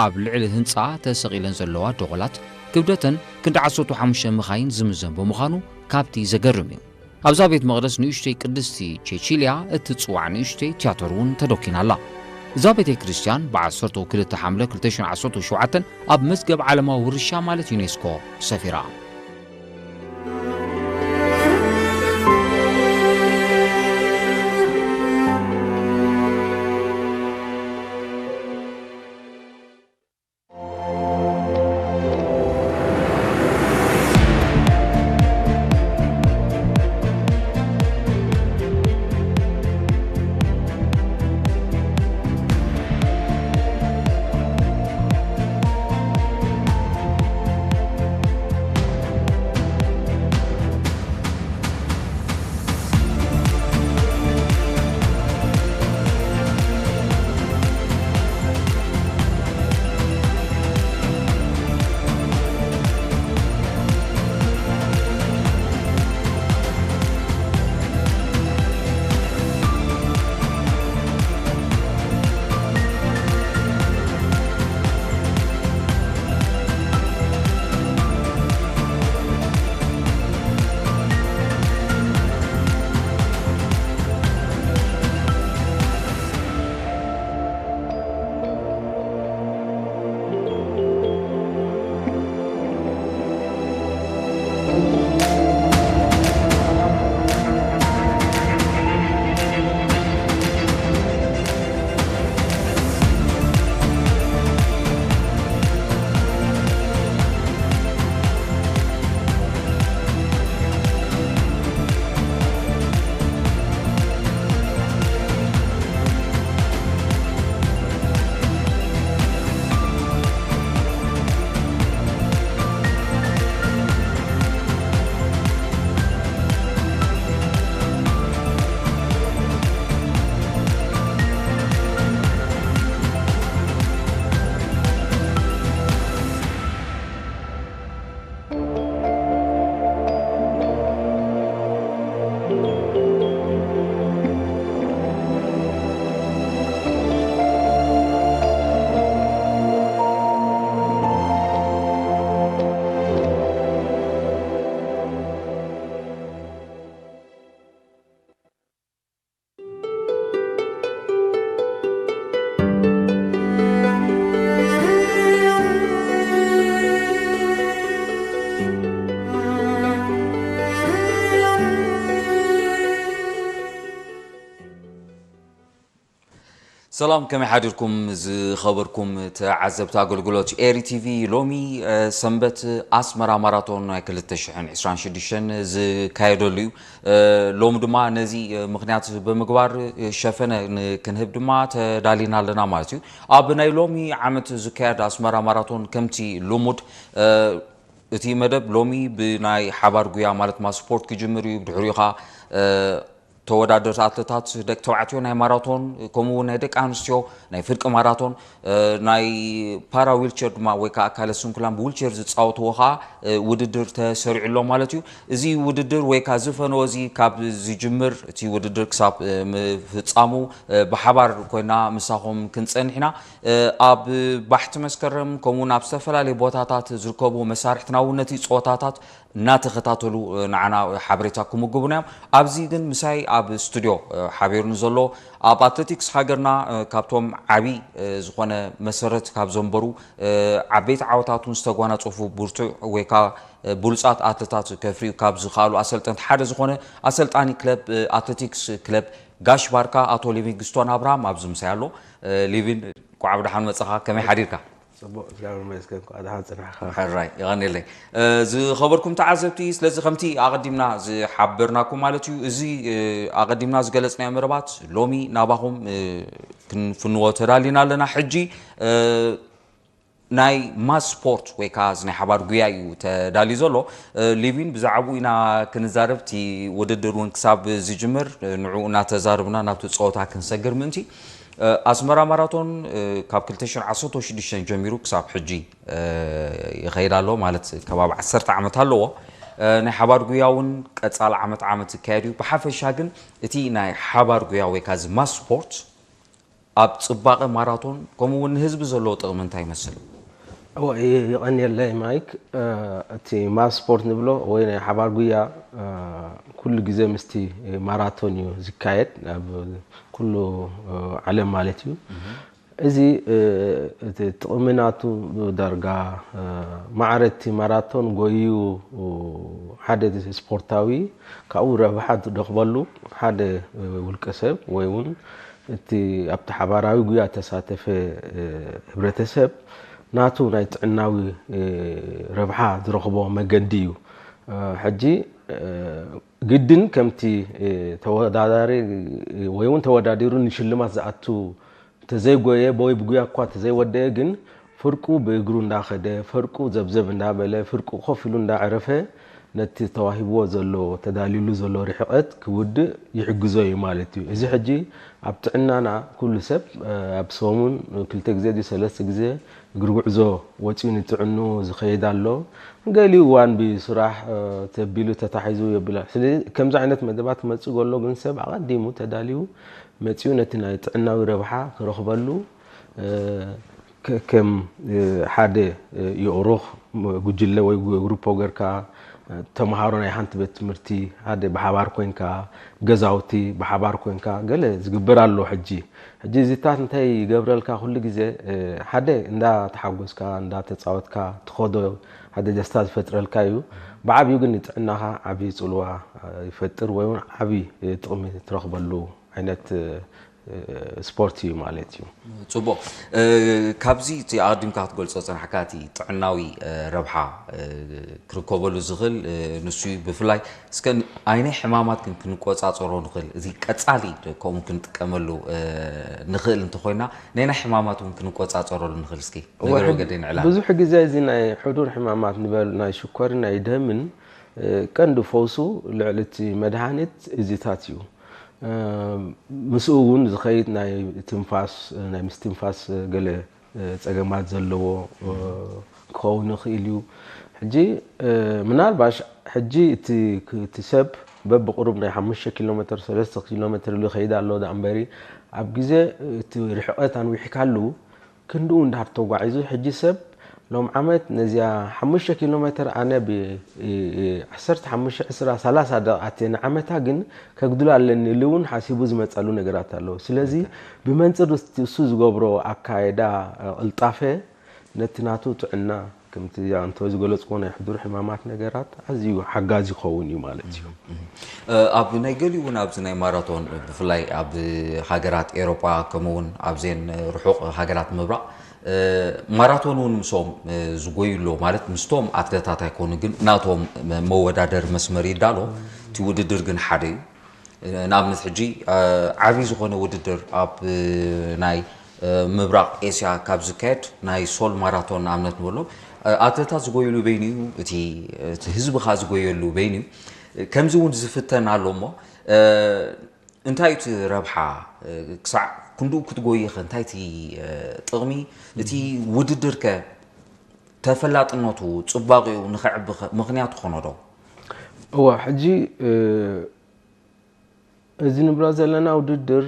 ኣብ ልዕሊ ህንጻ ተሰቒለን ዘለዋ ደኾላት፣ ክብደተን ክንዲ ዓሰርተ ሓሙሽተ መኻይን ዝምዘን ብምዃኑ፣ ካብቲ ዘገርም እዩ። ኣብዛ ቤት መቕደስ ንእሽቶይ ቅድስቲ ቼቺልያ እትጽዋዕ ንእሽቶይ ትያትር እውን ተደኲና ኣላ። እዛ ቤተ ክርስቲያን ብ ዓሰርተ ክልተ ሓምለ ክልተ ሽሕን ዓሰርተ ሸውዓተን ኣብ መዝገብ ዓለማዊ ውርሻ ማለት ዩኔስኮ ሰፊራ። ሰላም፣ ከመይ ሓዲርኩም ዝኸበርኩም ተዓዘብቲ ኣገልግሎት ኤሪ ቲቪ? ሎሚ፣ እ፣ ሰንበት ኣስመራ ማራቶን ናይ ክልተ ሽሕን ዕስራን ሽዱሽተን ዝካየደሉ እዩ። እ፣ ሎሚ ድማ ነዚ፣ እ፣ ምኽንያት ብምግባር፣ እ፣ ሸፈነ ን-፣ ክንህብ ድማ ተዳሊና ኣለና ማለት እዩ። ኣብ ናይ ሎሚ ዓመት ዝካየድ ኣስመራ ማራቶን ከምቲ ልሙድ፣ እ፣ እቲ መደብ ሎሚ ብናይ ሓባር ጉያ ማለት ድማ ስፖርት ክጅምር እዩ። ብድሕሪኡ ኸዓ፣ እ፣ ተወዳደርቲ ኣትለታት ደቂ ተባዕትዮ ናይ ማራቶን፣ ከምኡ እውን ናይ ደቂ ኣንስትዮ ናይ ፍርቂ ማራቶን፣ እ፣ ናይ ፓራ ዊልቸር ድማ ወይ ከዓ ኣካለ ስንኩላን ብዊልቸር ዝፃወትዎ ከዓ፣ እ፣ ውድድር ተሰሪዑ ኣሎ ማለት እዩ። እዚ ውድድር ወይ ከዓ እዚ ፈነወ እዚ ካብ ዝጅምር እቲ ውድድር ክሳብ፣ እ፣ ምፍፃሙ፣ እ፣ ብሓባር ኮይና ምሳኹም ክንፀንሕ ኢና። እ፣ ኣብ ባሕቲ መስከረም ከምኡ እውን ኣብ ዝተፈላለዩ ቦታታት ዝርከቡ መሳርሕትና እውን ነቲ ፀወታታት እናተኸታተሉ፣ እ፣ ንዓና ሓበሬታ ክምግቡና እዮም። ኣብዚ ግን ምሳይ ኣብ ስቱድዮ፣ እ፣ ሓቢሩኒ ዘሎ ኣብ ኣትሌቲክስ ሃገርና፣ እ፣ ካብቶም ዓቢ፣ እ፣ ዝኾነ መሰረት ካብ ዘንበሩ፣ እ፣ ዓበይቲ ዓወታት እውን ዝተጓናጸፉ ብርቱዕ ወይ ከዓ፣ እ፣ ብሉጻት ኣትሌታት ከፍርዩ ካብ ዝኸኣሉ ኣሰልጠንቲ ሓደ ዝኾነ ኣሰልጣኒ ክለብ፣ እ፣ ኣትሌቲክስ ክለብ ጋሽ ባርካ ኣቶ ሊቪንግስቶን ኣብርሃም ኣብዚ ምሳይ ኣሎ። እ፣ ሊቪን፣ እንኳዕ ብደሓን መጻኻ። ከመይ ሓዲርካ? ጽቡቕ፣ እግዚኣብሔር ይመስገን። እንኳዕ ደሓን ጽናሕካ። ሕራይ፣ የቐንየለይ። እ፣ ዝኸበርኩም ተዓዘብቲ፣ ስለዚ ከምቲ ኣቐዲምና ዝሓበርናኩም ማለት እዩ፣ እዚ፣ እ፣ ኣቐዲምና ዝገለጽናዮ መደባት ሎሚ ናባኹም፣ እ፣ ክንፍንዎ ተዳሊና ኣለና። ሕጂ፣ እ፣ ናይ ማስ ስፖርት ወይ ከዓ እዚ ናይ ሓባር ጉያ እዩ ተዳልዩ ዘሎ። እ፣ ሊቪን፣ ብዛዕባኡ ኢና ክንዛረብ። እቲ ውድድር እውን ክሳብ ዝጅምር፣ እ፣ ንዕኡ እናተዛረብና ናብቲ ፀወታ ክንሰግር ምእንቲ፣ እ፣ ኣስመራ ማራቶን፣ እ፣ ካብ ክልተ ሽሕን ዓሰርተ ሽዱሽተን ጀሚሩ ክሳብ ሕጂ፣ እ፣ ይኸይድ ኣሎ፣ ማለት ከባቢ ዓሰርተ ዓመት ኣለዎ። እ፣ ናይ ሓባር ጉያ እውን ቀፃሊ ዓመት ዓመት ዝካየድ እዩ። ብሓፈሻ ግን እቲ ናይ ሓባር ጉያ ወይ ከዓ እዚ ማስ ስፖርት ኣብ ጽባቐ ማራቶን ከምኡ እውን ንህዝቢ ዘለዎ ጥቕሚ እንታይ ይመስል? እወ፣ ይ- ይቐንየለይ ማይክ። እ፣ እቲ ማስ ስፖርት ንብሎ ወይ ናይ ሓባር ጉያ፣ እ፣ ኩሉ ግዜ ምስቲ ማራቶን እዩ ዝካየድ ኣብ ኩሉ፣ እ፣ ዓለም ማለት እዩ። እዚ፣ እ፣ እቲ ጥቕሚ ናቱ ዳርጋ፣ እ፣ ማዕረ እቲ ማራቶን ጎዩ ሓደ ስፖርታዊ ካብኡ ረብሓ ዝረኽበሉ ሓደ፣ እ፣ ውልቀ ሰብ ወይ እውን እቲ ኣብቲ ሓባራዊ ጉያ ተሳተፈ፣ እ፣ ህብረተሰብ ናቱ ናይ ጥዕናዊ፣ እ፣ ረብሓ ዝረኽቦ መገዲ እዩ። እ፣ ሕጂ፣ እ፣ ግድን ከምቲ፣ እ፣ ተወዳዳሪ ወይ እውን ተወዳዲሩ ንሽልማት ዝኣቱ ተዘይጎየ ወይ ብጉያ እኳ ተዘይወደአ ግን ፍርቁ ብእግሩ እንዳኸደ ፍርቁ ዘብዘብ እንዳበለ ፍርቁ ኮፍ ኢሉ እንዳዕረፈ ነቲ ተዋሂብዎ ዘሎ ተዳልዩሉ ዘሎ ርሕቐት ክውድእ ይሕግዞ እዩ ማለት እዩ። እዚ ሕጂ ኣብ ጥዕናና ኩሉ ሰብ፣ እ፣ ኣብ ሰሙን ክልተ ግዜ ድዩ ሰለስተ ግዜ እግሪ ጉዕዞ ወፂኡ ንጥዕኑ ዝኸይድ ኣሎ። ገሊኡ እዋን ብስራሕ፣ እ፣ ተቢሉ ተታሒዙ የብላ። ስለዚ ከምዚ ዓይነት መደባት ክመፅእ ከሎ ግን ሰብ ኣቐዲሙ ተዳልዩ መፂኡ ነቲ ናይ ጥዕናዊ ረብሓ ክረኽበሉ፣ እ፣ ከ- ከም፣ እ፣ ሓደ፣ እ፣ የእሩኽ ጉጅለ ወይ ጉ- ግሩፖ ገርካ፣ እ፣ ተምሃሮ ናይ ሓንቲ ቤት ትምህርቲ ሓደ ብሓባር ኮንካ፣ ገዛውቲ ብሓባር ኮንካ ገለ ዝግበር ኣሎ። ሕጂ ሕጂ እዚታት እንታይ ይገብረልካ? ኩሉ ግዜ፣ እ፣ ሓደ እንዳ ተሓጎስካ እንዳ ተፃወትካ ትኸዶ ሓደ ደስታ ዝፈጥረልካ እዩ። ብዓብዩ ግን ንጥዕናኻ ዓብዪ ፅልዋ፣ እ፣ ይፈጥር ወይ እውን ዓብዪ፣ እ፣ ጥቕሚ ትረኽበሉ ዓይነት፣ እ፣ ስፖርት እዩ ማለት እዩ። ጽቡቕ። እ፣ ካብዚ እቲ ኣቐዲምካ ክትገልጾ ዝጸናሕካ እቲ ጥዕናዊ፣ እ፣ ረብሓ፣ እ፣ ክርከበሉ ዝኽእል፣ እ፣ ንሱ እዩ። ብፍላይ እስከ ን- ኣይናይ ሕማማት ግን ክንቆጻጸሮ ንኽእል፣ እዚ ቀጻሊ ከምኡ ክንጥቀመሉ፣ እ፣ ንኽእል እንተኾይና፣ ናይ ናይ ሕማማት እውን ክንቆጻጸረሉ ንኽእል። እስኪ ነገር ወገደይ ንዕላ። ብዙሕ ግዜ እዚ ናይ ሕዱር ሕማማት ንበል ናይ ሽኮርን ናይ ደምን፣ እ፣ ቀንዲ ፈውሱ ልዕሊ እቲ መድሃኒት እዚታት እዩ። እ፣ ምስኡ እውን ዝኸይድ ናይ ትንፋስ፣ ናይ ምስትንፋስ ገለ፣ እ፣ ጸገማት ዘለዎ፣ እ፣ ክኸውን ይኽእል እዩ። ሕጂ፣ እ፣ ምናልባሽ ሕጂ እቲ ክ- እቲ ሰብ በብቕሩብ ናይ ሓሙሽተ ኪሎ ሜትር ሰለስተ ኪሎ ሜትር ኢሉ ይኸይድ ኣሎ። ዳ እምበሪ ኣብ ግዜ እቲ ርሕቐት ኣንዊሕካሉ ክንድኡ እንዳር ተጓዒዙ ሕጂ ሰብ ሎም ዓመት ነዚኣ ሓሙሽተ ኪሎ ሜትር ኣነ ብ ዓሰርተ ሓሙሽተ ዕስራ ሰላሳ ደቓት ንዓመታ ግን ከግድሎ ኣለኒ ኢሉ እውን ሓሲቡ ዝመፀሉ ነገራት ኣለዉ። ስለዚ ብመንፅር እሱ ዝገብሮ ኣካየዳ ቅልጣፈ ነቲ ናቱ ጥዕና ከምቲ ኣንተ ዝገለፅዎ ናይ ሕዱር ሕማማት ነገራት ኣዝዩ ሓጋዚ ይኸውን እዩ ማለት እዩ። ኣብ ናይ ገሊኡ እውን ኣብዚ ናይ ማራቶን ብፍላይ ኣብ ሃገራት ኤሮጳ ከምኡ እውን ኣብዘን ርሑቕ ሃገራት ምብራቕ ማራቶን እውን ምስኦም ዝጎዩ ኣለዉ ማለት ምስቶም ኣትለታት ኣይኮኑ ግን ናቶም መወዳደሪ መስመር ይዳሎ እቲ ውድድር ግን ሓደ እዩ። ንኣብነት ሕጂ ዓብዪ ዝኾነ ውድድር ኣብ ናይ ምብራቕ ኤስያ ካብ ዝካየድ ናይ ሶል ማራቶን ንኣብነት ንበሎ ኣትለታት ዝጎይሉ በይኑ እዩ እቲ ህዝቢ ካ ዝጎየሉ በይኑ እዩ። ከምዚ እውን ዝፍተን ኣሎ እሞ እንታይ እቲ ረብሓ ክሳዕ ክንድኡ ክትጎይኸ እንታይ እቲ ጥቕሚ እቲ ውድድር ከ ተፈላጥነቱ ፅባቂኡ ንኸዕቢ ምክንያት ትኾኖ ዶ? እዋ ሕጂ እዚ ንብሎ ዘለና ውድድር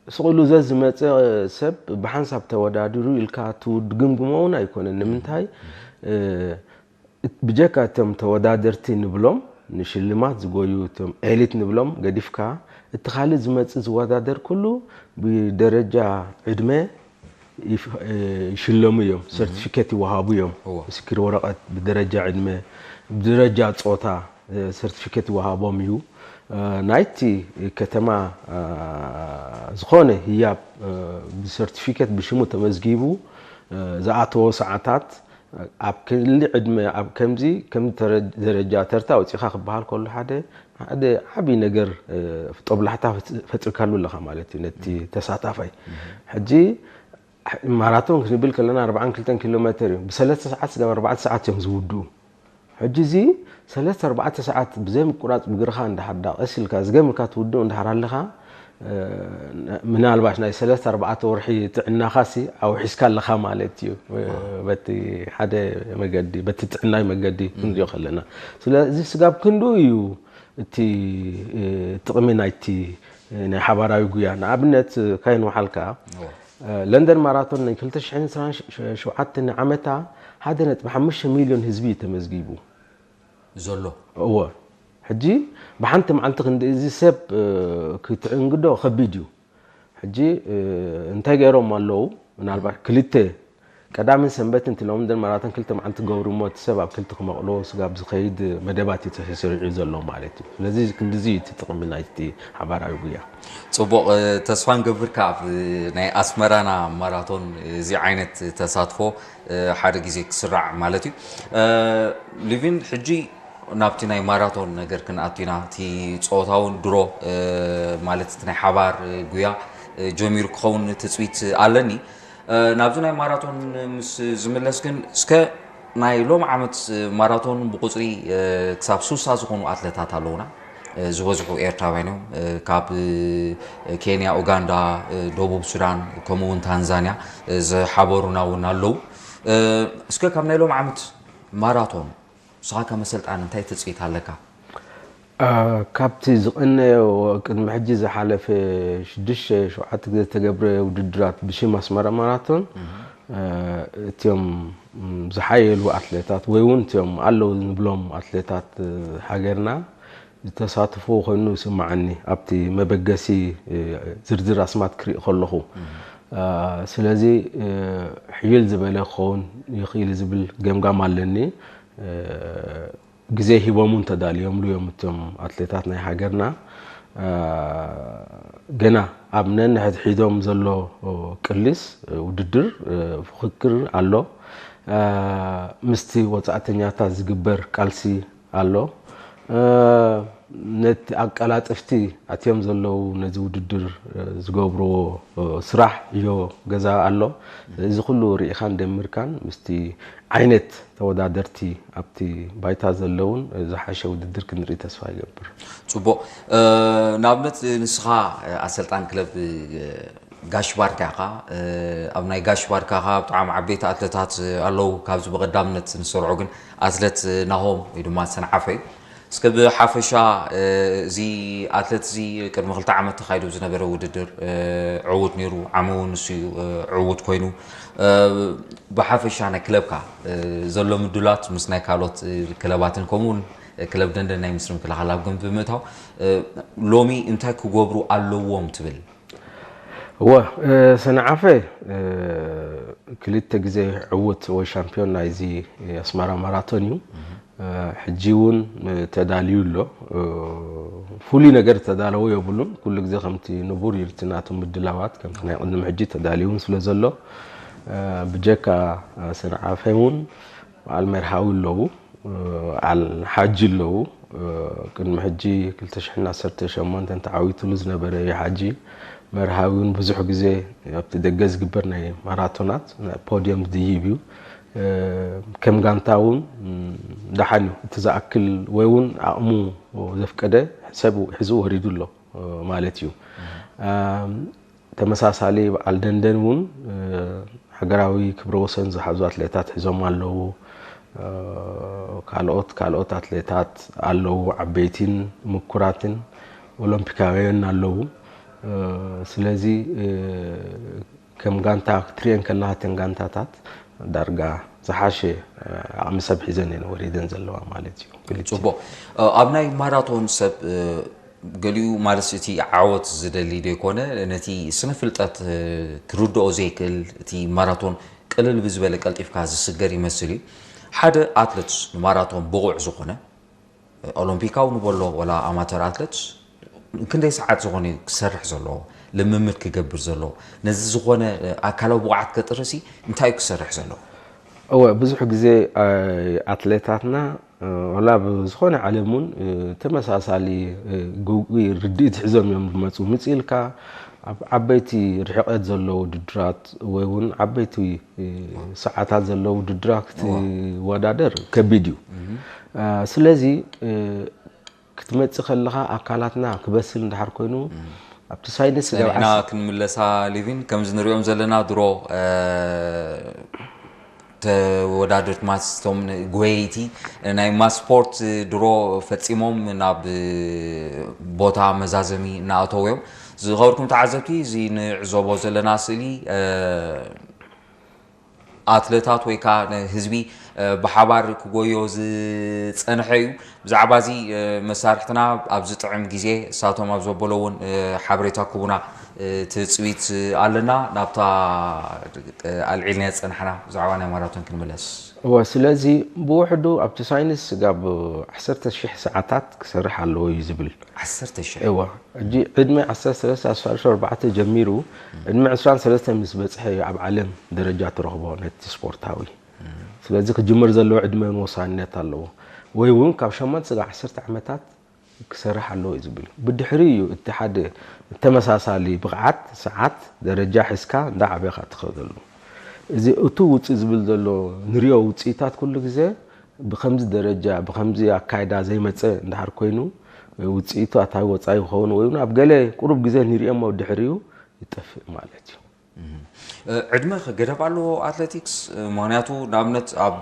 ስቕሉ ዘዝመፀ ሰብ ብሓንሳብ ተወዳድሩ ኢልካ ትግምግሞ እውን ኣይኮነን። ንምንታይ ብጀካ እቶም ተወዳደርቲ ንብሎም ንሽልማት ዝጎዩ እቶም ኤሊት ንብሎም ገዲፍካ እቲ ካልእ ዝመፅእ ዝወዳደር ኩሉ ብደረጃ ዕድመ ይሽለሙ እዮም። ሰርቲፊኬት ይወሃቡ እዮም። ምስክር ወረቐት ብደረጃ ዕድመ ብደረጃ ፆታ ሰርቲፊኬት ይወሃቦም እዩ። ናይቲ ከተማ ዝኾነ ህያብ ብሰርቲፊኬት ብሽሙ ተመዝጊቡ ዝኣተዎ ሰዓታት ኣብ ክሊ ዕድመ ኣብ ከምዚ ከም ደረጃ ተርታ ወፂኻ ክበሃል ከሎ ሓደ ሓደ ዓብዪ ነገር ጦብላሕታ ፈጥርካሉ ኣለኻ ማለት እዩ ነቲ ተሳታፋይ። ሕጂ ማራቶን ክንብል ከለና ኣርባዓን ክልተን ኪሎ ሜትር እዩ። ብሰለስተ ሰዓት ስጋብ ኣርባዕተ ሰዓት እዮም ዝውድኡ። ሕጂ እዚ ሰለስተ ኣርባዕተ ሰዓት ብዘይ ምቁራፅ ብግርኻ እንዳሓዳ ቀስ ኢልካ ዝገምልካ ትውድኡ እንዳሓር ኣለኻ ምናልባሽ ናይ ሰለስተ ኣርባዕተ ወርሒ ጥዕናኻሲ ኣውሒስካ ኣለኻ ማለት እዩ። በቲ ሓደ መገዲ በቲ ጥዕናዊ መገዲ ክንሪኦ ከለና ስለዚ ስጋብ ክንዱ እዩ እቲ ጥቕሚ ናይቲ ናይ ሓባራዊ ጉያ። ንኣብነት ካይን ወሓልካ ለንደን ማራቶን ናይ ክልተ ሽሕን ዕስራን ሸውዓተን ዓመታ ሓደ ነጥቢ ሓሙሽተ ሚልዮን ህዝቢ እዩ ተመዝጊቡ። ዘሎ እወ፣ ሕጂ ብሓንቲ መዓልቲ ክንዲ እዚ ሰብ ክትዕንግዶ ከቢድ እዩ። ሕጂ እንታይ ገይሮም ኣለዉ? ምናልባት ክልተ ቀዳምን ሰንበት እንት ሎም ደን ማራቶን ክልተ መዓልቲ ገብሩ እሞ እቲ ሰብ ኣብ ክልተ ክመቕሎ ስጋብ ዝኸይድ መደባት እዩ ተሰሪዑ ዘሎ ማለት እዩ። ስለዚ ክንድዚ እዩ እቲ ጥቕሚ ናይቲ ሓባራዊ ጉያ። ጽቡቕ። ተስፋ ንገብር ካብ ናይ ኣስመራና ማራቶን እዚ ዓይነት ተሳትፎ ሓደ ግዜ ክስራዕ ማለት እዩ። ሊቪን፣ ሕጂ ናብቲ ናይ ማራቶን ነገር ክንኣቱ ኢና። እቲ ጸወታ እውን ድሮ ማለት እቲ ናይ ሓባር ጉያ ጀሚሩ ክኸውን ትጽቢት ኣለኒ። ናብዚ ናይ ማራቶን ምስ ዝምለስ ግን እስከ ናይ ሎም ዓመት ማራቶን ብቁፅሪ ክሳብ ሱሳ ዝኾኑ ኣትለታት ኣለውና። ዝበዝሑ ኤርትራውያን እዮም። ካብ ኬንያ፣ ኡጋንዳ፣ ደቡብ ሱዳን ከምኡ እውን ታንዛንያ ዝሓበሩና እውን ኣለዉ። እስከ ካብ ናይ ሎም ዓመት ማራቶን ንስኻ ከም ኣሰልጣኒ እንታይ ትፅቢት ኣለካ? ካብቲ ዝቐነዮ ቅድሚ ሕጂ ዝሓለፈ ሽዱሽተ ሸውዓተ ግዜ ዝተገብረ ውድድራት ብሽም ኣስመራ ማራቶን እቲኦም ዝሓየሉ ኣትሌታት ወይ እውን እቲኦም ኣለዉ ንብሎም ኣትሌታት ሃገርና ዝተሳተፉ ኮይኑ ይስምዓኒ። ኣብቲ መበገሲ ዝርዝር ኣስማት ክርኢ ከለኹ፣ ስለዚ ሕይል ዝበለ ክኸውን ይኽእል ዝብል ገምጋም ኣለኒ። ግዜ ሂቦም እውን ተዳልዮምሉ እዮም እቶም ኣትሌታት ናይ ሃገርና። ገና ኣብ ነንሕድሒዶም ዘሎ ቅልስ ውድድር ፍክክር ኣሎ። ምስቲ ወፃእተኛታት ዝግበር ቃልሲ ኣሎ። ነቲ ኣቀላጥፍቲ ኣትዮም ዘለዉ ነዚ ውድድር ዝገብርዎ ስራሕ እዮ ገዛ ኣሎ። እዚ ኩሉ ርኢኻን ደሚርካን ምስቲ ዓይነት ተወዳደርቲ ኣብቲ ባይታ ዘለውን ዝሓሸ ውድድር ክንርኢ ተስፋ ይገብር። ጽቡቕ። ንኣብነት ንስኻ ኣሰልጣን ክለብ ጋሽ ባርካ ኢኻ። ኣብ ናይ ጋሽ ባርካ ብጣዕሚ ዓበይቲ ኣትለታት ኣለዉ። ካብዚ ብቐዳምነት ንሰርዖ ግን ኣትለት ናሆም ወይ ድማ ሰንዓፈ እዩ። እስከ ብሓፈሻ እዚ ኣትለት እዚ ቅድሚ ክልተ ዓመት ተኻይዱ ዝነበረ ውድድር ዕዉት ነይሩ። ዓሚ እውን ንሱ እዩ ዕዉት ኮይኑ። ብሓፈሻ ናይ ክለብካ ዘሎ ምድላት ምስ ናይ ካልኦት ክለባትን ከምኡ እውን ክለብ ደንደን ናይ ምስሪ ምክልኻል ኣብ ግምት ብምእታው ሎሚ እንታይ ክገብሩ ኣለዎም ትብል? እወ፣ ሰንዓፈ ክልተ ግዜ ዕዉት ወይ ሻምፒዮን ናይዚ ኣስመራ ማራቶን እዩ። ሕጂ እውን ተዳልዩ ኣሎ። ፍሉይ ነገር ተዳለዎ የብሉን። ኩሉ ግዜ ከምቲ ንቡር እዩ እቲ ናቱ ምድላዋት ከምቲ ናይ ቅድሚ ሕጂ ተዳልዩ እውን ስለ ዘሎ ብጀካ ሰንዓፈ እውን በዓል መርሃዊ ኣለዉ። በዓል ሓጂ ኣለዉ። ቅድሚ ሕጂ ክልተ ሽሕን ዓሰርተ ሸሞንተን ተዓዊትሉ ዝነበረ እዩ ሓጂ። መርሃዊ እውን ብዙሕ ግዜ ኣብቲ ደገ ዝግበር ናይ ማራቶናት ፖድዮም ዝድይብ እዩ። ከም ጋንታ እውን ደሓን እዩ። እቲ ዝኣክል ወይ እውን ዓቕሙ ዘፍቀደ ሰብ ሒዙ ወሪዱ ኣሎ ማለት እዩ። ተመሳሳሊ በዓል ደንደን እውን ሃገራዊ ክብረ ወሰን ዝሓዙ ኣትሌታት ሒዞም ኣለዉ። ካልኦት ካልኦት ኣትሌታት ኣለዉ፣ ዓበይቲን ምኩራትን ኦሎምፒካውያን ኣለዉ። ስለዚ ከም ጋንታ ክትሪኤን ከለኻ እተን ጋንታታት ዳርጋ ዝሓሸ ዓቕሚ ሰብ ሒዘን እየን ወሪደን ዘለዋ ማለት እዩ። ጽቡቕ። ኣብ ናይ ማራቶን ሰብ ገሊኡ ማለት እቲ ዓወት ዝደሊ ዘይኮነ ነቲ ስነ ፍልጠት ክርድኦ ዘይክእል እቲ ማራቶን ቅልል ብዝበለ ቀልጢፍካ ዝስገር ይመስል እዩ። ሓደ ኣትለት ንማራቶን ብቑዕ ዝኾነ ኦሎምፒካዊ ንበሎ ወላ ኣማተር ኣትለት ክንደይ ሰዓት ዝኾነ ክሰርሕ ዘለዎ ልምምድ ክገብር ዘለዎ ነዚ ዝኾነ ኣካላዊ ብቕዓት ከጥርሲ እንታይ እዩ ክሰርሕ ዘለዎ? እወ ብዙሕ ግዜ ኣትሌታትና ወላ ብዝኾነ ዓለም እውን ተመሳሳሊ ግጉይ ርድኢት ሒዞም እዮም ዝመፁ። ምፅ ኢልካ ኣብ ዓበይቲ ርሕቀት ዘለዎ ውድድራት ወይ እውን ዓበይቲ ሰዓታት ዘለዎ ውድድራት ክትወዳደር ከቢድ እዩ። ስለዚ ክትመፅእ ከለኻ ኣካላትና ክበስል እንድሓር ኮይኑ ኣብቲ ሳይንስ ስጋብ ንሕና ዓስ- ክንምለሳ ሊቪን ከምዚ ንሪኦም ዘለና ድሮ ተወዳደርቲ ማስ፣ እቶም ጎየይቲ ናይ ማስ ስፖርት ድሮ ፈጺሞም ናብ ቦታ መዛዘሚ እናኣተዉ እዮም። ዝኸበርኩም ተዓዘብቲ፣ እዚ ንዕዘቦ ዘለና ስእሊ፣ እ፣ ኣትለታት ወይ ከዓ ንህዝቢ፣ እ፣ ብሓባር ክጎዮ ዝጸንሐ እዩ። ብዛዕባ እዚ፣ እ፣ መሳርሕትና ኣብ ዝጥዕም ግዜ እሳቶም ኣብ ዘበሎ እውን፣ እ፣ ሓበሬታ ክቡና፣ እ፣ ትጽቢት ኣለና። ናብታ፣ እ፣ ኣልዒልና ዝጸናሕና ብዛዕባ ናይ ማራቶን ክንምለስ። እወ፣ ስለዚ ብውሕዱ ኣብቲ ሳይንስ ስጋብ ዓሰርተ ሺሕ ሰዓታት ክሰርሕ ኣለዎ እዩ ዝብል። ዓሰርተ ሺሕ? እወ፣ ሕጂ ዕድመ ዓሰርተ ሰለስተ ኣስታት ዓሰርተ ኣርባዕተ ጀሚሩ፣ ዕድመ ዕስራን ሰለስተን ምስ በጽሐ እዩ ኣብ ዓለም ደረጃ ትረኽቦ ነቲ ስፖርታዊ። ስለዚ ክጅምር ዘለዎ ዕድመ እውን ወሳንነት ኣለዎ። ወይ እውን ካብ ሸሞንተ ስጋብ ዓሰርተ ዓመታት ክሰርሕ ኣለዎ እዩ ዝብል። ብድሕሪ እዩ እቲ ሓደ ተመሳሳሊ ብቕዓት፣ ሰዓት፣ ደረጃ ሒዝካ እንዳዓበኻ ትኸደሉ። እዚ እቱ ውፅእ ዝብል ዘሎ ንሪኦ ውፅኢታት ኩሉ ግዜ ብኸምዚ ደረጃ፣ ብኸምዚ ኣካይዳ ዘይመፀ እንድሕር ኮይኑ፣ ውፅኢቱ ኣታዊ ወፃኢ ክኸውን ወይ እውን ኣብ ገለ ቁሩብ ግዜ ንሪኦሞ ድሕሪኡ ይጠፍእ ማለት እዩ። እህ። እ፣ ዕድመ ከ ገደብ ኣለዎ ኣትሌቲክስ? እ፣ ምኽንያቱ ንኣብነት ኣብ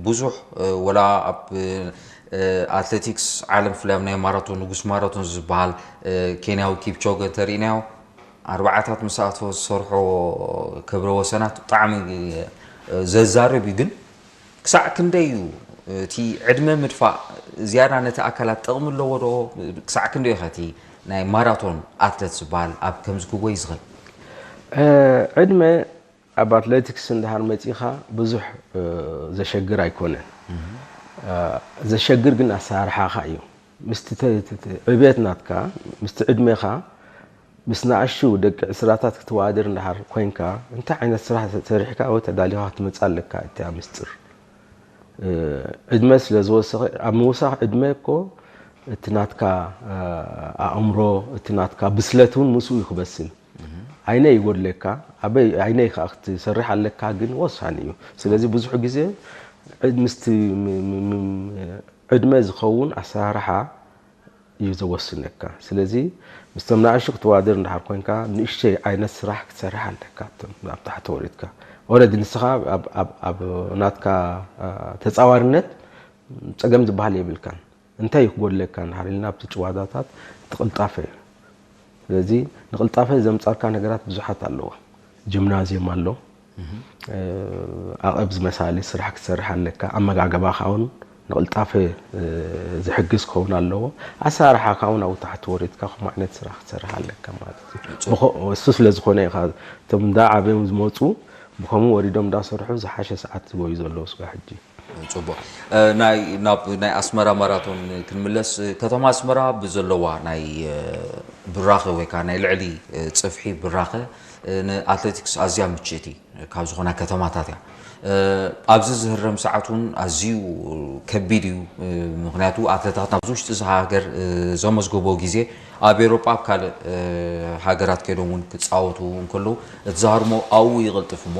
ብዙሕ፣ እ፣ ወላ ኣብ፣ እ፣ ኣትሌቲክስ ዓለም ብፍላይ ኣብ ናይ ማራቶን፣ ንጉስ ማራቶን ዝበሃል፣ እ፣ ኬንያዊ ኪፕቾገ እንተሪእናዮ፣ ኣርባዓታት ምስ ኣተወ ዝሰርሖ ክብረ ወሰናት ብጣዕሚ፣ እ፣ ዘዛርብ እዩ። ግን ክሳዕ ክንደይ እዩ እቲ ዕድመ ምድፋእ ዝያዳ ነቲ ኣካላት ጥቕሚ ኣለዎ ዶ? ክሳዕ ክንደይ እዩ ኸ እቲ ናይ ማራቶን ኣትለት ዝበሃል ኣብ ከምዚ ክጎይ ዝኽእል? እ፣ ዕድመ ኣብ ኣትሌቲክስ እንድሕር መጺኻ ብዙሕ፣ እ፣ ዘሸግር ኣይኮነን። እ፣ ዘሸግር ግን ኣሰራርሓኻ እዩ። ምስቲ ተ-፣ ተ-፣ ተ-፣ ዕብየት ናትካ፣ ምስቲ ዕድሜኻ፣ ምስ ንኣሽቱ ደቂ ዕስራታት ክትወዳደር እንድሕር ኮይንካ፣ እንታይ ዓይነት ስራሕ ሰሪሕካ ወይ ተዳሊኻ ክትመጽእ ኣለካ፣ እቲ ምስጢር። እ፣ ዕድመ ስለ ዝወሰኸ፣ ኣብ ምውሳኽ ዕድመ እኮ እቲ ናትካ፣ እ፣ ኣእምሮ፣ እቲ ናትካ ብስለት እውን ምስኡ እዩ ክበስል። ዓይነ ይጎድለካ፣ ኣበይ ዓይነይ ከኣ ክትሰርሕ ኣለካ ግን ወሳኒ እዩ። ስለዚ ብዙሕ ግዜ ዕድ-፣ ምስቲ ም-፣ ም-፣ ም-፣ ዕድመ ዝኸውን ኣሰራርሓ እዩ ዘወስነካ። ስለዚ ምስቶም ንኣሽቱ ክትወዳደር እንድሕር ኮይንካ ንእሽተይ ዓይነት ስራሕ ክትሰርሕ ኣለካ። እቶም ኣብ ታሕቲ ወሪድካ ኦረዲ ንስኻ ኣብ፣ ኣብ፣ ኣብ ናትካ፣ አ፣ ተጻዋርነት ጸገም ዝበሃል የብልካን። እንታይ እዩ ክጎድለካ እንድሕር ኢልና ኣብቲ ጭዋዳታት እቲ ቅልጣፈ እዩ። ስለዚ ንቅልጣፈ ዘምጻልካ ነገራት ብዙሓት ኣለዋ። ጂምናዝየም ኣሎ። እ፣ ኣቐብ ዝመሳሊ ስራሕ ክትሰርሕ ኣለካ። ኣመጋግባኻ እውን ንቅልጣፈ፣ እ፣ ዝሕግዝ ክኸውን ኣለዎ። ኣሰራርሓኻ እውን ኣብኡ ታሕቲ ወሪድካ ከምኡ ዓይነት ስራሕ ክትሰርሕ ኣለካ ማለት እዩ። ጽቡቕ። ብኸ-፣ እሱ ስለ ዝኾነ ኢኻ እቶም እንዳ ዓበዮም ዝመጹ ብኸምኡ ወሪዶም እንዳሰርሑ ዝሓሸ ሰዓት ዝጎዩ ዘለዉ ስጋብ ሕጂ። ጽቡቕ። እ፣ ናይ፣ ናብ ናይ ኣስመራ ማራቶን ክንምለስ፣ እ፣ ከተማ ኣስመራ ብዘለዋ ናይ፣ እ፣ ብራኸ ወይ ከኣ ናይ ልዕሊ፣ እ፣ ጽፍሒ ብራኸ፣ እ፣ ንኣትሌቲክስ ኣዝያ ምችእቲ ካብ ዝኾና ከተማታት እያ። እ፣ ኣብዚ ዝህረም ሰዓት እውን ኣዝዩ ከቢድ እዩ። እ፣ ምኽንያቱ ኣትሌታትና ኣብዚ ውሽጢ እዚ ሃገር፣ እ፣ ዘመዝገቦ ግዜ ኣብ ኤውሮጳ ኣብ ካልእ፣ እ፣ ሃገራት ከይዶም እውን ክጻወቱ እንከለዉ እቲ ዝሃርሞ ኣብኡ ይቕልጥፍ እሞ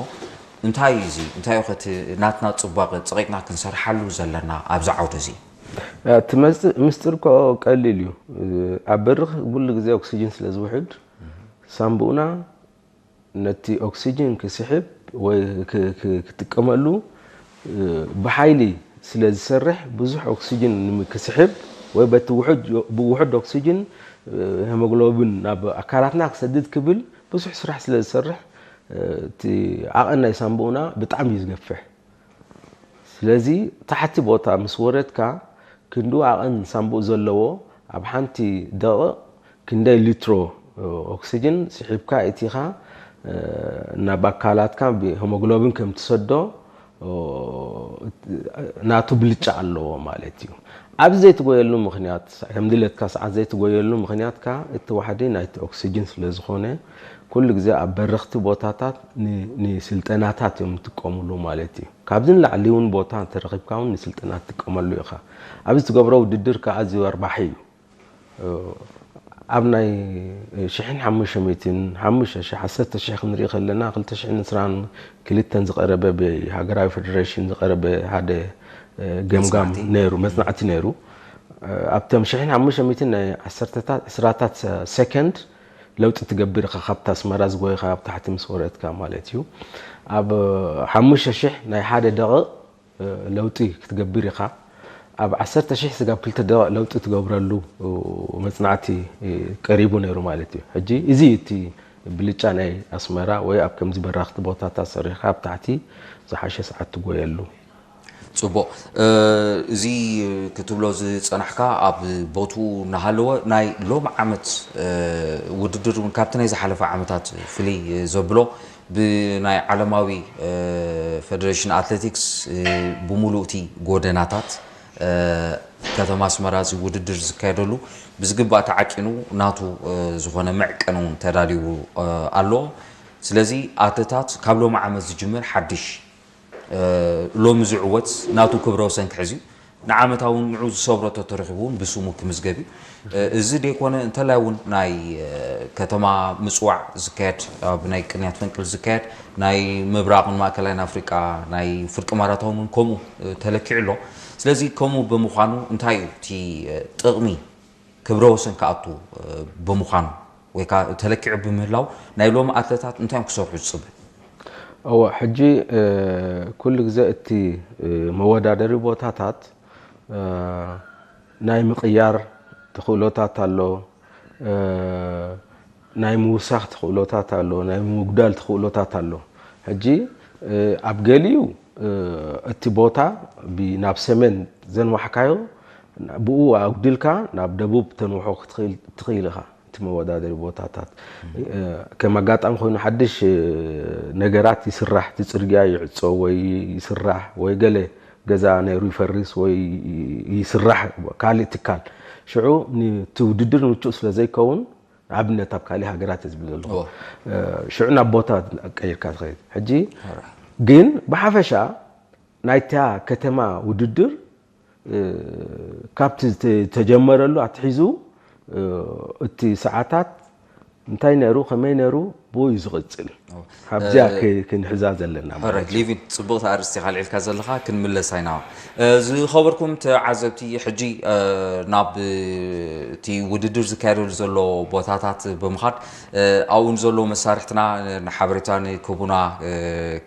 እንታይ እዩ እዚ? እንታይ እዩ ከ እቲ ናትና ጽባቐ ጸቒጥና ክንሰርሓሉ ዘለና ኣብዚ ዓውዲ እዚ? እቲ መጽ-፣ ምስጢር እኮ ቀሊል እዩ። ኣብ በርኽ ኩሉ ግዜ ኦክሲጅን ስለ ዝውሕድ፣ ሳምቡእና ነቲ ኦክሲጅን ክስሕብ ወይ ክ-፣ ክ-፣ ክጥቀመሉ፣ ብሓይሊ ስለ ዝሰርሕ፣ ብዙሕ ኦክሲጅን ክስሕብ ወይ በቲ ውሑድ፣ ብውሑድ ኦክሲጅን ሄሞግሎቢን ናብ ኣካላትና ክሰድድ ክብል ብዙሕ ስራሕ ስለ ዝሰርሕ፣ እቲ ዓቐን ናይ ሳምቡእና ብጣዕሚ እዩ ዝገፍሕ። ስለዚ ታሕቲ ቦታ ምስ ወረድካ፣ ክንድኡ ዓቐን ሳምቡእ ዘለዎ ኣብ ሓንቲ ደቕቕ ክንደይ ሊትሮ ኦክሲጅን ስሒብካ እቲኻ፣ ናብ ኣካላትካ ብሄሞግሎቢን ከም ትሰዶ፣ ናቱ ብልጫ ኣለዎ ማለት እዩ። ኣብዚ ዘይትጎየሉ ምኽንያት፣ ከም ድሌትካ ሰዓት ዘይትጎየሉ ምኽንያት ከኣ እቲ ዋሕዲ ናይቲ ኦክሲጅን ስለ ዝኾነ፣ ኩሉ ግዜ ኣብ በረኽቲ ቦታታት ን-፣ ንስልጠናታት እዮም ዝጥቀሙሉ ማለት እዩ። ካብዚ ንላዕሊ እውን ቦታ እንተረኺብካ እውን ንስልጠና ትጥቀመሉ ኢኻ። ኣብዚ ትገብሮ ውድድር ከኣ ኣዝዩ ኣርባሒ እዩ። ኣብ ናይ ሽሕን ሓሙሽተ ሚእትን፣ ሓሙሽተ ሽሕ፣ ዓሰርተ ሽሕ ክንርኢ ከለና፣ ክልተ ሽሕን ዕስራን ክልተን ዝቐረበ ብሃገራዊ ፌደሬሽን ዝቐረበ ሓደ፣ እ፣ ገምጋም መጽናዕቲ። ነይሩ፣ መጽናዕቲ ነይሩ። እ፣ ኣብቶም ሽሕን ሓሙሽተ ሚእትን ናይ ዓሰርተታት፣ ዕስራታት ሰ-፣ ሰከንድ ለውጢ ትገብር ኢኻ፣ ካብታ ኣስመራ ዝጎይኻ ኣብ ታሕቲ ምስ ወረድካ ማለት እዩ። ኣብ ሓሙሽተ ሽሕ ናይ ሓደ ደቕቕ ለውጢ ክትገብር ኢኻ። ኣብ ዓሰርተ ሽሕ ስጋብ ክልተ ደቕቕ ለውጢ ትገብረሉ መጽናዕቲ ቀሪቡ ነይሩ ማለት እዩ። ሕጂ እዚ እቲ ብልጫ ናይ ኣስመራ ወይ ኣብ ከምዚ በራኽቲ ቦታታት ሰሪሕካ ኣብ ታሕቲ ዝሓሸ ሰዓት ትጎየሉ። ጽቡቕ። እዚ ክትብሎ ዝጸናሕካ ኣብ ቦቱ እናሃለወ ናይ ሎም ዓመት ውድድር እውን ካብቲ ናይ ዝሓለፈ ዓመታት ፍልይ ዘብሎ ብናይ ዓለማዊ ፈደሬሽን ኣትሌቲክስ ብምሉእ እቲ ጎደናታት ከተማ ኣስመራ እዚ ውድድር ዝካየደሉ ብዝግባእ ተዓቂኑ ናቱ ዝኾነ መዕቀን እውን ተዳልዩ ኣሎ። ስለዚ ኣትሌታት ካብ ሎም ዓመት ዝጅምር ሓድሽ ሎሚ ዝዕወት ናቱ ክብረ ወሰን ክሕዝ እዩ። ንዓመታ እውን ንዑ ዝሰብሮ ተተረኺቡ እውን ብስሙ ክምዝገብ እዩ። እዚ ደይኮነ እንተላይ እውን ናይ ከተማ ምፅዋዕ ዝካየድ ኣብ ናይ ቅንያት ፈንቅል ዝካየድ ናይ ምብራቕን ማእከላይን ኣፍሪቃ ናይ ፍርቂ ማራቶን እውን ከምኡ ተለኪዑ ኣሎ። ስለዚ ከምኡ ብምዃኑ እንታይ እዩ እቲ ጥቕሚ ክብረ ወሰን ክኣቱ ብምዃኑ ወይ ከዓ ተለኪዑ ብምህላው ናይ ሎሚ ኣትለታት እንታይ እዮም ክሰርሑ ዝፅበ? እወ ሕጂ ኩሉ ግዜ እቲ መወዳደሪ ቦታታት ናይ ምቕያር ተኽእሎታት ኣሎ፣ ናይ ምውሳኽ ተኽእሎታት ኣሎ፣ ናይ ምጉዳል ተኽእሎታት ኣሎ። ሕጂ ኣብ ገሊኡ እቲ ቦታ ናብ ሰሜን ዘንዋሕካዮ ብኡ ኣጉዲልካ ናብ ደቡብ ተንውሖ ክትኽእል ኢኻ። እቲ መወዳደሪ ቦታታት ከም ኣጋጣሚ ኮይኑ ሓድሽ ነገራት ይስራሕ፣ እቲ ጽርግያ ይዕጾ ወይ ይስራሕ ወይ ገለ ገዛ ነይሩ ይፈርስ ወይ ይስራሕ ካልእ ትካል ሽዑ እቲ ውድድር ምቹእ ስለ ዘይከውን ንኣብነት ኣብ ካልእ ሃገራት ዝብል ዘለኹ ሽዑ ናብ ቦታ ቀይርካ ትኸይድ። ሕጂ ግን ብሓፈሻ ናይታ ከተማ ውድድር ካብቲ ዝተጀመረሉ ኣትሒዙ እቲ ሰዓታት እንታይ ነይሩ ከመይ ነይሩ ብኡ እዩ ዝቕፅል። ካብዚኣ ክንሕዛ ዘለና ማለት እዩ። ሊቪን ጽቡቕቲ ኣርእስቲ ኢኻ ኣልዒልካ ዘለኻ ክንምለስ ኣይና። ዝኸበርኩም ተዓዘብቲ ሕጂ ናብ እቲ ውድድር ዝካየደሉ ዘሎ ቦታታት ብምኻድ ኣብኡ ንዘለዉ መሳርሕትና ንሓበሬታ ንክቡና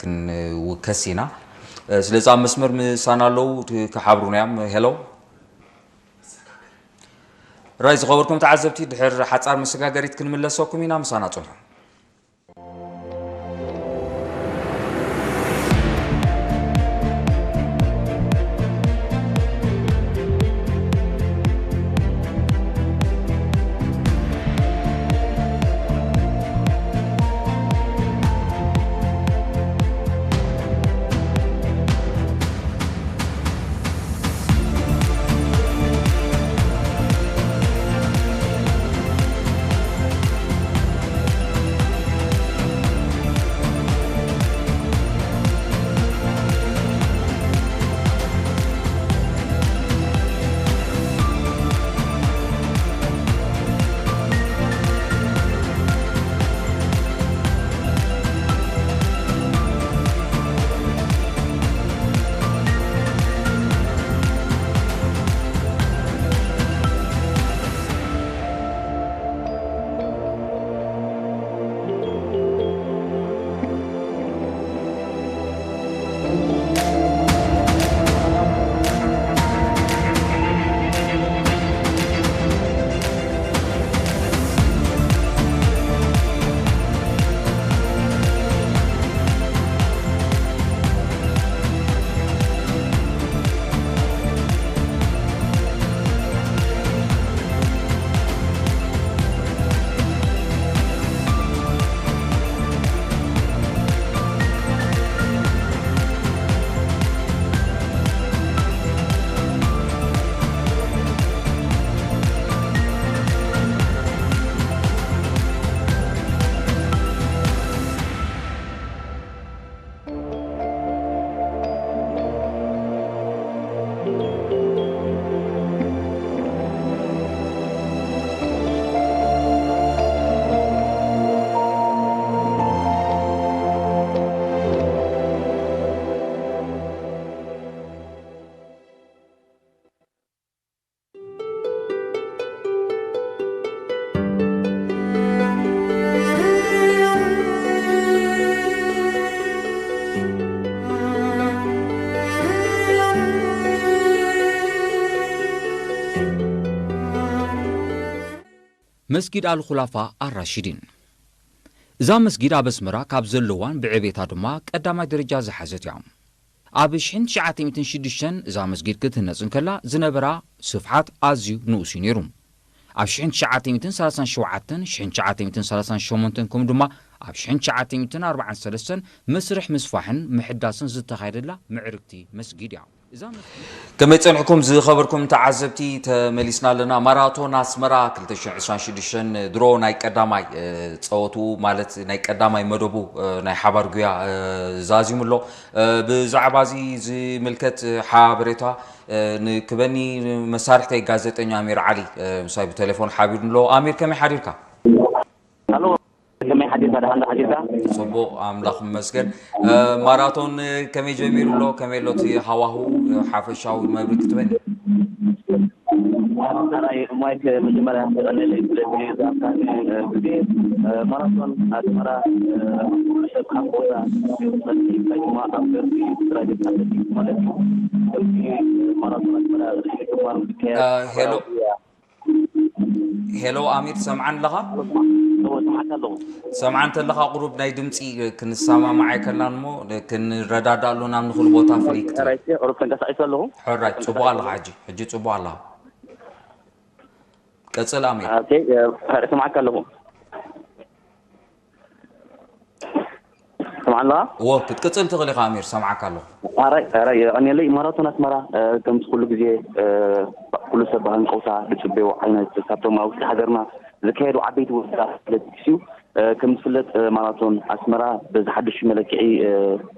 ክንውከስ ኢና። ስለዚ ኣብ መስመር ምሳና ኣለዉ ክሓብሩና እዮም። ሄሎ ራይ ዝኸበርኩም ተዓዘብቲ ድሕር ሓጻር መሰጋገሪት ክንምለሰኩም ኢና ምሳና ጽንሑ። መስጊድ ኣልኹላፋ ኣራሺዲን። እዛ መስጊድ ኣብ ኣስመራ ካብ ዘለዋን ብዕቤታ ድማ ቀዳማይ ደረጃ ዝሓዘት እያ። ኣብ ሽሕን ትሽዓተ ሚእትን ሽዱሽተን እዛ መስጊድ ክትህነጽ እንከላ ዝነበራ ስፍሓት ኣዝዩ ንኡስ እዩ ነይሩ። ኣብ ሽሕን ትሽዓተ ሚእትን ሰላሳን ሸውዓተን፣ ሽሕን ትሽዓተ ሚእትን ሰላሳን ሸሞንተን ከምኡ ድማ ኣብ ሽሕን ትሽዓተ ሚእትን ኣርባዓን ሰለስተን መስርሕ ምስፋሕን ምሕዳስን ዝተኻየደላ ምዕርግቲ መስጊድ እያ። እዛ መስጊድ ከመይ ጸኒሕኩም ዝኸበርኩም ተዓዘብቲ? ተመሊስና ኣለና። ማራቶን ኣስመራ ክልተ ሽሕን ዕስራን ሽዱሽተን ድሮ ናይ ቀዳማይ፣ እ፣ ጸወቱ ማለት ናይ ቀዳማይ መደቡ፣ እ፣ ናይ ሓባር ጉያ፣ እ፣ ዛዚሙ ኣሎ። እ፣ ብዛዕባ እዚ ዝምልከት ሓበሬታ፣ እ፣ ንክበኒ መሳርሕተይ ጋዜጠኛ ኣሚር ዓሊ፣ እ፣ ምሳይ ብቴሌፎን ሓቢሩ ኣሎ። ኣሚር ከመይ ሓዲርካ? ኣሎ፣ ከመይ ሓዲርካ? ደሓን ዶ ሓዲርካ? ጽቡቕ፣ ኣምላኽ ይመስገን። እ፣ ማራቶን፣ እ፣ ከመይ ጀሚሩ ኣሎ? ከመይ ኣሎ እቲ ሃዋሁ፣ እ፣ ሓፈሻዊ መብርሂ ክትበኒ? ኣራይ ማይክ፣ መጀመርያ የቐንየለይ ስለዚ ዝሃብካኒ፣ እ፣ ግዜ። እ፣ ማራቶን ኣስመራ፣ እ፣ ሰብ ካብ ቦታ ወይ ድማ ኣብ ገርቢ ስራጀት ኣትሌቲክስ ማለት እዩ። ከምቲ ማራቶን ኣስመራ ድሕሪ ግንባር ዝካየድ እ፣ ሄሎ። ሃገራዊ ጉያ። ሄሎ ኣሚር፣ ትሰምዓኒ ኣለኻ? እወ፣ ስማዕካ ኣለኹ። ትሰምዓ እንተለኻ ቁሩብ ናይ ድምፂ ክንሰማማዕ ኣይከልናን እሞ ክንረዳዳእ ኣለና፣ ንኹሉ ቦታ ፍልይ ክትብል። ሕራይ፣ ቁሩብ ተንቀሳቒሰ ኣለኹ። ሕራይ፣ ጽቡቕ ኣለኻ ሕጂ። ሕጂ ጽቡቕ ኣለኻ። ቀጽል ኣሚር። ኦኬ፣ ሕራይ፣ ስማዕካ ኣለኹ። ስማዕ ኣለኻ? እዎ፣ ክትቅጽል ትኽእል ኢኻ ኣሚር፣ ሰምዓካ ኣለኹ። ኣራይ፣ ኣራይ፣ የቐንየለይ። ማራቶን ኣስመራ፣ እ፣ ከምቲ ኩሉ ግዜ፣ እ፣ ኩሉ ሰብ ብሃንቀውታ ዝጽበዮ ዓይነት ካብቶም ኣብ ውሽጢ ሃገርና ዝካየዱ ዓበይቲ ውድድራት ኣትሌቲክስ እዩ። እ፣ ከም ዝፍለጥ፣ እ፣ ማራቶን ኣስመራ በዚ ሓድሽ መለክዒ፣ እ፣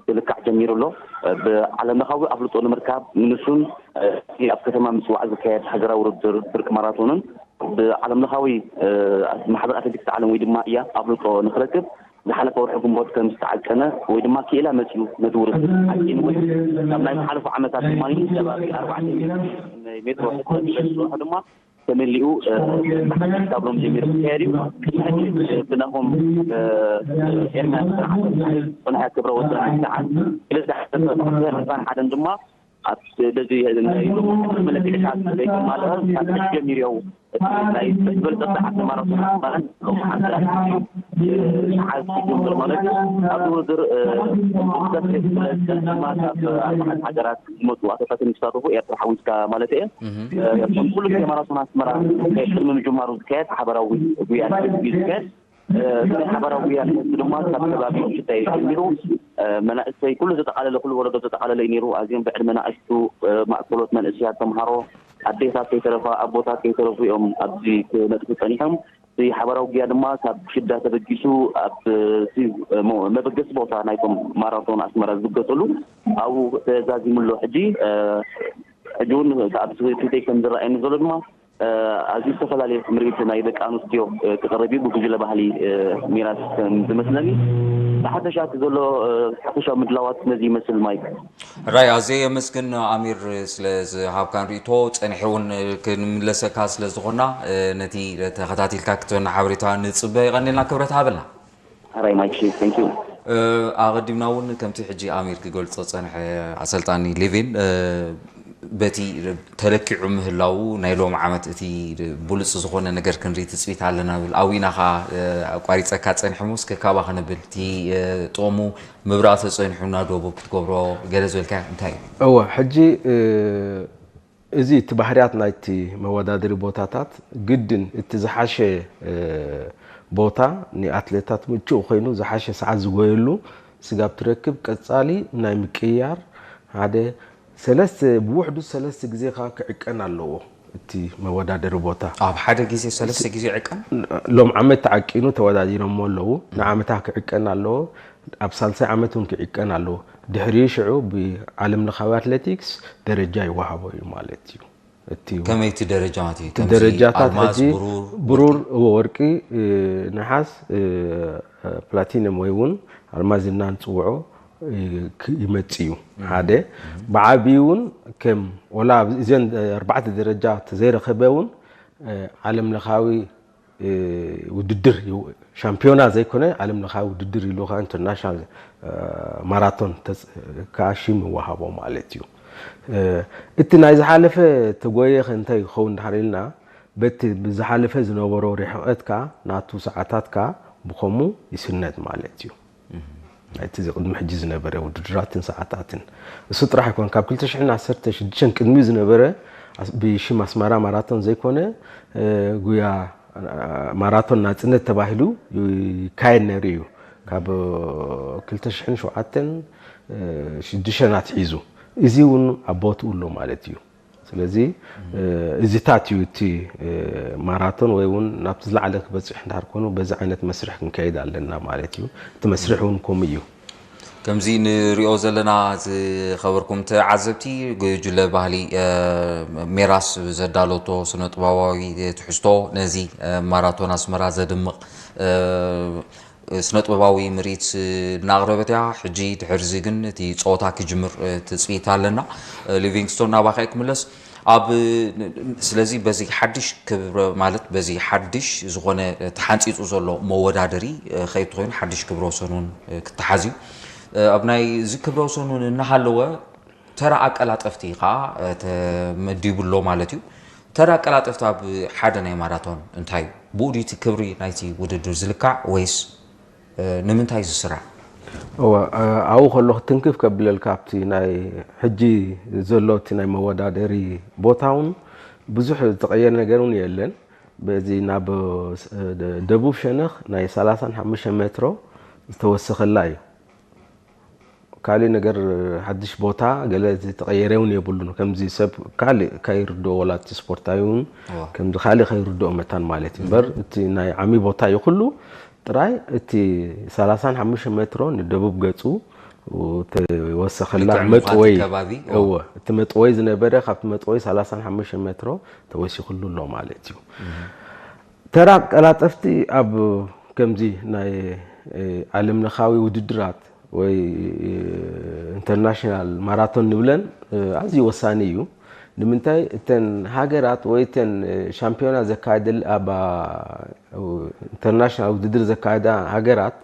ክልካዕ ጀሚሩ ኣሎ። እ፣ ብዓለም ለኻዊ ኣፍልጦ ንምርካብ ንሱን፣ እ፣ ኣብ ከተማ ምጽዋዕ ዝካየድ ሃገራዊ ውድድር ብርቂ ማራቶንን ብዓለም ለኻዊ፣ እ፣ ማሕበር ኣትሌቲክስ ዓለም ወይ ድማ እያ ኣፍልጦ ንክረክብ ዝሓለፈ ወርሒ ግንቦት ከም ዝተዓቀነ ወይ ድማ ክኢላ መጺኡ ነቲ ውድድር ዓቂንዎ እዩ። ካብ ናይ ዝሓለፉ ዓመታት ድማ ከባቢ ኣርባዕተ ሚእቲ ሜትሮ ሕጽረት ዝበጽሖ ድማ ተመሊኡ፣ እ፣ ብሓድሽ ካብ ሎም ጀሚሩ ዝካየድ እዩ። ሕጂ፣ እ፣ ብናሆም፣ እ፣ ኤርምያስ ጽንዓት ጽንሐ ክብረ ወሰን ሰዓት ክልተ ዓሰርተ ዕስራን ሓደን ድማ ኣብ በዚ ናይ ሎም መለክዒታት ዘይተማልአ ካብ ሕጂ ጀሚሩ እዩ። እቲ ናይ ዝበልጸ ሰዓት ማራቶን ማለት ሎም ሓንቲ ሰዓት ክጅምር ማለት እዩ። ኣብዚ ውድድር፣ እ፣ ሰፊሕ ስለ ዝጸንሐ ድማ ካብ ኣርባዕተ ሃገራት ዝመጹ ኣትሌታት ንክሳተፉ ኤርትራ ሓዊስካ ማለት እየ። እህ። እ፣ ከም ኩሉ ግዜ ማራቶን ኣስመራ ቅድሚ ምጅማሩ ዝካየድ ሓበራዊ ጉያ እዩ ዝካየድ። እ፣ እዚ ናይ ሓባራዊ ኣትሌት ድማ ካብ ከባቢ ሽታይ ጀሚሩ፣ እ፣ መናእሰይ ኩሉ ዘጠቓለለ፣ ኩሉ ወለዶ ዘጠቓለለ እዩ ነይሩ። ኣዝዮም ብዕድመ ንኣሽቱ፣ እ፣ ማእከሎት መንእሰያት፣ ተምሃሮ፣ ኣዴታት ከይተረፋ፣ ኣቦታት ከይተረፉ እዮም ኣብዚ ክነጥፉ ጸኒሖም። እቲ ሓባራዊ ጉያ ድማ ካብ ሽዳ ተበጊሱ ኣብ፣ እ፣ እቲ፣ እ፣ ሞ-፣ መበገሲ ቦታ ናይቶም ማራቶን ኣስመራ ዝብገሰሉ ኣብኡ ተዛዚሙ ኣሎ። ሕጂ፣ እ፣ ሕጂ እውን ኣብ ስክሪተይ ከም ዝረኣየኒ ዘሎ ድማ እ፣ ኣዝዩ ዝተፈላለየ ስምሪት ናይ ደቂ ኣንስትዮ፣ እ፣ ክቐርብ እዩ። ብጉጅለ ባህሊ፣ እ፣ ሚራስ ከም ዝመስለኒ። ብሓፈሻ እቲ ዘሎ፣ እ፣ ሓፈሻዊ ምድላዋት ነዚ ይመስል ማይክ። ራይ፣ ኣዝየ የመስግን ኣሚር ስለ ዝሃብካን ርእይቶ። ጸኒሐ እውን ክንምለሰካ ስለ ዝኾና፣ እ፣ ነቲ ተኸታቲልካ ክትበና ሓበሬታ ንጽበ። የቐንየልና፣ ክብረት ሃበልና። ኣራይ ማይክ፣ thank you። እ፣ ኣቐዲምና እውን ከምቲ ሕጂ ኣሚር ክገልጾ ጸንሐ ኣሰልጣኒ ሌቪን፣ እ፣ በቲ ተለኪዑ ምህላዉ ናይ ሎም ዓመት እቲ ብሉጽ ዝኾነ ነገር ክንርኢ ትጽቢት ኣለና ብል። ኣብኡ ኢና ኸኣ፣ እ፣ ኣቋሪጸካ ጸንሐ እሞ እስከ ካባኻ ነብል። እቲ፣ እ፣ ጥቕሙ ምብራቕ ተጸኒሑ ናብ ደቡብ ክትገብሮ ገለ ዝበልካዮ እንታይ እዩ? እወ፣ ሕጂ፣ እ፣ እዚ እቲ ባህርያት ናይቲ መወዳደሪ ቦታታት ግድን እቲ ዝሓሸ፣ እ፣ ቦታ ንኣትሌታት ምቹእ ኮይኑ ዝሓሸ ሰዓት ዝጎየሉ ስጋብ ትረክብ ቀጻሊ ናይ ምቅይያር ሓደ ሰለስተ፣ ብውሕዱ ሰለስተ ግዜ ከኣ ክዕቀን ኣለዎ። እቲ መወዳደሪ ቦታ ኣብ ሓደ ግዜ ሰለስተ ግዜ ይዕቀን? ሎም ዓመት ተዓቂኑ ተወዳዲሮሞ ኣለዉ። ንዓመታ ክዕቀን ኣለዎ። ኣብ ሳልሳይ ዓመት እውን ክዕቀን ኣለዎ። ድሕሪኡ ሽዑ ብዓለም ለኻዊ ኣትሌቲክስ ደረጃ ይወሃቦ እዩ ማለት እዩ። እቲ ከመይ እቲ ደረጃ ማለት እዩ? እቲ ከምዚ ደረጃታት ኣልማዝ፣ ሕጂ ብሩር፣ ብሩር፣ ወርቂ፣ እ፣ ነሓስ፣ እ፣ ፕላቲኒየም ወይ እውን ኣልማዝ ኢልና ንጽውዖ፣ እ፣ ክ-፣ ይመጽእ እዩ። እም። ሓደ፣ እም። ብዓቢኡ እውን ከም ወላ ኣብ እዘን ኣርባዕተ ደረጃ ተዘይረኸበ እውን፣ እ፣ ዓለም ለኻዊ እ፣ ውድድር እዩ። ሻምፒዮና ዘይኮነ ዓለም ለኻዊ ውድድር ኢሉ ኸዓ ኢንተርናሽናል፣ እ፣ ማራቶን ተጽ-፣ ከኣ ሽም ይወሃቦ ማለት እዩ። እ፣ እቲ ናይ ዝሓለፈ ተጎየ ኸ እንታይ ይኸውን ድሓር ኢልና፣ በቲ ብዝሓለፈ ዝነበሮ ርሕቐት ከኣ ናቱ ሰዓታት ከኣ ብኸሙ ይስነድ ማለት እዩ። ናይቲ እዚ ቅድሚ ሕጂ ዝነበረ ውድድራትን ሰዓታትን እሱ ጥራሕ ኣይኮነ። ካብ ክልተ ሽሕን ዓሰርተ ሽዱሽተን ቅድሚኡ ዝነበረ ኣስ- ብሽም ኣስመራ ማራቶን ዘይኮነ፣ እ፣ ጉያ፣ እ፣ ማራቶን ናጽነት ተባሂሉ ይካየድ ነይሩ እዩ። ካብ ክልተ ሽሕን ሸውዓተን፣ እ፣ ሽዱሽተን ኣትሒዙ እዚ እውን ኣብ ቦትኡ ኣሎ ማለት እዩ። ስለዚ፣ እ፣ እዚታት እዩ እቲ፣ እ፣ ማራቶን ወይ እውን ናብቲ ዝለዓለ ክበጽሕ እንድሕር ኮይኑ በዚ ዓይነት መስርሕ ክንከይድ ኣለና ማለት እዩ። እቲ መስርሕ እውን ከምኡ እዩ። ከምዚ ንሪኦ ዘለና ዝኸበርኩም ተዓዘብቲ፣ ጉጅለ ባህሊ፣ እ፣ ሜራስ ዘዳለቶ ስነ ጥበባዊ ትሕዝቶ ነዚ፣ እ፣ ማራቶን ኣስመራ ዘድምቕ፣ እ፣ ስነ ጥበባዊ ምርኢት እናቕረበት እያ። ሕጂ ድሕርዚ ግን እቲ ጸወታ ክጅምር፣ እ፣ ትጽቢት ኣለና። እ፣ ሊቪንግስቶን፣ ናባኻ እየ ክምለስ። ኣብ ስለዚ በዚ ሓድሽ ክብረ ማለት በዚ ሓድሽ ዝኾነ ተሓንጺጹ ዘሎ መወዳደሪ፣ እ፣ ከይትኾይኑ ሓድሽ ክብረ ወሰን እውን፣ እ፣ ክተሓዝ እዩ። እ፣ ኣብ ናይ እዚ ክብረ ወሰን እውን እናሃለወ ተራ ኣቀላጠፍቲ ከዓ፣ እ፣ ተመዲቡ ኣሎ ማለት እዩ። ተራ ኣቀላጠፍቲ ኣብ ሓደ ናይ ማራቶን እንታይ እዩ? ብኡ ድዩ እቲ ክብሪ ናይቲ ውድድር ዝልካዕ ወይስ፣ እ፣ ንምንታይ ዝስራሕ? እወ፣ እ፣ ኣብኡ ከሎ ክትንክፍ ከብለልካ ኣብቲ ናይ ሕጂ ዘሎ እቲ ናይ መወዳደሪ ቦታ እውን ብዙሕ ዝተቐየረ ነገር እውን የለን። በዚ ናብ፣ እ፣ ደ-፣ ደቡብ ሸነኽ ናይ ሰላሳን ሓሙሽተ ሜትሮ ዝተወሰኸላ እዩ። ካልእ ነገር ሓድሽ ቦታ ገለ ዝተቐየረ እውን የብሉን። ከምዚ ሰብ ካልእ ከይርድኦ ወላ እቲ ስፖርታዊ እውን እዋ። ከምዚ ካልእ ከይርድኦ መታን ማለት እዩ። እምበር እቲ ናይ ዓሚ ቦታ እዩ ኩሉ ጥራይ እቲ ሰላሳን ሓሙሽተ ሜትሮ ንደቡብ ገጹ ተወሰኸላ ልክዕ መጥወይ። ምዃን ከባቢ፣ እዋ። እወ፣ እቲ መጥወይ ዝነበረ ካብቲ መጥወይ ሰላሳን ሓሙሽተ ሜትሮ ተወሲኽሉ ኣሎ ማለት እዩ። ተራ ቀላጠፍቲ ኣብ ከምዚ ናይ፣ እ፣ ዓለም ለኻዊ ውድድራት ወይ፣ እ፣ ኢንተርናሽናል ማራቶን ንብለን፣ እ፣ ኣዝዩ ወሳኒ እዩ። ንምንታይ እተን ሃገራት ወይ እተን፣ እ፣ ሻምፒዮና ዘካየደል ኣብ፣ እ፣ ኢንተርናሽናል ውድድር ዘካየዳ ሃገራት፣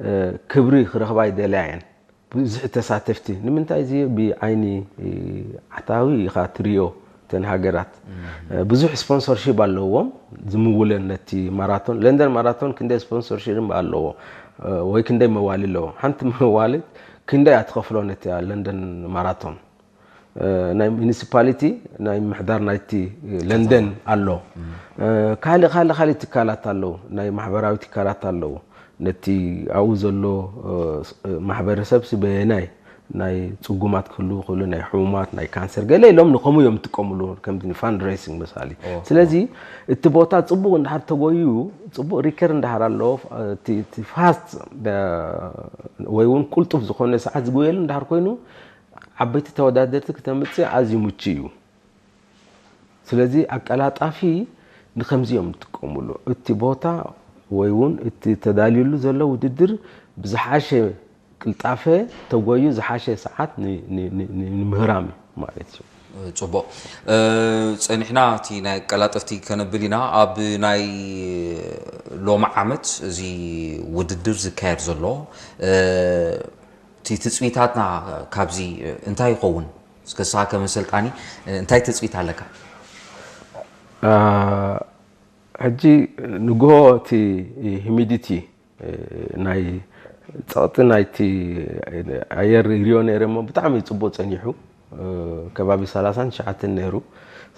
እ፣ ክብሪ ክረኽባ ይደልያ እየን። ብዙሕ ተሳተፍቲ ንምንታይ እዚ ብዓይኒ፣ እ፣ ዓታዊ ኢኻ ትሪኦ። እተን ሃገራት፣ እ፣ ብዙሕ ስፖንሰርሺፕ ኣለዎም ዝምውለን ነቲ ማራቶን። ለንደን ማራቶን ክንደይ ስፖንሰርሺፕ ኣለዎ፣ እ፣ ወይ ክንደይ መዋሊ ኣለዎ? ሓንቲ መዋሊ ክንደይ እያ ትኸፍሎ ነቲ ለንደን ማራቶን? እ፣ ናይ ሚኒሲፓሊቲ ናይ ምሕዳር ናይቲ ለንደን ኣሎ። እ፣ ካልእ፣ ካልእ፣ ካልእ ትካላት ኣለዉ፣ ናይ ማሕበራዊ ትካላት ኣለዉ። ነቲ ኣብኡ ዘሎ፣ እ፣ ስ-፣ እ፣ ማሕበረሰብ ስበየናይ ናይ ጽጉማት ክህሉ ይኽእሉ፣ ናይ ሕሙማት፣ ናይ ካንሰር፣ ገለ ኢሎም ንኸምኡ እዮም ዝጥቀምሉ፣ ከምዚ ንፋንድሬሲንግ መሳሊ። ኦ፣ ስለዚ እቲ ቦታ ጽቡቕ እንድሕር ተጎዩ፣ ጽቡቕ ሪከር እንድሕር ኣለዎ፣ እቲ፣ እቲ ፋስት፣ እ፣ ወይ እውን ቁልጡፍ ዝኾነ ሰዓት ዝጎየሉ እንድሕር ኮይኑ፣ ዓበይቲ ተወዳደርቲ ክተምጽእ ኣዝዩ ምቹእ እዩ። ስለዚ ኣቀላጣፊ ንኸምዚ እዮም ዝጥቀምሉ። እቲ ቦታ ወይ እውን እቲ ተዳልዩሉ ዘሎ ውድድር ብዝሓሸ ቅልጣፈ ተጎዩ ዝሓሸ ሰዓት ን-፣ ን-፣ ን-፣ ን-፣ ንምህራም እዩ ማለት እዩ። ጽቡቕ። እ፣ ጸኒሕና እቲ ናይ ቀላጠፍቲ ከነብል ኢና። ኣብ ናይ ሎሚ ዓመት እዚ ውድድር ዝካየድ ዘሎ፣ እ፣ እቲ ትጽቢታትና ካብዚ እንታይ ይኸውን? እስከ ንስኻ ከም ኣሰልጣኒ እንታይ ትጽቢት ኣለካ? አ፣ ሕጂ ንግሆ እቲ ሂሚዲቲ፣ እ፣ ናይ ጸቕጢ ናይቲ ኣየር ይሪኦ ነይረ እሞ ብጣዕሚ ጽቡቕ ጸኒሑ። እ፣ ከባቢ ሰላሳን ትሽዓተን ነይሩ።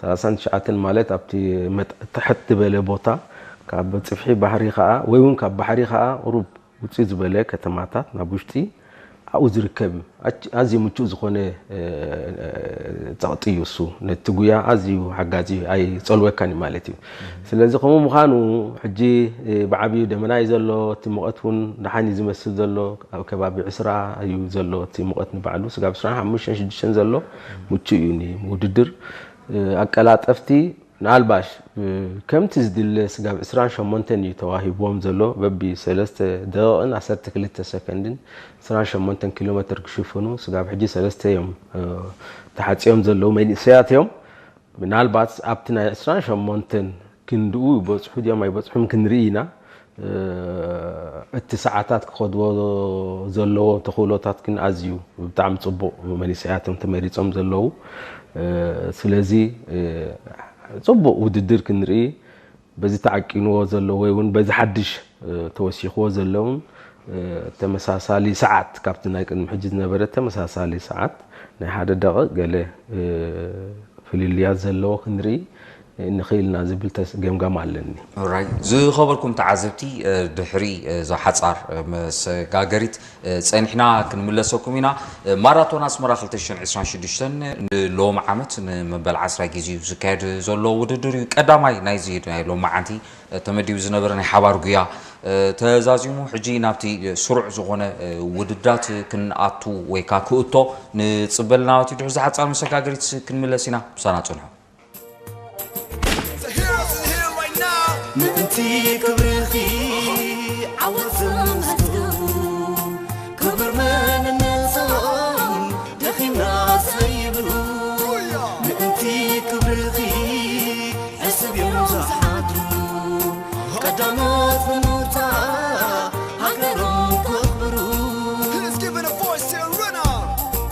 ሰላሳን ትሽዓተን ማለት ኣብቲ መጥ-፣ ትሕት ዝበለ ቦታ ካብ ጽፍሒ ባሕሪ ከኣ ወይ እውን ካብ ባሕሪ ከኣ ቁሩብ ውጽእ ዝበለ ከተማታት ናብ ውሽጢ ኣብኡ ዝርከብ እዩ። ኣች-፣ ኣዝዩ ምቹእ ዝኾነ፣ እ፣ ጸቕጢ እዩ እሱ። ነቲ ጉያ ኣዝዩ ሓጋዚ እዩ፣ ኣይጸልወካን እዩ ማለት እዩ። ስለዚ ከምኡ ምዃኑ ሕጂ፣ እ፣ ብዓብዩ ደመና እዩ ዘሎ፣ እቲ ሙቐት እውን ደሓን እዩ ዝመስል ዘሎ፣ ኣብ ከባቢ ዕስራ እዩ ዘሎ እቲ ሙቐት ንባዕሉ፣ ስጋብ ዕስራን ሓሙሽተን ሽዱሽተን ዘሎ ምቹእ እዩ ንውድድር። እ፣ ኣቀላጠፍቲ ምናልባሽ፣ እ፣ ከምቲ ዝድለ ስጋብ ዕስራን ሸሞንተን እዩ ተዋሂብዎም ዘሎ። በቢ ሰለስተ ደቂቕን ዓሰርተ ክልተ ሰከንድን ዕስራን ሸሞንተን ኪሎ ሜትር ክሽፍኑ ስጋብ ሕጂ ሰለስተ እዮም፣ እ፣ ተሓጽዮም ዘለዉ መንእሰያት እዮም። ምናልባት ኣብቲ ናይ ዕስራን ሸሞንተን ክንድኡ ይበጽሑ ድዮም ኣይበጽሑን ክንርኢ ኢና። እ፣ እቲ ሰዓታት ክኸድዎ ዘለዎ ተኽእሎታት ግን ኣዝዩ ብጣዕሚ ጽቡቕ መንእሰያት እዮም ተመሪጾም ዘለዉ። እ፣ ስለዚ፣ እ፣ ጽቡቕ ውድድር ክንርኢ፣ በዚ ተዓቂንዎ ዘሎ ወይ እውን በዚ ሓድሽ ተወሲኽዎ ዘለውን ተመሳሳሊ ሰዓት፣ ካብቲ ናይ ቅድሚ ሕጂ ዝነበረ ተመሳሳሊ ሰዓት ናይ ሓደ ደቂቕ ገለ ፍልልያት ዘለዎ ክንርኢ ንኽእል ኢና ዝብል ተስ- ገምጋም ኣለኒ። ራይ ዝኸበርኩም ተዓዘብቲ፣ ድሕሪ እዛ ሓፃር መሰጋገሪት ጸኒሕና ክንምለሰኩም ኢና። ማራቶን ኣስመራ ክልተ ሽሕን ዕስራን ሽዱሽተን ንሎም ዓመት ንመበል ዓስራይ ግዜ እዩ ዝካየድ ዘሎ ውድድር እዩ። ቀዳማይ ናይዚ ናይ ሎም መዓንቲ ተመዲቡ ዝነበረ ናይ ሓባር ጉያ ተዛዚሙ፣ ሕጂ ናብቲ ስሩዕ ዝኾነ ውድዳት ክንኣቱ ወይ ከዓ ክእቶ ንፅበል ናወት ድሕሪ ዝሓፃር መሰጋገሪት ክንምለስ ኢና። ምሳና ፅንሑ። ምእንቲ ክብርኺ ዓወት ዘመስክሩ ክብር መንነቶም ደኺምና ዘይብሉ ምእንቲ ክብርኺ ሕስብ እዮም ዝሓድሩ ቀዳሞት ብምውፃእ ሃገሮም ከኽብሩ። He's giving a voice to a runner.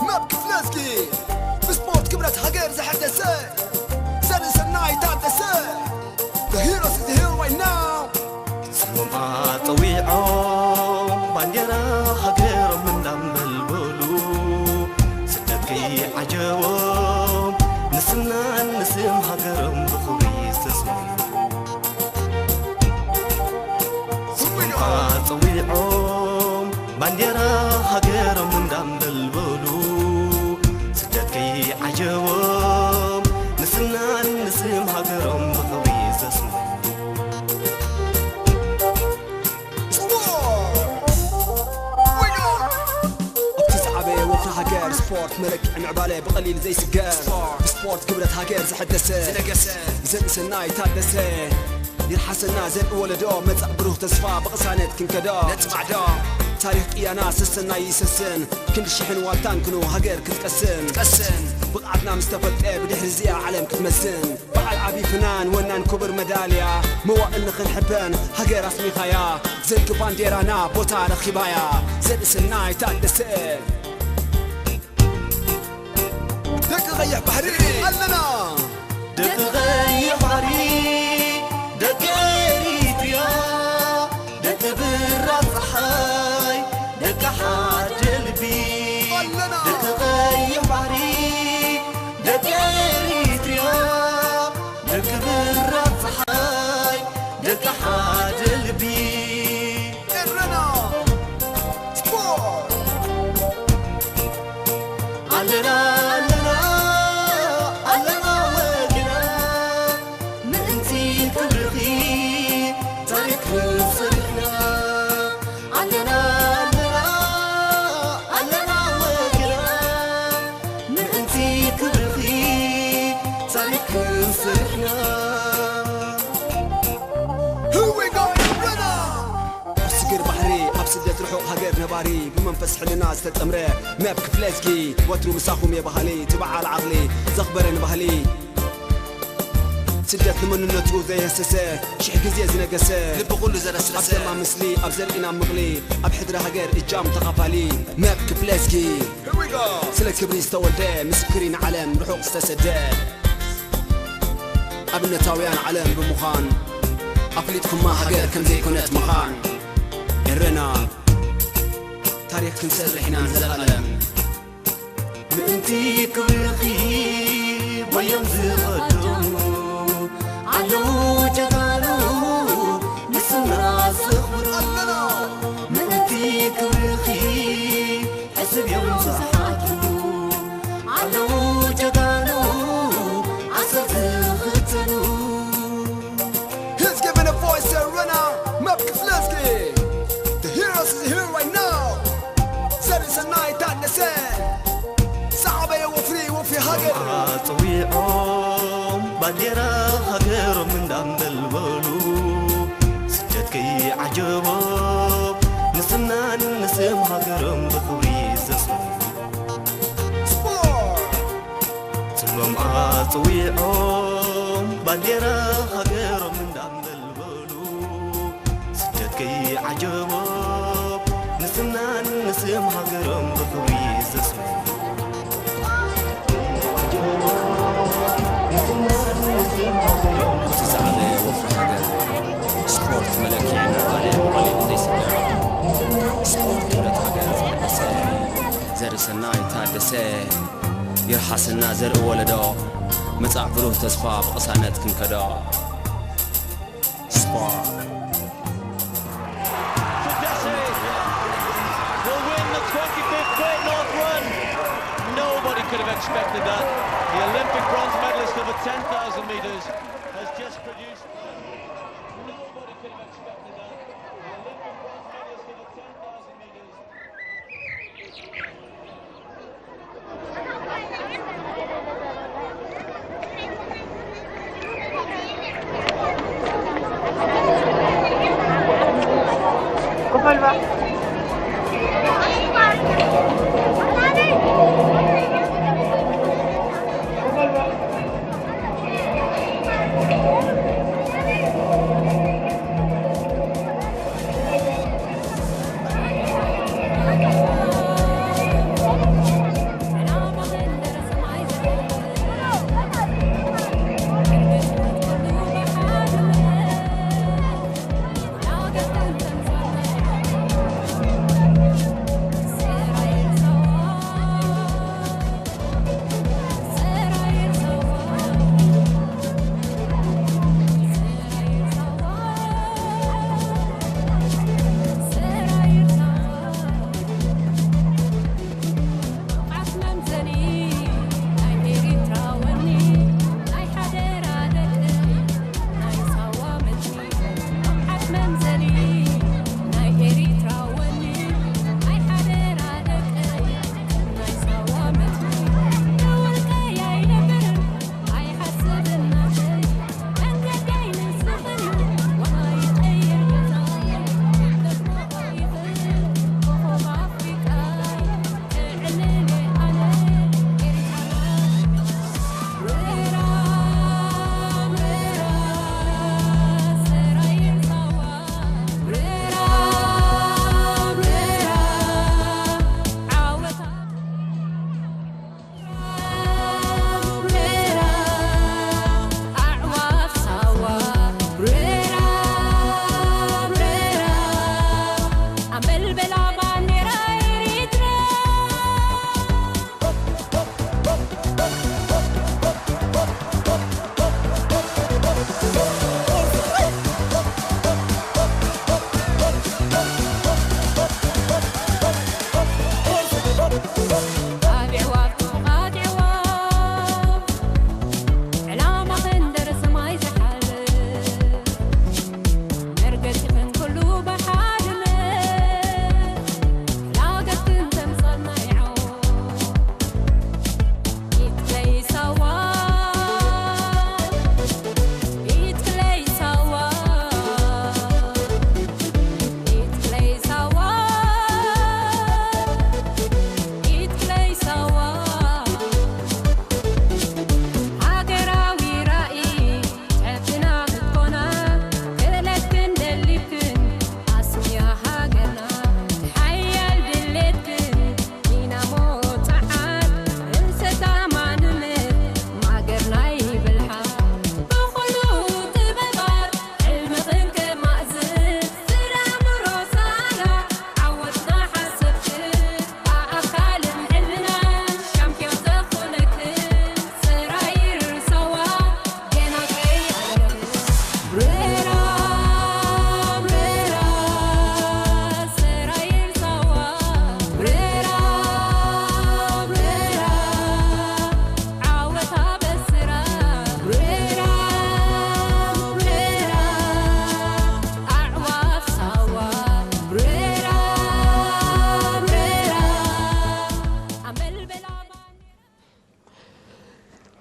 Map Kifleski. ብስፖርት ክብረት ሃገር ዘሐደሰ ዘርእሰናይ ታደሰ። The heroes is here right now. ስሞም ኣፀዊዖም ባንዴራ ሃገሮም እንዳንበልበሉ ስደት ከይዓጀቦም ንስምናን ንስም ሃገሮም ብኽብሪ ዝተስሙ ኣፀዊዖም ባንዴራ ሃገሮም እንዳንበልበሉ ስደት ከይዓጀቦም ንስምናን ንስም ሃገሮም ብኽብሪ ዘስሙ ኣብቲ ዝዓበየ ወፍሪ ሃገር ስፖርት መለክዒ ምዕባለ ብቐሊል ዘይስገር ብስፖርት ክብረት ሃገር ዝሐደሰ ዘርእሰናይ ታደሰ ይርሓሰና ዘርኢ ወለዶ መጻእ ብሩህ ተስፋ ብቕሳነት ክንከዶ ነጽማዕዶ ታሪኽ ቅያና ሰሰናይ ይሰስን ክንዲ ሽሕን ዋልታን ክኑ ሃገር ክትቀስን ትቀስን ብቕዓትና ምስ ተፈልጠ ብድሕሪ እዚኣ ዓለም ክትመዝን በዓል ዓቢ ፍናን ወናን ክቡር መዳልያ መዋእል ንኽንሕበን ሃገር ኣስሚኻያ ዘንኪ ባንዴራና ቦታ ረኺባያ ዘርእሰናይ ታደሰ ደቂ ቀይሕ ባሕሪ ኣለና ደቂ ቀይሕ ባሕሪ ደቂ ኤሪትሪያ ደቂ ብራ ፀሓይ ደቂ ሓደ ልቢ ደቂ ቀይሕ ባሕሪ ደቂ ኤሪትሪያ ደቂ ብራ ፀሓይ ደቂ ሓደ ልቢ ኤረና ስፖርት ኣለና ኣለና ኣለና ወግና ምእንቲ ክብርኺ ታሪኽ ክንሰርሕና ኣለና ኣለና ኣለና ወግና ምእንቲ ክብርኺ ታሪኽ ክንሰርሕና ኣብ ስግር ባሕሪ ኣብ ስደት ርሑቕ ሃገር ነባሪ ብመንፈስ ሕልና ዝተጸምረ መብ ክፍለዝጊ ወትሩ ምሳኹም የባህሊ ትበዓል ዓቕሊ ዘኽበረ ንባህሊ ስደት ንመንነቱ ዘየሰሰ ሽሕ ግዜ ዝነገሰ ልቢ ኩሉ ዘረስረሰ ኣብ ደማ ምስሊ ኣብ ዘርኢና ምቕሊ ኣብ ሕድሪ ሃገር እጃም ተኻፋሊ መብ ክፍለዝጊ ስለ ክብሪ ዝተወልደ ምስክሪ ንዓለም ርሑቕ ዝተሰደ ኣብነታውያን ዓለም ብምዃን ኣፍሊጥኩማ ሃገር ከም ዘይኮነት ምዃን ኤረና ታሪኽ ክንሰርሕ ኢና ንዘለኣለም ምእንቲ ክብርኺ ወዮም ዝቐደሙ ኣለዉ ጀጋኑ ንስና ዘኽብሩ ምእንቲ ክብርኺ ሕስብ እዮም ዝሓቱ ኣለዉ ጀጋኑ ዓሰርተ ክተኑ He's giving a voice to a runner, Map Kifleski. The heroes is here right now. That is a night that the same. Sabe wo free wo fi hage. ኣጽዊዖም ባንዴራ ሃገሮም እንዳንበልበሉ ስደት ከይዓጀቦም ንስምናን ንስም ሃገሮም ብኽብሪ ዘስሙ ስሞም ኣጽዊዖም ባንዴራ ሃገሮም እንዳንበልበሉ ስደት ከይዓጀቦም ንስምናን ንስም ሃገሮም ብኽብሪ ዘስሙ ሰናይ ታደሰ ይርሓሰና ዘርኢ ወለዶ፣ መጻእ ብሩህ ተስፋ ብቕሳነት ክንከዶ። ስፖርት። Tadesse will win the twenty-fifth Great North Run. Nobody could have expected that. The Olympic bronze medalist of the ten thousand meters has just produced. Nobody could have expected that. The Olympic bronze medalist of the ten thousand meters.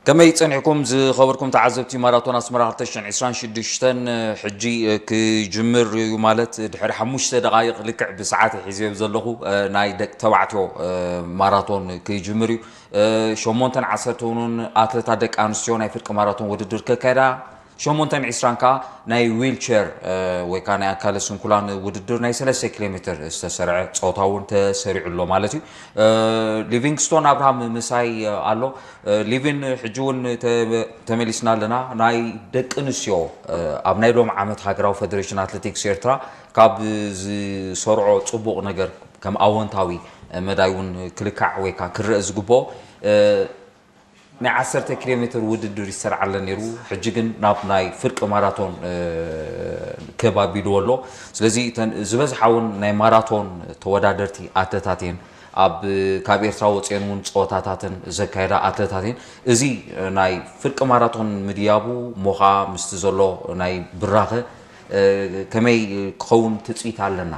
ከመይ ጸኒሕኩም ዝኸበርኩም ተዓዘብቲ ማራቶን ኣስመራ ክልተ ሽሕን ዕስራን ሽዱሽተን? ሕጂ ክጅምር እዩ፣ ማለት ድሕሪ ሓሙሽተ ደቓይቕ፣ ልክዕ ብሰዓት ሒዘዮ ዘለኹ፣ ናይ ደቂ ተባዕትዮ ማራቶን ክጅምር እዩ። ሸሞንተን ዓሰርተን እውን ኣትለታት ደቂ ኣንስትዮ ናይ ፍርቂ ማራቶን ውድድር ከካየዳ፣ ሸሞንተን ዕስራን ከኣ ናይ ዊልቸር ወይ ከዓ ናይ ኣካለ ስንኩላን ውድድር ናይ ሰለስተ ኪሎ ሜትር ዝተሰርዐ ጾታ እውን ተሰሪዑ ኣሎ ማለት እዩ። ሊቪንግስቶን ኣብርሃም ምሳይ ኣሎ። ሊቪን፣ ሕጂ እውን ተመሊስና ኣለና። ናይ ደቂ ኣንስትዮ ኣብ ናይ ሎም ዓመት ሃገራዊ ፈደሬሽን ኣትሌቲክስ ኤርትራ ካብ ዝሰርዖ ጽቡቕ ነገር ከም ኣወንታዊ መዳይ እውን ክልካዕ ወይ ከዓ ክረእ ዝግብኦ ናይ ዓሰርተ ኪሎ ሜትር ውድድር ይሰርዓለን ነይሩ። ሕጂ ግን ናብ ናይ ፍርቂ ማራቶን ክብ ኣቢልዎ ኣሎ። ስለዚ ዝበዝሓ እውን ናይ ማራቶን ተወዳደርቲ ኣትለታት እየን። ኣብ ካብ ኤርትራ ወፅኦን እውን ፀወታታትን ዘካየዳ ኣትለታት እየን። እዚ ናይ ፍርቂ ማራቶን ምድያቡ ሞኻ ምስቲ ዘሎ ናይ ብራኸ ከመይ ክኸውን ትፅቢት ኣለና?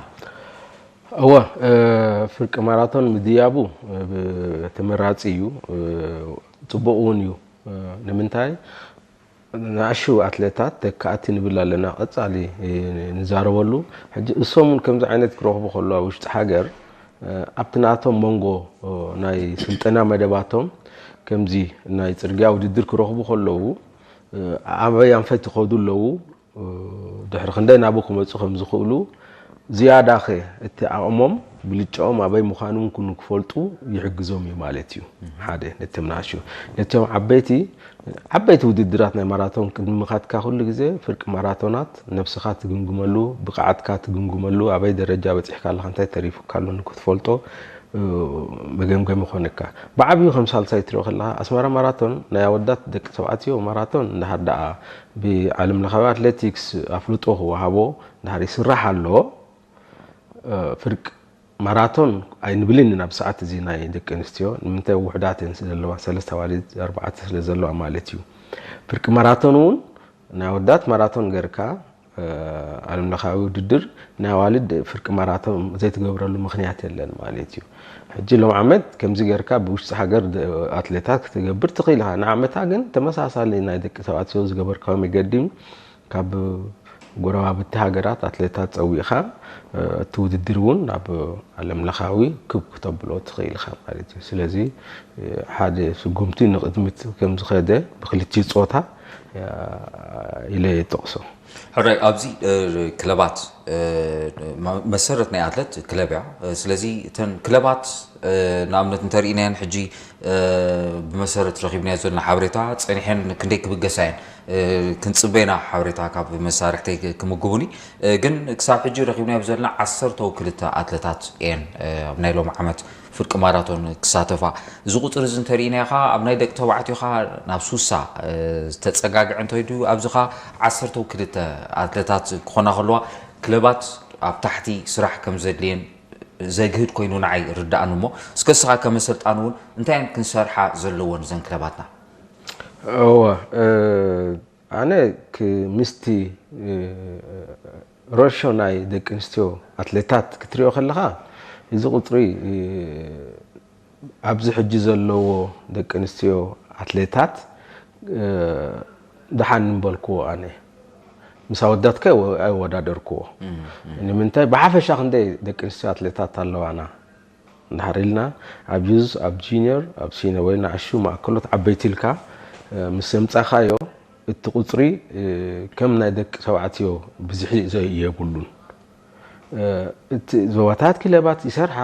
እወ፣ ፍርቂ ማራቶን ምድያቡ ተመራፂ እዩ። ፅቡቕ እውን እዩ። ንምንታይ? ንኣሽው ኣትሌታት ተካእቲ ንብል ኣለና። ቀፃሊ ንዛረበሉ። ሕጂ እሶም እውን ከምዚ ዓይነት ክረኽቡ ከለዉ ኣብ ውሽጢ ሃገር ኣብቲ ናቶም መንጎ ናይ ስልጠና መደባቶም ከምዚ ናይ ፅርግያ ውድድር ክረኽቡ ከለዉ ኣበይ ኣንፈት ይኸዱ ኣለዉ፣ ድሕሪ ክንደይ ናብኡ ክመፁ ከም ዝኽእሉ ዝያዳኸ እቲ ዓቕሞም ብልጫኦም ኣበይ ምዃኑ እውን ክፈልጡ ይሕግዞም እዩ ማለት እዩ። ሓደ ነቶም ንኣሽው። ነቶም ዓበይቲ ዓበይቲ ውድድራት ናይ ማራቶን ቅድሚ ምኻድካ ኩሉ ግዜ ፍርቂ ማራቶናት ነብስኻ ትግምግመሉ፣ ብቕዓትካ ትግምግመሉ፣ ኣበይ ደረጃ በፂሕካ ኣለኻ፣ እንታይ ተሪፉካ ኣሎ ንክትፈልጦ መገምገሚ ይኾነካ። ብዓብዩ ከም ሳልሳይ ትሪኦ ከለኻ ኣስመራ ማራቶን ናይ ኣወዳት ደቂ ተባዕትዮ ማራቶን እንድሕር ደኣ ብዓለም ለኻዊ ኣትሌቲክስ ኣፍልጦ ክወሃቦ እንድሕር ይስራሕ ኣሎ፣ ፍርቂ ማራቶን ኣይንብልን ኢና ብሰዓት እዚ ናይ ደቂ ኣንስትዮ። ንምንታይ? ውሑዳት እየን ስለዘለዋ፣ ሰለስተ ኣዋልድ ኣርባዕተ ስለዘለዋ ማለት እዩ። ፍርቂ ማራቶን እውን ናይ ኣወዳት ማራቶን ገርካ ዓለም ለኻዊ ውድድር ናይ ኣዋልድ ፍርቂ ማራቶን ዘይትገብረሉ ምኽንያት የለን ማለት እዩ። ሕጂ ሎም ዓመት ከምዚ ገርካ ብውሽጢ ሃገር ኣትሌታት ክትገብር ትኽእል ኢኻ። ንዓመታ ግን ተመሳሳሊ ናይ ደቂ ተባዕትዮ ዝገበርካዮ መገዲ ካብ ጎረባብቲ ሃገራት ኣትሌታት ፀዊእኻ እቲ ውድድር እውን ናብ ዓለም ለኻዊ ክብ ክተብሎ ትኽእል ኢኻ ማለት እዩ። ስለዚ ሓደ ስጉምቲ ንቕድሚት ከም ዝኸደ ብክልቲኡ ፆታ ኢለ ይጠቕሶ። ሕራይ ኣብዚ ክለባት መሰረት ናይ ኣትለት ክለብ እያ። ስለዚ እተን ክለባት ንኣብነት እንተርኢናየን ሕጂ ብመሰረት ረኺብናዮ ዘለና ሓበሬታ ፀኒሐን ክንደይ ክብገሳ እየን ክንፅበ ኢና። ሓበሬታ ካብ መሳርሕተይ ክምግቡኒ ግን ክሳብ ሕጂ ረኺብናዮ ዘለና ዓሰርተው ክልተ ኣትለታት እየን ኣብ ናይ ሎም ዓመት ፍርቂ ማራቶን ክሳተፋ። እዚ ቁፅሪ እዚ እንተርኢናዮ ኸዓ ኣብ ናይ ደቂ ተባዕትዮ ኸዓ ናብ ሱሳ ዝተፀጋግዐ እንተይዱ ኣብዚ ኸዓ ዓሰርተው ክልተ ኣትለታት ክኾና ከለዋ ክለባት ኣብ ታሕቲ ስራሕ ከም ዘድልየን ዘግህድ ኮይኑ ንዓይ ይርድኣኒ እሞ እስከ ንስኻ ከም ኣሰልጣኒ እውን እንታይ እየን ክንሰርሓ ዘለወን እዘን ክለባትና? እወ ኣነ ምስቲ ሮሾ ናይ ደቂ ኣንስትዮ ኣትሌታት ክትሪኦ ከለኻ እዚ ቁፅሪ ኣብዚ ሕጂ ዘለዎ ደቂ ኣንስትዮ ኣትሌታት ደሓን ምበልክዎ ኣነ ምስ ኣወዳት ከ ኣይወዳደርክዎ ንምንታይ ብሓፈሻ ክንደይ ደቂ ኣንስትዮ ኣትሌታት ኣለዋና እንድሕር ኢልና ኣብ ዩዝ ኣብ ጂኒየር ኣብ ሲኒየር ወይ ንኣሽቱ ማእከሎት ዓበይቲ ኢልካ ምስ ኣምፃእኻዮ እቲ ቁፅሪ ከም ናይ ደቂ ተባዕትዮ ብዝሒ የብሉን እቲ ዞባታት ክለባት ይሰርሓ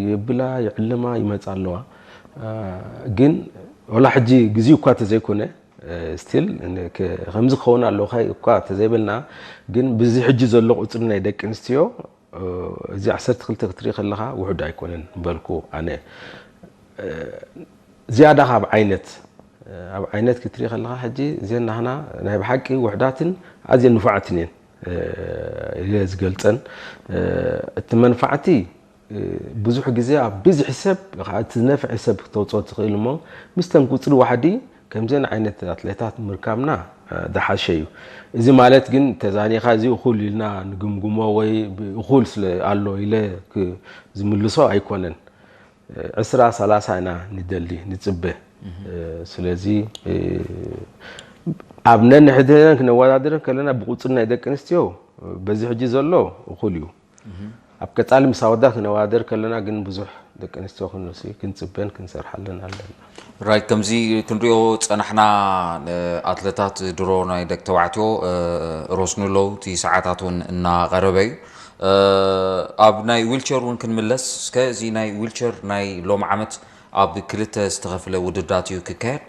የብላ ይዕልማ ይመፃ ኣለዋ ግን ወላ ሕጂ ግዜኡ እኳ ተዘይኮነ ስቲል ከምዚ ክኸውን ኣለዎ እኳ ተዘይበልና ግን ብዚ ሕጂ ዘሎ ቁፅሪ ናይ ደቂ ኣንስትዮ እዚ ዓሰርተ ክልተ ክትርኢ ከለኻ ውሑድ ኣይኮነን በልኩ ኣነ ዝያዳ ካብ ዓይነት ኣብ ዓይነት ክትርኢ ከለኻ ሕጂ እዘን ናህና ናይ ብሓቂ ውሕዳትን ኣዝየን ንፉዓትን እየን ኢለ ዝገልፀን እቲ መንፋዕቲ ብዙሕ ግዜ ኣብ ብዝሒ ሰብ እቲ ዝነፍዐ ሰብ ክተውፅኦ ትኽእል እሞ ምስተን ቁፅሪ ዋሕዲ ከምዘን ዓይነት ኣትሌታት ምርካብና ዝሓሸ እዩ። እዚ ማለት ግን ተዛኒኻ እዚ እኹል ኢልና ንግምግሞ ወይ እኹል ስለ ኣሎ ኢለ ዝምልሶ ኣይኮነን። ዕስራ ሰላሳ ኢና ንደሊ ንፅበ። ስለዚ ኣብ ነንሕድሕደን ክነወዳድረን ከለና ብቁፅሪ ናይ ደቂ ኣንስትዮ በዚ ሕጂ ዘሎ እኹል እዩ። ኣብ ቀፃሊ ምስ ኣወዳት ክነወዳደር ከለና ግን ብዙሕ ደቂ ኣንስትዮ ክንሲ ክንፅበን ክንሰርሓለን ኣለና። ራይት ከምዚ ክንሪኦ ፀናሕና ኣትለታት ድሮ ናይ ደቂ ተባዕትዮ ረስኑ ኣለዉ እቲ ሰዓታት እውን እናቐረበ እዩ ኣብ ናይ ዊልቸር እውን ክንምለስ እስከ እዚ ናይ ዊልቸር ናይ ሎም ዓመት ኣብ ክልተ ዝተኸፍለ ውድዳት እዩ ክካየድ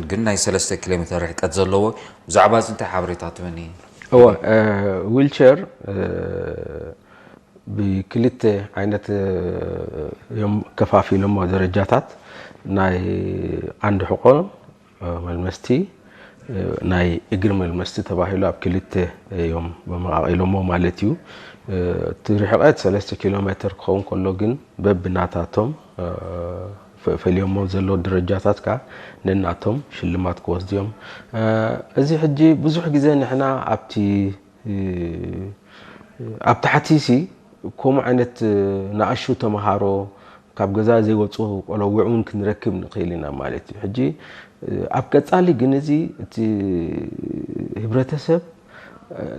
ግን ናይ ሰለስተ ኪሎ ሜትር ርሕቀት ዘለዎ ብዛዕባ እዚ እንታይ ሓበሬታ ትበኒ እወ ዊልቸር ብክልተ ዓይነት እዮም ከፋፊሎሞ ደረጃታት። ናይ ዓንዲ ሕቆ መልመስቲ፣ ናይ እግሪ መልመስቲ ተባሂሉ ኣብ ክልተ እዮም መቃቂሎሞ ማለት እዩ። እቲ ርሕቀት ሰለስተ ኪሎ ሜትር ክኸውን ከሎ ግን በብናታቶም ፈልዮሞ ዘሎ ደረጃታት ከኣ ነናቶም ሽልማት ክወስዱ እዮም። እዚ ሕጂ ብዙሕ ግዜ ንሕና ኣብቲ ኣብ ታሕቲ ሲ ከምኡ ዓይነት ንኣሽቱ ተምሃሮ ካብ ገዛ ዘይወፁ ቆለውዕ እውን ክንረክብ ንኽእል ኢና ማለት እዩ። ሕጂ ኣብ ቀፃሊ ግን እዚ እቲ ህብረተሰብ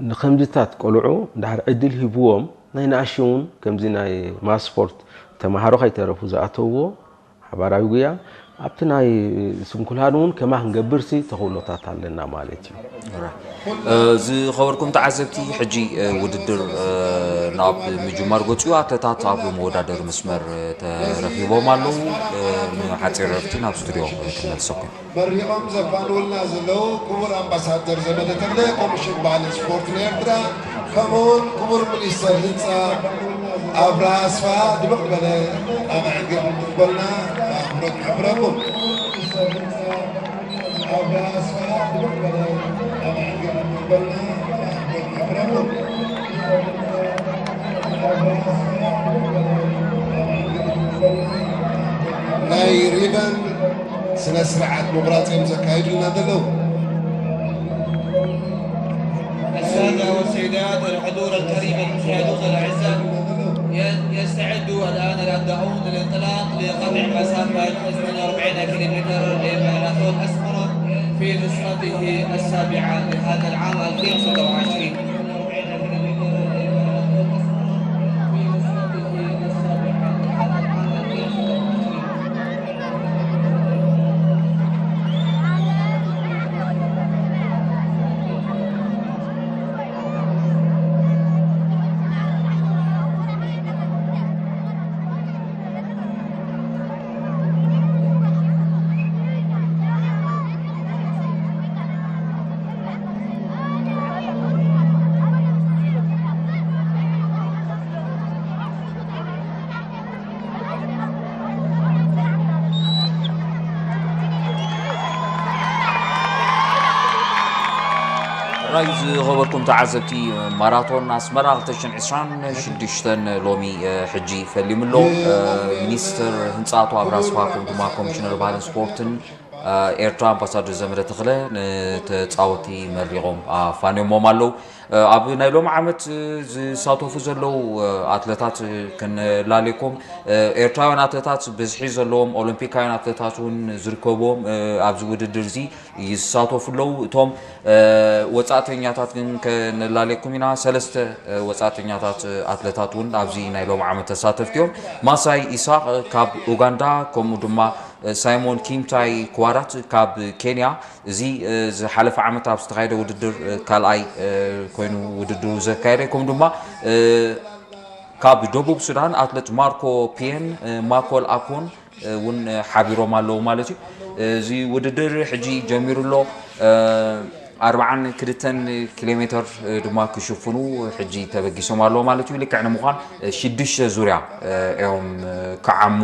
ንከምዚታት ቆልዑ እንድሕር ዕድል ሂብዎም ናይ ንኣሽቱ እውን ከምዚ ናይ ማስ ስፖርት ተምሃሮ ከይተረፉ ዝኣተውዎ ሓባራዊ ጉያ ኣብቲ ናይ ስንኩላን እውን ከማ ክንገብር ሲ ተኽእሎታት ኣለና ማለት እዩ። ዝኸበርኩም ተዓዘብቲ ሕጂ ውድድር ናብ ምጅማር ገፅኡ ኣተታት ኣብ መወዳደሪ መስመር ተረኺቦም ኣለዉ። ንሓፂር ረፍቲ ናብ ስቱድዮ ክንመልሰኩም። መሪቖም ዘፋንውልና ዘለዉ ክቡር ኣምባሳደር ዘመደ ተኽለ ኮሚሽን ባህልን ስፖርትን ኤርትራ ከምኡውን ክቡር ሚኒስተር ህንፃ ኣብርሃ ኣስፍሃ ድምቕ ዝበለ ኣመዕንገር ንክትበልና ብኣኽብሮት ንሕብረኩም። ናይ ሪበን ስነ ስርዓት ምቑራፅ እዮም ዘካይዱልና ዘለዉ። السادة والسيدات، الحضور الكريم، المشاهدون الأعزاء، يستعد الآن الأبدعون للانطلاق لقطع مسافة ثمانية وأربعين كيلومتر لماراثون أسمرة في نسخته السابعة لهذا العام ألفين وستة وعشرين. ራይ ዝኸበርኩም ተዓዘብቲ ማራቶን ኣስመራ ክልተ ሽሕን ዕስራን ሽዱሽተን ሎሚ ሕጂ ፈሊሙ ኣሎ። ሚኒስትር ህንፃቱ ኣብርሃ ኣስፍሃ ከምኡ ድማ ኮሚሽነር ባህልን ስፖርትን ኤርትራ ኣምባሳደር ዘመደ ተኽለ ንተፃወቲ መሪቖም ኣፋንዮሞም ኣለዉ። ኣብ ናይ ሎሚ ዓመት ዝሳተፉ ዘለዉ ኣትለታት ክንላለየኩም፣ ኤርትራውያን ኣትለታት ብዝሒ ዘለዎም ኦሎምፒካውያን ኣትለታት እውን ዝርከብዎም ኣብዚ ውድድር እዚ ይሳተፉ ኣለዉ። እቶም ወፃእተኛታት ግን ከነላለየኩም ኢና። ሰለስተ ወፃእተኛታት ኣትለታት እውን ኣብዚ ናይ ሎሚ ዓመት ተሳተፍቲ እዮም። ማሳይ ኢሳቅ ካብ ኡጋንዳ ከምኡ ድማ ሳይሞን ኪምታይ ክዋራት ካብ ኬንያ እዚ ዝሓለፈ ዓመት ኣብ ዝተኻየደ ውድድር ካልኣይ ኮይኑ ውድድሩ ዘካየደ ከምኡ ድማ ካብ ደቡብ ሱዳን ኣትለት ማርኮ ፒየን ማኮል ኣኮን እውን ሓቢሮም ኣለዉ ማለት እዩ። እዚ ውድድር ሕጂ ጀሚሩ ኣሎ። ኣርብዓን ክልተን ኪሎ ሜትር ድማ ክሽፍኑ ሕጂ ተበጊሶም ኣለዉ ማለት እዩ። ልክዕ ንምዃን ሽዱሽተ ዙርያ እዮም ክዓሙ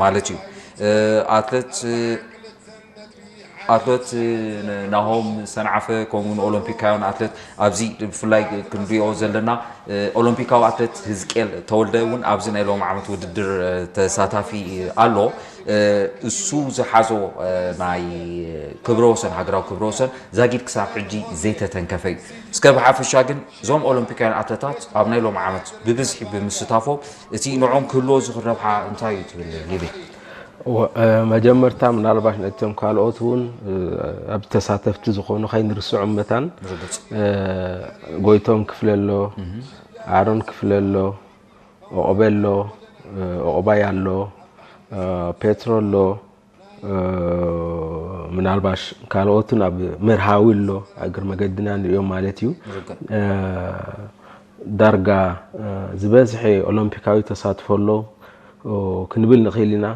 ማለት እዩ። ኣትለት ኣትለት ናሆም ሰንዓፈ ከምኡ ንኦሎምፒካውያን ኣትለት ኣብዚ ብፍላይ ክንሪኦ ዘለና ኦሎምፒካዊ ኣትለት ህዝቅኤል ተወልደ እውን ኣብዚ ናይ ሎሚ ዓመት ውድድር ተሳታፊ ኣሎ። እሱ ዝሓዞ ናይ ክብረ ወሰን ሃገራዊ ክብረ ወሰን ዛጊድ ክሳብ ሕጂ ዘይተተንከፈ እዩ። እስከ ብሓፈሻ ግን እዞም ኦሎምፒካውያን ኣትለታት ኣብ ናይ ሎሚ ዓመት ብብዝሒ ብምስታፎም እቲ ንዖም ክህልዎ ዝኽእል ረብሓ እንታይ እዩ ትብል ሊቤ? መጀመርታ ምናልባሽ ነቶም ካልኦት እውን ኣብ ተሳተፍቲ ዝኾኑ ከይንርስዖም መታን ጎይቶም ክፍለ ኣሎ፣ ኣሮን ክፍለ ኣሎ፣ ኦቆበ ኣሎ፣ ኦቆባይ ኣሎ፣ ፔትሮ ኣሎ፣ ምናልባሽ ካልኦትን ኣብ መርሃዊ ኣሎ፣ እግር መገድና ንሪኦም ማለት እዩ። ዳርጋ ዝበዝሐ ኦሎምፒካዊ ተሳትፎ ኣሎ ክንብል ንኽእል ኢና።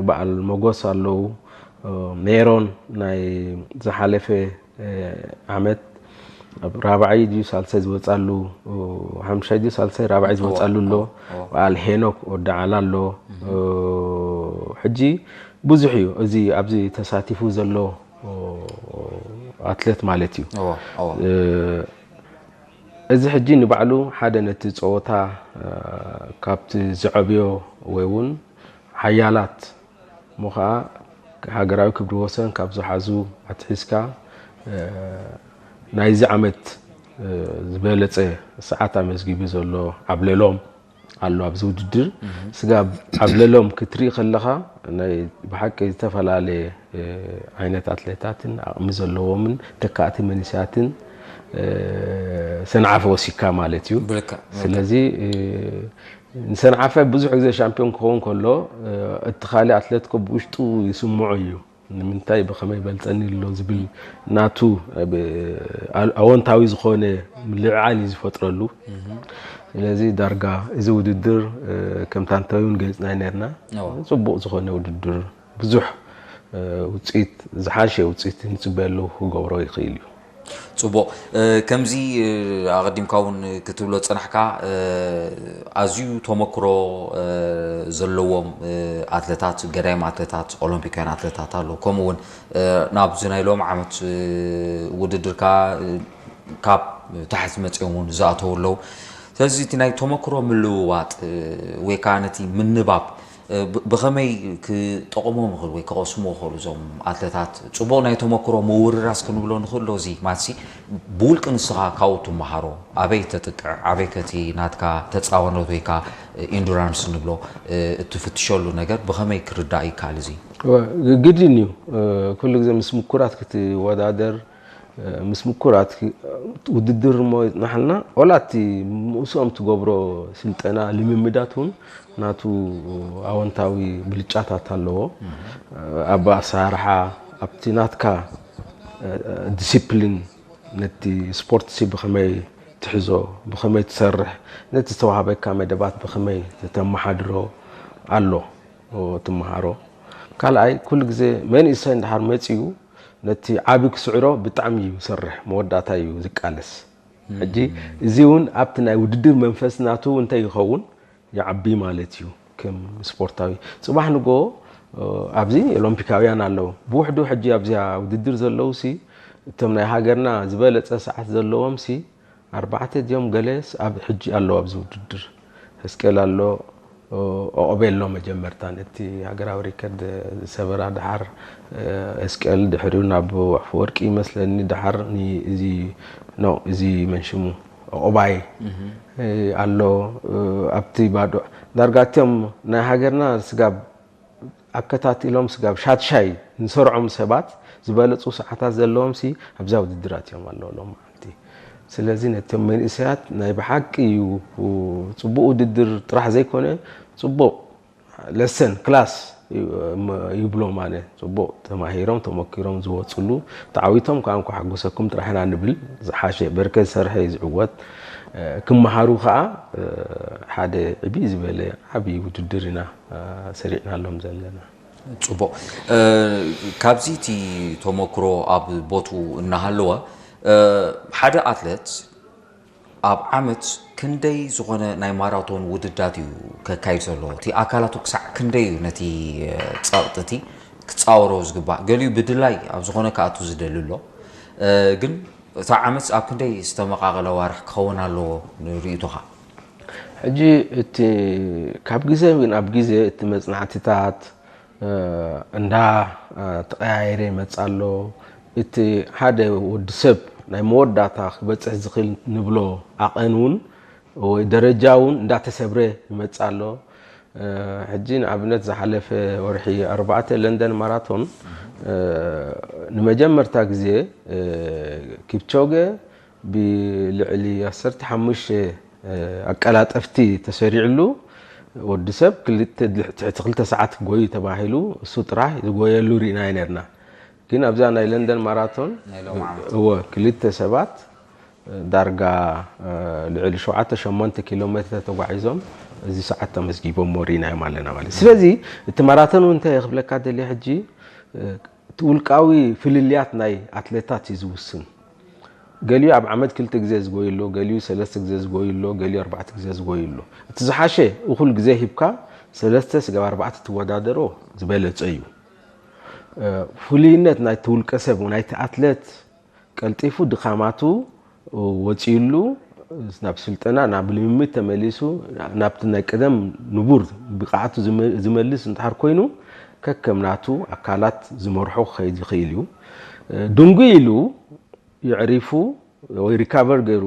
በዓል ሞጎስ ኣለዉ፣ ሜሮን ናይ ዝሓለፈ ዓመት ኣብ ራብዓይ ድዩ ሳልሳይ ዝወፃሉ፣ ሓምሻይ ድዩ ሳልሳይ ራብዓይ ዝወፃሉ ኣሎ። በዓል ሄኖክ ወዲ ዓላ ኣሎ። ሕጂ ብዙሕ እዩ እዚ ኣብዚ ተሳቲፉ ዘሎ ኣትሌት ማለት እዩ። እዚ ሕጂ ንባዕሉ ሓደ ነቲ ፀወታ ካብቲ ዝዐብዮ ወይ እውን ሓያላት እሞ ከዓ ሃገራዊ ክብሪ ወሰን ካብ ዝሓዙ ኣትሒዝካ ናይዚ ዓመት ዝበለፀ ሰዓት ኣመዝጊቡ ዘሎ ዓብለሎም ኣሎ ኣብዚ ውድድር። ስጋብ ዓብለሎም ክትርኢ ከለኻ ናይ ብሓቂ ዝተፈላለየ ዓይነት ኣትሌታትን ዓቕሚ ዘለዎምን ተካእቲ መንስያትን ሰንዓፈ ወሲካ ማለት እዩ። ስለዚ ንሰንዓፈ ብዙሕ ግዜ ሻምፒዮን ክኸውን ከሎ እቲ ካልእ ኣትሌት ኮ ብውሽጡ ይስምዖ እዩ። ንምንታይ ብኸመይ በልፀኒ ኣሎ ዝብል ናቱ ኣወንታዊ ዝኾነ ምልዕዓል እዩ ዝፈጥረሉ። ስለዚ ዳርጋ እዚ ውድድር ከም ታንታዊ እውን ገሊፅና ነርና። ፅቡቕ ዝኾነ ውድድር ብዙሕ ውፅኢት ዝሓሸ ውፅኢት ንፅበየሉ ክገብሮ ይኽእል እዩ። ፅቡቕ። ከምዚ ኣቐዲምካ እውን ክትብሎ ዝፀናሕካ ኣዝዩ ተመክሮ ዘለዎም ኣትለታት፣ ገዳይም ኣትለታት፣ ኦሎምፒካውያን ኣትለታት ኣሎ። ከምኡ እውን ናብዚ ናይ ሎም ዓመት ውድድርካ ካብ ታሕቲ መፅኦም እውን ዝኣተው ኣለዉ። ስለዚ እቲ ናይ ተመክሮ ምልውዋጥ ወይ ከዓ ነቲ ምንባብ ብኸመይ ክጠቕሞም ይኽእል ወይ ክቐስሙ ይኽእሉ እዞም ኣትለታት? ፅቡቕ ናይ ተመክሮ ምውርራስ ክንብሎ ንኽእል ዶ? እዚ ማለትሲ ብውልቂ ንስኻ ካብኡ ትመሃሮ ኣበይ ተጥቅዕ ኣበይ ከቲ ናትካ ተፃወኖት ወይ ከዓ ኢንዱራንስ ንብሎ እትፍትሸሉ ነገር ብኸመይ ክርዳእ ይከኣል? እዚ ግድን እዩ። ኩሉ ግዜ ምስ ምኩራት ክትወዳደር ምስ ምኩራት ውድድር እሞ ይፅናሓልና። ዋላ እቲ ምስኦም ትገብሮ ስልጠና ልምምዳት እውን ናቱ ኣወንታዊ ብልጫታት ኣለዎ። ኣብ ኣሰራርሓ ኣብቲ ናትካ ዲሲፕሊን ነቲ ስፖርት ሲ ብኸመይ ትሕዞ፣ ብኸመይ ትሰርሕ፣ ነቲ ዝተዋሃበካ መደባት ብኸመይ ተመሓድሮ ኣሎ ትመሃሮ። ካልኣይ ኩሉ ግዜ መንእሰይ እንድሓር መፂኡ ነቲ ዓቢ ክስዕሮ ብጣዕሚ እዩ ዝሰርሕ፣ መወዳእታ እዩ ዝቃለስ። ሕጂ እዚ እውን ኣብቲ ናይ ውድድር መንፈስ ናቱ እንታይ ይኸውን ይዓቢ ማለት እዩ። ከም ስፖርታዊ ፅባሕ ንጎ ኣብዚ ኦሎምፒካውያን ኣለዉ። ብውሕዱ ሕጂ ኣብዚኣ ውድድር ዘለዉ ሲ እቶም ናይ ሃገርና ዝበለፀ ሰዓት ዘለዎም ሲ ኣርባዕተ ድዮም ገለ ኣብ ሕጂ ኣለዉ ኣብዚ ውድድር። ህዝቅኤል ኣሎ፣ ኦቆቤ ኣሎ መጀመርታ ነቲ ሃገራዊ ሪከርድ ዝሰበራ፣ ድሓር ህዝቅኤል፣ ድሕሪኡ ናብ ኣፈወርቂ ይመስለኒ፣ ድሓር እዚ ኖ እዚ መንሽሙ ኦቆባይ ኣሎ ኣብቲ ባዶ ዳርጋ እቲኦም ናይ ሃገርና ስጋብ ኣከታቲሎም ስጋብ ሻድሻይ ንሰርዖም ሰባት ዝበለፁ ሰዓታት ዘለዎም ሲ ኣብዛ ውድድራት እዮም ኣለዉ ሎም መዓልቲ። ስለዚ ነቶም መንእሰያት ናይ ብሓቂ እዩ ፅቡቅ ውድድር ጥራሕ ዘይኮነ ፅቡቅ ለሰን ክላስ ይብሎም ኣነ። ፅቡቅ ተማሂሮም ተመኪሮም ዝወፅሉ ተዓዊቶም ከዓ እንኳ ሓጎሰኩም ጥራሕና ንብል። ዝሓሸ በርከ ዝሰርሐ እዩ ዝዕወት። ክመሃሩ ከዓ ሓደ ዕብይ ዝበለ ዓብይ ውድድር ኢና ሰሪዕናሎም ዘለና። ፅቡቅ። ካብዚ እቲ ተመክሮ ኣብ ቦትኡ እናሃለወ ሓደ ኣትለት ኣብ ዓመት ክንደይ ዝኾነ ናይ ማራቶን ውድዳት እዩ ከካይድ ዘሎ? እቲ ኣካላቱ ክሳዕ ክንደይ እዩ ነቲ ፀቕጢ እቲ ክፃወሮ ዝግባእ? ገሊኡ ብድላይ ኣብ ዝኾነ ክኣቱ ዝደሊ ኣሎ። ግን እታ ዓመት ኣብ ክንደይ ዝተመቓቐለ ዋርሕ ክኸውን ኣለዎ ንርእይቶኻ? ሕጂ እቲ ካብ ግዜ ናብ ግዜ እቲ መፅናዕትታት እንዳ ተቐያየረ ይመጽእ ኣሎ። እቲ ሓደ ወዲ ሰብ ናይ መወዳእታ ክበጽሕ ዝኽእል ንብሎ ዓቐን እውን ወይ ደረጃ እውን እንዳተሰብረ ይመጽእ ኣሎ። ሕጂ ንኣብነት ዝሓለፈ ወርሒ ኣርባዕተ ለንደን ማራቶን ንመጀመርታ ግዜ ኪፕቾገ ብልዕሊ ዓሰርተ ሓሙሽተ ኣቀላጠፍቲ ተሰሪዕሉ ወዲ ሰብ ክልተ ትሕቲ ክልተ ሰዓት ጎዩ ተባሂሉ እሱ ጥራሕ ዝጎየሉ ርኢናዮ ነርና። ግን ኣብዛ ናይ ለንደን ማራቶን እወ ክልተ ሰባት ዳርጋ ልዕሊ ሸውዓተ ሸሞንተ ኪሎ ሜትር ተጓዒዞም እዚ ሰዓት ተመዝጊቦም ሪኢናዮም ኣለና ማለት። ስለዚ እቲ ማራቶን እውን እንታይ ክብለካ ደልየ ሕጂ እቲ ውልቃዊ ፍልልያት ናይ ኣትሌታት እዩ ዝውስን። ገሊኡ ኣብ ዓመት ክልተ ግዜ ዝጎይ ኣሎ፣ ገሊኡ ሰለስተ ግዜ ዝጎይ ኣሎ፣ ገሊኡ ኣርባዕተ ግዜ ዝጎይ ኣሎ። እቲ ዝሓሸ እኹል ግዜ ሂብካ ሰለስተ ስጋብ ኣርባዕተ ትወዳደሮ ዝበለጸ እዩ። እ፣ ፍሉይነት ናይቲ ውልቀ ሰብ፣ ናይቲ ኣትለት ቀልጢፉ ድኻማቱ ወጺኡሉ ናብ ስልጠና፣ ናብ ልምምድ ተመሊሱ ናብቲ ናይ ቀደም ንቡር ብቕዓቱ ዝመ-፣ ዝመልስ እንድሕር ኮይኑ ከከም ናቱ ኣካላት ዝመርሖ ክኸይድ ይኽእል እዩ። እ፣ ድንጉይ ኢሉ የዕሪፉ ወይ ሪካቨር ገይሩ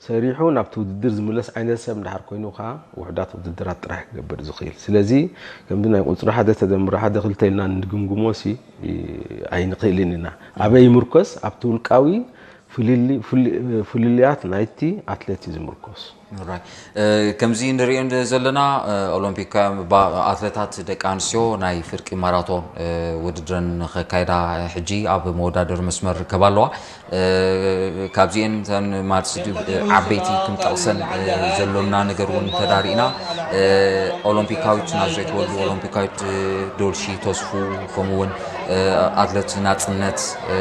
ሰሪሑ ናብቲ ውድድር ዝምለስ ዓይነት ሰብ እንድሕር ኮይኑ ከዓ ውሑዳት ውድድራት ጥራሕ ክገብር ዝኽእል። ስለዚ ከምዚ ናይ ቁፅሪ ሓደ ተደምሮ ሓደ ክልተ ኢልና እንድግምግሞ ሲ ኣይንኽእልን ኢና። ኣበይ ይምርኮስ? ኣብቲ ውልቃዊ ፍልል-፣ ፍል-፣ ፍልልያት ናይቲ ኣትሌት እዩ ዝምርኮስ። ራይ። እ፣ ከምዚ ንሪኦ እንደ ዘለና፣ እ፣ ኦሎምፒክ ባ-፣ ኣትሌታት ደቂ ኣንስትዮ ናይ ፍርቂ ማራቶን፣ እ፣ ውድድረን ከካይዳ ሕጂ ኣብ መወዳደሪ መስመር ርከባ ኣለዋ። እ፣ ካብዚኤን እተን ማትስ ድ-፣ እ፣ ዓበይቲ ክንጠቕሰን፣ እ፣ ዘሎና ነገር እውን ተዳሪእና፣ እ፣ ኦሎምፒካዊት ናዝሬት ወልዱ፣ ኦሎምፒካዊት፣ እ፣ ዶልሺ ተስፉ፣ ከምኡ እውን፣ እ፣ ኣትሌት ናጽነት፣ እ፣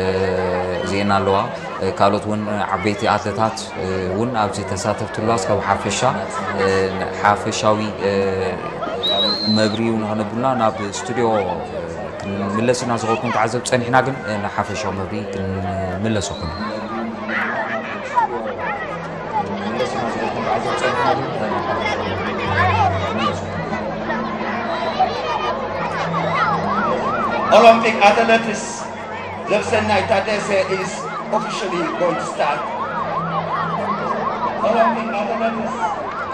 እዚኤን ኣለዋ። እ፣ ካልኦት እውን፣ እ፣ ዓበይቲ ኣትሌታት፣ እ፣ እውን ኣብዚ ተሳተፍቲ ኣለዋ። እስካብ ሓፈሻ፣ እ፣ ሓፈሻዊ፣ እ፣ መብርሂ እውን ንኸነብሉና ናብ ስቱድዮ፣ እ፣ ክንምለስ ኢና ዝኸድኩም ተዓዘብ ጸኒሕና፣ ግን፣ እ፣ ንሓፈሻዊ መብርሂ ክንምለሰኩም ኢና። Olympic athletics ዘርሰናይ ታደሰ is officially going to start. Olympic athletics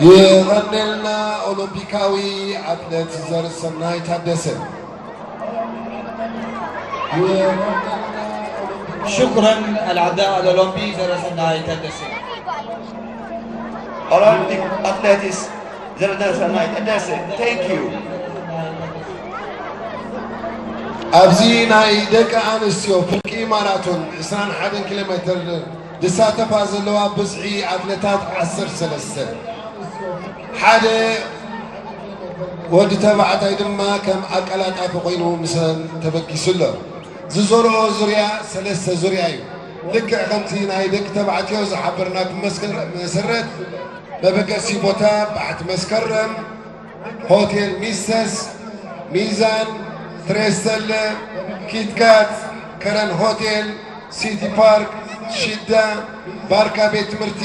የቐኔልና ኦሎምፒካዊ ኣትሌት ዘርሰናይ ታደሰ። شكرا العداء الأولمبي زرسناي تدسي. Olympic athletics ዘርሰናይ ታደሰ. Thank you. ኣብዚ ናይ ደቂ ኣንስትዮ ፍርቂ ማራቶን ዕስራን ሓደን ኪሎ ሜትር ዝሳተፋ ዘለዋ ብዝሒ ኣትሌታት ዓሰርተ ሰለስተ። ሓደ ወዲ ተባዕታይ ድማ ከም ኣቀላጣፊ ኮይኑ ምሰን ተበጊሱ ኣሎ። ዝዞርኦ ዙርያ ሰለስተ ዙርያ እዩ። ልክዕ ከምቲ ናይ ደቂ ተባዕትዮ ዝሓበርናኩም መስከረ-፣ መሰረት መበገሲ ቦታ ባሕቲ መስከረም፣ ሆቴል ሚሰስ፣ ሚዛን፣ ትሬስተለ፣ ኪትካት፣ ከረን ሆቴል፣ ሲቲ ፓርክ፣ ሽዳ፣ ባርካ ቤት ትምህርቲ፣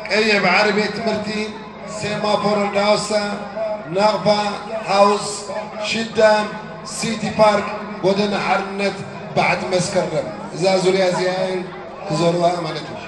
ቀይሕ ባሕሪ ቤት ትምህርቲ፣ ሴማፎር ዳውሳ፣ ናቕፋ፣ ሃውስ፣ ሽዳ፣ ሲቲ ፓርክ፣ ጎደና ሓርነት፣ ባሕቲ መስከረም። እዛ ዙርያ እዚኣ እየን ክዞርዋ ማለት እዩ።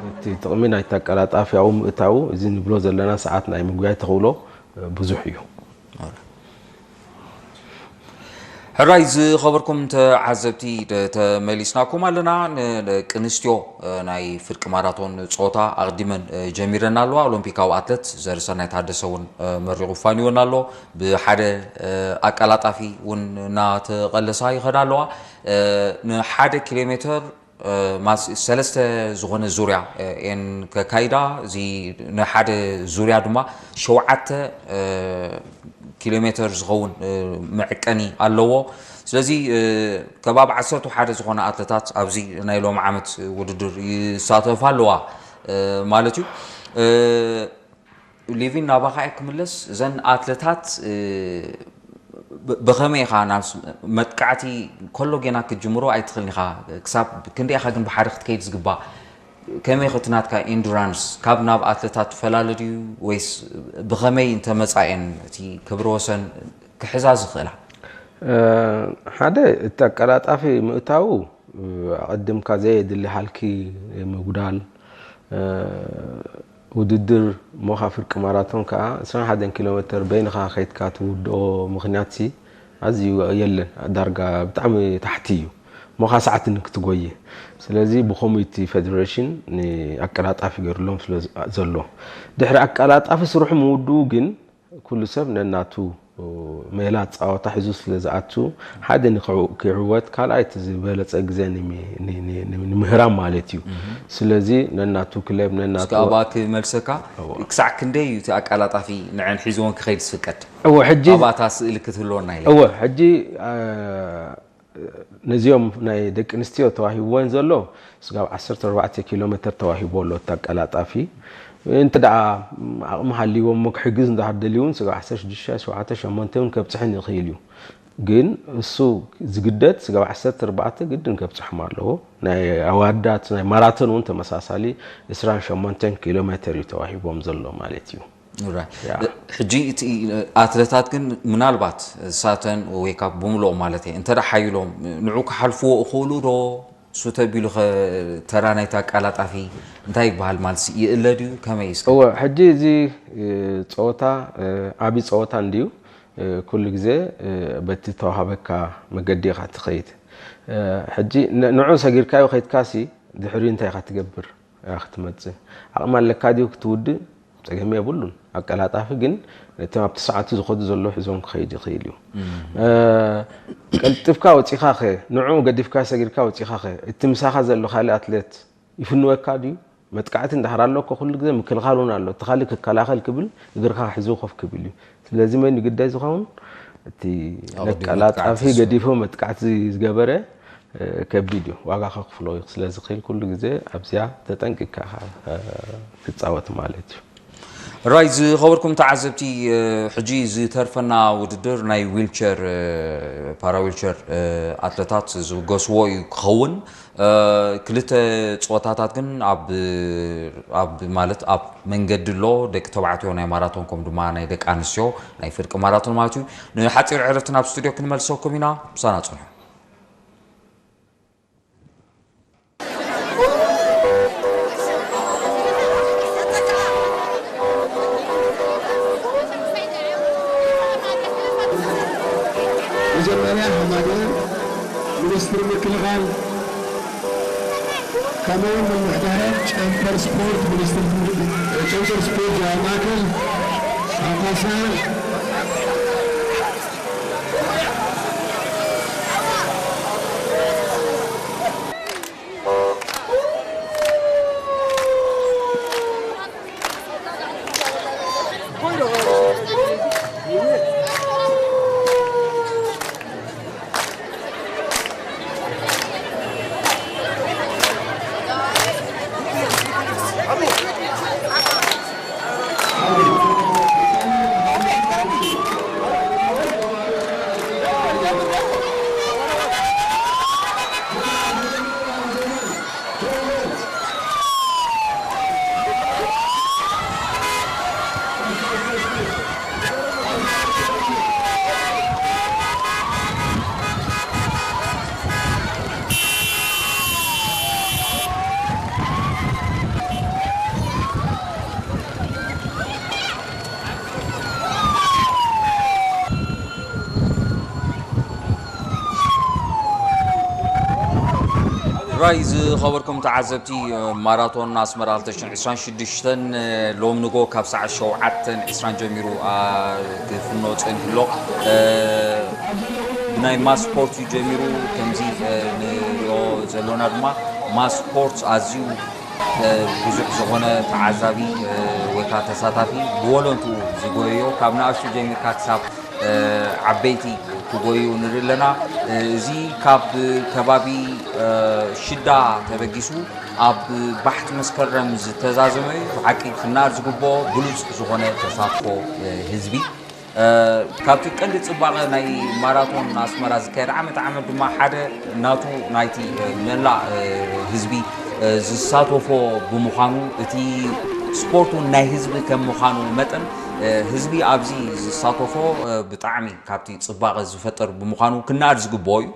እቲ ጥቕሚ ናይቲ ኣቀላጣፊያዊ ምእታዉ፣ እዚ ንብሎ ዘለና ሰዓት ናይ ምጉያይ ተኽእሎ ብዙሕ እዩ። ሕራይ ዝኸበርኩም ተዓዘብቲ፣ ተመሊስናኩም ኣለና። ንደቂ ኣንስትዮ ናይ ፍርቂ ማራቶን ጾታ ኣቕዲመን ጀሚረን ኣለዋ። ኦሎምፒካዊ ኣትለት ዘርሰናይ ታደሰ እውን መሪቑ ፋንወን ኣሎ። ብሓደ ኣቀላጣፊ እውን እናተቐለሳ ይኸዳ ኣለዋ። ንሓደ ኪሎ ሜትር ማስ-፣ ሰለስተ ዝኾነ ዙርያ፣ እ፣ እየን ከካይዳ። እዚ ንሓደ ዙርያ ድማ ሸውዓተ፣ እ፣ ኪሎ ሜትር ዝኸውን፣ እ፣ መዕቀኒ ኣለዎ። ስለዚ፣ እ፣ ከባቢ ዓሰርተ ሓደ ዝኾነ ኣትለታት ኣብዚ ናይ ሎሚ ዓመት ውድድር ይሳተፋ ኣለዋ፣ እ፣ ማለት እዩ። እ፣ ሊቪን ናባኻ እየ ክምለስ። እዘን ኣትለታት፣ እ፣ ብ-፣ ብኸመይ ኢኻ ናብ ስ-፣ መጥቃዕቲ ከሎ ጌና ክትጅምሮ ኣይትኽእልን ኢኻ። ክሳብ ክንደይ ኢኻ ግን ብሓደ ክትከይድ ዝግባእ? ከመይ ኢኻ እቲ ናትካ ኢንዱራንስ? ካብ ናብ ኣትለታት ትፈላለ ድዩ ወይስ ብኸመይ እንተመጻ እየን እቲ ክብረ ወሰን ክሕዛ ዝኽእላ? እ፣ ሓደ እቲ ኣቀላጣፊ ምእታዉ፣ እ፣ ኣቐድምካ ዘየድሊ ሃልኪ ምጉዳል፣ እ፣ ውድድር እሞ ካብ ፍርቂ ማራቶን ከዓ ዕስራን ሓደን ኪሎ ሜተር በይንኻ ከይድካ ትውድኦ ምኽንያት ሲ ኣዝዩ የለን። ዳርጋ ብጣዕሚ ታሕቲ እዩ። እሞ ካብ ሰዓት ንክትጎየ። ስለዚ ብኸምኡ እቲ ፌደሬሽን ንኣቀላጣፊ ገይሩሎም ስለ ዘሎ፣ ድሕሪ ኣቀላጣፊ ስርሑ ምውድኡ ግን ኩሉ ሰብ ነናቱ ሜላ ፃወታ ሒዙ ስለ ዝኣቱ፣ ሓደ ንክዕወት፣ ካልኣይ እቲ ዝበለፀ ግዜ ንሚ- ን- ን- ን- ንምህራም ማለት እዩ። ስለዚ ነናቱ ክለብ ነናቱ እስከ ኣብኣ ክመልሰካ፣ እወ። ክሳዕ ክንደይ እዩ እቲ ኣቀላጣፊ ንዐን ሒዝዎን ክኸይድ ዝፍቀድ? እወ፣ ሕጂ ኣብኣታ ስእሊ ክትህልወና ኢለ። እወ፣ ሕጂ፣ አ፣ ነዚኦም ናይ ደቂ ኣንስትዮ ተዋሂብወን ዘሎ ስጋብ ዓሰርተ ኣርባዕተ ኪሎ ሜተር ተዋሂቦ ኣሎ እቲ ኣቀላጣፊ። እንተ ደኣ ዓቕሚ ሃልይዎም እሞ ክሕግዝ እንድሕር ደልዩ እውን ስጋብ ዓሰርተ ሽዱሽተ፣ ሸውዓተ፣ ሸሞንተ እውን ከብጽሕን ይኽእል እዩ። ግን እሱ ዝግደድ ስጋብ ዓሰርተ ኣርባዕተ ግድን ከብጽሖም ኣለዎ። ናይ ኣዋዳት ናይ ማራቶን እውን ተመሳሳሊ ዕስራን ሸሞንተን ኪሎ ሜተር እዩ ተዋሂቦም ዘሎ ማለት እዩ። ራይት። ያ። ሕጂ እቲ ኣትለታት ግን ምናልባት እሳተን ወይ ካብ ብምልኦም ማለት እየ እንተ ደኣ ሓይሎም ንዑ ክሓልፍዎ እኽእሉ ዶ? ሱተ ቢሉ ኸ ተራ ናይቲ ኣቃላጣፊ እንታይ ይበሃል ማለት ይእለ ድዩ? ከመይ እስከ? እወ፣ ሕጂ እዚ፣ እ፣ ጸወታ፣ እ፣ ዓቢ ጸወታ እንድዩ። እ፣ ኩሉ ግዜ፣ እ፣ በቲ ተዋሃበካ መገዲ ኢኻ ትኸይድ። እ፣ ሕጂ ን-፣ ንዑ ሰጊርካዮ ከይድካሲ ድሕሪኡ እንታይ ኢኻ ትገብር? ኢኻ ክትመጽእ። ዓቕሚ ኣለካ ድዩ ክትውድእ? ጸገም የብሉን። ኣቀላጣፊ ግን ነቶም ኣብቲ ሰዓቱ ዝኸዱ ዘለዉ ሒዞም ክኸይድ ይኽእል እዩ። እ፣ ቀልጢፍካ ወጺኻ ኸ፣ ንዑ ገዲፍካ ሰጊርካ ወጺኻ ኸ፣ እቲ ምሳኻ ዘሎ ካልእ ኣትሌት ይፍንወካ ድዩ? መጥቃዕቲ እንድሕር ኣሎ እኮ ኩሉ ግዜ ምክልኻል እውን ኣሎ። እቲ ካልእ ክከላኸል ክብል እግርኻ ክሕዙ ኮፍ ክብል እዩ። ስለዚ መን እዩ ግዳይ ዝኸውን? እቲ ኣቐዲሙ ነቀላጣፊ መጥቃዕቲ ዝስዕብ። ገዲፉ መጥቃዕቲ ዝገበረ፣ እ፣ ከቢድ እዩ። ዋጋ ከኽፍሎ ስለ ዝኽእል ኩሉ ግዜ ኣብዚኣ ተጠንቂቕካ ኢኻ፣ እ፣ ትጻወት ማለት እዩ። ራይ ዝኸበርኩም ተዓዘብቲ፣ እ፣ ሕጂ ዝተርፈና ውድድር ናይ ዊልቸር፣ እ፣ ፓራ ዊልቸር፣ እ፣ ኣትለታት ዝብገስዎ እዩ ክኸውን። እ፣ ክልተ ጸወታታት ግን ኣብ፣ ኣብ፣ ማለት ኣብ መንገዲ ኣሎ፣ ደቂ ተባዕትዮ ናይ ማራቶን፣ ከም ድማ ናይ ደቂ ኣንስትዮ ናይ ፍርቂ ማራቶን ማለት እዩ። ንሓጺር ዕረፍቲ ናብ ስቱድዮ ክንመልሰኩም ኢና። ምሳና ጽንሑ። መጀመርያ ሓደ ሚኒስትሪ ምክልኻል፣ ከምኡ እውን ምምሕዳር ጨንፈር ስፖርት ሚኒስትሪ፣ ጨንፈር ስፖርት ዞባ ማእከል ኣቶ ሳህል። ራይ ዝኸበርኩም ተዓዘብቲ፣ ማራቶን ኣስመራ ክልተ ሽሕን ዕስራን ሽዱሽተን ሎሚ ንጎ ካብ ሰዓት ሸውዓተን ዕስራን ጀሚሩ፣ አ፣ ክፍኖ ጸኒሑ ኣሎ። እ፣ ብናይ ማስ ስፖርት እዩ ጀሚሩ። ከምዚ፣ እ፣ ንሪኦ ዘሎና ድማ ማስ ስፖርት ኣዝዩ እ፣ ብዙሕ ዝኾነ ተዓዛቢ፣ እ፣ ወይ ከዓ ተሳታፊ ብወለንትኡ ዝጎየዮ፣ ካብ ንኣሽቱ ጀሚርካ ክሳብ፣ እ፣ ዓበይቲ ክጎዩ ንርኢ ኣለና። እ፣ እዚ ካብ ከባቢ፣ እ፣ ሽዳ ተበጊሱ ኣብ ባሕቲ መስከረም ዝተዛዘመ እዩ። ብሓቂ ክነኣድ ዝግብኦ ብሉጽ ዝኾነ ተሳትፎ፣ እ፣ ህዝቢ። እ፣ ካብቲ ቀንዲ ጽባቐ ናይ ማራቶን ኣስመራ ዝካየድ ዓመት ዓመት ድማ ሓደ ናቱ ናይቲ፣ እ፣ መላእ፣ እ፣ ህዝቢ፣ እ፣ ዝሳተፎ ብምዃኑ፣ እቲ ስፖርት እውን ናይ ህዝቢ ከም ምዃኑ መጠን፣ እ፣ ህዝቢ ኣብዚ ዝሳተፎ፣ እ፣ ብጣዕሚ ካብቲ ጽባቐ ዝፈጥር ብምዃኑ ክነኣድ ዝግብኦ እዩ።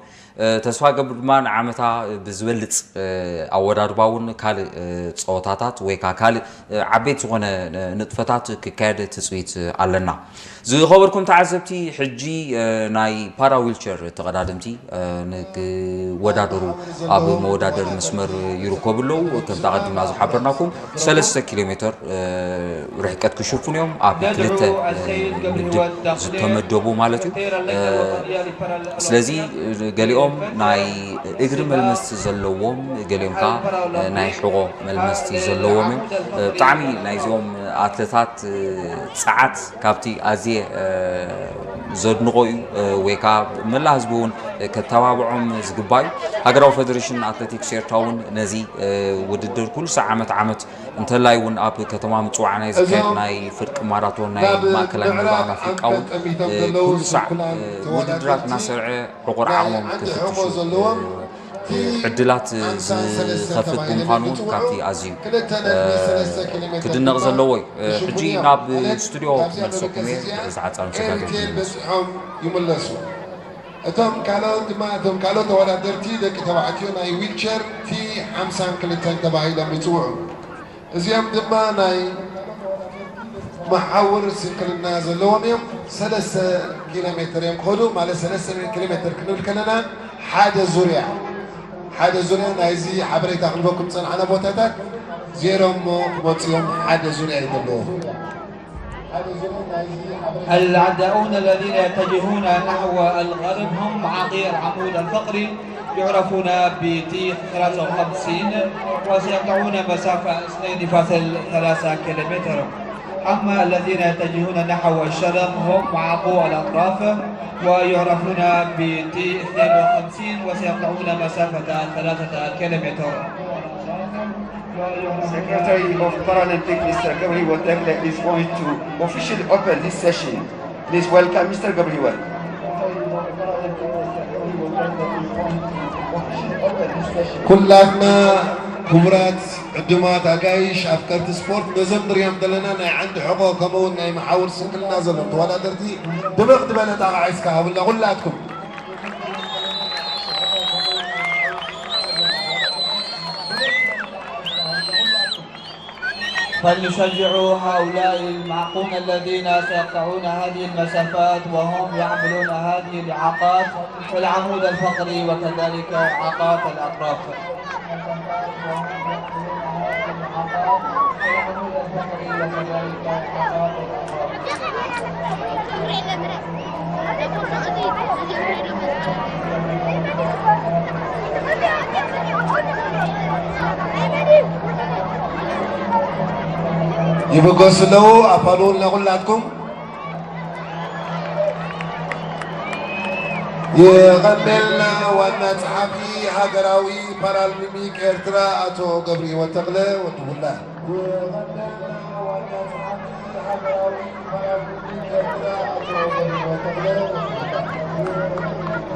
ተስፋ ገብር ድማ ንዓመታ ብዝበልፅ ኣወዳድባ እውን ካልእ ፀወታታት ወይ ከዓ ካልእ ዓበይቲ ዝኾነ ንጥፈታት ክካየድ ትፅቢት ኣለና። ዝኸበርኩም ተዓዘብቲ፣ ሕጂ ናይ ፓራ ዊልቸር ተቐዳደምቲ ንክወዳደሩ ኣብ መወዳደሪ መስመር ይርከቡ ኣለዉ። ከምቲ ኣቐዲምና ዝሓበርናኩም ሰለስተ ኪሎ ሜትር ርሕቀት ክሽፍኑ እዮም። ኣብ ክልተ ምድብ ዝተመደቡ ማለት እዩ። ስለዚ ገሊኦም ናይ እግሪ መልመስቲ ዘለዎም፣ ገሊኦም ከዓ ናይ ሕቖ መልመስቲ ዘለዎም እዮም። ብጣዕሚ ናይዚኦም ኣትለታት ጸዓት ካብቲ ኣዝየ ዘድንቖ እዩ፣ ወይ ከዓ መላእ ህዝቢ እውን ከተባብዖም ዝግባእ እዩ። ሃገራዊ ፌደሬሽን ኣትሌቲክስ ኤርትራ እውን ነዚ ውድድር ኩሉ ሳዕ ዓመት ዓመት እንተላይ እውን ኣብ ከተማ ምጽዋዕ ናይ ዝካየድ ናይ ፍርቂ ማራቶን ናይ ማእከላይ ምብራቕ ኣፍሪቃ እውን ኩሉ ሳዕ ውድድራት እናሰርዐ ዕቑር ዓቕሞም ክፍትሹ ዕድላት ዝኸፍት ብምዃኑ እውን ካብቲ ኣዝዩ ክድነቕ ዘለዎ እዩ። ሕጂ ናብ ስቱድዮ ክመልሰኩም እየ። ዝዓጻ መሰጋገርቲ ይመልሱ። እቶም ካልኦት ድማ እቶም ካልኦት ተወዳደርቲ ደቂ ተባዕትዮ ናይ ዊልቸር ቲ ሓምሳን ክልተን ተባሂሎም ይፅውዑ። እዚኦም ድማ ናይ መሓውር ስንክልና ዘለዎም እዮም። ሰለስተ ኪሎ ሜትር እዮም ክኸዱ፣ ማለት ሰለስተ ኪሎ ሜትር ክንብል ከለና ሓደ ዙርያ ሓደ ዙርያ ናይዚ ሓበሬታ ክንበኩም ዝፀናሕና ቦታታት ዜሮ እሞ ክመፁ እዮም። ሓደ ዙርያ እዩ ዘለዎ። العداؤون الذين يتجهون نحو الغرب هم عقير عمود الفقري يعرفون ب تي ثلاثة وخمسين وسيقطعون مسافة اثنين فاصل ثلاثة كيلومتر. أما الذين يتجهون نحو الشرق هم معاقو الأطراف ويعرفون ب تي اثنين وخمسين وسيقطعون مسافة ثلاثة كيلومتر. Secretary of Paralympic, Mister Gabri Watakle, is going to officially open this session. Please welcome Mister Gabriel. ኩላትና ክቡራት ዕዱማት ኣጋይሽ ኣፍቀርቲ ስፖርት ነዞም ንሪኦም ዘለና ናይ ዓንዲ ሕቆ ከምኡ እውን ናይ መሓውር ስንክልና ዘለዎም ተወዳደርቲ ድምቕ ዝበለ ጣቕዓ እስከ ሃቡልና ኩላትኩም። فلنشجع هؤلاء المعاقون الذين سيقطعون هذه المسافات وهم يحملون هذه الإعاقات والعمود الفقري وكذلك إعاقات الأطراف. ይብገሱ ኣለዉ ኣፋልዉልና ኩላትኩም። የቐንየልና ዋና ጸሓፊ ሃገራዊ ፓራሊምፒክ ኤርትራ ኣቶ ገብረሂወት ተኽለ ወዲ ቡላ።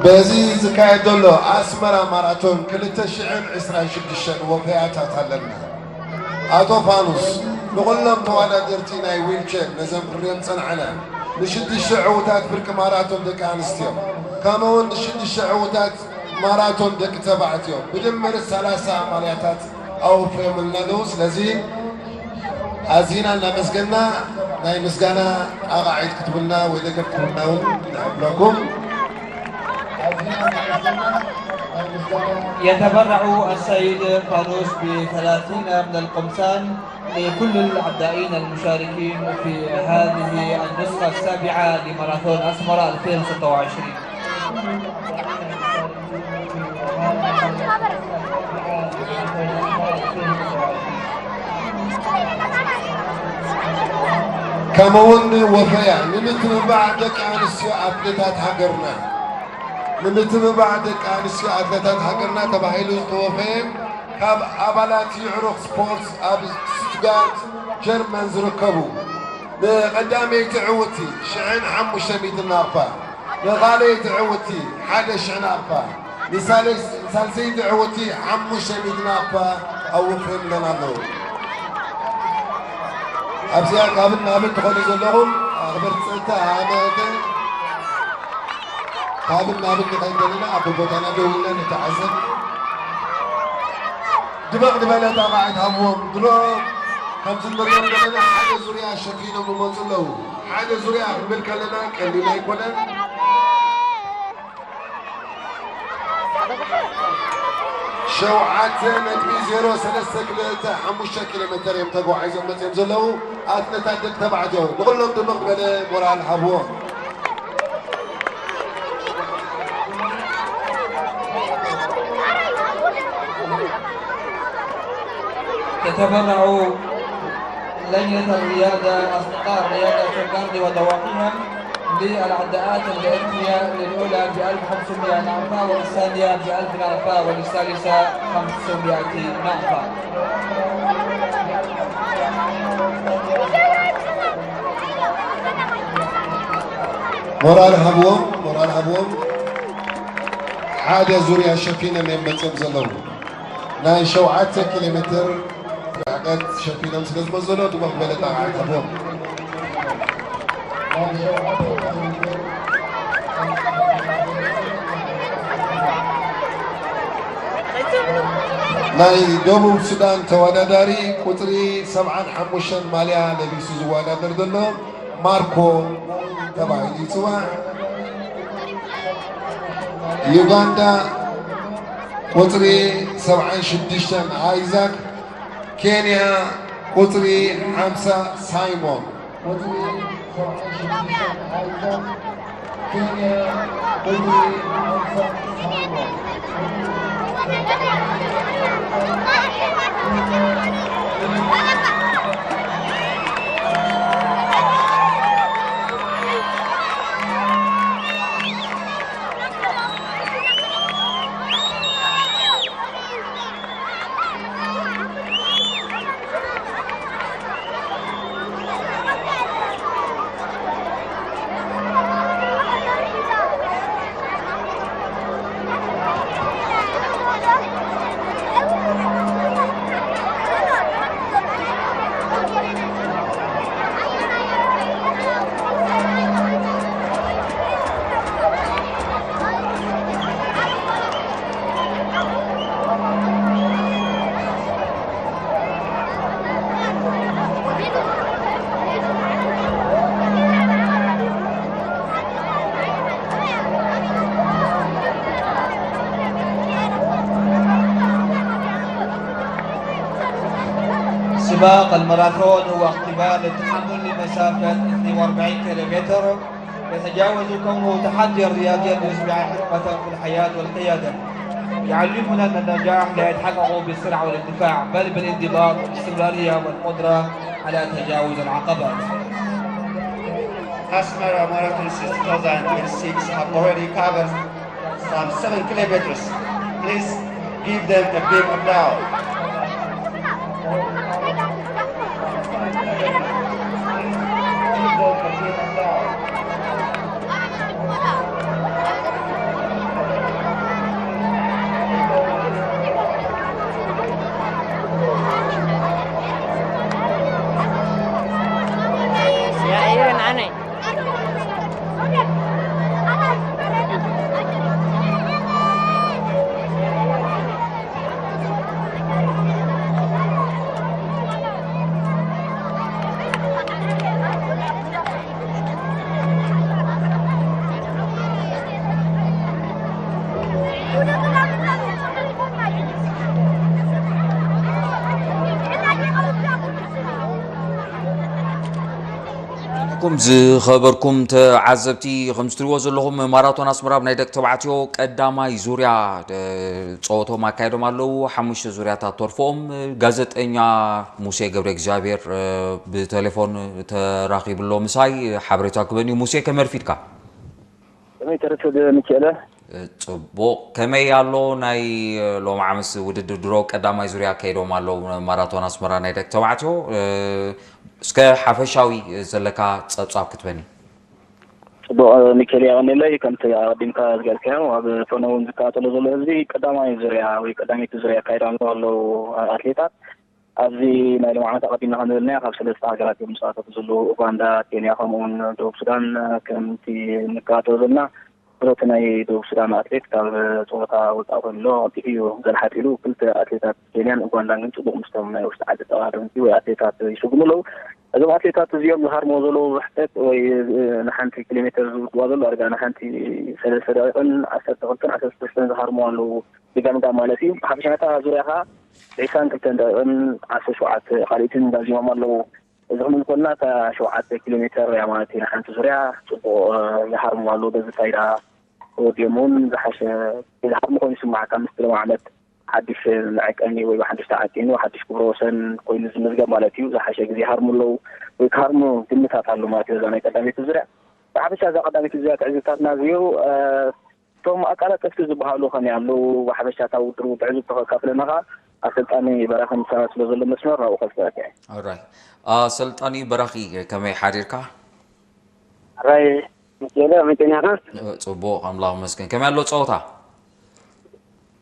በዚ ዝካየድ ዘሎ ኣስመራ ማራቶን ክልተ ሽሕን ዕስራን ሽዱሽተን ወፈያታት ኣለና። ኣቶ ፋኑስ፣ ንኹሎም ተወዳደርቲ ናይ ዊልቸር ነዘም ክንሪኦም ዝጸናሕና ንሽዱሽተ ዕዉታት ፍርቂ ማራቶን ደቂ ኣንስትዮ ከምኡ እውን ንሽዱሽተ ዕዉታት ማራቶን ደቂ ተባዕትዮ ብድምር ሰላሳ ማልያታት ኣውፍዮምልና ኣለዉ። ስለዚ ኣዚና እናመስገና ናይ ምስጋና ጣቓዒት ክትብልና ወይ ደገፍ ክትብልና እውን ንሕብረኩም። يتبرع السيد فانوس بثلاثين من القمصان لكل العدائين المشاركين في هذه النسخة السابعة لماراثون أسمرة ألفين وستة وعشرين. ከምኡውን ወፈያ ንምትብባዕ ደቂ ኣንስትዮ ኣትሌታት ሃገርና ንምትብባዕ ደቂ ኣንስትዮ ኣትሌታት ሃገርና ተባሂሉ ዝተወፈየ ካብ ኣባላት ይዕሩኽ ስፖርት ኣብ ስቱትጋርት ጀርመን ዝርከቡ ንቐዳመይቲ ዕውቲ ሽሕን ሓሙሽተ ሚእትን ናቕፋ ንኻልኣይቲ ዕውቲ ሓደ ሽሕ ናቕፋ ንሳልሰይቲ ዕውቲ ሓሙሽተ ሚእቲ ናቕፋ ኣውፍዮምለን ኣለዉ። ኣብዚኣ ካብን ናብን ትኾኑ ዘለኹም ኣኽበርቲ ጸጥታ ኣመተ ካብን ናብን ንኸይድ ዘለና ኣብ ቦታና ደው ኢልና ንተዓዘብ። ድመቕ ዝበለ ጣቕዓት ሃብዎም። ድሮ ከምዚ ንሪኦም ዘለና ሓደ ዙርያ ሸፊኖም ይመፁ ኣለዉ። ሓደ ዙርያ ክንብል ከለና ቀሊል ኣይኮነን። ሸውዓተ ነጥቢ ዜሮ ሰለስተ ክልተ ሓሙሽተ ኪሎ ሜተር እዮም ተጓዒዞም መፅዮም ዘለዉ ኣትለታት ደቂ ተባዕትዮ። ንኹሎም ድምቕ ዝበለ ሞራል ሃብዎም። تتبرع لجنة الرياضة أصدقاء الرياضة في الأرض وضواحيها للعداءات الإرثية للأولى بألف وخمسمية نعفة وللثانية بألف نعفة وللثالثة خمسمية نعفة. ሞራል ሃብዎም፣ ሞራል ሃብዎም። ሓደ ዙርያ ሸፊኖም እዮም መፅዮም ዘለዉ። ናይ ሸውዓተ ኪሎ ሜትር ርሕቀት ሸፊኖም ስለ ዝመዘኑ ድመቕ ዝበለ ጣቕዓት ሃብዎም። ናይ ደቡብ ሱዳን ተወዳዳሪ ቁፅሪ ሰብዓን ሓሙሽተን ማልያ ለቢሱ ዝወዳደር ዘሎ ማርኮ ተባሂሉ ይፅዋዕ። ዩጋንዳ ቁፅሪ ሰብዓን ሽዱሽተን ኣይዛክ፣ ኬንያ ቁፅሪ ሓምሳ ሳይሞን። سباق الماراثون هو اختبار للتحمل لمسافة اثنين وأربعين كيلومتر، يتجاوز كونه تحديا رياضيا يصبح حكمة في الحياة والقيادة. يعلمنا أن النجاح لا يتحقق بالسرعة والاندفاع، بل بالانضباط والاستمرارية والقدرة على تجاوز العقبات. Asmara Marathon since two thousand twenty-six have already covered some seven kilometers. Please give them a big applause. ኩም ዝኸበርኩም ተዓዘብቲ፣ ከም ዝትሪዎ ዘለኹም ማራቶን ኣስመራ ናይ ደቂ ተባዕትዮ ቀዳማይ ዙርያ ጸወቶም ኣካይዶም ኣለዉ። ሓሙሽተ ዙርያታት ተርፎኦም። ጋዜጠኛ ሙሴ ገብረ እግዚኣብሔር ብቴሌፎን ተራኺብሎ ምሳይ ሓበሬታ ክበን እዩ። ሙሴ፣ ከመይ ኣርፊድካ? ከመይ ተረፈደ ሚኪኤለ? ጽቡቕ። ከመይ ኣሎ ናይ ሎሚ ዓመስ ውድድር? ድሮ ቀዳማይ ዙርያ ከይዶም ኣለዉ ማራቶን ኣስመራ ናይ ደቂ ተባዕትዮ። እስከ ሓፈሻዊ ዘለካ ጸብጻብ ክትበኒ። ጽቡቕ ሚኪኤለ፣ የቐንየለይ። ከምቲ ኣቐዲምካ ዝገልካዮ ኣብ ፈኖ እውን ዝከታተሎ ዘሎ ህዝቢ ቀዳማይ ዙርያ ወይ ቀዳመይቲ ዙርያ ኣካይዶም ኣለዉ ኣትሌታት። ኣብዚ ናይ ሎም ዓመት ኣቐዲምና ከም ዝበልናዮ ካብ ሰለስተ ሃገራት እዮም ዝሳተፉ ዘለዉ፣ ኡጋንዳ፣ ኬንያ ከምኡውን ደቡብ ሱዳን። ከምቲ ንከታተሎ ዘለና ብረቱ ናይ ደቡብ ሱዳን ኣትሌት ካብ ጸወታ ወጻኢ ኮይኑ ኣሎ። ቀልጢፉ እዩ ዘልሓት ኢሉ። ክልተ ኣትሌታት ኬንያን ኡጋንዳን ግን ጽቡቕ ምስቶም ናይ ውሽጢ ዓዲ ተቐዳደምቲ ወይ ኣትሌታት ይስጉሙ ኣለዉ። እዞም ኣትሌታት እዚኦም ዝሃርምዎ ዘለዉ ርሕቀት ወይ ንሓንቲ ኪሎ ሜትር ዝውድዋ ዘለዉ ኣርጋ ንሓንቲ ሰለስተ ደቂቕን ዓሰርተ ክልተን ዓሰርተ ሰለስተን ዝሃርምዎ ኣለዉ። ብገምጋም ማለት እዩ። ብሓፈሻ ነታ ዙርያ ከኣ ዒስራን ክልተን ደቂቕን ዓሰርተ ሸውዓተ ካልኦትን ዛዚሞም ኣለዉ። እዚ ክንብል ከለና እታ ሸውዓተ ኪሎ ሜትር እያ ማለት እዩ። ንሓንቲ ዙርያ ጽቡቕ ይሃርምዋ ኣለዉ። በዚ ፋይዳ ተወዲኦም እውን ዝሓሸ ዝሃርሙ ኮይኑ ይስምዓካ። ምስቲ ሎም ዓመት ሓድሽ መዐቀኒ ወይ ሓድሽ ተዓቂኑ ሓድሽ ክብረ ወሰን ኮይኑ ዝምዝገብ ማለት እዩ። ዝሓሸ ግዜ ይሃርሙ ኣለዉ ወይ ክሃርሙ ግምታት ኣሎ ማለት እዩ። እዛ ናይ ቀዳመይቲ ዙርያ ብሓፈሻ እዛ ቀዳመይቲ ዙርያ ትዕዝብታትና ዝዮ እቶም ኣቃላጠፍቲ ዝበሃሉ ከመይ ኣለዉ? ብሓፈሻ እታ ውድድር ትዕዝብቲ ከካፍለና ከኣ ኣሰልጣኒ በራኺ ምሳና ስለ ዘሎ መስመር ናብኡ ከስበረካ እየ። ኦራይ። ኣሰልጣኒ በራኺ ከመይ ሓዲርካ? ራይ ሚካኤል ከመይ ጸኒሕካ? ጽቡቕ ኣምላኽ መስገን። ከመይ ኣሎ ጸወታ?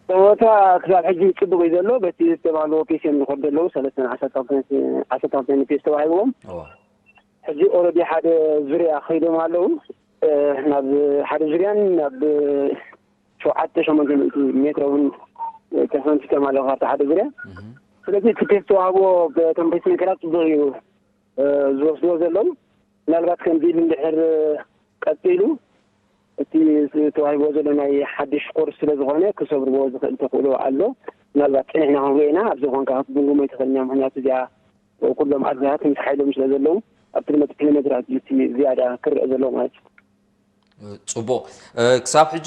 ጸወታ ክሳብ ሕጂ ጽቡቕ እዩ ዘሎ። በቲ ዝተባህልዎ ፔስ እዮም ዝኸዱ ዘለዉ። ሰለስተን ዓሰርተ ክልተን ዓሰርተ ክልተን ፔስ ተዋሂብዎም። እዋ። ሕጂ ኦረዲ ሓደ ዙርያ ከይዶም ኣለዉ። ናብ ሓደ ዙርያን ናብ ሸውዓተ ሸሞንተ ሚእቲ ሜትሮ እውን ተፈንቲቶም ኣለዉ ካብቲ ሓደ ዙርያ። ስለዚ እቲ ፔስ ተዋህቦ በቶም ፔስ ሜከራት ጽቡቕ እዩ ዝወስድዎ ዘለዉ። ምናልባት ከምዚ ኢሉ እንድሕር ቀጺሉ እቲ ተዋሂብዎ ዘሎ ናይ ሓድሽ ኮርስ ስለ ዝኾነ ክሰብርዎ ዝኽእል ተኽእሎ ኣሎ። ምናልባት ጸኒሕና ክንሪኦ ኢና። ኣብዚ ኾንካ ክትግምግሞ ኣይትኽእልን እያ። ምኽንያቱ እዚኣ ኩሎም ኣትሌታት ምስ ሓይሎም ስለ ዘለዉ ኣብቲ ዝመጽእ ኪሎ ሜትራት እዩ እቲ ዝያዳ ክረአ ዘለዎ ማለት እዩ። ጽቡቕ። ክሳብ ሕጂ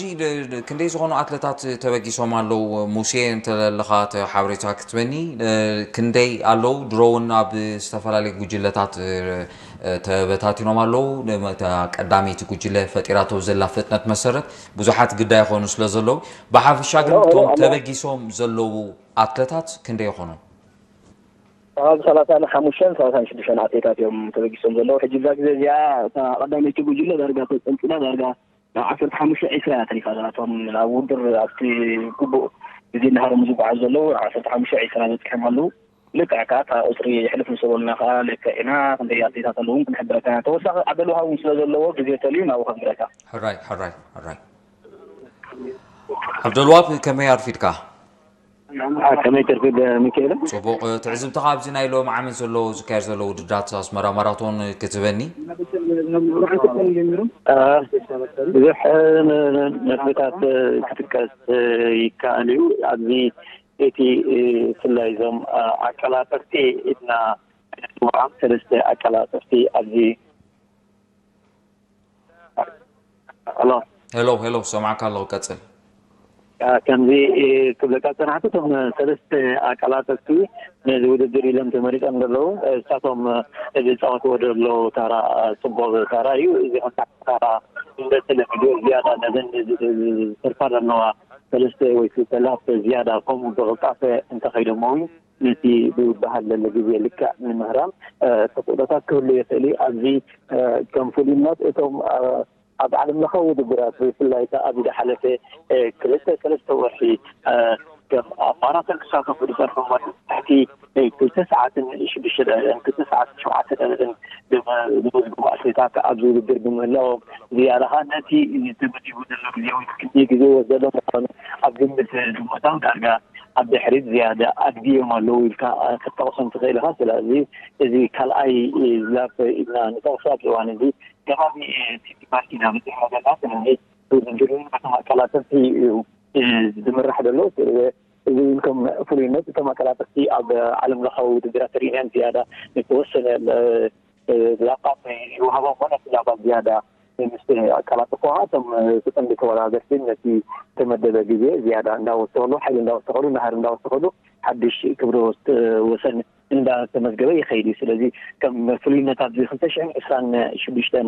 ክንደይ ዝኾኑ ኣትለታት ተበጊሶም ኣለዉ? ሙሴ እንተለኻ ሓበሬታ ክትበኒ ክንደይ ኣለዉ? ድሮ እውን ኣብ ዝተፈላለዩ ጉጅለታት ተበታቲኖም ኣለዉ። እታ ቀዳመይቲ ጉጅለ ፈጢራቶ ዘላ ፍጥነት መሰረት ብዙሓት ግዳ ይኾኑ ስለ ዘለዉ ብሓፈሻ ግን እቶም ተበጊሶም ዘለዉ ኣትለታት ክንደይ ይኾኑ? ኣብ ሰላሳን ሓሙሽተን ሰላሳን ሽዱሽተን ኣትሌታት እዮም ተበጊሶም ዘለዉ። ሕጂ እዛ ግዜ እዚኣ እታ ቀዳመይቲ ጉጅለ ዳርጋ ተጸንጽላ ዳርጋ ናብ ዓሰርተ ሓሙሽተ ዒስራ እያ ተሪፋ ዘላ። እቶም ኣብ ውድድር ኣብቲ ግቡእ ግዜ እናሃረሙ ዝጓዓዙ ዘለዉ ዓሰርተ ሓሙሽተ ዒስራ በጺሖም ኣለዉ። ልክዕ ከኣ እታ ቁጽሪ ሕልፍ ምስ በሉና ከኣ ልክዕ ኢና ክንደይ ኣትሌታት ኣለዉ እውን ክንሕብረካ ኢና። ተወሳኺ ዓብደልውሃብ እውን ስለ ዘለዎ ግዜ ተልዩ ናብኡ ከንብረካ። ሕራይ ሕራይ ሕራይ። ዓብደልዋብ ከመይ ኣርፊድካ? ከመይ ትርፊ ሚካኤል? ጽቡቕ። ትዕዝብትኻ ኣብዚ ናይ ሎሚ ዓመት ዘሎ ዝካየድ ዘሎ ውድድራት ኣስመራ ማራቶን ክትበኒ? ብዙሕ ነጥብታት ክጥቀስ ይከኣል እዩ። ኣብዚ እቲ ብፍላይ እዞም ኣቀላጠፍቲ ኢልና ንፅውዖም ሰለስተ ኣቀላጠፍቲ ኣብዚ ሄሎ ሄሎ ሄሎ፣ ሰማዕካ ኣለኹ፣ ቀጽል። ከምዚ ክብለካ ዝጸናሕኩ፣ እቶም ሰለስተ ኣቀላጠፍቲ ነዚ ውድድር ኢሎም ተመሪጾም ዘለዉ፣ ንሳቶም ዝጻወትዎ ዘለዉ ታራ ጽቡቕ ታራ እዩ። እዚ ክልተ ታራ እንደ ተለሚዱ ዝያዳ ነዘን ዝተርፋ ዘለዋ ሰለስተ ወይ ክልተ ላፕ ዝያዳ ከምኡ ብቕልጣፈ እንተኸይዶሞ እውን ነቲ ዝበሃል ዘሎ ግዜ ልክዕ ንምህራም ተኽእሎታት ክህሉ ይኽእል እዩ። ኣብዚ ከም ፍሉይነት እቶም ኣብ ዓለም ለኻዊ ውድድራት ብፍላይ ከኣ ኣብዚ ዝሓለፈ ክልተ ሰለስተ ወርሒ ከም ኣብ ማራቶን ክሳተፉ ዝጸንሑ እሞ ትሕቲ ክልተ ሰዓትን ሽዱሽተ ደቂቕን ክልተ ሰዓትን ሸውዓተ ደቂቕን ዝመዝግቡ ኣትሌታት ኣብዚ ውድድር ብምህላዎም ዝያዳ ከኣ ነቲ ተመዲቡ ዘሎ ግዜ ወይ ክንደይ ግዜ ይወስድ ዘሎ ምዃኑ ኣብ ግምት ብምእታው ዳርጋ ኣብ ድሕሪት ዝያዳ ኣድብዮም ኣለዉ ኢልካ ክትጠቕሶም ትኽእል ኢኻ። ስለዚ እዚ ካልኣይ ላፕ ኢልና ንጠቕሶ ኣብዚ እዋን እዚ ከባቢ ሲቲ ፓርክ ኢና በጺሕና ዘለና። ስለዚ ውድድር እውን በቶም ኣቀላጠፍቲ እዩ ዝምራሕ ዘሎ። እዚ እውን ከም ፍሉይነት እቶም ኣቀላጠፍቲ ኣብ ዓለም ለኻዊ ውድድራት ርኢናዮም ዝያዳ ንተወሰነ ላፓት ይወሃቦም እሞ ነቲ ላፓት ዝያዳ ምስ ኣቀላጠፍዎ ከዓ እቶም ተፀምዲ ተወዳደርቲ ነቲ ዝተመደበ ግዜ ዝያዳ እንዳወሰኸሉ ሓይሊ እንዳወሰኸሉ ናህሪ እንዳወሰኸሉ ሓድሽ ክብረ ወሰን እንዳተመዝገበ ይኸይድ እዩ። ስለዚ ከም ፍሉይነት ኣብዚ ክልተ ሽሕን ዕስራን ሽዱሽተን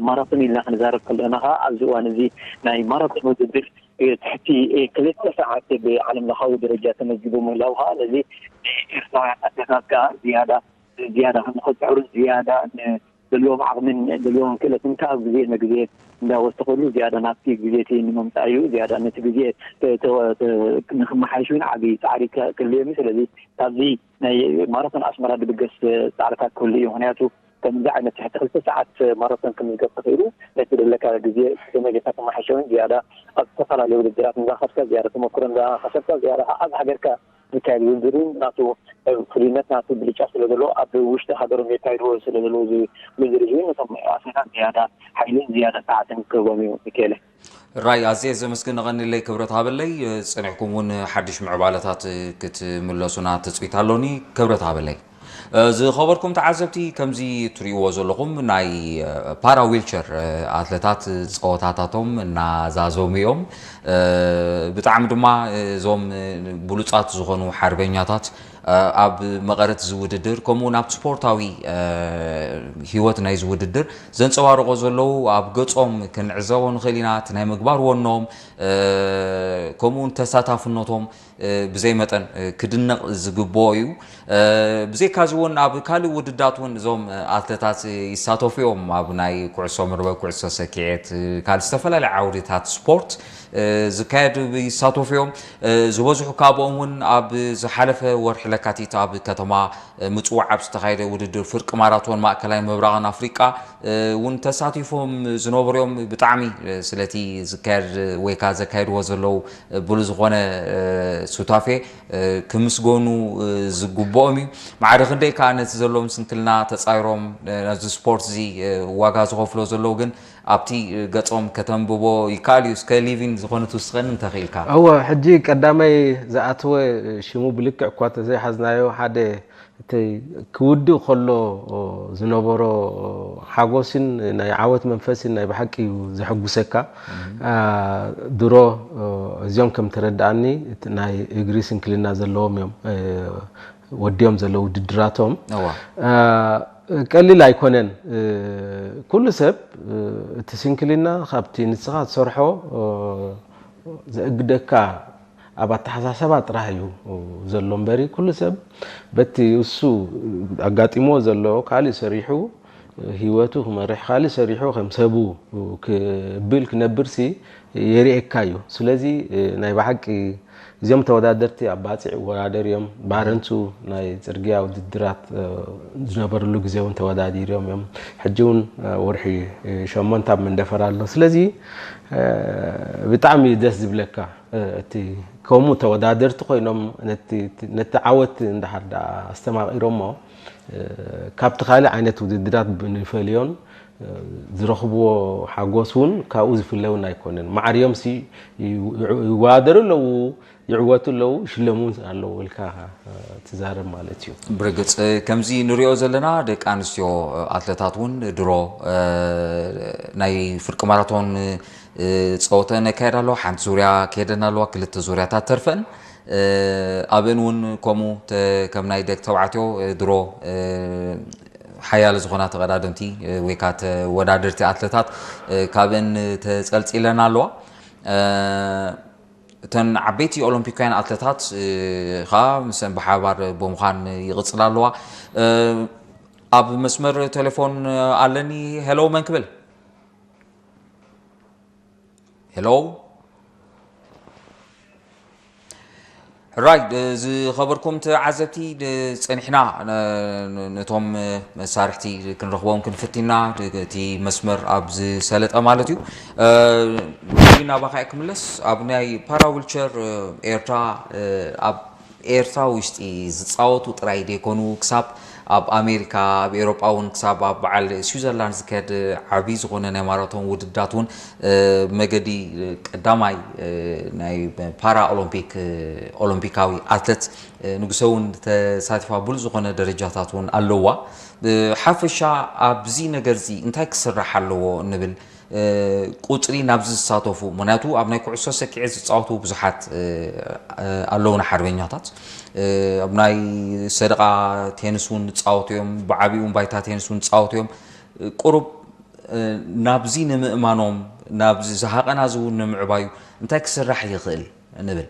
ማራቶን ኢልና ክንዛረብ ከለና ከዓ ኣብዚ እዋን እዚ ናይ ማራቶን ውድድር ትሕቲ ክልተ ሰዓት ብዓለም ለኻዊ ደረጃ ተመዝጊቡ ምህላው ከዓ ነዚ ንኤርትራውያን ኣትሌታት ከዓ ዝያዳ ዝያዳ ንኽፅዕሩን ዝያዳ ዘለዎም ዓቕምን ዘለዎም ክእለትን ካብ ግዜ ንግዜ እንዳወሰኸሉ ዝያዳ ናብቲ ግዜ እቲ ንምምፃእ እዩ። ዝያዳ ነቲ ግዜ ንክመሓየሽ እውን ዓብዪ ፃዕሪ ክህልዮም እዩ። ስለዚ ካብዚ ናይ ማራቶን ኣስመራ ድብገስ ፃዕርታት ክህሉ እዩ። ምክንያቱ ከምዚ ዓይነት ትሕቲ ክልተ ሰዓት ማራቶን ክምዝገብ ተኽኢሉ፣ ነቲ ዘለካ ግዜ ከመይ ጌርካ ተመሓይሸ እውን ዝያዳ ኣብ ዝተፈላለዩ ውድድራት እንዳኸድካ፣ ዝያዳ ተመክሮ እንዳኸሰብካ፣ ዝያዳ ኣብ ሃገርካ ዝካየድ ውድድር እውን ናቱ ፍሉይነት፣ ናቱ ብልጫ ስለ ዘለዎ፣ ኣብ ውሽጢ ሃገሮም የካይድዎ ስለ ዘለዎ፣ እዚ ውድድር እዚ እውን ነቶም ኣትሌታት ዝያዳ ሓይልን ዝያዳ ጸዓትን ክህቦም እዩ። ሚካኤለ። ራይ ኣዝየ ዘመስግን። ንቐንለይ ክብረት ሃበለይ። ጽኒሕኩም እውን ሓድሽ ምዕባለታት ክትምለሱና ትጽቢት ኣሎኒ። ክብረት ሃበለይ። ዝኸበርኩም ተዓዘብቲ፣ ከምዚ ትርእይዎ ዘለኹም ናይ ፓራ ዊልቸር ኣትለታት ጸወታታቶም እናዛዘሙ እዮም። ብጣዕሚ ድማ እዞም ብሉጻት ዝኾኑ ሓርበኛታት ኣብ መቐረት እዚ ውድድር፣ ከምኡ እውን ኣብ ስፖርታዊ ህይወት ናይዚ ውድድር ዘንጸባርቆ ዘለዉ ኣብ ገጾም ክንዕዘቦ ንኽእል ኢና። እቲ ናይ ምግባር ወኖም፣ ከምኡ እውን ተሳታፍነቶም ብዘይ መጠን ክድነቕ ዝግብኦ እዩ። ብዘይካዚ እውን ኣብ ካልእ ውድዳት እውን እዞም ኣትለታት ይሳተፉ እዮም። ኣብ ናይ ኩዕሶ መርበብ፣ ኩዕሶ ሰኪዔት፣ ካልእ ዝተፈላለዩ ዓውድታት ስፖርት ዝካየድ ይሳተፉ እዮም። ዝበዝሑ ካብኦም እውን ኣብ ዝሓለፈ ወርሒ ለካቲት ኣብ ከተማ ምጽዋዕ ኣብ ዝተኻየደ ውድድር ፍርቂ ማራቶን ማእከላይን ምብራቕን ኣፍሪቃ እውን ተሳቲፎም ዝነበሩ እዮም። ብጣዕሚ ስለቲ ዝካየድ ወይ ከዓ ዘካየድዎ ዘለዉ ብሉ ዝኾነ ሱታፌ ክምስገኑ ዝግብኦም እዩ። ማዕረ ክንደይ ከዓ ነቲ ዘለዎም ስንክልና ተጻይሮም ነዚ ስፖርት እዚ ዋጋ ዝኸፍሎ ዘለዉ ግን ኣብቲ ገጾም ከተንብቦ ይከኣል እዩ። እስከ ሊቪን ዝኾነ ትውስኸኒ እንተኽኢልካ። እወ፣ ሕጂ ቀዳማይ ዝኣተወ ሽሙ ብልክዕ እኳ ተዘይሓዝናዮ ሓደ እቲ ክውድእ ከሎ ዝነበሮ ሓጎስን ናይ ዓወት መንፈስን ናይ ብሓቂ እዩ ዘሐጉሰካ። ድሮ እዚኦም ከም ተረድኣኒ ናይ እግሪ ስንክልና ዘለዎም እዮም ወዲኦም ዘለዉ ውድድራቶም። ቀሊል ኣይኮነን። ኩሉ ሰብ እቲ ስንክልና ካብቲ ንስኻ ትሰርሖ ዘእግደካ ኣብ ኣተሓሳሰባ ጥራሕ እዩ ዘሎ እምበሪ ኩሉ ሰብ በቲ እሱ ኣጋጢሞ ዘሎ ካልእ ሰሪሑ ህይወቱ ክመርሕ ካልእ ሰሪሑ ከም ሰቡ ክብል ክነብርሲ የርእየካ እዩ። ስለዚ ናይ ብሓቂ እዚኦም ተወዳደርቲ ኣብ ባፅዕ ይወዳደሩ እዮም። ባረንቱ ናይ ፅርግያ ውድድራት ዝነበርሉ ግዜ እውን ተወዳዲሮም እዮም። ሕጂ እውን ወርሒ ሸሞንተ ኣብ መንደፈር ኣሎ። ስለዚ ብጣዕሚ ደስ ዝብለካ እቲ ከምኡ ተወዳደርቲ ኮይኖም ነቲ ዓወት እንዳሓር ኣስተማቂሮሞ ካብቲ ካልእ ዓይነት ውድድራት ብንፈልዮን ዝረኽብዎ ሓጎስ እውን ካብኡ ዝፍለ እውን ኣይኮነን። ማዕርዮም ሲ ይወዳደሩ ኣለዉ፣ ይዕወቱ ኣለዉ፣ ይሽለሙ ኣለዉ ኢልካ ትዛረብ ማለት እዩ። ብርግፅ ከምዚ ንሪኦ ዘለና ደቂ ኣንስትዮ ኣትለታት እውን ድሮ ናይ ፍርቂ ማራቶን ፀወተን የካየዳ ኣለዋ። ሓንቲ ዙርያ ከይደን ኣለዋ፣ ክልተ ዙርያታት ተርፈን። ኣብን እውን ከምኡ ከም ናይ ደቂ ተባዕትዮ ድሮ ሓያለ ዝኾና ተቐዳደምቲ ወይ ከዓ ተወዳደርቲ ኣትለታት ካብን ተጸልጺለን ኣለዋ። እተን ዓበይቲ ኦሎምፒካውያን ኣትለታት ከዓ ምስን ብሓባር ብምዃን ይቕጽላ ኣለዋ። ኣብ መስመር ቴሌፎን ኣለኒ። ሄሎ፣ መን ክብል? ሄሎ። ሕራይ ዝኸበርኩም ተዓዘብቲ፣ ጸኒሕና ነቶም መሳርሕቲ ክንረኽቦም ክንፍቲና፣ እቲ መስመር ኣብ ዝሰለጠ ማለት እዩ። ናባኻ ክምለስ። ኣብ ናይ ፓራ ዊልቸር ኤርትራ ኣብ ኤርትራ ውሽጢ ዝፃወቱ ጥራይ ዘይኮኑ ክሳብ ኣብ ኣሜሪካ፣ ኣብ ኤሮጳ እውን ክሳብ ኣብ በዓል ስዊዘርላንድ ዝካየድ ዓብዪ ዝኾነ ናይ ማራቶን ውድዳት እውን መገዲ ቀዳማይ ናይ ፓራ ኦሎምፒክ ኦሎምፒካዊ ኣትለት ንጉሰ እውን ተሳቲፋ ብሉፅ ዝኾነ ደረጃታት እውን ኣለዋ። ሓፈሻ ኣብዚ ነገር እዚ እንታይ ክስራሕ ኣለዎ እንብል ቁፅሪ ናብዚ ዝሳተፉ ምክንያቱ ኣብ ናይ ኩዕሶ ሰኪዐ ዝፃወቱ ብዙሓት ኣለውና ሓርበኛታት ኣብ ናይ ሰደቃ ቴንስ እውን ዝፃወቱ እዮም ብዓብኡ ባይታ ቴንስ እውን ዝፃወቱ እዮም ቁሩብ ናብዚ ንምእማኖም ናብዚ ዝሃቐና እዚ እውን ንምዕባዩ እንታይ ክስራሕ ይኽእል ንብል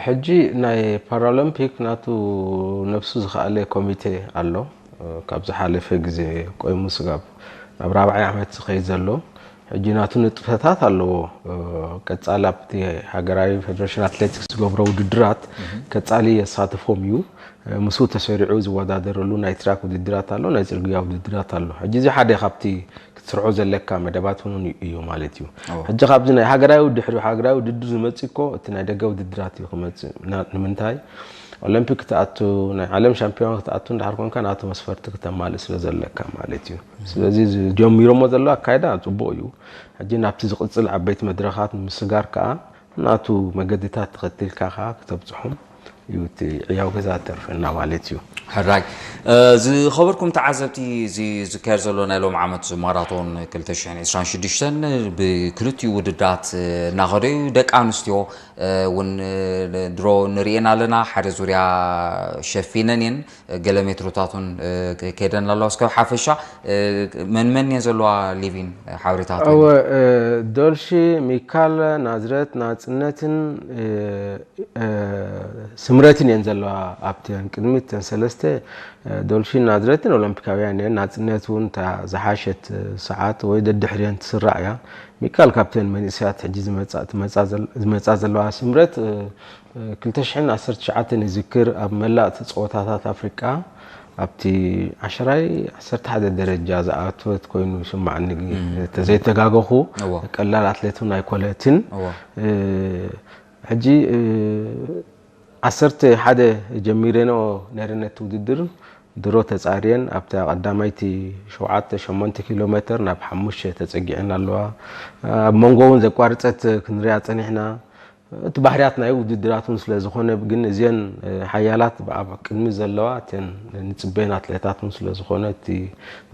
ሕጂ ናይ ፓራሎምፒክ ናቱ ነብሱ ዝኸኣለ ኮሚቴ ኣሎ። ካብ ዝሓለፈ ግዜ ቆይሙ ስጋብ ናብ ራብዓይ ዓመት ዝኸይድ ዘሎ ሕጂ ናቱ ንጥፈታት ኣለዎ። ቀጻሊ ኣብቲ ሃገራዊ ፌደሬሽን ኣትሌቲክስ ዝገብሮ ውድድራት ቀጻሊ የሳትፎም እዩ። ምስኡ ተሰሪዑ ዝወዳደረሉ ናይ ትራክ ውድድራት ኣሎ፣ ናይ ጽርግያ ውድድራት ኣሎ። ሕጂ እዚ ሓደ ካብቲ ክትስርዖ ዘለካ መደባት እውን እዩ ማለት እዩ። ሕጂ ካብዚ ናይ ሃገራዊ ድሕሪ ሃገራዊ ውድድር ዝመጽእ እኮ እቲ ናይ ደገ ውድድራት እዩ ክመጽእ። ንምንታይ ኦሎምፒክ ክትኣቱ፣ ናይ ዓለም ሻምፒዮን ክትኣቱ እንዳሓር ኮንካ ናቱ መስፈርቲ ክተማልእ ስለ ዘለካ ማለት እዩ። ስለዚ ጀሚሮሞ ዘሎ ኣካይዳ ጽቡቕ እዩ። ሕጂ ናብቲ ዝቕጽል ዓበይቲ መድረኻት ንምስጋር ከኣ ናቱ መገድታት ተኸቲልካ ከኣ ክተብጽሖም እዩ እቲ ዕያው ገዛ ተርፈና ማለት እዩ። ሕራይ ዝኸበርኩም ተዓዘብቲ፣ እዚ ዝካየድ ዘሎ ናይ ሎም ዓመት ማራቶን ክልተ ሽሕን ዕስራን ሽዱሽተን ብክልቲኡ ውድዳት እናኸደ እዩ። ደቂ ኣንስትዮ እውን ድሮ ንርእየን ኣለና፣ ሓደ ዙርያ ሸፊነን እየን። ገለ ሜትሮታት እውን ከይደን ኣለዋ። እስከ ሓፈሻ መን መን እየን ዘለዋ ሊቪን ሓበሬታታት? እወ፣ ዶልሺ፣ ሚካል፣ ናዝረት፣ ናጽነትን ስምረትን እየን ዘለዋ። ኣብተን ቅድሚት ተን ሰለስተ ዶልሺን ናዝረትን ኦሎምፒካውያን እየን። ናጽነት እውን እታ ዝሓሸት ሰዓት ወይ ደድሕሪየን ትስራዕ እያ። ሚካል ካብተን መንእሰያት ሕጂ ዝመጻ ዘለዋ። ስምረት ክልተ ሽሕን ዓሰርተ ትሽዓተን ይዝክር ኣብ መላእ እቲ ጸወታታት ኣፍሪቃ ኣብቲ ዓሽራይ ዓሰርተ ሓደ ደረጃ ዝኣተወት ኮይኑ ይስማዓኒ፣ ተዘይተጋገኹ። ቀላል ኣትሌት እውን ኣይኮነትን። ሕጂ ዓሰርተ ሓደ ጀሚረንኦ ነይረ ነቲ ውድድር። ድሮ ተጻርየን ኣብታ ቀዳማይቲ ሸውዓተ ሸሞንተ ኪሎ ሜትር ናብ ሓሙሽተ ተጸጊዐን ኣለዋ። ኣብ መንጎ እውን ዘቋርጸት ክንሪኣ ጸኒሕና። እቲ ባህርያት ናይ ውድድራት እውን ስለ ዝኾነ ግን እዚአን ሓያላት ኣብ ቅድሚ ዘለዋ እተን ንጽበየን ኣትሌታት እውን ስለ ዝኾነ እቲ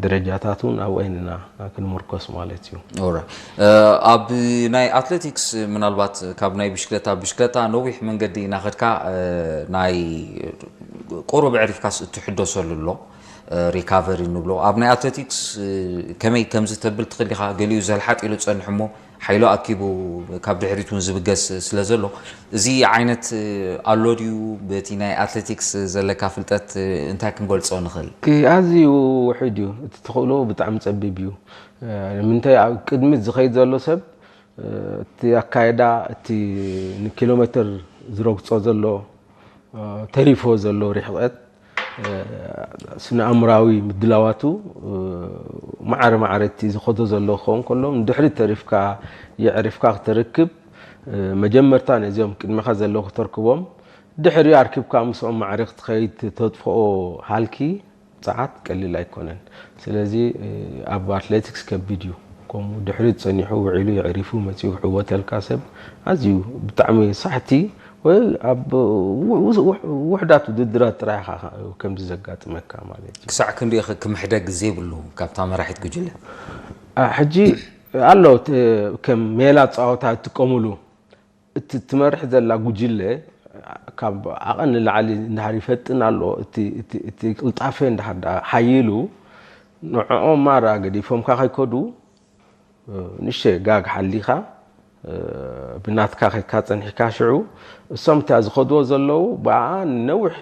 ደረጃታት እውን ኣብአን ኢና ክንምርኮስ ማለት እዩ። ኣብ ናይ ኣትሌቲክስ ምናልባት ካብ ናይ ብሽክለታ ብሽክለታ ነዊሕ መንገዲ እናኸድካ ናይ ቁሩብ ዕሪፍካስ እትሕደሰሉ ኣሎ ሪካቨሪ ንብሎ። ኣብ ናይ ኣትሌቲክስ ከመይ ከምዚ ተብል ትኽእል ኢኻ? ገሊኡ ዘልሓጥ ኢሉ ዝጸንሕ እሞ ሓይሉ ኣኪቡ ካብ ድሕሪት እውን ዝብገስ ስለ ዘሎ እዚ ዓይነት ኣሎ ድዩ? በቲ ናይ ኣትሌቲክስ ዘለካ ፍልጠት እንታይ ክንገልጾ ንኽእል? ኣዝዩ ውሑድ እዩ። እቲ ትኽእሎ ብጣዕሚ ጸቢብ እዩ። ንምንታይ ኣብ ቅድሚት ዝኸይድ ዘሎ ሰብ እቲ ኣካየዳ እቲ ንኪሎ ሜትር ዝረግጾ ዘሎ ተሪፎ ዘሎ ርሕቐት ስነ ኣእምራዊ ምድላዋቱ ማዕረ ማዕረ እቲ ዝኸዶ ዘሎ ክኸውን ከሎ ንድሕሪት ተሪፍካ የዕሪፍካ ክተርክብ መጀመርታ ነዚኦም ቅድሚኻ ዘለዉ ክተርክቦም ድሕሪ ኣርኪብካ ምስኦም ማዕረ ክትኸይድ ተጥፍኦ ሃልኪ ጸዓት ቀሊል ኣይኮነን። ስለዚ ኣብ ኣትሌቲክስ ከቢድ እዩ። ከምኡ ድሕሪት ጸኒሑ ውዒሉ የዕሪፉ መጺኡ ክዕወተልካ ሰብ ኣዝዩ ብጣዕሚ ሳሕቲ ወይ ኣብ ውሕዳት ውድድራት ጥራይ ኢኻ ከምዚ ዘጋጥመካ ማለት እዩ። ክሳዕ ክንደይ ኢኺ ክምሕደግ ዘይብሉ ካብታ መራሒት ጉጅለ? ሕጂ ኣሎ ከም ሜላ ጸወታ እትጥቀምሉ እቲ ትመርሕ ዘላ ጉጅለ ካብ ዓቐን ንላዕሊ እንድሕር ይፈጥን ኣሎ እቲ ቅልጣፈ እንድሕር ሓይሉ ንዕኦም ማራ ገዲፎምካ ከይከዱ ንእሽተ ጋግ ሓሊኻ ብናትካ ከይካ ጸኒሕካ ሽዑ እሶም እታ ዝኸድዎ ዘለዉ ብኣ ነዊሕ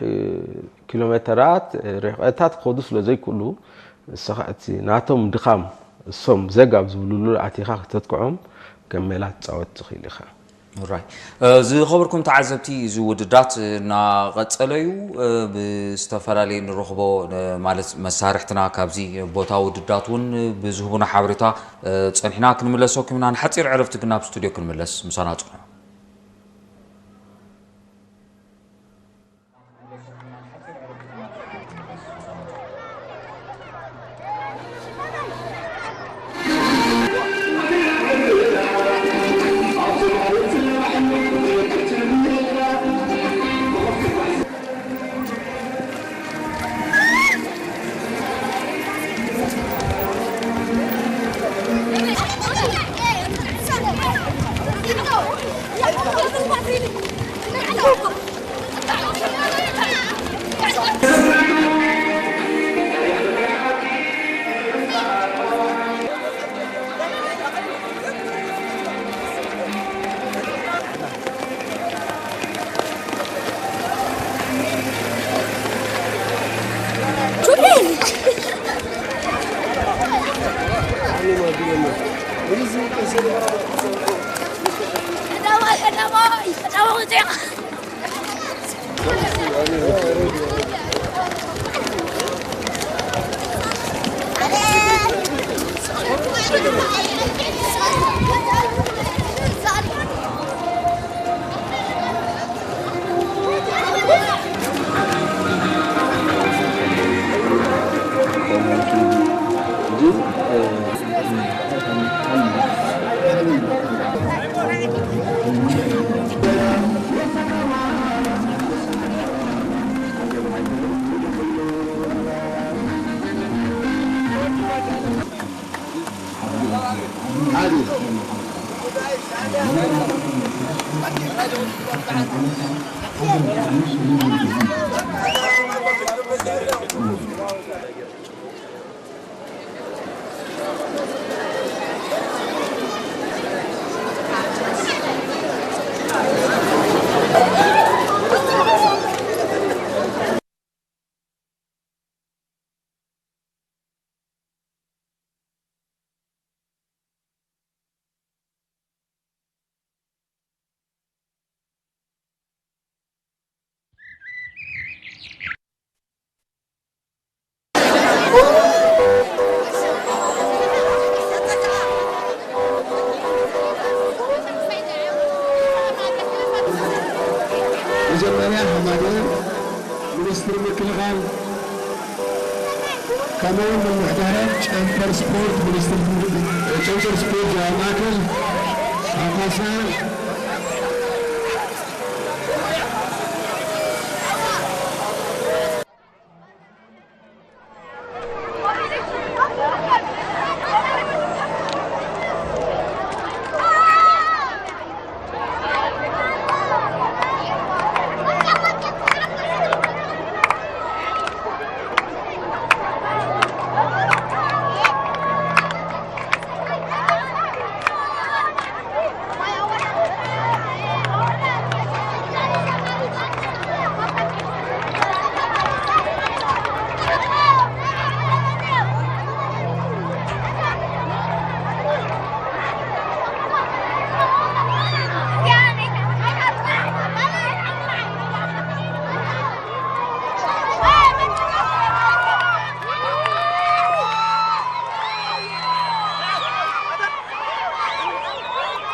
ኪሎ ሜተራት ርሕቐታት ክኸዱ ስለ ዘይክእሉ ንስኻ እቲ ናቶም ድኻም እሶም ዘግ ኣብ ዝብልሉ ኣቲኻ ክተጥቅዖም ከም ሜላ ትጻወት ትኽእል ኢኻ። ራይ ዝኸበርኩም ተዓዘብቲ እዚ ውድዳት እናቐጸለ እዩ። ብዝተፈላለየ ንረኽቦ ማለት መሳርሕትና ካብዚ ቦታ ውድዳት እውን ብዝህቡና ሓበሬታ ጸኒሕና ክንምለሰኩም ኢና። ንሓጺር ዕረፍቲ ግን ናብ ስቱድዮ ክንምለስ ምሳና ጽንሑ። መጀመርያ ሓደ ሚኒስትሪ ምክልኻል ከምኡውን ምምሕዳራት ጨንፈር ስፖርት ሚኒስትሪ ጨንፈር ስፖርት ዞባ ማእከል ኣፋሳ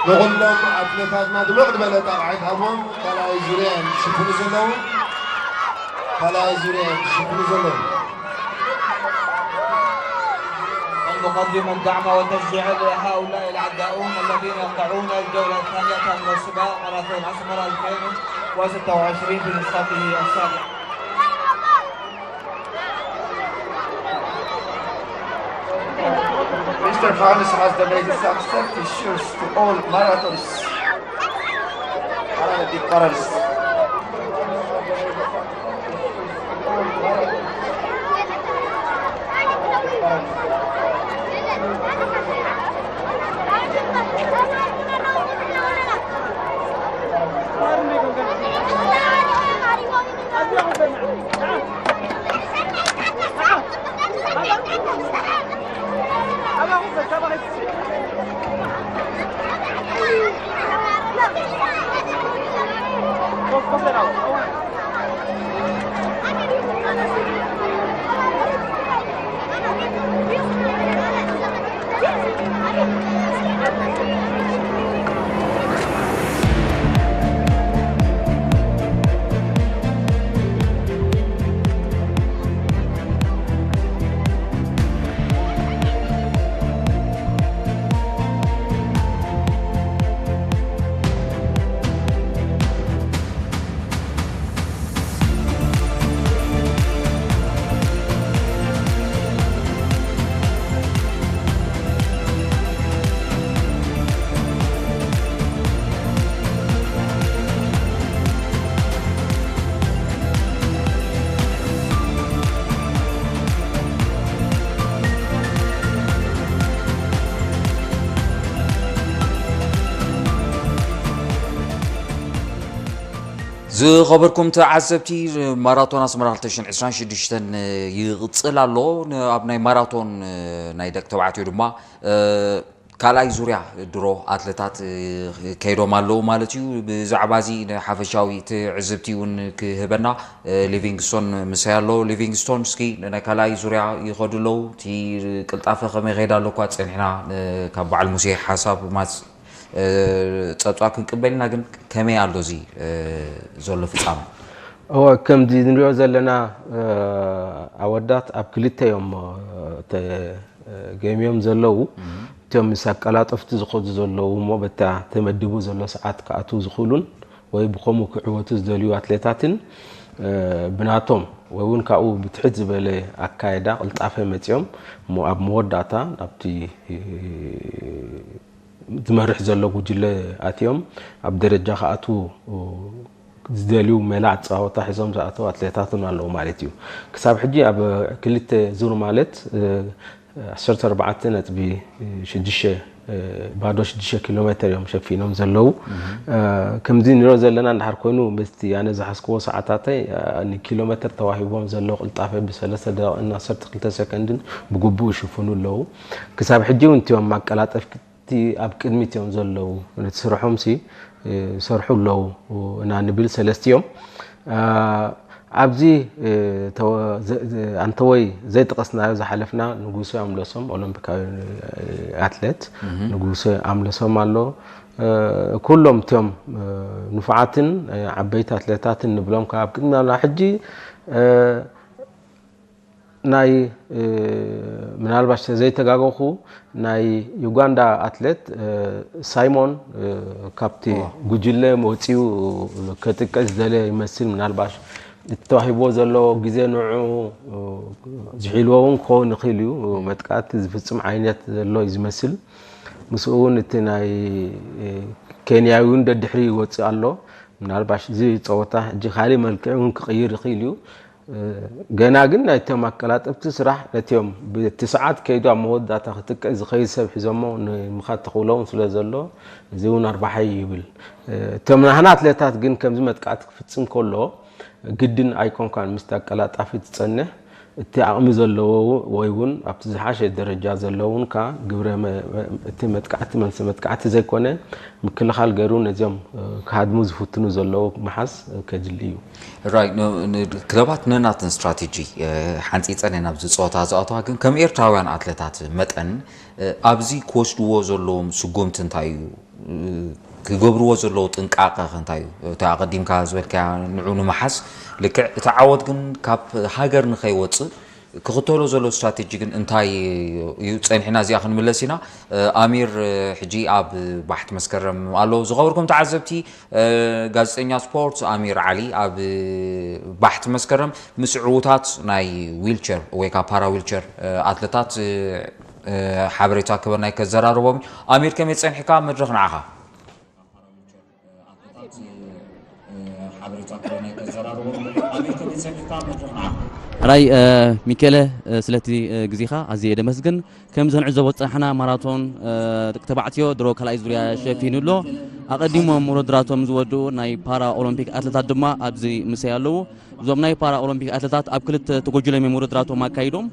ንኹሎም ኣትሌታትና ድሙቕ ዝበለ ጣቕዓ ይትሃቦም። ካልኣይ ዙርያ እዮም ዝሽፍኑ ዘለዉ። ካልኣይ ዙርያ እዮም ዝሽፍኑ ዘለዉ። نقدم الدعم والتشجيع لهؤلاء العداؤون الذين يقطعون الجولة الثانية من سباق ماراثون أسمر ألفين وستة وعشرين في نسخته السابعة. Mister Farnes has donated some safety shoes to all marathons. Paralympic parents. ዝኸበርኩም ተዓዘብቲ፣ ማራቶን ኣስመራ ክልተ ሽሕን ዕስራን ሽዱሽተን ይቕጽል ኣሎ። ን-፣ ኣብ ናይ ማራቶን ናይ ደቂ ተባዕትዮ ድማ ካልኣይ ዙርያ ድሮ ኣትለታት ከይዶም ኣለዉ ማለት እዩ። ብዛዕባ እዚ ንሓፈሻዊ ትዕዝብቲ እውን ክህበና ሊቪንግስቶን ምሳይ ኣሎ። ሊቪንግስቶን፣ እስኪ ናይ ካልኣይ ዙርያ ይኸዱ ኣለዉ። እቲ ቅልጣፈ ከመይ ይኸይድ ኣሎ እኳ ጸኒሕና ካብ በዓል ሙሴ ሓሳብ ማጽ ጸብጻብ ክንቅበል ኢና። ግን ከመይ ኣሎ እዚ ዘሎ ፍጻመ? እወ፣ ከምዚ ንሪኦ ዘለና ኣወዳት ኣብ ክልተ እዮም ገምዮም ዘለዉ። እቶም ምስ ኣቀላጠፍቲ ዝኸዱ ዘለዉ እሞ በታ ተመዲቡ ዘሎ ሰዓት ክኣትዉ ዝኽእሉን ወይ ብኸምኡ ክዕወቱ ዝደልዩ ኣትሌታትን ብናቶም ወይ እውን ካብኡ ብትሕት ዝበለ ኣካየዳ ቅልጣፈ መፂኦም እሞ ኣብ መወዳእታ ናብቲ ዝመርሕ ዘሎ ጉጅለ ኣትዮም ኣብ ደረጃ ክኣትዉ ዝደልዩ ሜላ ኣፀዋወታ ሒዞም ዝኣተዉ ኣትሌታት እውን ኣለዉ ማለት እዩ። ክሳብ ሕጂ ኣብ ክልተ ዙር ማለት ዓሰርተ ኣርባዕተ ነጥቢ ሽዱሽተ ባዶ ሽዱሽተ ኪሎ ሜተር እዮም ሸፊኖም ዘለዉ። ከምዚ ንሪኦ ዘለና እንድሓር ኮይኑ ምስቲ ኣነ ዝሓዝክዎ ሰዓታተይ ንኪሎ ሜተር ተዋሂቦም ዘለዉ ቅልጣፈ ብሰለስተ ደቂቕን ዓሰርተ ክልተ ሰከንድን ብግቡእ ይሽፍኑ ኣለዉ። ክሳብ ሕጂ እውን እቲኦም ኣቀላጠፍቲ እቲ ኣብ ቅድሚት እዮም ዘለዉ ነቲ ስርሖም ሲ ይሰርሑ ኣለዉ እና ንብል ሰለስቲኦም ኣብዚ ኣንተወይ ዘይጠቀስናዮ ዝሓለፍና ንጉሰ ኣምለሶም ኦሎምፒካዊ ኣትሌት ንጉሰ ኣምለሶም ኣሎ። ኩሎም እቲኦም ንፉዓትን ዓበይቲ ኣትሌታትን ንብሎም ካብ ቅድሚ ናብ ሕጂ ናይ ምናልባሽ ተዘይተጋገኹ ናይ ዩጋንዳ ኣትሌት ሳይሞን ካብቲ ጉጅለ ወፂኡ ከጥቀ ዝደለ ይመስል። ምናልባሽ እቲ ተዋሂብዎ ዘሎ ግዜ ንዑ ዝሒልዎ እውን ክኸውን ይኽእል እዩ። መጥቃዕቲ ዝፍፅም ዓይነት ዘሎ እዩ ዝመስል። ምስኡ እውን እቲ ናይ ኬንያዊ እውን ደድሕሪ ይወፅእ ኣሎ። ምናልባሽ እዚ ፀወታ ሕጂ ካሊእ መልክዕ እውን ክቕይር ይኽእል እዩ። ገና ግን ናይቶም ኣቀላጠፍቲ ስራሕ ነቲኦም ብቲ ሰዓት ከይዱ ኣብ መወዳእታ ክጥቀ ዝኸይድ ሰብ ሒዞሞ ንምኻድ ተኽእሎ እውን ስለ ዘሎ እዚ እውን ኣርባሓይ ይብል። እቶም ናህና ኣትሌታት ግን ከምዚ መጥቃዕቲ ክፍፅም ከሎ ግድን ኣይኮንካን ምስቲ ኣቀላጣፊ ትፀንሕ እቲ ዓቕሚ ዘለዎ ወይ እውን ኣብቲ ዝሓሸ ደረጃ ዘለውን ካ ግብረ እቲ መጥቃዕቲ መልሲ መጥቃዕቲ ዘይኮነ ምክልኻል ገይሩ ነዚኦም ክሃድሙ ዝፍትኑ ዘለዉ ምሓዝ ከድሊ እዩ። ራይ ክለባት ነናትን ስትራቴጂ ሓንፂፀን እየን ኣብዚ ፀወታ ዝኣተዋ፣ ግን ከም ኤርትራውያን ኣትለታት መጠን ኣብዚ ክወስድዎ ዘለዎም ስጉምቲ እንታይ እዩ? ክገብርዎ ዘለዉ ጥንቃቐ ከ እንታይ እዩ? እቲ ኣቐዲምካ ዝበልካያ ንዑ ንምሓዝ ልክዕ እቲ ዓወት ግን ካብ ሃገር ንኸይወፅእ ክኽተሎ ዘሎ ስትራቴጂ ግን እንታይ እዩ? ፀኒሕና እዚኣ ክንምለስ ኢና። ኣሚር ሕጂ ኣብ ባሕቲ መስከረም ኣሎ። ዝኸበርኩም ተዓዘብቲ፣ ጋዜጠኛ ስፖርት ኣሚር ዓሊ ኣብ ባሕቲ መስከረም ምስ ዕዉታት ናይ ዊልቸር ወይ ከዓ ፓራ ዊልቸር ኣትለታት ሓበሬታ ክበናይ ከዘራርቦም። ኣሚር ከመይ ፀኒሕካ? መድረኽ ንዓኻ። ራይ ሚኬለ ስለቲ ግዜኻ ኣዝየ ደመስግን። ከም ዘንዕዘቦ ዝፀናሕና ማራቶን ደቂ ተባዕትዮ ድሮ ካልኣይ ዙርያ ሸፊኑ ኣሎ። ኣቐዲሞም ውድድራቶም ዝወድኡ ናይ ፓራ ኦሎምፒክ ኣትለታት ድማ ኣብዚ ምሳይ ኣለዉ። እዞም ናይ ፓራ ኦሎምፒክ ኣትለታት ኣብ ክልተ ተጎጅሎም እዮም ውድድራቶም ኣካይዶም።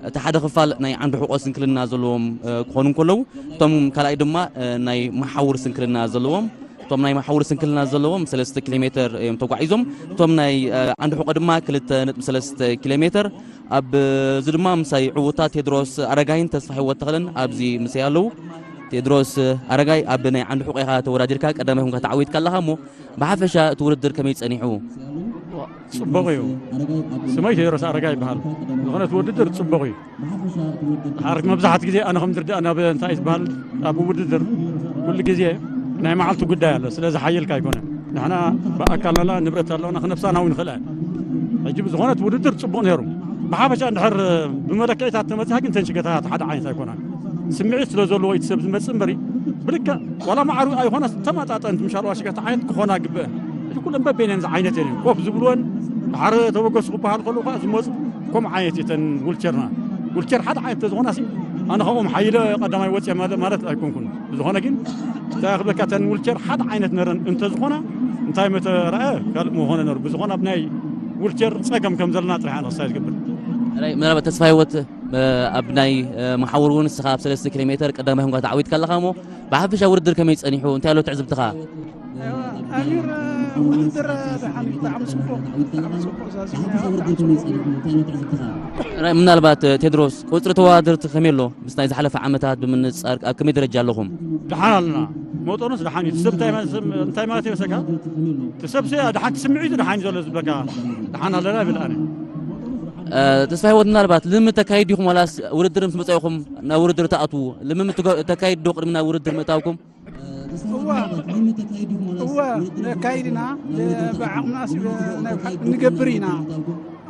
እቲ ሓደ ክፋል ናይ ዓንዲ ሕቆ ስንክልና ዘለዎም ክኾኑ እንከለዉ እቶም ካልኣይ ድማ ናይ መሓውር ስንክልና ዘለዎም እቶም ናይ መሓውር ስንክልና ዘለዎም ሰለስተ ኪሎ ሜተር እዮም ተጓዒዞም። እቶም ናይ ዓንዲ ሕቆ ድማ ክልተ ነጥቢ ሰለስተ ኪሎ ሜተር። ኣብዚ ድማ ምሳይ ዕውታት ቴድሮስ ኣረጋይን ተስፋ ህይወት ተኽለን ኣብዚ ምሳይ ኣለዉ። ቴድሮስ ኣረጋይ ኣብ ናይ ዓንዲ ሕቆ ኢኻ ተወዳዲርካ ቀዳማይ ኮንካ ተዓዊትካ ኣለኻ እሞ ብሓፈሻ እቲ ውድድር ከመይ ጸኒሑ? ጽቡቕ እዩ። ስመይ ቴድሮስ ኣረጋይ ይበሃል። ዝኾነ እቲ ውድድር ጽቡቕ እዩ። ድሓር መብዛሕት ግዜ ኣነ ከም ዝርዳእ ናብ እንታይ ዝበሃል ኣብ ውድድር ኩሉ ግዜ ናይ መዓልቲ ጉዳይ ኣሎ። ስለዚ ሓየልካ ኣይኮነ ንሕና ብኣካል ኣላ ንብረት ኣለና ክነብሳና እውን ይኽእል ሕጂ ብዝኾነት ውድድር ፅቡቕ ነይሩ። ብሓፈሻ እንድሕር ብመለክዒታት ተመፅያ ግን ተን ሽገታት ሓደ ዓይነት ኣይኮናን። ስምዒት ስለ ዘለዎ እቲ ሰብ ዝመፅእ እምበሪ ብልክዕ ዋላ ማዕሩ ኣይኮነስ ተመጣጠንቲ ምሻል ዋሽገት ዓይነት ክኾና ግበአን። ሕጂ ኩለን በበይነን ዝዓይነት እየን ኮፍ ዝብልወን ድሓር ተበገሱ ክበሃል ከሉ ከዓ ዝመፁ ከምኡ ዓይነት እየን ተን ውልቸርና ውልቸር ሓደ ዓይነት ተዝኾና ሲ ኣነ ከምኦም ሓይለ ቀዳማይ ወፅየ ማለት ኣይኮንኩን። ብዝኾነ ግን እንታይ ክብለካ እተን ውልቸር ሓደ ዓይነት ነረን እንተዝኾና እንታይ መተረኣየ ካልእ ምኾነ ነሩ ብዝኾነ ኣብ ናይ ውልቸር ፀገም ከም ዘለና ጥራሕ ኣነ ክሳይ ዝገብር። ምናልባት ተስፋ ህይወት ኣብ ናይ መሓውር እውን ንስኻ ኣብ ሰለስተ ኪሎ ሜተር ቀዳማይ ኮንካ ተዓዊትካ ኣለኻ። እሞ ብሓፈሻ ውድድር ከመይ ጸኒሑ? እንታይ ኣሎ ትዕዝብትኻ? ኣሚር ውድድር ደሓን እዩ። ብጣዕሚ ጽቡቕ፣ ብጣዕሚ ጽቡቕ ዛዚሙ። ምናልባት ቴድሮስ፣ ቁጽሪ ተወዳደርቲ ከመይ ኣሎ? ምስ ናይ ዝሓለፈ ዓመታት ብምንጻር ኣብ ከመይ ደረጃ ኣለኹም? ደሓን ኣለና። መጠኑስ ደሓን እዩ። ትሰብ እንታይ ማለት፣ እንታይ ማለት ይመስለካ? ትሰብ ሲ ደሓን ትስምዒቱ ደሓን እዩ ዘሎ ዝበካ። ደሓን ኣለና ይብል ኣነ። ተስፋ ህይወት፣ ምናልባት ልምምድ ተካይድ ዲኹም ዋላስ ውድድር ምስ መጻኢኹም ናብ ውድድር ትኣትዉ? ልምምድ ተካይድ ዶ ቅድሚ ናብ ውድድር ምእታውኩም? እዋ እዋ ነካይድ ኢና። ብዓቕምናስ ንገብር ኢና።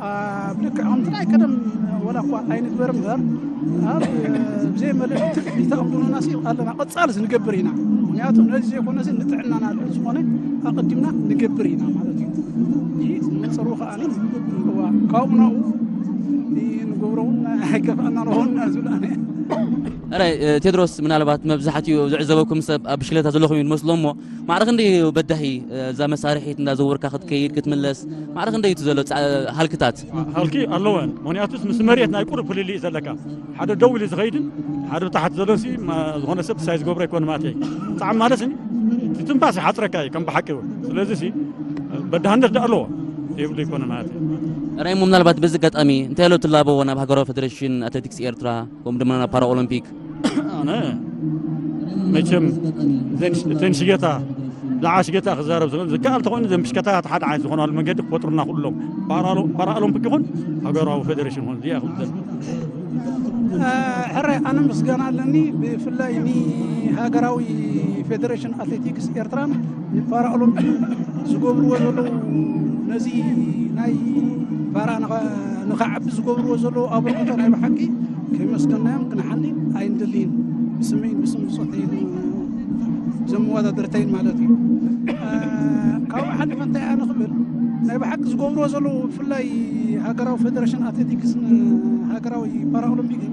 ኣብ ልክዕ ከምቲ ናይ ቀደም ወላ እኳ ኣይንግበር እምበር ኣብ ብዘይ መለለይ ትኽክል ተቐብሉና ሲ ኣለና። ቀጻልስ ንገብር ኢና። ምክንያቱ ነዚ ዘይኮነሲ ንጥዕናና ልዕሊ ዝኾነ ኣቐዲምና ንገብር ኢና ማለት እዩ። ይህ መፀሩ ከኣኒ እዋ ካብኡ ናብኡ ንገብሮ እውን ኣይከፍኣና ንኸውን ዝብል ኣነ። ራይ ቴድሮስ፣ ምናልባት መብዛሕትኡ ዝዕዘበኩም ሰብ ኣብ ብሽክሌታ ዘለኹም እዩ ዝመስሎ። እሞ ማዕረ ክንደይ በዳሂ እዛ መሳርሒት እንዳዘወርካ ክትከይድ ክትምለስ ማዕረ ክንደይ እዩ ዘሎ? ሃልክታት ሃልኪ ኣለወን። ምክንያቱስ ምስ መሬት ናይ ቁሩብ ፍልልይ ዘለካ ሓደ ደው ኢሉ ዝኸይድን ሓደ ብታሕቲ ዘሎሲ ዝኾነ ሰብ ሳይ ዝገብሮ ኣይኮን ማለት እዩ። ብጣዕሚ ማለት ሲ ትንፋስ ይሓፅረካ እዩ ከም ብሓቂ እውን። ስለዚ ሲ በዳህነት ዳ ኣለዎ የብሉ ይኮነ ማለት እዩ። ራይሞ፣ ምናልባት በዚ ኣጋጣሚ እንታይ ኣሎ ትላበዎ ናብ ሃገራዊ ፌደሬሽን ኣትሌቲክስ ኤርትራ ከምኡ ድማ ናብ ፓራኦሎምፒክ? ኣነ መቸም እተን ሽጌታ ብዛዕባ ሽጌታ ክዛረብ ዝኽእል ዝከኣል ተኾይኑ ዘን ብሽከታታት ሓደ ዓይነት ዝኾናሉ መንገዲ ክፈጥሩና ኩሎም ፓራኦሎምፒክ ይኹን ሃገራዊ ፌደሬሽን ይኹን እዚኣ ክብል። ሕራይ ኣነ ምስጋና ኣለኒ ብፍላይ ንሃገራዊ ፌደሬሽን ኣትሌቲክስ ኤርትራን ንፓራኦሎምፒክ ዝገብርዎ ዘለዉ ነዚ ናይ ፓራ ንኸዓቢ ዝገብርዎ ዘለዉ ኣበርክቶ ናይ ብሓቂ ከመስገናዮም ክንሓሊ ኣይንደልይን። ብስመይን ብስም ብፆተይን ዘመወዳደርተይን ማለት እዩ። ካብኡ ሓሊፈ እንታይ ኣነ ክብል ናይ ብሓቂ ዝገብርዎ ዘለዉ ብፍላይ ሃገራዊ ፌደሬሽን ኣትሌቲክስን ሃገራዊ ፓራኦሎምፒክን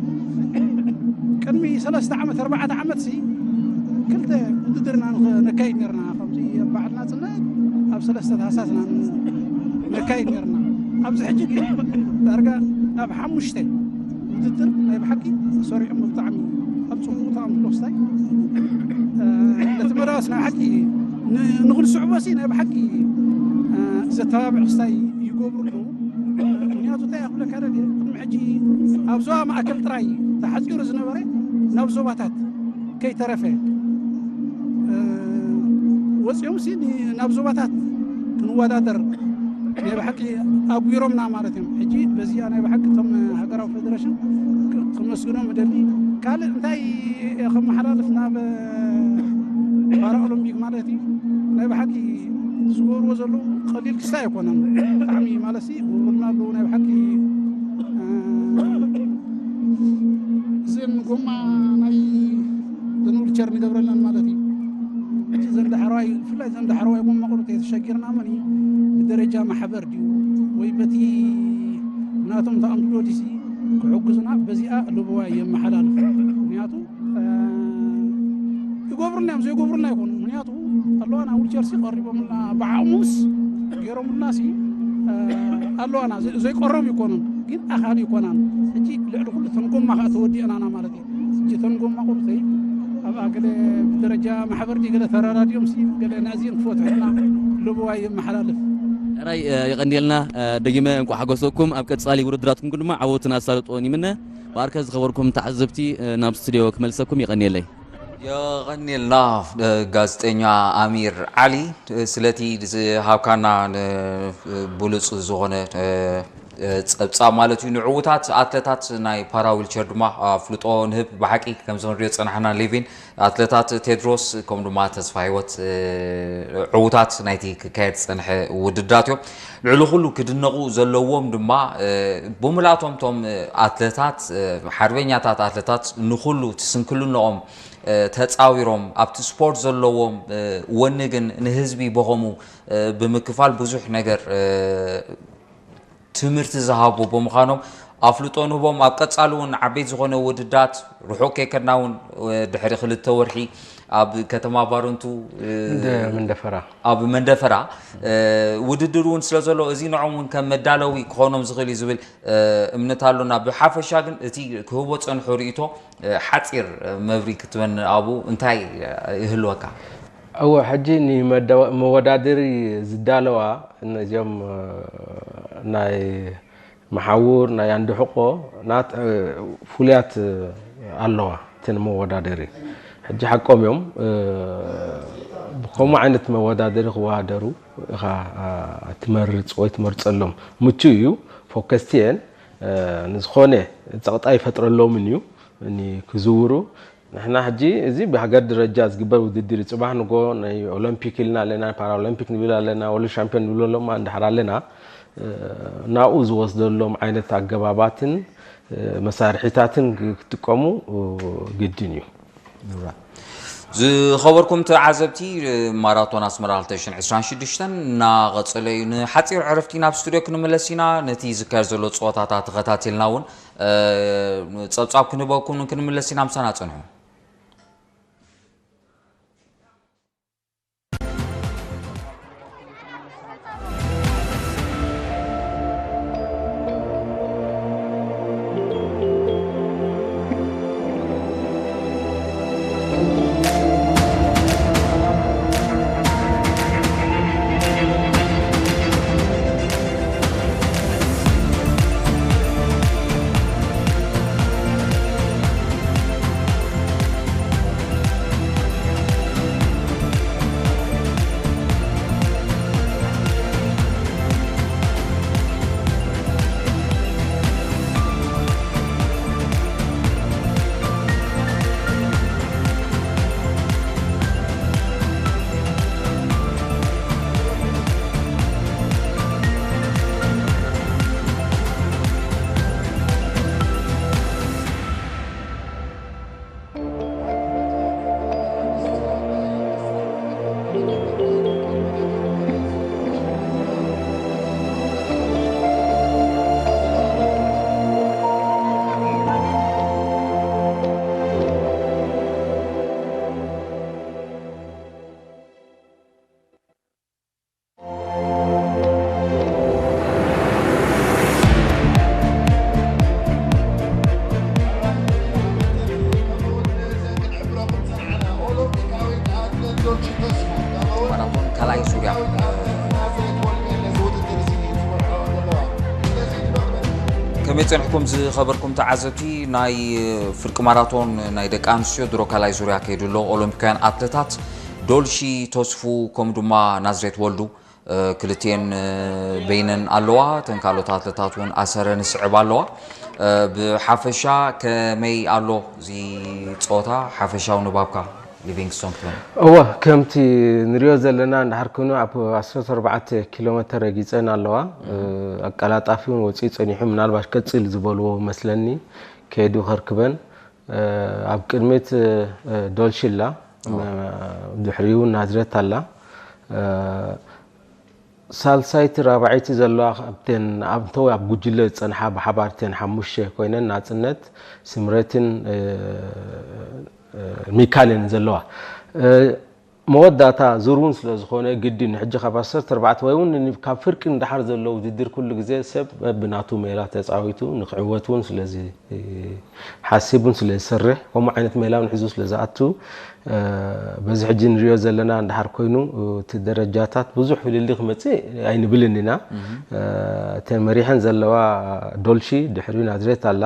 ቅድሚ ሰለስተ ዓመት ኣርባዕተ ዓመት ሲ ክልተ ውድድርና ነካይድ ነርና። ከምዚ ኣብ በዓል ናፅነት ኣብ ሰለስተ ታህሳስና ነካይድ ነርና። ኣብዚ ሕጂ ግን ዳርጋ ናብ ሓሙሽተ ውድድር ናይ ብሓቂ ሰሪዖም ብጣዕሚ ኣብ ፅቡቅ ተኣምሎ ክስታይ ነቲ መዳስ ናይ ሓቂ ንክንስዕቦ ሲ ናይ ብሓቂ ዘተባብዕ ክስታይ ይገብሩ ኣለዉ። ምክንያቱ እንታይ ኣክብለካ ደልየ ቅድሚ ሕጂ ኣብ ዞባ ማእከል ጥራይ ተሓፂሩ ዝነበረ ናብ ዞባታት ከይተረፈ ወፂኦም ሲ ናብ ዞባታት ክንወዳደር ናይ ብሓቂ ኣጉሮምና ማለት እዮም። ሕጂ በዚኣ ናይ ብሓቂ እቶም ሃገራዊ ፌደሬሽን ክመስግኖም እደሊ። ካልእ እንታይ ከመሓላልፍ ናብ ፓራኦሎምፒክ ማለት እዩ ናይ ብሓቂ ዝገብርዎ ዘለዉ ቀሊል ክስታይ ኣይኮነን። ብጣዕሚ ማለት ሲ ውርና ኣለዉ ናይ ብሓቂ እዘን ጎማ ናይ ዘን ዊልቸር ንገብረለን ማለት እዩ። ዘን ዳሕረዋይ ብፍላይ ዘን ዳሕረዋይ ጎማ ቁርጥ የተሸጊርና መን ብደረጃ ማሕበር ድዩ ወይ በቲ ናቶም ተኣምዶ ዲሲ ክሕግዙና በዚኣ ልብዋ የመሓላልፍ። ምክንያቱ ይገብሩልና እዮም ዘይገብሩልና ይኮኑ። ምክንያቱ ኣለዋና ዊልቸር ሲ ቀሪቦምልና ብዓቕሙስ ገይሮምልና ሲ ኣለዋና ዘይቀረቡ ይኮኑን ግን ኣኻሊ ይኮናን። ሕጂ ልዕሊ ኩሉ ተንጎማ ከዓ ተወዲእናና ማለት እዩ። እተን ጎማ ቁርተይ ኣብ ኣገለ ብደረጃ ማሕበር ገለ ተረዳድዮም ሲ ገለ ናዚን ክፈትሑና ልብዋ የመሓላልፍ። ራይ የቐንየልና። ደጊመ እንኳ ሓጎሰኩም። ኣብ ቀጻሊ ውድድራትኩም ድማ ዓወትን ኣሳልጦን ይምነ። ብኣርከ ዝኸበርኩም ተዓዘብቲ ናብ ስቱዲዮ ክመልሰኩም። የቐንየለይ። የቐንየልና ጋዜጠኛ ኣሚር ዓሊ ስለቲ ዝሃብካና ብሉፅ ዝኾነ ፀብፃብ ማለት እዩ። ንዕዉታት ኣትለታት ናይ ፓራ ዊልቸር ድማ ኣፍልጦ ንህብ። ብሓቂ ከምዚ ክንሪኦ ዝፀናሕና ሌቪን ኣትለታት ቴድሮስ ከም ድማ ተስፋ ህይወት ዕዉታት ናይቲ ክካየድ ዝፀንሐ ውድድራት እዮም። ልዕሊ ኩሉ ክድነቑ ዘለዎም ድማ ብሙላቶም ቶም ኣትለታት ሓርበኛታት ኣትለታት ንኩሉ ትስንክልንኦም ተፃዊሮም ኣብቲ ስፖርት ዘለዎም ወኒ ግን ንህዝቢ በኸሙ ብምክፋል ብዙሕ ነገር ትምህርቲ ዝሃቡ ብምዃኖም ኣፍልጦ ንህቦም። ኣብ ቀጻሊ እውን ዓበይቲ ዝኾነ ውድድራት ርሑቕ ከይከድና እውን ድሕሪ ክልተ ወርሒ ኣብ ከተማ ባረንቱ መንደፈራ ኣብ መንደፈራ ውድድር እውን ስለ ዘሎ፣ እዚ ንዖም እውን ከም መዳለዊ ክኾኖም ዝኽእል እዩ ዝብል እምነት ኣሎና። ብሓፈሻ ግን እቲ ክህቦ ጸንሑ ርእይቶ ሓጺር መብሪ ክትበን ኣብኡ እንታይ ይህልወካ? እወ፣ ሕጂ ንመወዳደሪ ዝዳለዋ እነዚኦም ናይ መሓውር ናይ ኣንዲ ሕቆ ናት ፍሉያት ኣለዋ። እተን መወዳደሪ ሕጂ ሓቆም እዮም። ብከምኡ ዓይነት መወዳደሪ ክወዳደሩ ኢኻ ትመርፅ ወይ ትመርፀሎም። ምቹ እዩ። ፎከስቲ እየን። ንዝኾነ ፀቕጣ ይፈጥረሎምን እዩ ክዝውሩ። ንሕና ሕጂ እዚ ብሃገር ደረጃ ዝግበር ውድድር እዩ። ፅባሕ ንጎ ናይ ኦሎምፒክ ኢልና ኣለና፣ ፓራኦሎምፒክ ንብል ኣለና፣ ወርልድ ሻምፒዮን ንብለሎም እንድሕር ኣለና፣ ናብኡ ዝወስደሎም ዓይነት ኣገባባትን መሳርሒታትን ክጥቀሙ ግድን እዩ። ዝኸበርኩም ተዓዘብቲ፣ ማራቶን ኣስመራ ክልተ ሽሕን ዕስራን ሽዱሽተን እናቐጸለ እዩ። ንሓጺር ዕረፍቲ ናብ ስቱድዮ ክንምለስ ኢና። ነቲ ዝካየድ ዘሎ ጸወታታት ተኸታቲልና እውን ጸብጻብ ክንህበኩም ክንምለስ ኢና። ምሳና ጽንሑ። ማራቶን ካልኣይ ዙርያ ከመይ ጸንሕኩም ዝኸበርኩም ተዓዘብቲ? ናይ ፍርቂ ማራቶን ናይ ደቂ ኣንስትዮ ድሮ ካልኣይ ዙርያ ከይዱ ኣሎ። ኦሎምፒካውያን ኣትለታት ዶልሺ ተስፉ ከምኡ ድማ ናዝሬት ወልዱ ክልቲኤን በይነን ኣለዋ። እተን ካልኦት ኣትለታት እውን ኣሰረን ይስዕባ ኣለዋ። ብሓፈሻ ከመይ ኣሎ እዚ ፀወታ? ሓፈሻዊ ንባብካ ሊቪንግስቶን ክትበል። እወ፣ ከምቲ ንሪኦ ዘለና እንድሕር ኮይኑ ኣብ ዓሰርተ ኣርባዕተ ኪሎ ሜተር ረጊፀን ኣለዋ። ኣቀላጣፊ እውን ወፂኡ ፀኒሑ፣ ምናልባት ቀፅል ዝበልዎ መስለኒ ከይዱ ከርክበን። ኣብ ቅድሚት ዶልሺ ኣላ፣ ድሕሪኡ ናዝሬት ኣላ። ሳልሳይቲ ራብዓይቲ ዘለዋ ካብተን ኣብተው ኣብ ጉጅለ ዝፀንሓ ብሓባር እተን ሓሙሽተ ኮይነን ናፅነት፣ ስምረትን ሚካልን ዘለዋ። መወዳእታ ዙር እውን ስለ ዝኾነ ግድን ሕጂ ካብ ዓሰርተ ኣርባዕተ ወይ እውን ካብ ፍርቂ ንደሓር ዘሎ ውድድር ኩሉ ግዜ ሰብ በብናቱ ሜላ ተፃዊቱ ንክዕወት እውን ስለዚ ሓሲቡን ስለ ዝሰርሕ ከምኡ ዓይነት ሜላ እውን ሒዙ ስለ ዝኣቱ በዚ ሕጂ ንሪኦ ዘለና እንድሓር ኮይኑ እቲ ደረጃታት ብዙሕ ፍልልይ ክመፅእ ኣይንብልን ኢና። እተን መሪሐን ዘለዋ ዶልሺ ድሕሪኡ ናዝሬት ኣላ።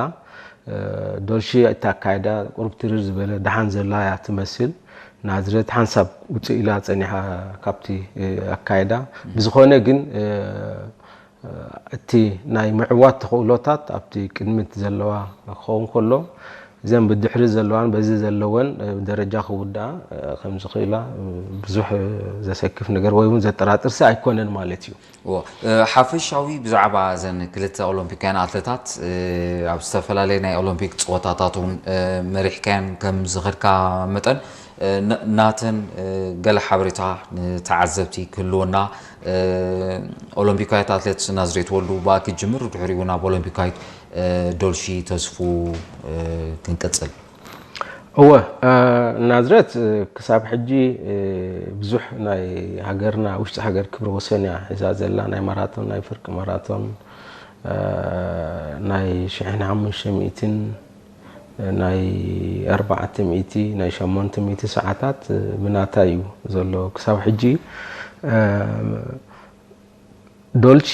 ዶልሺ እቲ ኣካይዳ ቁሩብ ትርር ዝበለ ደሓን ዘላ እያ ትመስል። ናዝሬት ሓንሳብ ውፅእ ኢላ ፀኒሓ ካብቲ ኣካይዳ። ብዝኾነ ግን እቲ ናይ ምዕዋት ተኽእሎታት ኣብቲ ቅድሚት ዘለዋ ክኸውን ከሎ እዘን ብድሕሪ ዘለዋን በዚ ዘለወን ደረጃ ክውድኣ ከም ዝኽእላ ብዙሕ ዘሰክፍ ነገር ወይ እውን ዘጠራጥርሲ ኣይኮነን ማለት እዩ። እዎ፣ ሓፈሻዊ ብዛዕባ እዘን ክልተ ኦሎምፒካውያን ኣትለታት ኣብ ዝተፈላለየ ናይ ኦሎምፒክ ፀወታታት እውን መሪሕካየን ከም ዝኸድካ መጠን ናተን ገለ ሓበሬታ ንተዓዘብቲ ክህልወና። ኦሎምፒካዊት ኣትሌት ናዝሬት ወልዱ ብኣ ክጅምር፣ ድሕሪኡ ናብ ኦሎምፒካዊት ዶልሺ ተስፉ ክንቅፅል። እወ፣ ናዝሬት ክሳብ ሕጂ ብዙሕ ናይ ሃገርና ውሽጢ ሃገር ክብረ ወሰን እያ ሒዛ ዘላ። ናይ ማራቶን፣ ናይ ፍርቂ ማራቶን፣ ናይ ሽሕን ሓሙሽተ ሚእትን፣ ናይ ኣርባዕተ ሚእቲ፣ ናይ ሸሞንተ ሚእቲ ሰዓታት ብናታ እዩ ዘሎ ክሳብ ሕጂ። ዶልቺ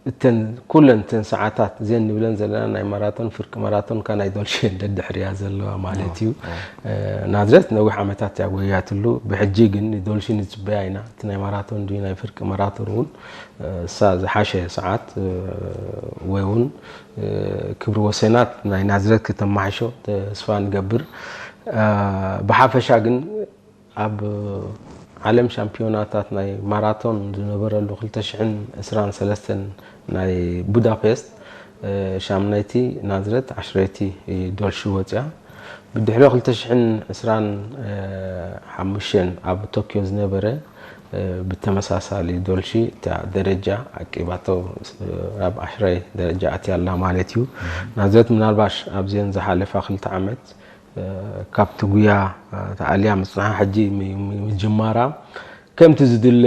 እተን ኩለን እተን ሰዓታት እዘን ንብለን ዘለና ናይ ማራቶን፣ ፍርቂ ማራቶን፣ ካ ናይ ዶልቺ ደድሕርያ ዘለዋ ማለት እዩ። ናዝሬት ነዊሕ ዓመታት እያ ጎያትሉ። ብሕጂ ግን ንዶልቺ ንፅበያ ኢና። እቲ ናይ ማራቶን ድዩ ናይ ፍርቂ ማራቶን እውን እሳ ዝሓሸ ሰዓት ወይ እውን ክብሪ ወሰናት ናይ ናዝሬት ከተማሓሾ ተስፋ ንገብር። ብሓፈሻ ግን ኣብ ዓለም ሻምፒዮናታት ናይ ማራቶን ዝነበረሉ ክልተ ሽሕን ዕስራን ሰለስተን ናይ ቡዳፔስት፣ ሻምናይቲ ናዝሬት፣ ዓሽረይቲ ዶልሺ ወፅያ። ብድሕሪኡ ክልተ ሽሕን ዕስራን ሓሙሽተን ኣብ ቶኪዮ ዝነበረ ብተመሳሳሊ ዶልሺ እታ ደረጃ ዓቂባቶ ናብ ዓሽራይ ደረጃ ኣትያ ኣላ ማለት እዩ። ናዝሬት ምናልባሽ ኣብዘን ዝሓለፋ ክልተ ዓመት ካብቲ ጉያ ተኣልያ ምፅንሓ ሕጂ ምጅማራ ከምቲ ዝድለ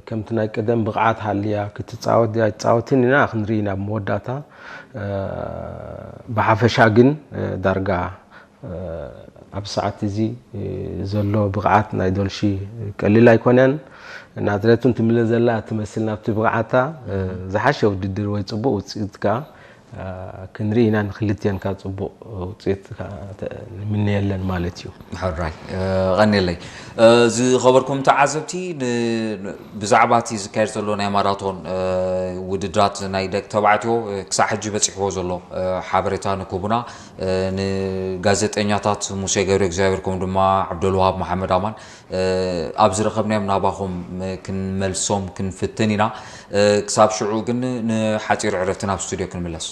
ከምቲ ናይ ቀደም ብቕዓት ሃልያ ክትፃወት ድያ ኣይትፃወትን ኢና ክንርኢ ናብ መወዳእታ። ብሓፈሻ ግን ዳርጋ ኣብ ሰዓት እዚ ዘሎ ብቕዓት ናይ ዶልሺ ቀሊል ኣይኮነን። ናዝሬት እውን ትምለ ዘላ ትመስል ናብቲ ብቕዓታ። ዝሓሸ ውድድር ወይ ፅቡቕ ውፅኢት ከዓ ክንርኢ ኢና። ንክልቲአን ከዓ ፅቡቕ ውፅኢት ንምነየለን ማለት እዩ። ሕራይ፣ ቀኒለይ። ዝኸበርኩም ተዓዘብቲ፣ ብዛዕባ እቲ ዝካየድ ዘሎ ናይ ማራቶን ውድድራት ናይ ደቂ ተባዕትዮ ክሳብ ሕጂ በፂሕዎ ዘሎ ሓበሬታ ንክቡና ንጋዜጠኛታት ሙሴ ገብረ እግዚኣብሔር ከምኡ ድማ ዓብደልዋሃብ መሓመድ ኣማን ኣብ ዝረኸብናዮም ናባኹም ክንመልሶም ክንፍትን ኢና። ክሳብ ሽዑ ግን ንሓፂር ዕረፍቲ ናብ ስቱድዮ ክንምለስ።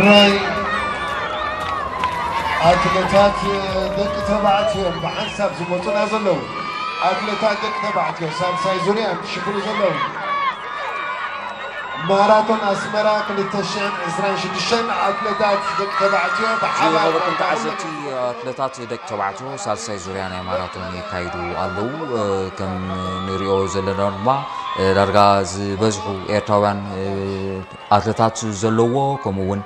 ራይ ኣትሌታት ደቂ ተባዕትዮ ብሓንሳብ ዝመፁና ዘለዉ ኣትሌታት ደቂ ተባዕትዮ ሳልሳይ ዙርያ ሽፍሩ ዘለዉ ማራቶን ኣስመራ ክልተ ሽሕን ዕስራን ሽዱሽተን ኣትሌታት ደቂ ተባዕትዮ ብሓባር ዝኸበርኩም ተዓዘብቲ ኣትሌታት ደቂ ተባዕትዮ ሳልሳይ ዙርያ ናይ ማራቶን የካይዱ ኣለዉ። ከም ንሪኦ ዘለና ድማ ዳርጋ ዝበዝሑ ኤርትራውያን ኣትሌታት ዘለዎ ከምኡ እውን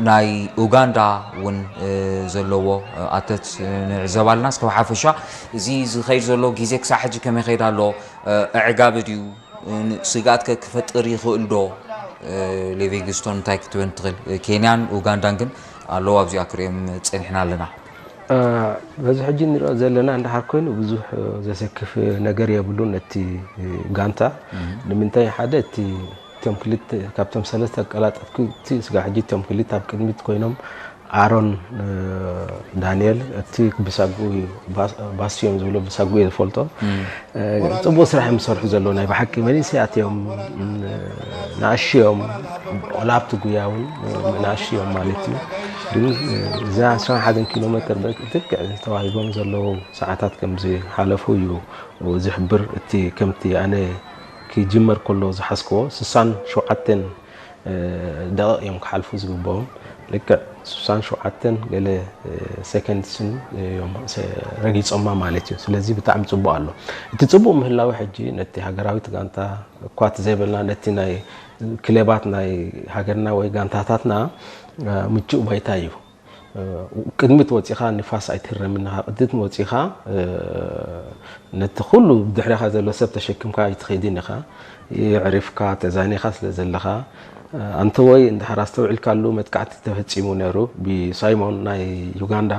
ናይ ኡጋንዳ እውን ዘለዎ ኣትሌት ንዕዘብ ኣለና። እስከ ብሓፈሻ እዚ ዝኸይድ ዘሎ ግዜ ክሳብ ሕጂ ከመይ ይኸይድ ኣሎ? ኣዕጋቢ ድዩ? ስግኣት ከ ክፈጥር ይኽእል ዶ? ሊቪንግስቶን እንታይ ክትበን ትኽእል? ኬንያን ኡጋንዳን ግን ኣለዉ ኣብዚኣ ክርእዮም ጸኒሕና ኣለና። በዚ ሕጂ ንሪኦ ዘለና እንድሓር ኮይኑ ብዙሕ ዘሰክፍ ነገር የብሉን ነቲ ጋንታ። ንምንታይ ሓደ እቲ እቶም ክልተ ካብቶም ሰለስተ ኣቀላጠፍቲ ስጋ ሕጂ እቶም ክልተ ኣብ ቅድሚት ኮይኖም ኣሮን ዳንኤል እቲ ብሳጉኡ እዩ ባስዮም ዝብሎ ብሳጉኡ እየ ዝፈልጦ ፅቡቅ ስራሕ እዮም ዝሰርሑ ዘለዉ ናይ ብሓቂ መንእሰያት እዮም ንኣሽዮም ቆላብቲ ጉያ እውን ንኣሽዮም ማለት እዩ ግን እዛ 11 ኪሎ ሜትር ትክዕ ተዋሂቦም ዘለዉ ሰዓታት ከም ዝሓለፉ እዩ ዝሕብር እቲ ከምቲ ኣነ ክጅመር ከሎ ዝሓዝክዎ ስሳን ሸውዓተን ደቂቕ እዮም ክሓልፉ ዝግብኦም ልክዕ ስሳን ሸውዓተን ገለ ሰከንድስን እዮም ረጊፆማ ማለት እዩ ስለዚ ብጣዕሚ ፅቡቅ ኣሎ እቲ ፅቡቅ ምህላዊ ሕጂ ነቲ ሃገራዊት ጋንታ እኳ ዘይበልና ነቲ ናይ ክለባት ናይ ሃገርና ወይ ጋንታታትና ምቹእ ባይታ እዩ ቅድሚት ወፂኻ ንፋስ ኣይትህረምን ኢኻ ቅድት ወፂኻ ነቲ ኩሉ ብድሕሪኻ ዘሎ ሰብ ተሸክምካ ኣይትኸይድን ኢኻ የዕሪፍካ ተዛኒኻ ስለ ዘለኻ ኣንተ ወይ እንድሕር ኣስተውዒልካሉ መጥቃዕቲ ተፈፂሙ ነይሩ ብሳይሞን ናይ ዩጋንዳ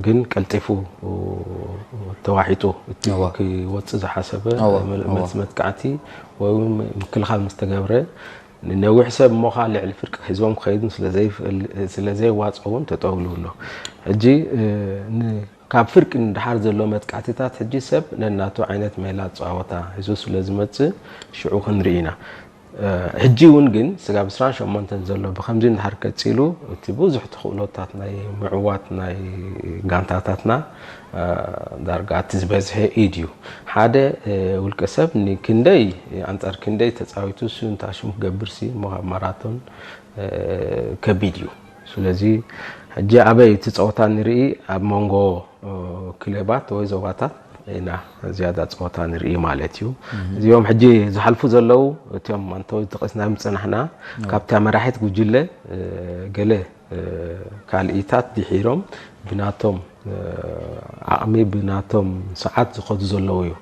ግን ቀልጢፉ ተዋሒጡ እቲ ክወፅእ ዝሓሰበ መልሲ መጥቃዕቲ ወይ ምክልኻል ምስ ተገብረ ንነዊሕ ሰብ እሞ ኸዓ ልዕሊ ፍርቂ ሒዝዎም ክኸይዱ ስለዘይዋፅኦ እውን ተጠውሉ ኣሎ ሕጂ ካብ ፍርቂ ንድሓር ዘሎ መጥቃዕትታት ሕጂ ሰብ ነናቱ ዓይነት ሜላ ፃወታ ሒዙ ስለ ዝመፅእ ሽዑ ክንርኢ ኢና ሕጂ እውን ግን ስጋብ ዕስራን ሸሞንተን ዘሎ ብከምዚ እንድሓር ቀፂሉ እቲ ብዙሕ ተኽእሎታት ናይ ምዕዋት ናይ ጋንታታትና ዳርጋ እቲ ዝበዝሐ ኢድ እዩ ሓደ ውልቀ ሰብ ንክንደይ ኣንፃር ክንደይ ተፃዊቱ እሱ እንታይ ሽሙ ክገብር ሲ እሞ ኣብ ማራቶን ከቢድ እዩ ስለዚ ሕጂ ኣበይ እቲ ፀወታ ንርኢ ኣብ መንጎ ክለባት ወይ ዞባታት ኢና ዝያዳ ፀወታ ንርኢ ማለት እዩ እዚኦም ሕጂ ዝሓልፉ ዘለዉ እቲኦም ኣንተወይ ተቐስና ምፅናሕና ካብታ መራሒት ጉጅለ ገለ ካልኢታት ድሒሮም ብናቶም ዓቕሚ ብናቶም ሰዓት ዝኸዱ ዘለዉ እዩ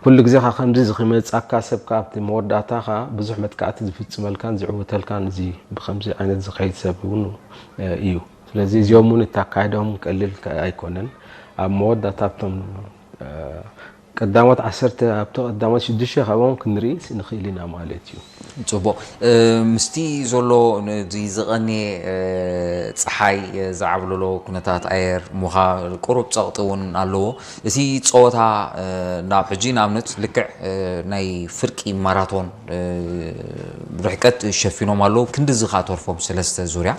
ኩሉ ግዜ ካ ከምዚ ዝክመፃካ ሰብ ካብቲ መወዳእታ ካ ብዙሕ መጥቃዕቲ ዝፍፅመልካን ዝዕውተልካን እዚ ብከምዚ ዓይነት ዝኸይድ ሰብ እውን እዩ ስለዚ እዚኦም እውን እታካይዶም ቀሊል ኣይኮነን ኣብ መወዳእታ ኣብቶም ቀዳሞት ዓሰርተ ኣብቲ ቀዳሞት ሽዱሽተ ካብኦም ክንርኢ ንኽእል ኢና ማለት እዩ። ፅቡቕ ምስቲ ዘሎ ነዚ ዝቐንየ ፀሓይ ዝዓብለሎ ኩነታት ኣየር ሙኻ ቁሩብ ፀቕጢ እውን ኣለዎ። እቲ ፀወታ ናብ ሕጂ ንኣብነት ልክዕ ናይ ፍርቂ ማራቶን ርሕቀት ሸፊኖም ኣለዉ። ክንድዚ ከዓ ተርፎም ሰለስተ ዙርያ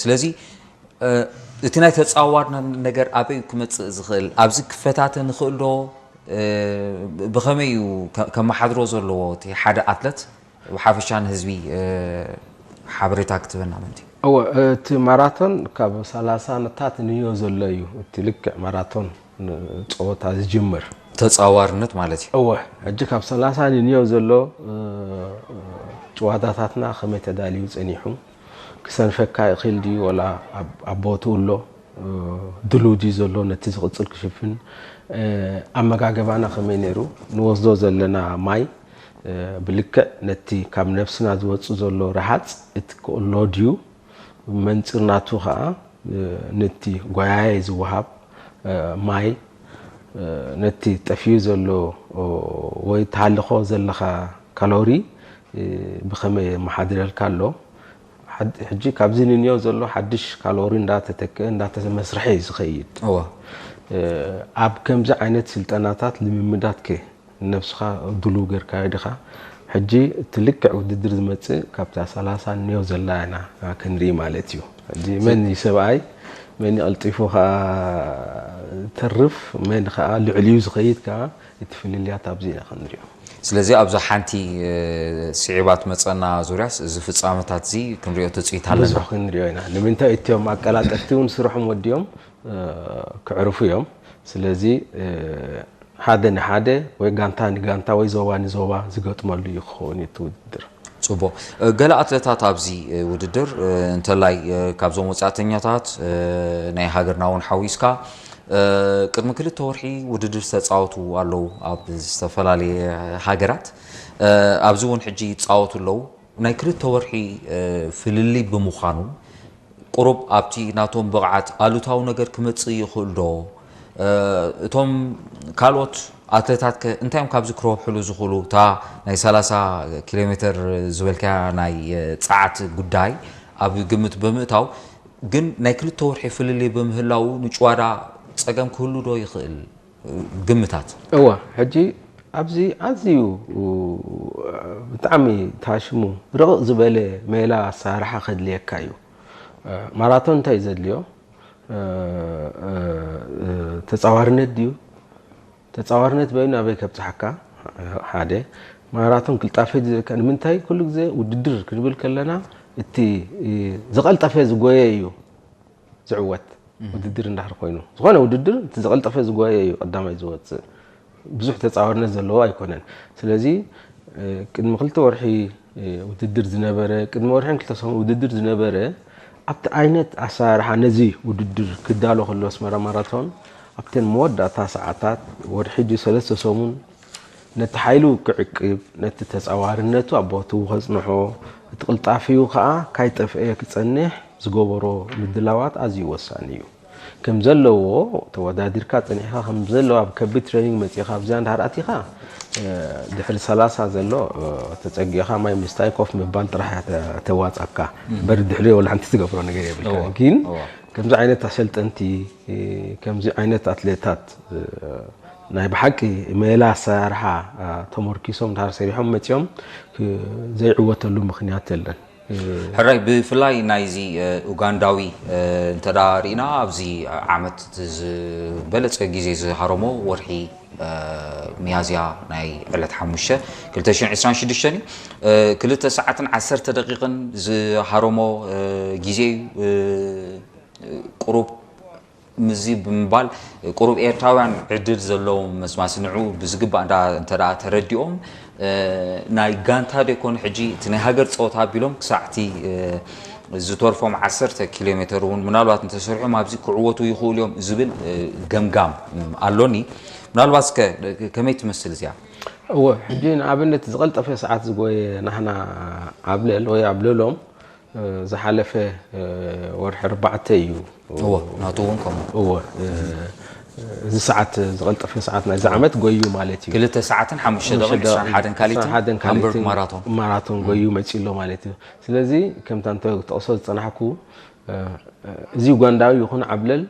ስለዚ እቲ ናይ ተፃዋርነት ነገር ኣበይ ክመፅእ ዝኽእል ኣብዚ ክፈታተን ይኽእል ዶ ብኸመይ እዩ ከመሓድሮ ዘለዎ እቲ ሓደ ኣትለት ብሓፈሻ ንህዝቢ ሓበሬታ ክትበና ምንቲ እወ እቲ ማራቶን ካብ ሰላሳ ነታት ንዮ ዘሎ እዩ እቲ ልክዕ ማራቶን ፀወታ ዝጅምር ተፃዋርነት ማለት እዩ እወ ሕጂ ካብ ሰላሳ ንዮ ዘሎ ጨዋታታትና ከመይ ተዳልዩ ፀኒሑ ክሰንፈካ ይኽእል ድዩ ወላ ኣብ ቦትኡ ኣሎ ድሉ ድዩ ዘሎ ነቲ ዝቕፅል ክሽፍን ኣመጋገባና ከመይ ነይሩ ንወስዶ ዘለና ማይ ብልክዕ ነቲ ካብ ነብስና ዝወፅእ ዘሎ ረሃፅ እቲ ክእሎ ድዩ መንፅር ናቱ ከዓ ነቲ ጓያየ ዝወሃብ ማይ ነቲ ጠፍዩ ዘሎ ወይ ትሃልኾ ዘለኻ ካሎሪ ብኸመይ የመሓድረልካ ኣሎ ሕጂ ካብዚ ንንዮ ዘሎ ሓድሽ ካሎሪ እንዳተተክአ እንዳተመስርሐ እዩ ዝኸይድ ኣብ ከምዚ ዓይነት ስልጠናታት ልምምዳት ከ ነብስኻ ድሉ ገርካዮ ዲኻ ሕጂ እቲ ልክዕ ውድድር ዝመጽእ ካብታ ሰላሳ ኒዮ ዘላ ኢና ክንርኢ ማለት እዩ። ሕጂ መን እዩ ሰብኣይ፣ መን እዩ ቀልጢፉ ከኣ ተርፍ፣ መን ከኣ ልዕሊኡ ዝኸይድ ከኣ እቲ ፍልልያት ኣብዚ ኢና ክንሪኦ። ስለዚ ኣብዛ ሓንቲ ስዒባ ትመፀና ዙርያስ እዚ ፍፃመታት እዚ ክንሪኦ ትፅኢት ኣለና። ብዙሕ ክንሪኦ ኢና። ንምንታይ እቲኦም ኣቀላጠፍቲ እውን ስርሖም ወዲኦም ክዕርፉ እዮም። ስለዚ ሓደ ንሓደ ወይ ጋንታ ንጋንታ ወይ ዞባ ንዞባ ዝገጥመሉ እዩ ክኸውን እዩ እቲ ውድድር። ፅቡቅ። ገለ ኣትለታት ኣብዚ ውድድር እንተላይ ካብዞም ወፃእተኛታት ናይ ሃገርና እውን ሓዊስካ ቅድሚ ክልተ ወርሒ ውድድር ዝተፃወቱ ኣለዉ ኣብ ዝተፈላለየ ሃገራት። ኣብዚ እውን ሕጂ ይፃወቱ ኣለዉ። ናይ ክልተ ወርሒ ፍልልይ ብምዃኑ ቁሩብ ኣብቲ ናቶም ብቕዓት ኣሉታዊ ነገር ክመፅእ ይኽእል ዶ? እቶም ካልኦት ኣትለታት ከ እንታይ እዮም ካብዚ ክረብሕሉ ዝኽእሉ? እታ ናይ ሰላሳ ኪሎ ሜትር ዝበልካያ ናይ ፀዓት ጉዳይ ኣብ ግምት ብምእታው ግን ናይ ክልተ ወርሒ ፍልልይ ብምህላው ንጭዋዳ ፀገም ክህሉ ዶ ይኽእል? ግምታት። እወ፣ ሕጂ ኣብዚ ኣዝዩ ብጣዕሚ ታሽሙ ርቕቕ ዝበለ ሜላ ኣሰራርሓ ከድልየካ እዩ። ማራቶን እንታይ እዩ ዘድልዮ? ተፃዋርነት ድዩ? ተፃዋርነት በይኑ ኣበይ ከብፅሓካ? ሓደ ማራቶን ክልጣፈ ድዩ ዝብለካ? ንምንታይ ኩሉ ግዜ ውድድር ክንብል ከለና እቲ ዝቐልጠፈ ዝጎየ እዩ ዝዕወት። ውድድር እንዳሕር ኮይኑ ዝኾነ ውድድር እቲ ዝቐልጠፈ ዝጎየ እዩ ቀዳማይ ዝወፅእ። ብዙሕ ተፃዋርነት ዘለዎ ኣይኮነን። ስለዚ ቅድሚ ክልተ ወርሒ ውድድር ዝነበረ፣ ቅድሚ ወርሕን ክልተ ሰሙን ውድድር ዝነበረ፣ ኣብቲ ዓይነት ኣሰራርሓ ነዚ ውድድር ክዳሎ ከሎ ኣስመራ ማራቶን ኣብተን መወዳእታ ሰዓታት ወርሒ ድዩ ሰለስተ ሰሙን ነቲ ሓይሉ ክዕቅብ፣ ነቲ ተጻዋርነቱ ኣብ ቦትኡ ከጽንሖ፣ እቲ ቅልጣፊኡ ከኣ ካይጠፍኤ ክጸንሕ ዝገበሮ ምድላዋት ኣዝዩ ወሳኒ እዩ። ከም ዘለዎ ተወዳዲርካ ጸኒሕካ ከም ዘለዎ ኣብ ከቢድ ትሬኒንግ መጺኻ ኣብዚኣ እንድሕር ኣቲኻ ድሕሪ ሰላሳ ዘሎ ተጸጊኻ ማይ ምስታይ ኮፍ ምባል ጥራሕ እያ ተዋጻካ። እምበር ድሕሪኡ ወላ ሓንቲ ትገብሮ ነገር የብልካ። ግን ከምዚ ዓይነት ኣሰልጠንቲ ከምዚ ዓይነት ኣትሌታት ናይ ብሓቂ ሜላ ኣሰራርሓ ተመርኪሶም ድሓር ሰሪሖም መፂኦም ዘይዕወተሉ ምክንያት የለን። ሕራይ ብፍላይ ናይዚ ኡጋንዳዊ እንተ ርኢና ኣብዚ ዓመት ዝበለፀ ግዜ ዝሃረሞ ወርሒ ሚያዝያ ናይ ዕለት ሓሙሽተ ክልተ ሽሕን ዕስራን ሽዱሽተን እዩ። ክልተ ሰዓትን ዓሰርተ ደቂቕን ዝሃረሞ ግዜ እዩ። ቁሩብ ምዚ ብምባል ቁሩብ ኤርትራውያን ዕድል ዘለዎም መስማስንዑ ብዝግባእ እንዳ እንተ ደኣ ተረዲኦም ናይ ጋንታ ደይኮኑ ሕጂ እቲ ናይ ሃገር ፀወታ ኣቢሎም ክሳዕ እቲ ዝተርፎም ዓሰርተ ኪሎ ሜተር እውን ምናልባት እንተሰሪሖም ኣብዚ ክዕወቱ ይኽእሉ እዮም ዝብል ገምጋም ኣሎኒ። ምናልባት እስከ ከመይ ትመስል እዚኣ? እወ፣ ሕጂ ንኣብነት ዝቐልጠፈ ሰዓት ዝጎየ ናህና ዓብለል ወይ ዓብለሎም ዝሓለፈ ወርሒ ኣርባዕተ እዩ። እወ፣ ናቱ እውን ከምኡ። እወ፣ እዚ ሰዓት ዝቐልጠፈ ሰዓት ናይዚ ዓመት ጎዩ ማለት እዩ። ክልተ ሰዓትን ሓሙሽተ ደቂቕን ዕስራን ሓደን ካሊትን ሃምበርግ ማራቶን። ማራቶን ጎዩ መፂኡ ኣሎ ማለት እዩ። ስለዚ ከምታ እንተ ተቕሶ ዝፀናሕኩ እዚ ኡጋንዳዊ ይኹን ዓብለል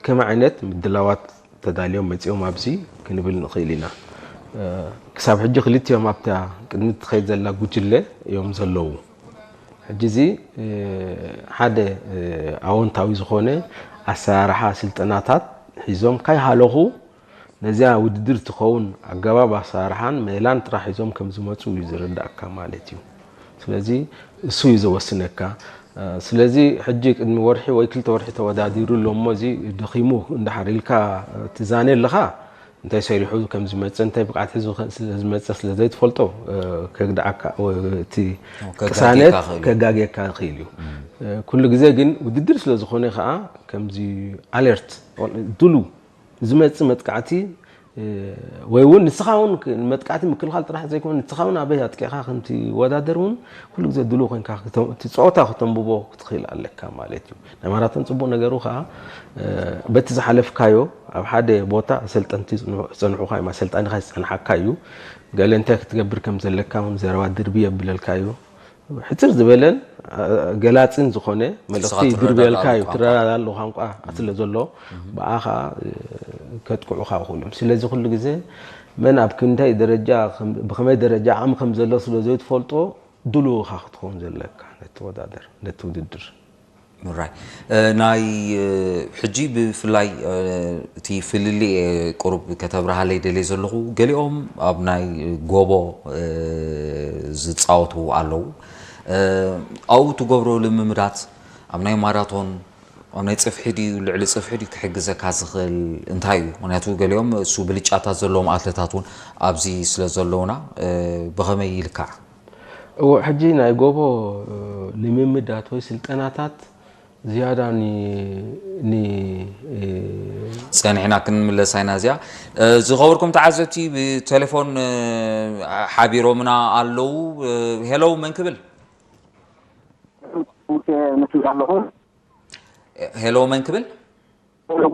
ከመይ ዓይነት ምድላዋት ተዳልዮም መፂኦም ኣብዚ ክንብል ንኽእል ኢና። ክሳብ ሕጂ ክልቲኦም ኣብታ ቅድሚ ትኸይድ ዘላ ጉጅለ እዮም ዘለዉ። ሕጂ እዚ ሓደ ኣወንታዊ ዝኾነ ኣሰራርሓ ስልጠናታት ሒዞም ካይሃለኹ ነዚኣ ውድድር ትኸውን ኣገባብ ኣሰራርሓን ሜላን ጥራሕ ሒዞም ከም ዝመፁ እዩ ዝርዳእካ ማለት እዩ። ስለዚ እሱ እዩ ዘወስነካ። ስለዚ ሕጂ ቅድሚ ወርሒ ወይ ክልተ ወርሒ ተወዳዲሩ ኣሎ እሞ እዚ ደኺሙ እንድሓር ኢልካ ትዛነ ኣለኻ። እንታይ ሰሪሑ ከም ዝመፀ እንታይ ብቕዓት ሒዙ ስለ ዝመፀ ስለ ዘይትፈልጦ ከግድዓካ እቲ ቅሳነት ከጋግየካ ይኽእል እዩ። ኩሉ ግዜ ግን ውድድር ስለ ዝኾነ ከዓ ከምዚ ኣሌርት ድሉ ዝመፅእ መጥቃዕቲ ወይ እውን ንስኻ እውን መጥቃዕቲ ምክልኻል ጥራሕ ዘይኮነ ንስኻ እውን ኣበይ ኣጥቂዕካ ከም ትወዳደር እውን ኩሉ ግዜ ድሉው ኮይንካ እቲ ፀወታ ክተንብቦ ክትኽእል ኣለካ ማለት እዩ። ናይ ማራቶን ፅቡቕ ነገሩ ከዓ በቲ ዝሓለፍካዮ ኣብ ሓደ ቦታ ኣሰልጠንቲ ክፀንሑኻ እዮም። ኣሰልጣኒኻ ዝፀንሓካ እዩ። ገለ እንታይ ክትገብር ከም ዘለካ እውን ዘረባ ድርቢ የብለልካ እዩ። ሕፅር ዝበለን ገላፅን ዝኾነ መልእኽቲ ይድርብየልካ እዩ። ትረዳዳሉ ቋንቋ ስለ ዘሎ ብኣ ከዓ ከጥቅዑኻ ይኽእሉ እዮም። ስለዚ ኩሉ ግዜ መን ኣብ ክንደይ ደረጃ ከም- ብኸመይ ደረጃ ዓቕሚ ከም ዘሎ ስለ ዘይትፈልጦ ድሉው ኢኻ ክትኸውን ዘለካ ነቲ ተወዳደር ነቲ ውድድር። ራይ ናይ ሕጂ ብፍላይ እቲ ፍልልይ ቁሩብ ከተብርሃለይ ደልየ ዘለኹ። ገሊኦም ኣብ ናይ ጎቦ ዝፃወቱ ኣለዉ። ኣብኡ ትገብሮ ልምምዳት ኣብ ናይ ማራቶን ኣብ ናይ ፅፍሒ ድዩ ልዕሊ ፅፍሒ ድዩ ክሕግዘካ ዝኽእል እንታይ እዩ? ምክንያቱ ገሊኦም እሱ ብልጫታት ዘለዎም ኣትለታት እውን ኣብዚ ስለ ዘለውና ብኸመይ ይልካዕ? እዎ ሕጂ ናይ ጎቦ ልምምዳት ወይ ስልጠናታት ዝያዳ ኒ ኒ ፀኒሕና ክንምለሳ ኢና። እዚኣ ዝኸበርኩም ተዓዘብቲ ብቴሌፎን ሓቢሮምና ኣለዉ። ሄሎ መን ክብል? ሙሴ መስመር ኣለኹ። ሄሎ መን ክብል?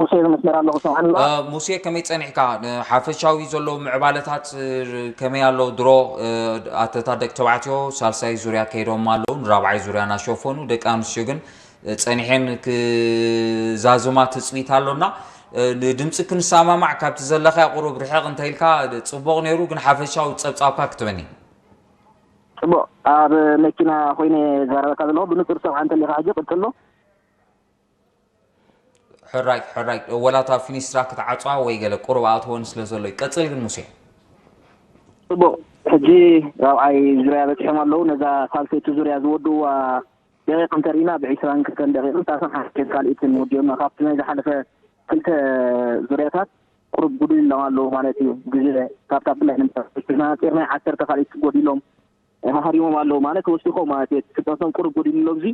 ሙሴ መስመር ኣለኹ። ሰምዓኒ? ሙሴ ከመይ ፀኒሕካ? ሓፈሻዊ ዘሎ ምዕባለታት ከመይ ኣሎ? ድሮ ኣተታት ደቂ ተባዕትዮ ሳልሳይ ዙርያ ከይዶም ኣለዉ፣ ንራብዓይ ዙርያ እናሸፈኑ፣ ደቂ ኣንስትዮ ግን ፀኒሐን ክዛዝማ ትፅቢት ኣሎና። ድምፂ ክንሰማማዕ ካብቲ ዘለኻዮ ቁሩብ ርሕቕ እንተኢልካ ፅቡቕ ነይሩ፣ ግን ሓፈሻዊ ፀብፃብካ ክትበኒ። ፅቡቕ፣ ኣብ መኪና ኮይነ ዛረበካ ዘለኹ። ብንፁር ሰምዓ እንተሊኻ ሕጂ ቅፅሎ። ሕራይ ሕራይ፣ ወላታ ፊኒስትራ ክትዓፅዋ ወይ ገለ ቁሩብ ኣእትወን ስለ ዘሎ ይቀፅል። ግን ሙሴ ፅቡቕ፣ ሕጂ ራብዓይ ዙርያ በፂሖም ኣለዉ። ነዛ ሳልሰይቲ ዙርያ ዝወድዋ ደቂቕ እንተርኢና ብ ዒስራን ክልተን ደቂቕን ታሳን ሓንቲ ካልኢትን ወዲኦምና። ካብቲ ናይ ዝሓለፈ ክልተ ዙርያታት ቁሩብ ጉድል ኢሎም ኣለዉ ማለት እዩ። ግዜ ካብታ ብላይ ንምሳና ፂርናይ ዓሰርተ ካልኢት ጎዲሎም ሃሪሞም ኣለዉ ማለት ወሲኾም ማለት እዩ። ክጠሶም ቁሩብ ጎዲሉ ኣሎ። እዚ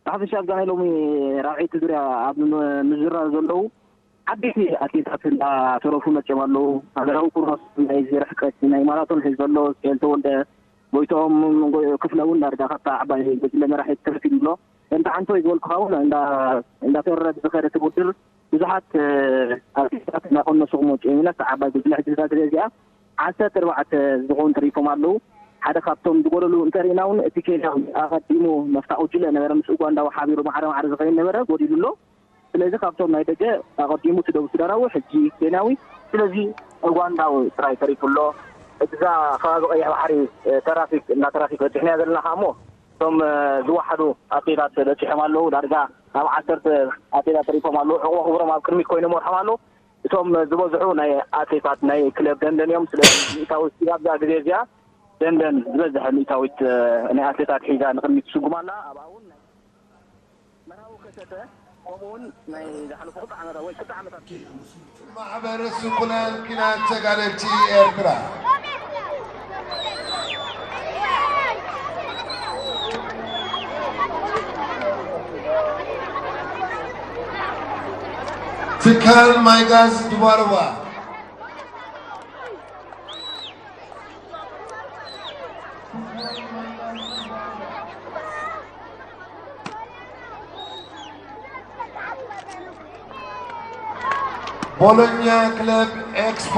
ብሓፈሻ ኣብዛ ናይ ሎሚ ራብዐይቲ ዙርያ ኣብ ምዝራብ ዘለዉ ዓበይቲ ኣትሌታት እንዳተረፉ መፅኦም ኣለዉ። ሃገራዊ ኩርኖስ ናይ ርሕቀት ናይ ማራቶን ሒዙ ዘሎ ስኤል ተወልደ፣ ጎይትኦም ክፍለ እውን ዳርጋ ካብታ ዓባይ ጉጅለ መራሒት ተረፊ ኣሎ። ከምቲ ዓንቶይ ዝበልኩኻ እውን እንዳተወረረ ዝኸደ እቲ ውድድር ብዙሓት ኣትሌታት እናቐነሱ ክመፅኡ ኢና። ኣብታ ዓባይ ጉጅለ ሕጂ እዛ ግዜ እዚኣ ዓሰርተ ኣርባዕተ ዝኾኑ ተሪፎም ኣለዉ። ሓደ ካብቶም ዝጎደሉ እንተሪኢና እውን እቲ ኬንያዊ ኣቐዲሙ መፍታ ጉጅለ ነበረ ምስ ኡጋንዳዊ ሓቢሩ ማዕረ ማዕረ ዝኸይድ ነበረ ጎዲሉ ኣሎ። ስለዚ ካብቶም ናይ ደገ ኣቐዲሙ እቲ ደቡብ ሱዳናዊ ሕጂ ኬንያዊ ስለዚ ኡጋንዳዊ ጥራይ ተሪፉ ኣሎ። እዛ ከባቢ ቀይሕ ባሕሪ ተራፊክ እንዳ ተራፊክ በፂሕናያ ዘለና ከዓ እሞ እቶም ዝወሓዱ ኣትሌታት በፂሖም ኣለዉ። ዳርጋ ናብ ዓሰርተ ኣትሌታት ተሪፎም ኣለዉ። ዕቑቦ ክብሮም ኣብ ቅድሚት ኮይኑ ይመርሖም ኣለዉ። እቶም ዝበዝሑ ናይ ኣትሌታት ናይ ክለብ ደንደን እዮም። ስለዚ ሚእታዊት ኣብዛ ግዜ እዚኣ ደንደን ዝበዝሐ ሚእታዊት ናይ ኣትሌታት ሒዛ ንቅድሚት ትስጉም ኣላ። ኣብኣ እውን ናይ መርሃዊ ከሰተ ከምኡውን ናይ ዝሓለፉ ክልተ ዓመታት ወይ ክልተ ዓመታት ማሕበር ስንኩላን ኪናት ተጋደልቲ ኤርትራ ትካል ማይጋዝ ድባርባ ቦሎኛ ክለብ ኤክስፖ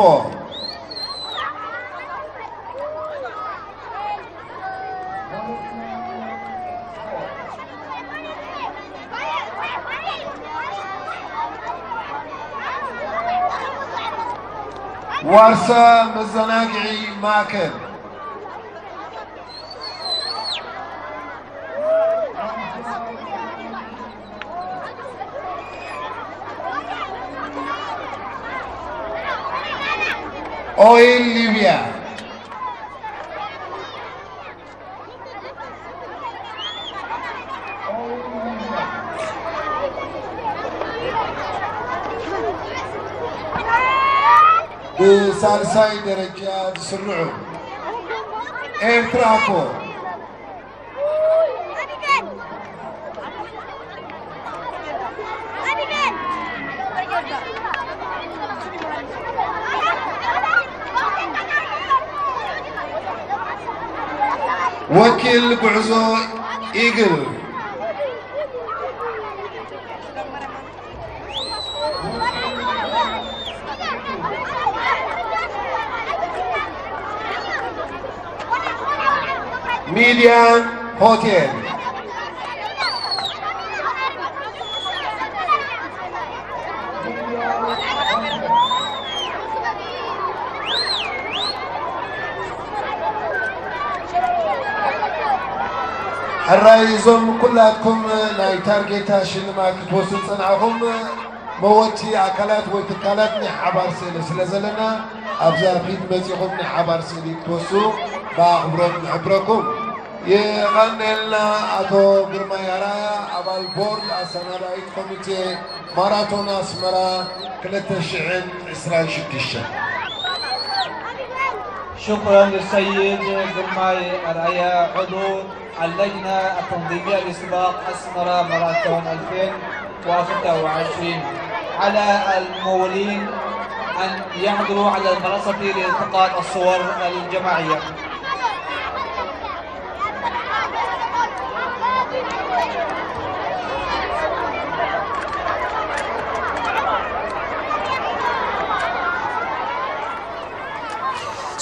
ዋርሳ መዘናግዒ ማእከል ኦይል ሊብያ ብሳልሳይ ደረጃ ዝስርዑ ኤርትራ እኮ ወኪል ጉዕዞ ኢግል ሚድያን ሆቴል ሕራይ እዞም ኩላትኩም ናይ ታርጌታ ሽልማት ክትወስዱ ዝጸናሕኹም መወቲ ኣካላት ወይ ትካላት ናይ ሓባር ስእሊ ስለ ዘለና ኣብዛ ፊት መጺኹም ናይ ሓባር ስእሊ ክትወስዱ ብኣኽብሮት ንሕብረኩም። የቐንየልና። ኣቶ ግርማይ ኣርኣያ ኣባል ቦርድ ኣሰናዳኢት ኮሚቴ ማራቶን ኣስመራ ክልተ ሽሕን ዕስራን ሽዱሽተን። شكرا للسيد جرماي أرعيا عضو اللجنة التنظيمية لسباق أسمرة ماراثون ألفين وستة وعشرين. على الممولين أن يحضروا على المنصة لالتقاط الصور الجماعية.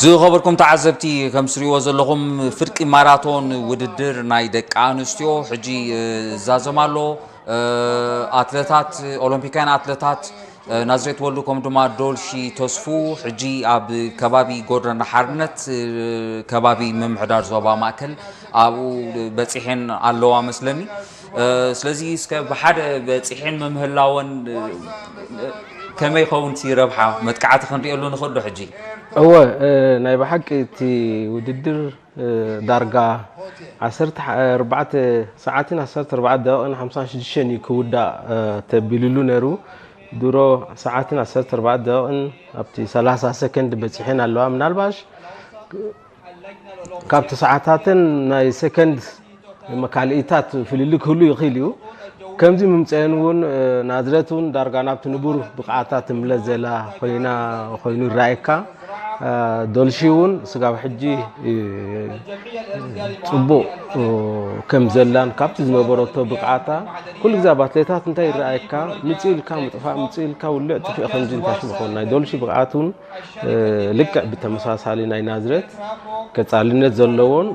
ዝኸበርኩም ተዓዘብቲ፣ ከም ትሪእዎ ዘለኹም ፍርቂ ማራቶን ውድድር ናይ ደቂ ኣንስትዮ ሕጂ ይዛዘም ኣሎ። ኣትለታት፣ ኦሎምፒካውያን ኣትለታት ናዝሬት ወልዱ ከምኡ ድማ ዶልሺ ተስፉ ሕጂ ኣብ ከባቢ ጎደና ሓርነት፣ ከባቢ ምምሕዳር ዞባ ማእከል ኣብኡ በፂሐን ኣለዋ መስለኒ። ስለዚ እስከ ብሓደ በፂሐን ምምህላወን ከመይ ይኸውን እቲ ረብሓ መጥቃዕቲ ክንሪኤሉ ንኽእል ዶ ሕጂ? እወ፣ ናይ ብሓቂ እቲ ውድድር ዳርጋ ዓሰርተ ኣርባዕተ ሰዓትን ዓሰርተ ኣርባዕተ ደቂቕን ሓምሳን ሽዱሽተን እዩ ክውዳእ ተቢሉሉ ነይሩ። ድሮ ሰዓትን ዓሰርተ ኣርባዕተ ደቂቕን ኣብቲ ሰላሳ ሰከንድ በፂሐን ኣለዋ። ምናልባሽ ካብቲ ሰዓታትን ናይ ሰከንድ መካልኢታት ፍልልይ ክህሉ ይኽእል እዩ። ከምዚ ምምፀአን እውን ናዝረት እውን ዳርጋ ናብቲ ንቡር ብቕዓታ ትምለስ ዘላ ኮይና ኮይኑ ይረኣየካ። ዶልሺ እውን ስጋብ ሕጂ ፅቡቕ ከም ዘላን ካብቲ ዝነበረቶ ብቕዓታ ኩሉ ግዜ ኣብ ኣትሌታት እንታይ ይረኣየካ ምፅእ ኢልካ ምጥፋእ ምፅእ ኢልካ ውልዕ ጥፍእ ከምዚ እንታይ ሽም ይኸውን ናይ ዶልሺ ብቕዓት እውን ልክዕ ብተመሳሳሊ ናይ ናዝሬት ቀፃልነት ዘለዎን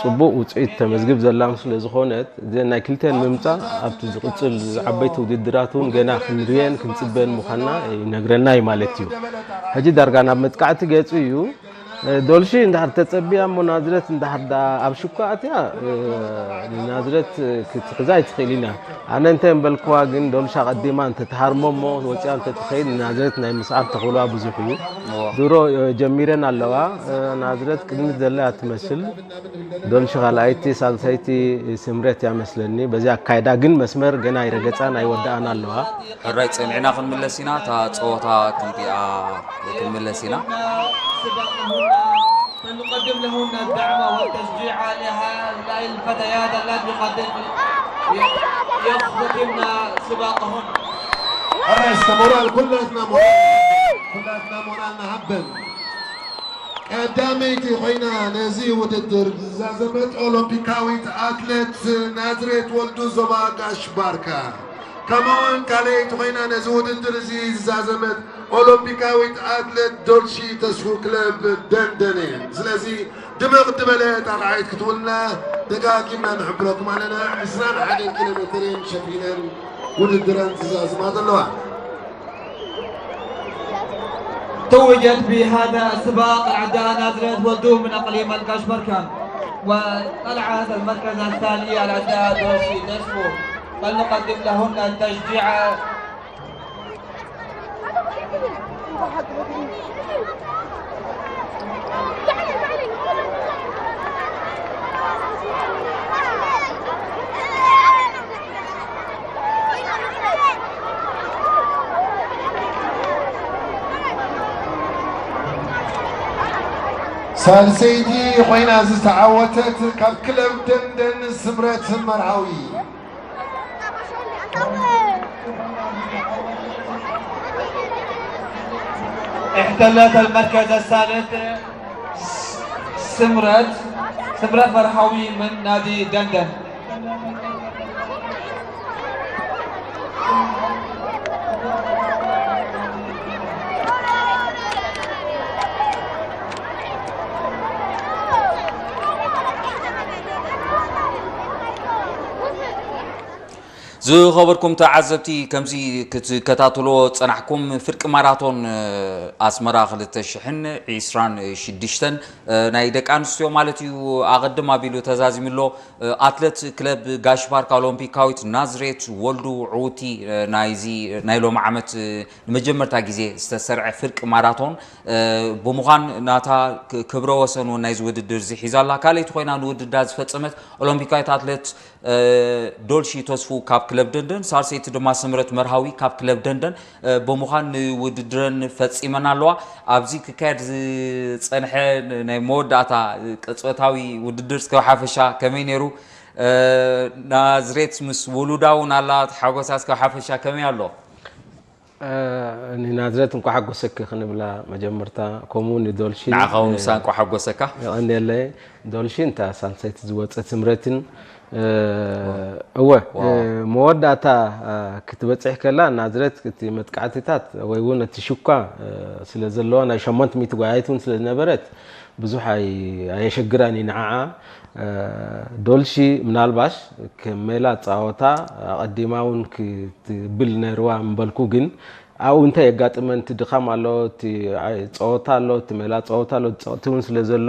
ፅቡቕ ውፅኢት ተመዝግብ ዘላን ስለ ዝኾነት እዘን ናይ ክልተን ምምፃእ ኣብቲ ዝቕፅል ዓበይቲ ውድድራት እውን ገና ክንሪአን ክንፅበን ምዃንና ይነግረና እዩ ማለት እዩ። ሕጂ ዳርጋ ናብ መጥቃዕቲ ገፁ እዩ። ዶልሺ እንድሕር ተፀቢያ እሞ ናዝሬት እንድሕር ደኣ ኣብ ሽኳ ኣትያ ንናዝሬት ክትሕዛ ኣይትኽእልን እያ። ኣነ እንታይ ምበልክዋ ግን ዶልሻ ቀዲማ እንተትሃርሞ እሞ ወፂኣ እንተትኸይድ ንናዝሬት ናይ ምስዓር ተኽእሎኣ ብዙሕ እዩ። ድሮ ጀሚረን ኣለዋ። ናዝሬት ቅድሚት ዘላ እያ ትመስል። ዶልሺ ካልኣይቲ ሳልሰይቲ ስምሬት እያ መስለኒ። በዚ ኣካይዳ ግን መስመር ገና ኣይረገፃን ኣይወደኣን ኣለዋ። ሕራይ ጸኒዕና ክንምለስ ኢና። እታ ጸወታ ክንሪኣ ክንምለስ ኢና። فلنقدم لهن الدعم والتشجيع لهؤلاء الفتيات اللاتي قد يختتمن سباقهن. ሕራይ እስከ ሞራል ኩላትና ሞራል ኩላትና ሞራል ንሃበን። ቀዳመይቲ ኮይና ነዚ ውድድር ዝዛዘመት ኦሎምፒካዊት ኣትሌት ናዝሬት ወልዱ ዞባ ጋሽ ባርካ። ከምኡውን ካልኣይቲ ኮይና ነዚ ውድድር እዚ ዝዛዘመት ኦሎምፒካዊት ኣትሌት ዶልሺ ተስፉ ክለብ ደንደን እየን። ስለዚ ድምቕ ዝበለ ጣቕዓት ክትውልና ደጋጊምና ንሕብረኩም ኣለና። ዕስራን ሓደን ኪሎ ሜትር እየን ሸፊነን ውድድረን ዝዛዝማ ዘለዋ። توجت بهذا السباق العداء نازلة ولدوم من أقليم الكشمركان، وطلعت المركز الثاني العداء دوشي دسبو. فلنقدم لهن التشجيع. ሳልሰይቲ ኮይና ዝተዓወተት ካብ ክለብ ደንደን ስምረት መርሃዊ። احتلت المركز الثالث سمرت سمرت مرحوي من نادي دندن. ዝኸበርኩም ተዓዘብቲ፣ ከምዚ ክትከታተልዎ ዝጸናሕኩም፣ ፍርቂ ማራቶን ኣስመራ ክልተ ሽሕን ዕስራን ሽዱሽተን ናይ ደቂ ኣንስትዮ ማለት እዩ፣ ኣቐድም ኣቢሉ ተዛዚሙ ኣሎ። ኣትለት ክለብ ጋሽ ባርካ ኦሎምፒካዊት ናዝሬት ወልዱ ዕውቲ ናይዚ ናይ ሎሚ ዓመት ንመጀመርታ ግዜ ዝተሰርዐ ፍርቂ ማራቶን ብምዃን፣ ናታ ክብረ ወሰን እውን ናይዚ ውድድር እዚ ሒዛ ኣላ። ካልኣይቲ ኮይና ንውድድራ ዝፈጸመት ኦሎምፒካዊት ኣትለት ዶልሺ ተስፉ ካብ ክለብ ደንደን፣ ሳልሰይቲ ድማ ስምረት መርሃዊ ካብ ክለብ ደንደን ብምዃን ንውድድረን ፈጺመን ኣለዋ። ኣብዚ ክካየድ ዝጸንሐ ናይ መወዳእታ ቅጽበታዊ ውድድር እስከ ሓፈሻ ከመይ ነይሩ? ናዝሬት ምስ ውሉዳ እውን ኣላ፣ ሓጎሳ እስከ ሓፈሻ ከመይ ኣሎ? ንናዝሬት እንኳ ሓጎሰኪ ክንብላ መጀመርታ፣ ከምኡ ንዶልሺ ንዓኻ እውን ምሳ እንኳ ሓጎሰካ። የቐንየለይ። ዶልሺ እንታ ሳልሰይቲ ዝወፀት ስምረትን እወ መወዳእታ ክትበፅሕ ከላ ናዝሬት እቲ መጥቃዕትታት ወይ እውን እቲ ሽኳ ስለ ዘለዋ ናይ ሸሞንተ ሚእቲ ጓያይት እውን ስለ ዝነበረት ብዙሕ ኣይ- ኣየሸግራን እዩ ንዓዓ። ዶልሺ ምናልባሽ ከም ሜላ ፃወታ ኣቐዲማ እውን ክትብል ነይርዋ ምበልኩ፣ ግን ኣብኡ እንታይ የጋጥመን፣ እቲ ድኻም ኣሎ፣ እቲ ኣይ- ፀወታ ኣሎ፣ እቲ ሜላ ፀወታ ኣሎ፣ እቲ ፀቕቲ እውን ስለ ዘሎ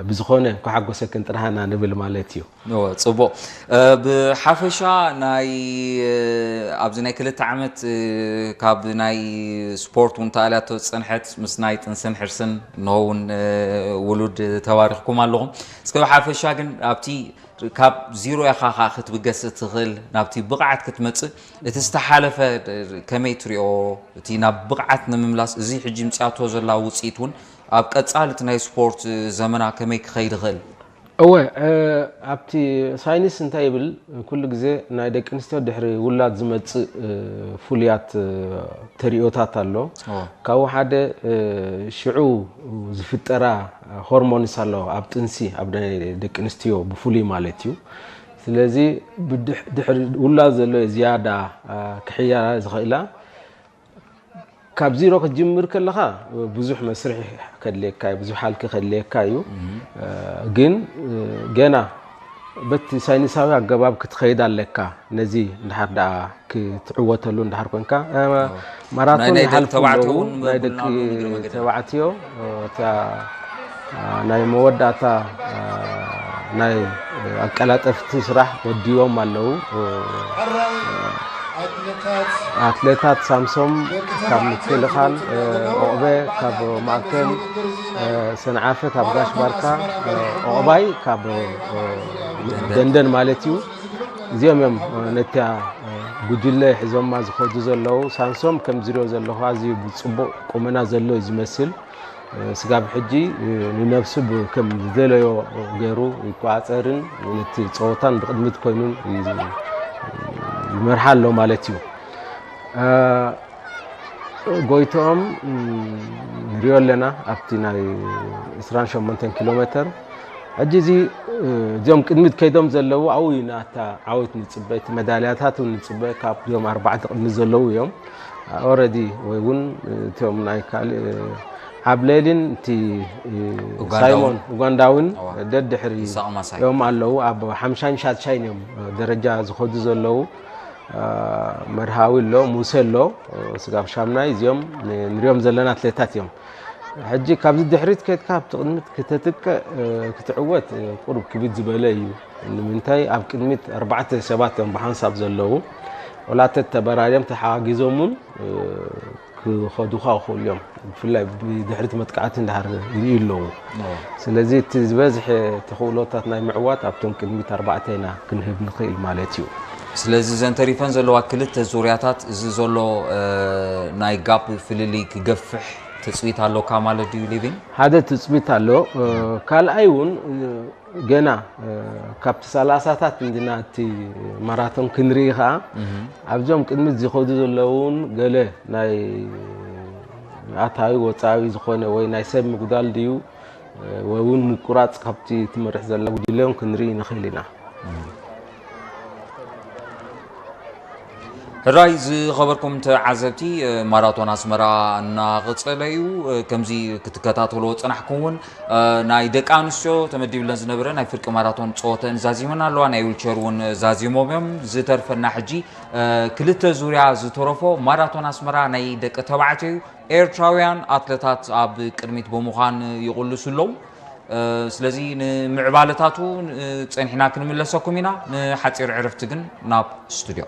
ብዝኾነ እንኳ ሓጎሰክን ጥራህና ንብል ማለት እዩ። እወ፣ ጽቡቕ። ብሓፈሻ ናይ ኣብዚ ናይ ክልተ ዓመት ካብ ናይ ስፖርት እውን ተኣልያቶ ዝጸንሐት ምስ ናይ ጥንስን ሕርስን እንሆ እውን ውሉድ ተባሪኽኩም ኣለኹም። እስከ ብሓፈሻ ግን ኣብቲ ካብ ዚሮ ኢኻ ኸኣ ክትብገስ እትኽእል ናብቲ ብቕዓት ክትመጽእ እቲ ዝተሓለፈ ከመይ ትሪኦ? እቲ ናብ ብቕዓት ንምምላስ እዚ ሕጂ ምጽኣቶ ዘላ ውጽኢት እውን ኣብ ቀጻሊ እቲ ናይ ስፖርት ዘመና ከመይ ክኸይድ ይኽእል? እወ ኣብቲ ሳይንስ እንታይ ይብል፣ ኩሉ ግዜ ናይ ደቂ ኣንስትዮ ድሕሪ ውላድ ዝመፅእ ፍሉያት ተሪኦታት ኣሎ። ካብኡ ሓደ ሽዑ ዝፍጠራ ሆርሞንስ ኣለዋ ኣብ ጥንሲ፣ ኣብ ናይ ደቂ ኣንስትዮ ብፍሉይ ማለት እዩ። ስለዚ ድሕሪ ውላድ ዘሎ ዝያዳ ክሕያላ ዝኽእላ ካብ ዚሮ ክትጅምር ከለኻ ብዙሕ መስርሕ ከድልየካ እዩ፣ ብዙሕ ሃልኪ ከድልየካ እዩ። ግን ገና በቲ ሳይንሳዊ ኣገባብ ክትኸይድ ኣለካ። ነዚ እንድሓር ደኣ ክትዕወተሉ እንድሓር ኮንካ ማራቶን ይሓልፉ ኣለዉ ናይ ደቂ ተባዕትዮ እታ ናይ መወዳእታ ናይ ኣቀላጠፍቲ ስራሕ ወዲዎም ኣለዉ። ኣትሌታት ሳምሶም ካብ ምክልኻል፣ ኦቕበ ካብ ማእከል፣ ሰንዓፈ ካብ ጋሽ ባርካ፣ ኦቕባይ ካብ ደንደን ማለት እዩ። እዚኦም እዮም ነቲያ ጉጅለ ሒዞማ ዝኸዱ ዘለዉ። ሳምሶም ከም ዝሪኦ ዘለኹ ኣዝዩ ብፅቡቕ ቁመና ዘሎ እዩ ዝመስል። ስጋብ ሕጂ ንነብሱ ከም ዝደለዮ ገይሩ ይቆፃፀርን ነቲ ፀወታን ብቅድሚት ኮይኑን ይመርሓ ኣሎ ማለት እዩ። ጎይትኦም ንሪኦ ኣለና ኣብቲ ናይ ዕስራን ሸሞንተን ኪሎ ሜተር። ሕጂ እዚ እዚኦም ቅድሚት ከይዶም ዘለዉ ኣብኡ እዩ ናታ ዓወት ንፅበ፣ እቲ መዳልያታት እውን ንፅበ ካብዚኦም ኣርባዕተ ቅድሚት ዘለዉ እዮም። ኦረዲ ወይ እውን እቶም ናይ ካልእ ዓብሌልን እቲ ሳይሞን ኡጋንዳውን ደድሕሪ እዮም ኣለዉ። ኣብ ሓምሻይን ሻድሻይን እዮም ደረጃ ዝኸዱ ዘለዉ። መርሃዊ ኣሎ፣ ሙሴ ኣሎ፣ ስጋብ ሻምናይ እዚኦም ንሪኦም ዘለና ኣትሌታት እዮም። ሕጂ ካብዚ ድሕሪት ከድካ ኣብቲ ቅድሚት ክተትቅዕ ክትዕወት ቁሩብ ክብድ ዝበለ እዩ። ንምንታይ ኣብ ቅድሚት ኣርባዕተ ሰባት እዮም ብሓንሳብ ዘለዉ። ወላ ተተበራርዮም ተሓጋጊዞም እውን ክኸዱኻ ይኽእሉ እዮም። ብፍላይ ብድሕሪት መጥቃዕቲ እንዳሃር ይርእዩ ኣለዉ። ስለዚ እቲ ዝበዝሐ ተኽእሎታት ናይ ምዕዋት ኣብቶም ቅድሚት ኣርባዕተ ኢና ክንህብ ንኽእል ማለት እዩ። ስለዚ እዘን ተሪፈን ዘለዋ ክልተ ዙርያታት እዚ ዘሎ ናይ ጋፕ ፍልልይ ክገፍሕ ትፅቢት ኣሎካ ማለት ድዩ ሊቪን? ሓደ ትፅቢት ኣሎ። ካልኣይ እውን ገና ካብቲ ሰላሳታት እንድና እቲ ማራቶን ክንርኢ ከዓ ኣብዞም ቅድሚት ዝኸዱ ዘለዉ እውን ገለ ናይ ኣታዊ ወፃዊ ዝኾነ ወይ ናይ ሰብ ምጉዳል ድዩ ወይ እውን ምቁራፅ ካብቲ ትመርሕ ዘላ ጉጅለ እውን ክንርኢ ንኽእል ኢና። ሕራይ ዝኸበርኩም ተዓዘብቲ፣ ማራቶን ኣስመራ እናቐጸለ እዩ። ከምዚ ክትከታተልዎ ዝጸናሕኩም እውን፣ ናይ ደቂ ኣንስትዮ ተመዲብለን ዝነበረ ናይ ፍርቂ ማራቶን ጸወተን ዛዚመን ኣለዋ። ናይ ዊልቸር እውን ዛዚሞም እዮም። ዝተርፈና ሕጂ ክልተ ዙርያ ዝተረፎ ማራቶን ኣስመራ ናይ ደቂ ተባዕትዮ እዩ። ኤርትራውያን ኣትለታት ኣብ ቅድሚት ብምዃን ይቕልሱ ኣለዉ። ስለዚ ንምዕባለታቱ ጸኒሕና ክንምለሰኩም ኢና። ንሓጺር ዕረፍቲ ግን ናብ ስቱድዮ።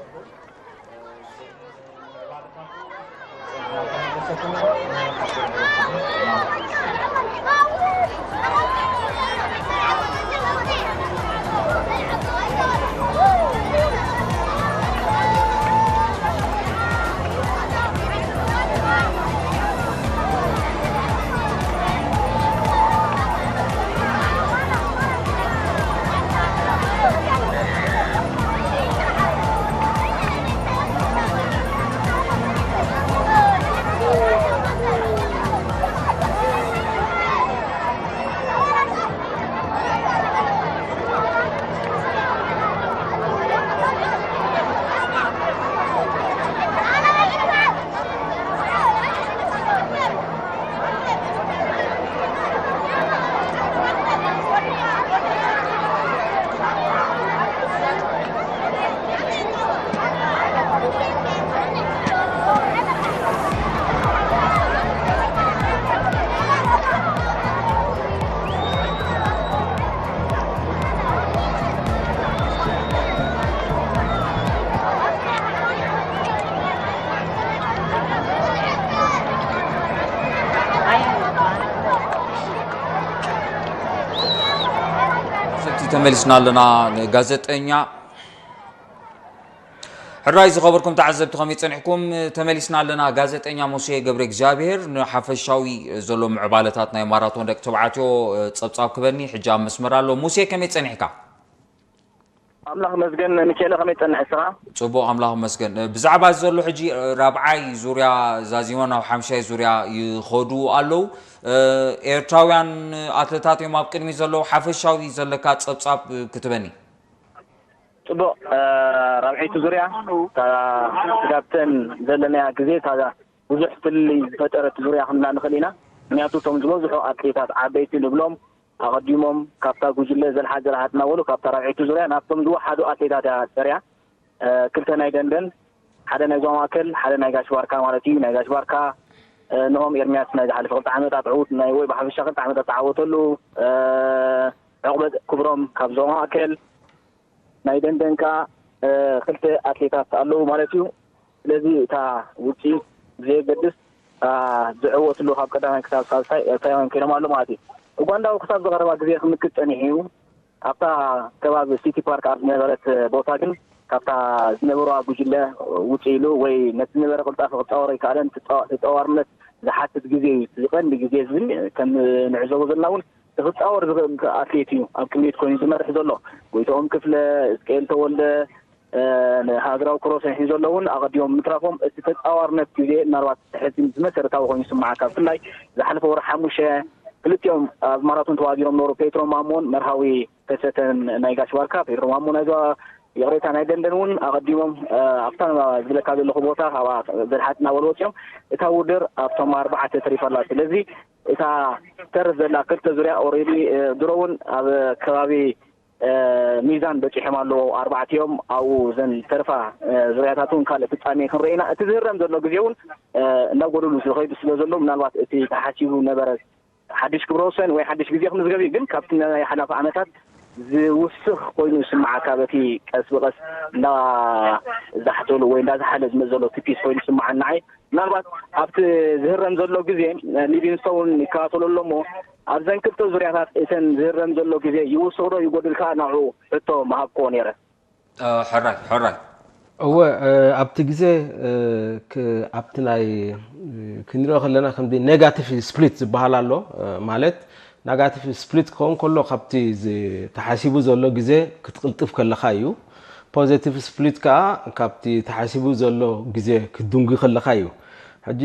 ሰብቲ ተመሊስና ኣለና። ንጋዜጠኛ ሕራይ ዝኸበርኩም ተዓዘብቲ ከመይ ጸኒሕኩም? ተመሊስና ኣለና። ጋዜጠኛ ሙሴ ገብረ እግዚኣብሔር ንሓፈሻዊ ዘሎ ምዕባለታት ናይ ማራቶን ደቂ ተባዕትዮ ጸብጻብ ክበኒ ሕጂ ኣብ መስመር ኣሎ። ሙሴ ከመይ ጸኒሕካ? ኣምላኽ መስገን። ሚካኤለ ከመይ ጸንሕ እስኻ? ጽቡቕ ኣምላኽ መስገን። ብዛዕባ እዚ ዘሎ ሕጂ ራብዓይ ዙርያ ዛዚሞም ናብ ሓምሻይ ዙርያ ይኸዱ ኣለዉ። ኤርትራውያን ኣትለታት እዮም ኣብ ቅድሚ ዘለዉ። ሓፈሻዊ ዘለካ ጸብጻብ ክትበኒ? ጽቡቕ፣ ራብዐይቲ ዙርያ እታ ስጋብተን ዘለናያ ግዜ እታ ብዙሕ ፍልልይ ዝፈጠረት ዙርያ ክንብላ ንኽእል ኢና። ምክንያቱ እቶም ዝበዝሑ ኣትሌታት ዓበይቲ ንብሎም ኣቐዲሞም ካብታ ጉጅለ ዘልሓ ዘልሓ እናበሉ ካብታ ራብዐይቲ ዙርያ ናብቶም ዝወሓዱ ኣትሌታት እያ ጸርያ። ክልተ ናይ ደንደን፣ ሓደ ናይ ዞባ ማእከል፣ ሓደ ናይ ጋሽ ባርካ ማለት እዩ። ናይ ጋሽ ባርካ ንሆም ኤርሚያስ ናይ ዝሓለፈ ክልተ ዓመታት ዕዉት ናይ ወይ ብሓፈሻ ክልተ ዓመታት ተዓወተሉ። ዕቑበት ክብሮም ካብ ዞባ ማእከል፣ ናይ ደንደን ከኣ ክልተ ኣትሌታት ኣለዉ ማለት እዩ። ስለዚ እታ ውጽኢት ብዘየገድስ ዝዕወትሉ ካብ ቀዳማይ ክሳብ ሳልሳይ ኤርትራውያን ኮይኖም ኣሎ ማለት እዩ። ኡጋንዳዊ ክሳብ ዝቐረባ ግዜ ክምክት ጸኒሑ እዩ። ኣብታ ከባቢ ሲቲ ፓርክ ኣብ ዝነበረት ቦታ ግን ካብታ ዝነበረዋ ጉጅለ ውጽእ ኢሉ ወይ ነቲ ዝነበረ ቅልጣፈ ክጻወር ኣይከኣለን። ተጻዋርነት ዝሓትት ግዜ እዩ። እዚ ቀንዲ ግዜ እዚ ግን ከም ንዕዘቦ ዘለና እውን ክጻወር ዝኽእል ኣትሌት እዩ ኣብ ቅድሚት ኮይኑ ዝመርሕ ዘሎ። ጎይትኦም ክፍለ፣ እስቅኤል ተወልደ፣ ንሃገራዊ ክሮስ ሒዙ ዘሎ እውን ኣቐዲሞም ምትራፎም እቲ ተጻዋርነት ግዜ ምናልባት ሕዚ መሰረታዊ ኮይኑ ይስምዓካ። ብፍላይ ዝሓለፈ ወርሒ ሓሙሽተ ክልቲኦም ኣብ ማራቶን ተዋዲሮም ነበሩ፣ ፔትሮ ማሞን መርሃዊ ከሰተን ናይ ጋሽ ባርካ። ፔትሮ ማሞ ናይ ዞባ ይቕሬታ ናይ ደንደን እውን ኣቐዲሞም ኣብታ ዝብለካ ዘለኹ ቦታ ካብኣ ዘድሓት እናበሉ ወፂኦም እታ ውድድር ኣብቶም ኣርባዕተ ተሪፋ ኣላ። ስለዚ እታ ተርፍ ዘላ ክልተ ዙርያ ኦሬዲ ድሮ እውን ኣብ ከባቢ ሚዛን በፂሖም ኣለዉ ኣርባዕቲኦም። ኣብኡ ዘን ተርፋ ዙርያታት እውን ካልእ ፍጻሜ ክንርኢ ኢና። እቲ ዝህረም ዘሎ ግዜ እውን እንዳጎደሉ ዝኸይዱ ስለ ዘለዉ ምናልባት እቲ ተሓሲቡ ነበረ ሓድሽ ክብረ ወሰን ወይ ሓድሽ ግዜ ክምዝገብ እዩ። ግን ካብቲ ናይ ሓላፊ ዓመታት ዝውስኽ ኮይኑ ይስምዓካ። በቲ ቀስ ብቐስ እንዳዛሕተሉ ወይ እንዳዝሓለ ዝመፅ ዘሎ እቲ ፒስ ኮይኑ ይስምዓኒ ንዓይ። ምናልባት ኣብቲ ዝህረም ዘሎ ግዜ ሊቪንግስቶን ይከታተሎ ኣሎ እሞ ኣብዘን ክልተ ዙርያታት እተን ዝህረም ዘሎ ግዜ ይውስኽ ዶ ይጎድል ከኣ ናብኡ ሕቶ ምሃብክዎ ነይረ። ሕራይ ሕራይ። እወ፣ ኣብቲ ግዜ ኣብቲ ናይ ክንሪኦ ከለና ከምዚ ኔጋቲቭ ስፕሊት ዝበሃል ኣሎ። ማለት ናጋቲቭ ስፕሊት ክኸውን ከሎ ካብቲ ተሓሲቡ ዘሎ ግዜ ክትቕልጥፍ ከለኻ እዩ። ፖዘቲቭ ስፕሊት ከዓ ካብቲ ተሓሲቡ ዘሎ ግዜ ክትድንጉ ከለኻ እዩ። ሕጂ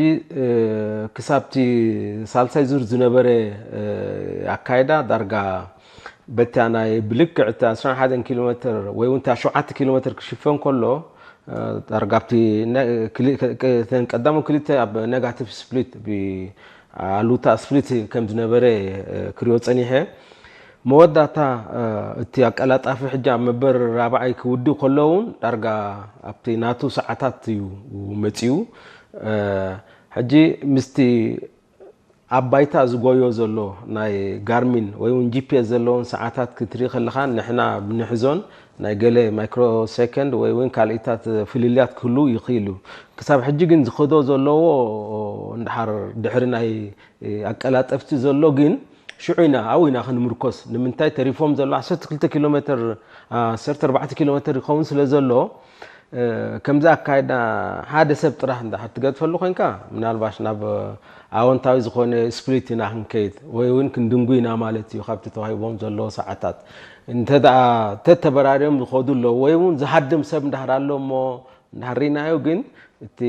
ክሳብቲ ሳልሳይ ዙር ዝነበረ ኣካይዳ ዳርጋ በታ ናይ ብልክዕ እቲ ዓሰርተ ሓደ ኪሎ ሜትር ወይ እውን እታ ሸውዓተ ኪሎ ሜትር ክሽፈን ከሎ ዳርጋ ኣብቲ ነ- ክሊ- ከ- ከ- እተን ቀዳሞት ክልተ ኣብ ኔጋቲቭ ስፕሊት፣ ብኣሉታ ስፕሊት ከም ዝነበረ ክሪኦ ጸኒሐ። መወዳእታ እቲ ኣቀላጣፊ ሕጂ ኣብ መበር ራብዓይ ክውድእ ከሎ እውን ዳርጋ ኣብቲ ናቱ ሰዓታት እዩ መጺኡ። ሕጂ ምስቲ ኣብ ባይታ ዝጎዮ ዘሎ ናይ ጋርሚን ወይ እውን ጂ ፒ ኤስ ዘለዎን ሰዓታት ክትርኢ ከለኻ፣ ንሕና ብንሕዞን ናይ ገለ ማይክሮ ሴኮንድ ወይ እውን ካልኢታት ፍልልያት ክህሉ ይኽእል እዩ። ክሳብ ሕጂ ግን ዝኸዶ ዘለዎ እንድሓር ድሕሪ ናይ ኣቀላጠፍቲ ዘሎ ግን ሽዑ ኢና ኣብኡ ኢና ክንምርኮስ። ንምንታይ ተሪፎም ዘሎ ዓሰርተ ክልተ ኪሎ ሜትር፣ ዓሰርተ ኣርባዕተ ኪሎ ሜትር ይኸውን ስለ ዘሎ፣ ከምዚ ኣካይዳ ሓደ ሰብ ጥራሕ እንድሕር ትገድፈሉ ኮይንካ፣ ምናልባሽ ናብ ኣወንታዊ ዝኾነ ስፕሊት ኢና ክንከይድ ወይ እውን ክንድንጉ ኢና ማለት እዩ። ካብቲ ተዋሂቦም ዘለዎ ሰዓታት እንተ ደኣ ተተበራርዮም ዝኸዱ ኣለዉ ወይ እውን ዝሃድም ሰብ እንድሕር ኣሎ እሞ እንድሕር ርኢናዮ ግን እቲ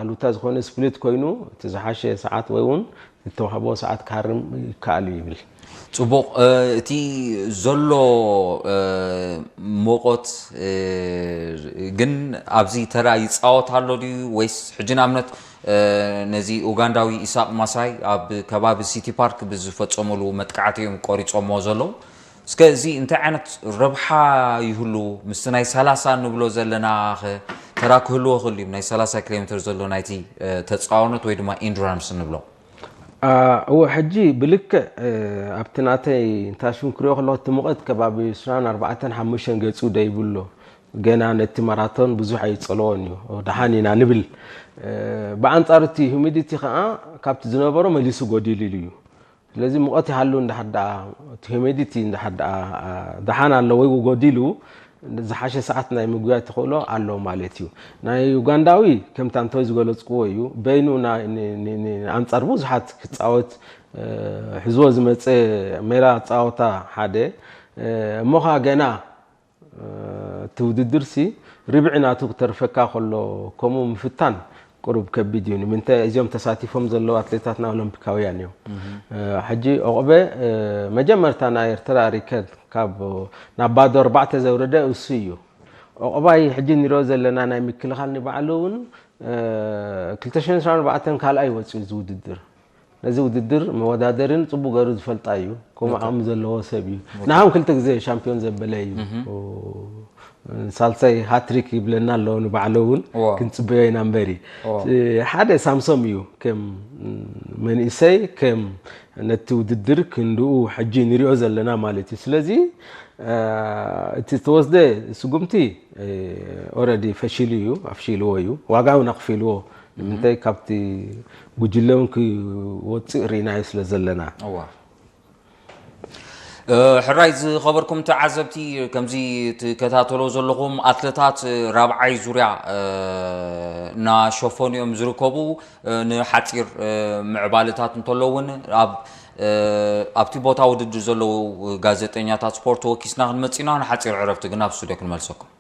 ኣሉታ ዝኾነ ስፕሊት ኮይኑ እቲ ዝሓሸ ሰዓት ወይ እውን ዝተዋህቦ ሰዓት ክሃርም ይከኣል እዩ ይብል። ጽቡቕ። እቲ ዘሎ ሞቆት ግን ኣብዚ ተራ ይጻወት ኣሎ ድዩ ወይስ ሕጂ ንኣብነት ነዚ ኡጋንዳዊ ኢሳቅ ማሳይ ኣብ ከባቢ ሲቲ ፓርክ ብዝፈጸሙሉ መጥቃዕቲ እዮም ቆሪጾሞ ዘለዉ? እስከ እዚ እንታይ ዓይነት ረብሓ ይህሉ? ምስቲ ናይ ሰላሳ ንብሎ ዘለና ኸ ተራ ክህልዎ ክእል እዩ? ናይ ሰላሳ ኪሎ ሜትር ዘሎ ናይቲ ተጻዋኖት ወይ ድማ ኢንዱራንስ ንብሎ። እወ፣ ሕጂ ብልክዕ ኣብቲ ናተይ እንታሽም ክሪኦ ከለኹ እቲ ሙቐት ከባቢ ዕስራን ኣርባዕተን ሓሙሽተን ገጹ ደይብሎ። ገና ነቲ ማራቶን ብዙሕ ኣይጸለዎን እዩ። ደሓን ኢና ንብል። ብኣንጻሩ እቲ ሁሚዲቲ ኸኣ ካብቲ ዝነበሮ መሊሱ ጎዲሉ እዩ። ስለዚ ሙቐት ይሃሉ እንድሕር ደኣ እቲ ሁሚዲቲ እንድሕር ደኣ ደሓን ኣሎ ወይ ጎዲሉ ዝሓሸ ሰዓት ናይ ምጉያይ ተኽእሎ ኣሎ ማለት እዩ። ናይ ዩጋንዳዊ ከምቲ ኣንቶይ ዝገለጽክዎ እዩ። በይኑ ና- ን- ን- ን- ኣንጻር ብዙሓት ክጻወት ሕዝዎ ዝመጸ ሜላ ኣጻወታ ሓደ እሞ ኸኣ ገና እቲ ውድድርሲ ርብዒ ናቱ ክተርፈካ ከሎ ከምኡ ምፍታን ቁሩብ ከቢድ እዩ። ንምንታይ እዚኦም ተሳቲፎም ዘለዉ ኣትሌታትና ኦሎምፒካውያን እዮም። ሕጂ ዑቕበ መጀመርታ ናይ ኤርትራ ሪከርድ ካብ ናብ ባዶ ኣርባዕተ ዘውረደ እሱ እዩ። ዑቕባይ ሕጂ ንሪኦ ዘለና ናይ ምክልኻል ንባዕሉ እውን ክልተ ሽሕን ዕስራን ኣርባዕተን ካልኣይ ወፂኡ እዚ ውድድር። ነዚ ውድድር መወዳደርን ጽቡቕ ገይሩ ዝፈልጣ እዩ። ከምኡ ዓቕሚ ዘለዎ ሰብ እዩ። ንዓም ክልተ ግዜ ሻምፒዮን ዘበለ እዩ። ሳልሳይ ሃትሪክ ይብለና ኣሎ ንባዕሉ እውን። ክንጽበዮ ኢና እምበሪ። ሓደ ሳምሶም እዩ ከም መንእሰይ ከም ነቲ ውድድር ክንድኡ ሕጂ ንሪኦ ዘለና ማለት እዩ። ስለዚ እቲ ዝተወስደ ስጉምቲ ኦረዲ ፈሺሉ እዩ፣ ኣፍሺልዎ እዩ። ዋጋ እውን ኣኽፊልዎ። ንምንታይ ካብቲ ጉጅለ እውን ክወፅእ ርኢናዮ ስለ ዘለና። ሕራይ ዝኸበርኩም ተዓዘብቲ፣ ከምዚ ትከታተሎ ዘለኹም ኣትለታት ራብዓይ ዙርያ እናሸፈኑ እዮም ዝርከቡ። ንሓፂር ምዕባለታት እንተሎ እውን ኣብቲ ቦታ ውድድር ዘለዉ ጋዜጠኛታት ስፖርት ተወኪስና ክንመፅእ ኢና። ንሓፂር ዕረፍቲ ግን ኣብ ስቱድዮ ክንመልሰኩም።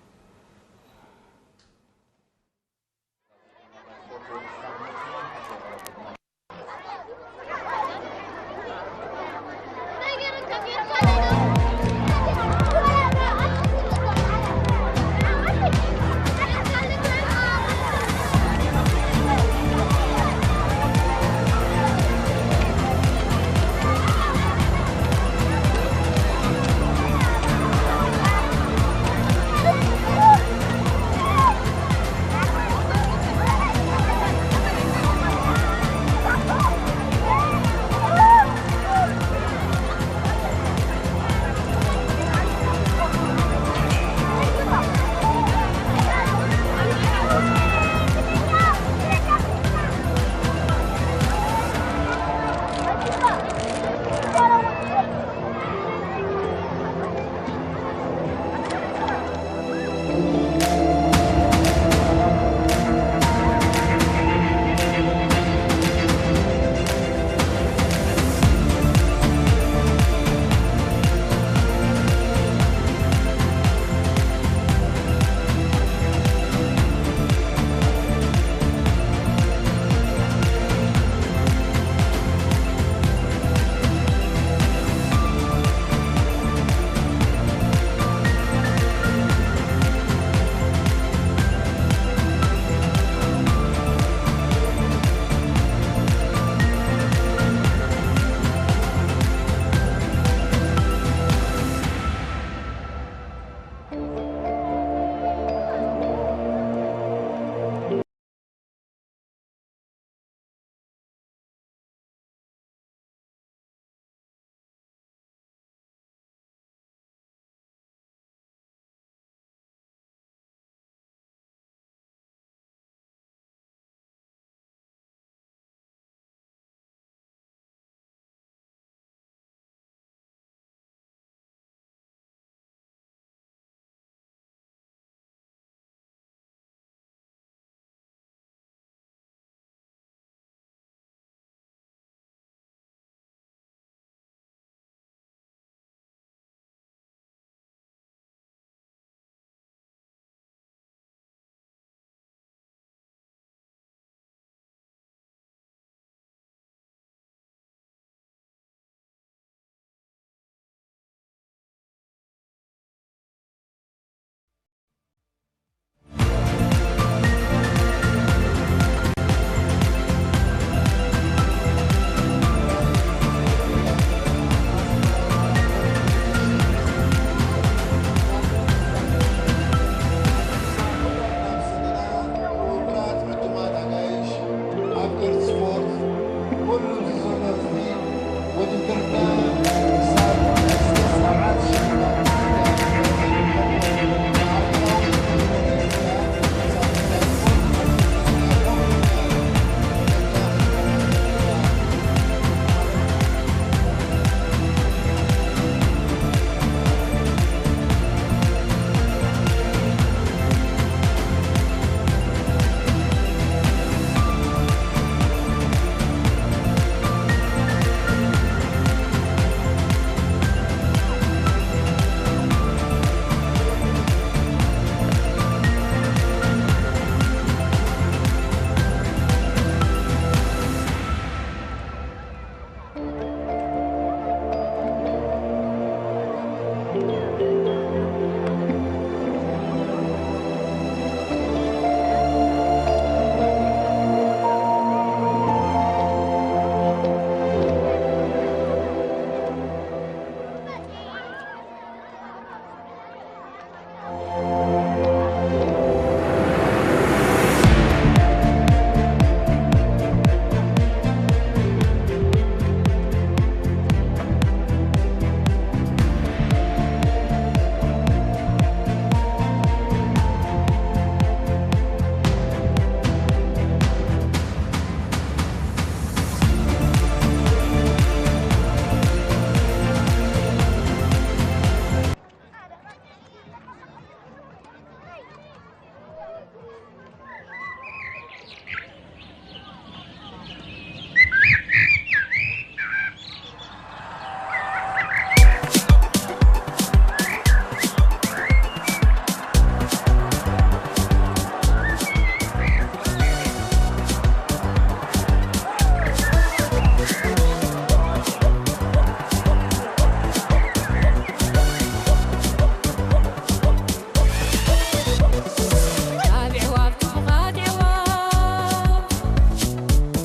ታቢዕዋ ብትፉኻት የዕዋ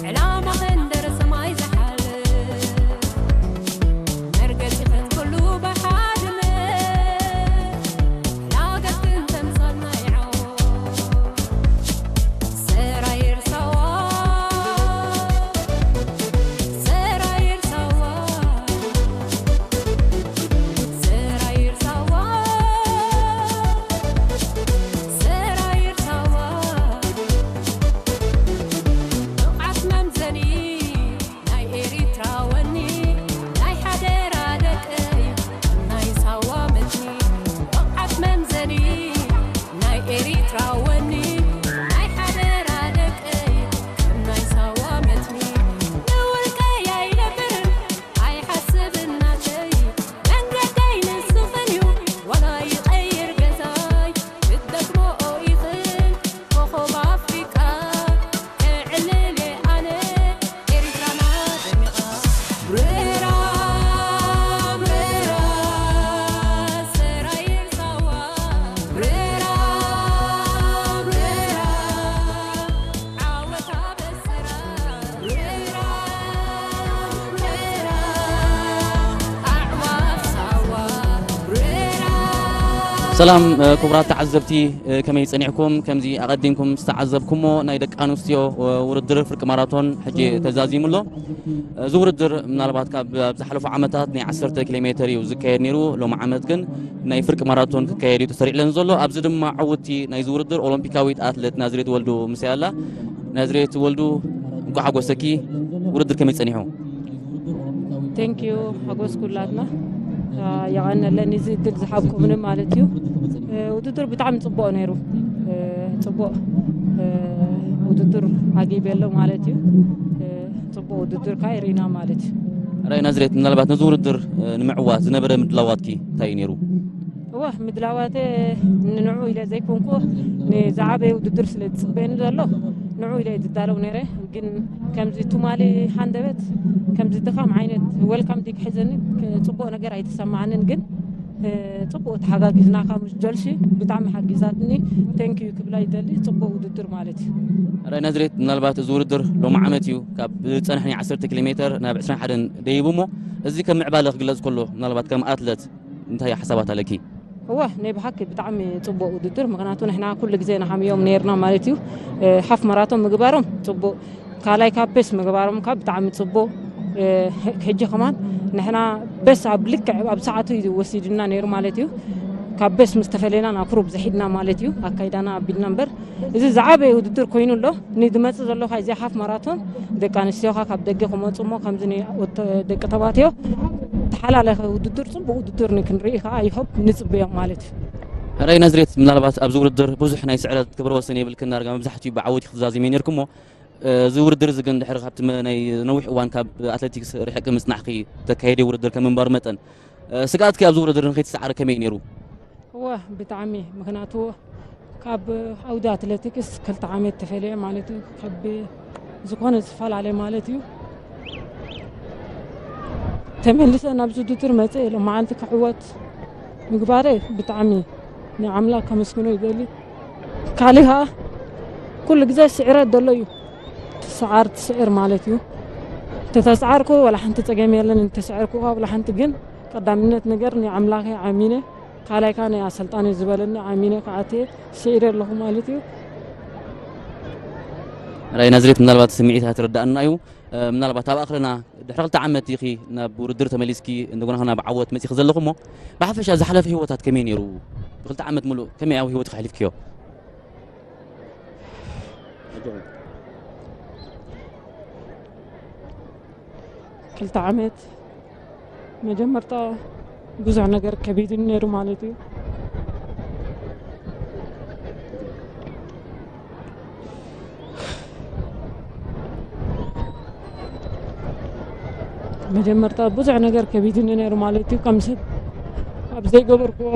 ዕላማ ክንደር ሰማይ ዝሓልፍ መርገጺ ክንክሉ ብሓድነት ላገት ክንተምሳል ናይ ዓወት ሰራይር ሳዋ ሰራይር ሳዋ ሰራይር ሳዋ ሰራይር ሳዋ ብቕዓት መምዘኒ ናይ ኤሪትራ ወኒ ናይ ሓደራ ደቀይ ናይ ሳዋ መትኒ ብቕዓት መምዘኒ ናይ ኤሪትራ ወኒ ናይ ሓደራ ደቀይ ናይ ሳዋ መትኒ ንውልቀይ ኣይነብርን ኣይሓስብን ናተይ መንገደይ ንስኽን እዩ ዋላ ይቐይር ገዛይ ክትደግምኦ ኢኽን ኮኾብ ኣፍሪቃ ክዕልል እየ ኣነ ኤሪትራና ደሚቓ ብሬራ ብሬራ ሰራይር ሳዋ ብሬራ ብሬራ ዓወታ በስራ ብሬራ ብሬራ ኣዕዋፍ ሳዋ ብሬራ ሰላም፣ እ፣ ክቡራት ተዓዘብቲ፣ እ፣ ከመይ ጸኒሕኩም? ከምዚ ኣቐዲምኩም ዝተዓዘብኩሞ ናይ ደቂ ኣንስትዮ፣ እ፣ ውድድር ፍርቂ ማራቶን ሕጂ ተዛዚሙ ኣሎ። እዚ ውድድር ምናልባት ካብ ኣብ ዝሓለፉ ዓመታት ናይ ዓሰርተ ኪሎ ሜተር እዩ ዝካየድ ነይሩ። ሎሚ ዓመት ግን ናይ ፍርቂ ማራቶን ክካየድ እዩ ተሰሪዕለን ዘሎ። ኣብዚ ድማ ዕውትቲ ናይዚ ውድድር ኦሎምፒካዊት ኣትሌት ናዝሬት ወልዱ ምስያ ኣላ። ናዝሬት ወልዱ፣ እንኳዕ ሓጎሰኪ። ውድድር ከመይ ጸኒሑ? ቴንክ ዩ ሓጎስ ኩላትና። የቐነለኒ እዚ እድል ዝሓብኩምኒ ማለት እዩ። ውድድር ብጣዕሚ ፅቡቅ ነይሩ። ፅቡቅ ውድድር ዓጊብ የለው ማለት እዩ። ፅቡቅ ውድድር ከዓ ይርኢና ማለት እዩ። ራይ ናዝሬት፣ ምናልባት ነዚ ውድድር ንምዕዋት ዝነበረ ምድላዋትኪ እንታይ እዩ ነይሩ? እወ ምድላዋተ ንንዑ ኢለ ዘይኮንኩ ንዝዓበየ ውድድር ስለ ዝፅበየኒ ዘሎ ንዑ ኢለ ዝዳለው ነይረ። ግን ከምዚ ትማሊ ሃንደበት ከምዚ ድኻም ዓይነት ወልካም ዲግ ሒዘኒ ፅቡቅ ነገር ኣይተሰማዓንን። ግን ፅቡቅ ተሓጋጊዝና ካብ ጀልሲ ብጣዕሚ ሓጊዛትኒ። ቴንክ ዩ ክብላ ይደሊ። ፅቡቅ ውድድር ማለት እዩ። ራይ ናዝሬት፣ ምናልባት እዚ ውድድር ሎሚ ዓመት እዩ ካብ ዝፀንሕ ናይ ዓሰርተ ኪሎ ሜተር ናብ ዕስራን ሓደን ደይቡ እሞ እዚ ከም ምዕባለ ክግለፅ ከሎ ምናልባት ከም ኣትለት እንታይ ሓሳባት ኣለኪ? እወ ናይ ብሓቂ ብጣዕሚ ፅቡቅ ውድድር። ምክንያቱ ንሕና ኩሉ ግዜ ንሓምዮም ነይርና ማለት እዩ። ሓፍ መራቶን ምግባሮም ፅቡቅ ካልኣይ ካብ ፔስ ምግባሮም ካብ ብጣዕሚ ፅቡቅ። ሕጂ ከማን ንሕና በስ ኣብ ልክዕ ኣብ ሰዓቱ እዩ ወሲድና ነይሩ ማለት እዩ። ካብ በስ ምስ ተፈለና ናብ ክሩብ ዝሒድና ማለት እዩ። ኣካይዳና ኣቢልና እምበር እዚ ዝዓበየ ውድድር ኮይኑ ኣሎ። ንድመፅእ ዘሎ ካ እዚ ሓፍ ማራቶን ደቂ ኣንስትዮካ ካብ ደገ ክመፁ እሞ ከምዚ ደቂ ተባትዮ ተሓላለኸ ውድድር ፅቡቅ ውድድር ንክንርኢ ከዓ ይሆብ ንፅበዮም ማለት እዩ። ሕራይ ናዝሬት፣ ምናልባት ኣብዚ ውድድር ብዙሕ ናይ ስዕረት ክብረ ወሰን የብልክን። ዳርጋ መብዛሕትኡ ብዓወት ክትዛዝሚ ነርኩሞ። እዚ ውድድር እዚ ግን ድሕሪ ካብቲ ናይ ነዊሕ እዋን ካብ ኣትሌቲክስ ርሕቂ ምፅናሕኪ ተካየደ ውድድር ከም ምንባሩ መጠን ስግኣትኪ ኣብዚ ውድድር ንከይትሰዓሪ ከመይ ነይሩ? እወ ብጣዕሚ። ምክንያቱ ካብ ዓውዲ ኣትሌቲክስ ክልተ ዓመት ተፈልየ ማለት እዩ። ካብ ዝኾነ ዝፈላለ ማለት እዩ። ተመልሰ ናብዚ ውድድር መፀ ኢለ መዓልቲ ክዕወት ምግባረ ብጣዕሚ ንኣምላክ ከመስግኖ ይደሊ። ካሊእ ከዓ ኩሉ ግዜ ስዕረት ዘሎ እዩ። ትሰዓር ትስዕር ማለት እዩ። ተተሰዓርኩ ዋላ ሓንቲ ፀገም የለን። እንተሰዕርኩ ከዓ ዋላ ሓንቲ ግን ቀዳምነት ነገር ንኣምላከ ኣሚነ ካልኣይ ከኣ ናይ ኣሰልጣኒ ዝበለኒ ኣሚነ ክኣትየ ስዒረ ኣለኹ ማለት እዩ። ራይ ናዝሬት፣ ምናልባት ስምዒት ኣይትረዳእና እዩ። ምናልባት ኣብ ኣኽለና ድሕሪ ክልተ ዓመት ኢኺ ናብ ውድድር ተመሊስኪ፣ እንደገና ናብ ዓወት መጺኺ ዘለኹ እሞ፣ ብሓፈሻ ዝሓለፈ ህይወታት ከመይ ነይሩ? ብክልተ ዓመት ሙሉእ ከመይ ኣብ ህይወትኪ ኣሕሊፍክዮ? ክልተ ዓመት መጀመርታ ብዙሕ ነገር ከቢድኒ ነይሩ ማለት እዩ። መጀመርታ ብዙሕ ነገር ከቢድኒ ነይሩ ማለት እዩ። ከም ሰብ ኣብ ዘይገበርክዎ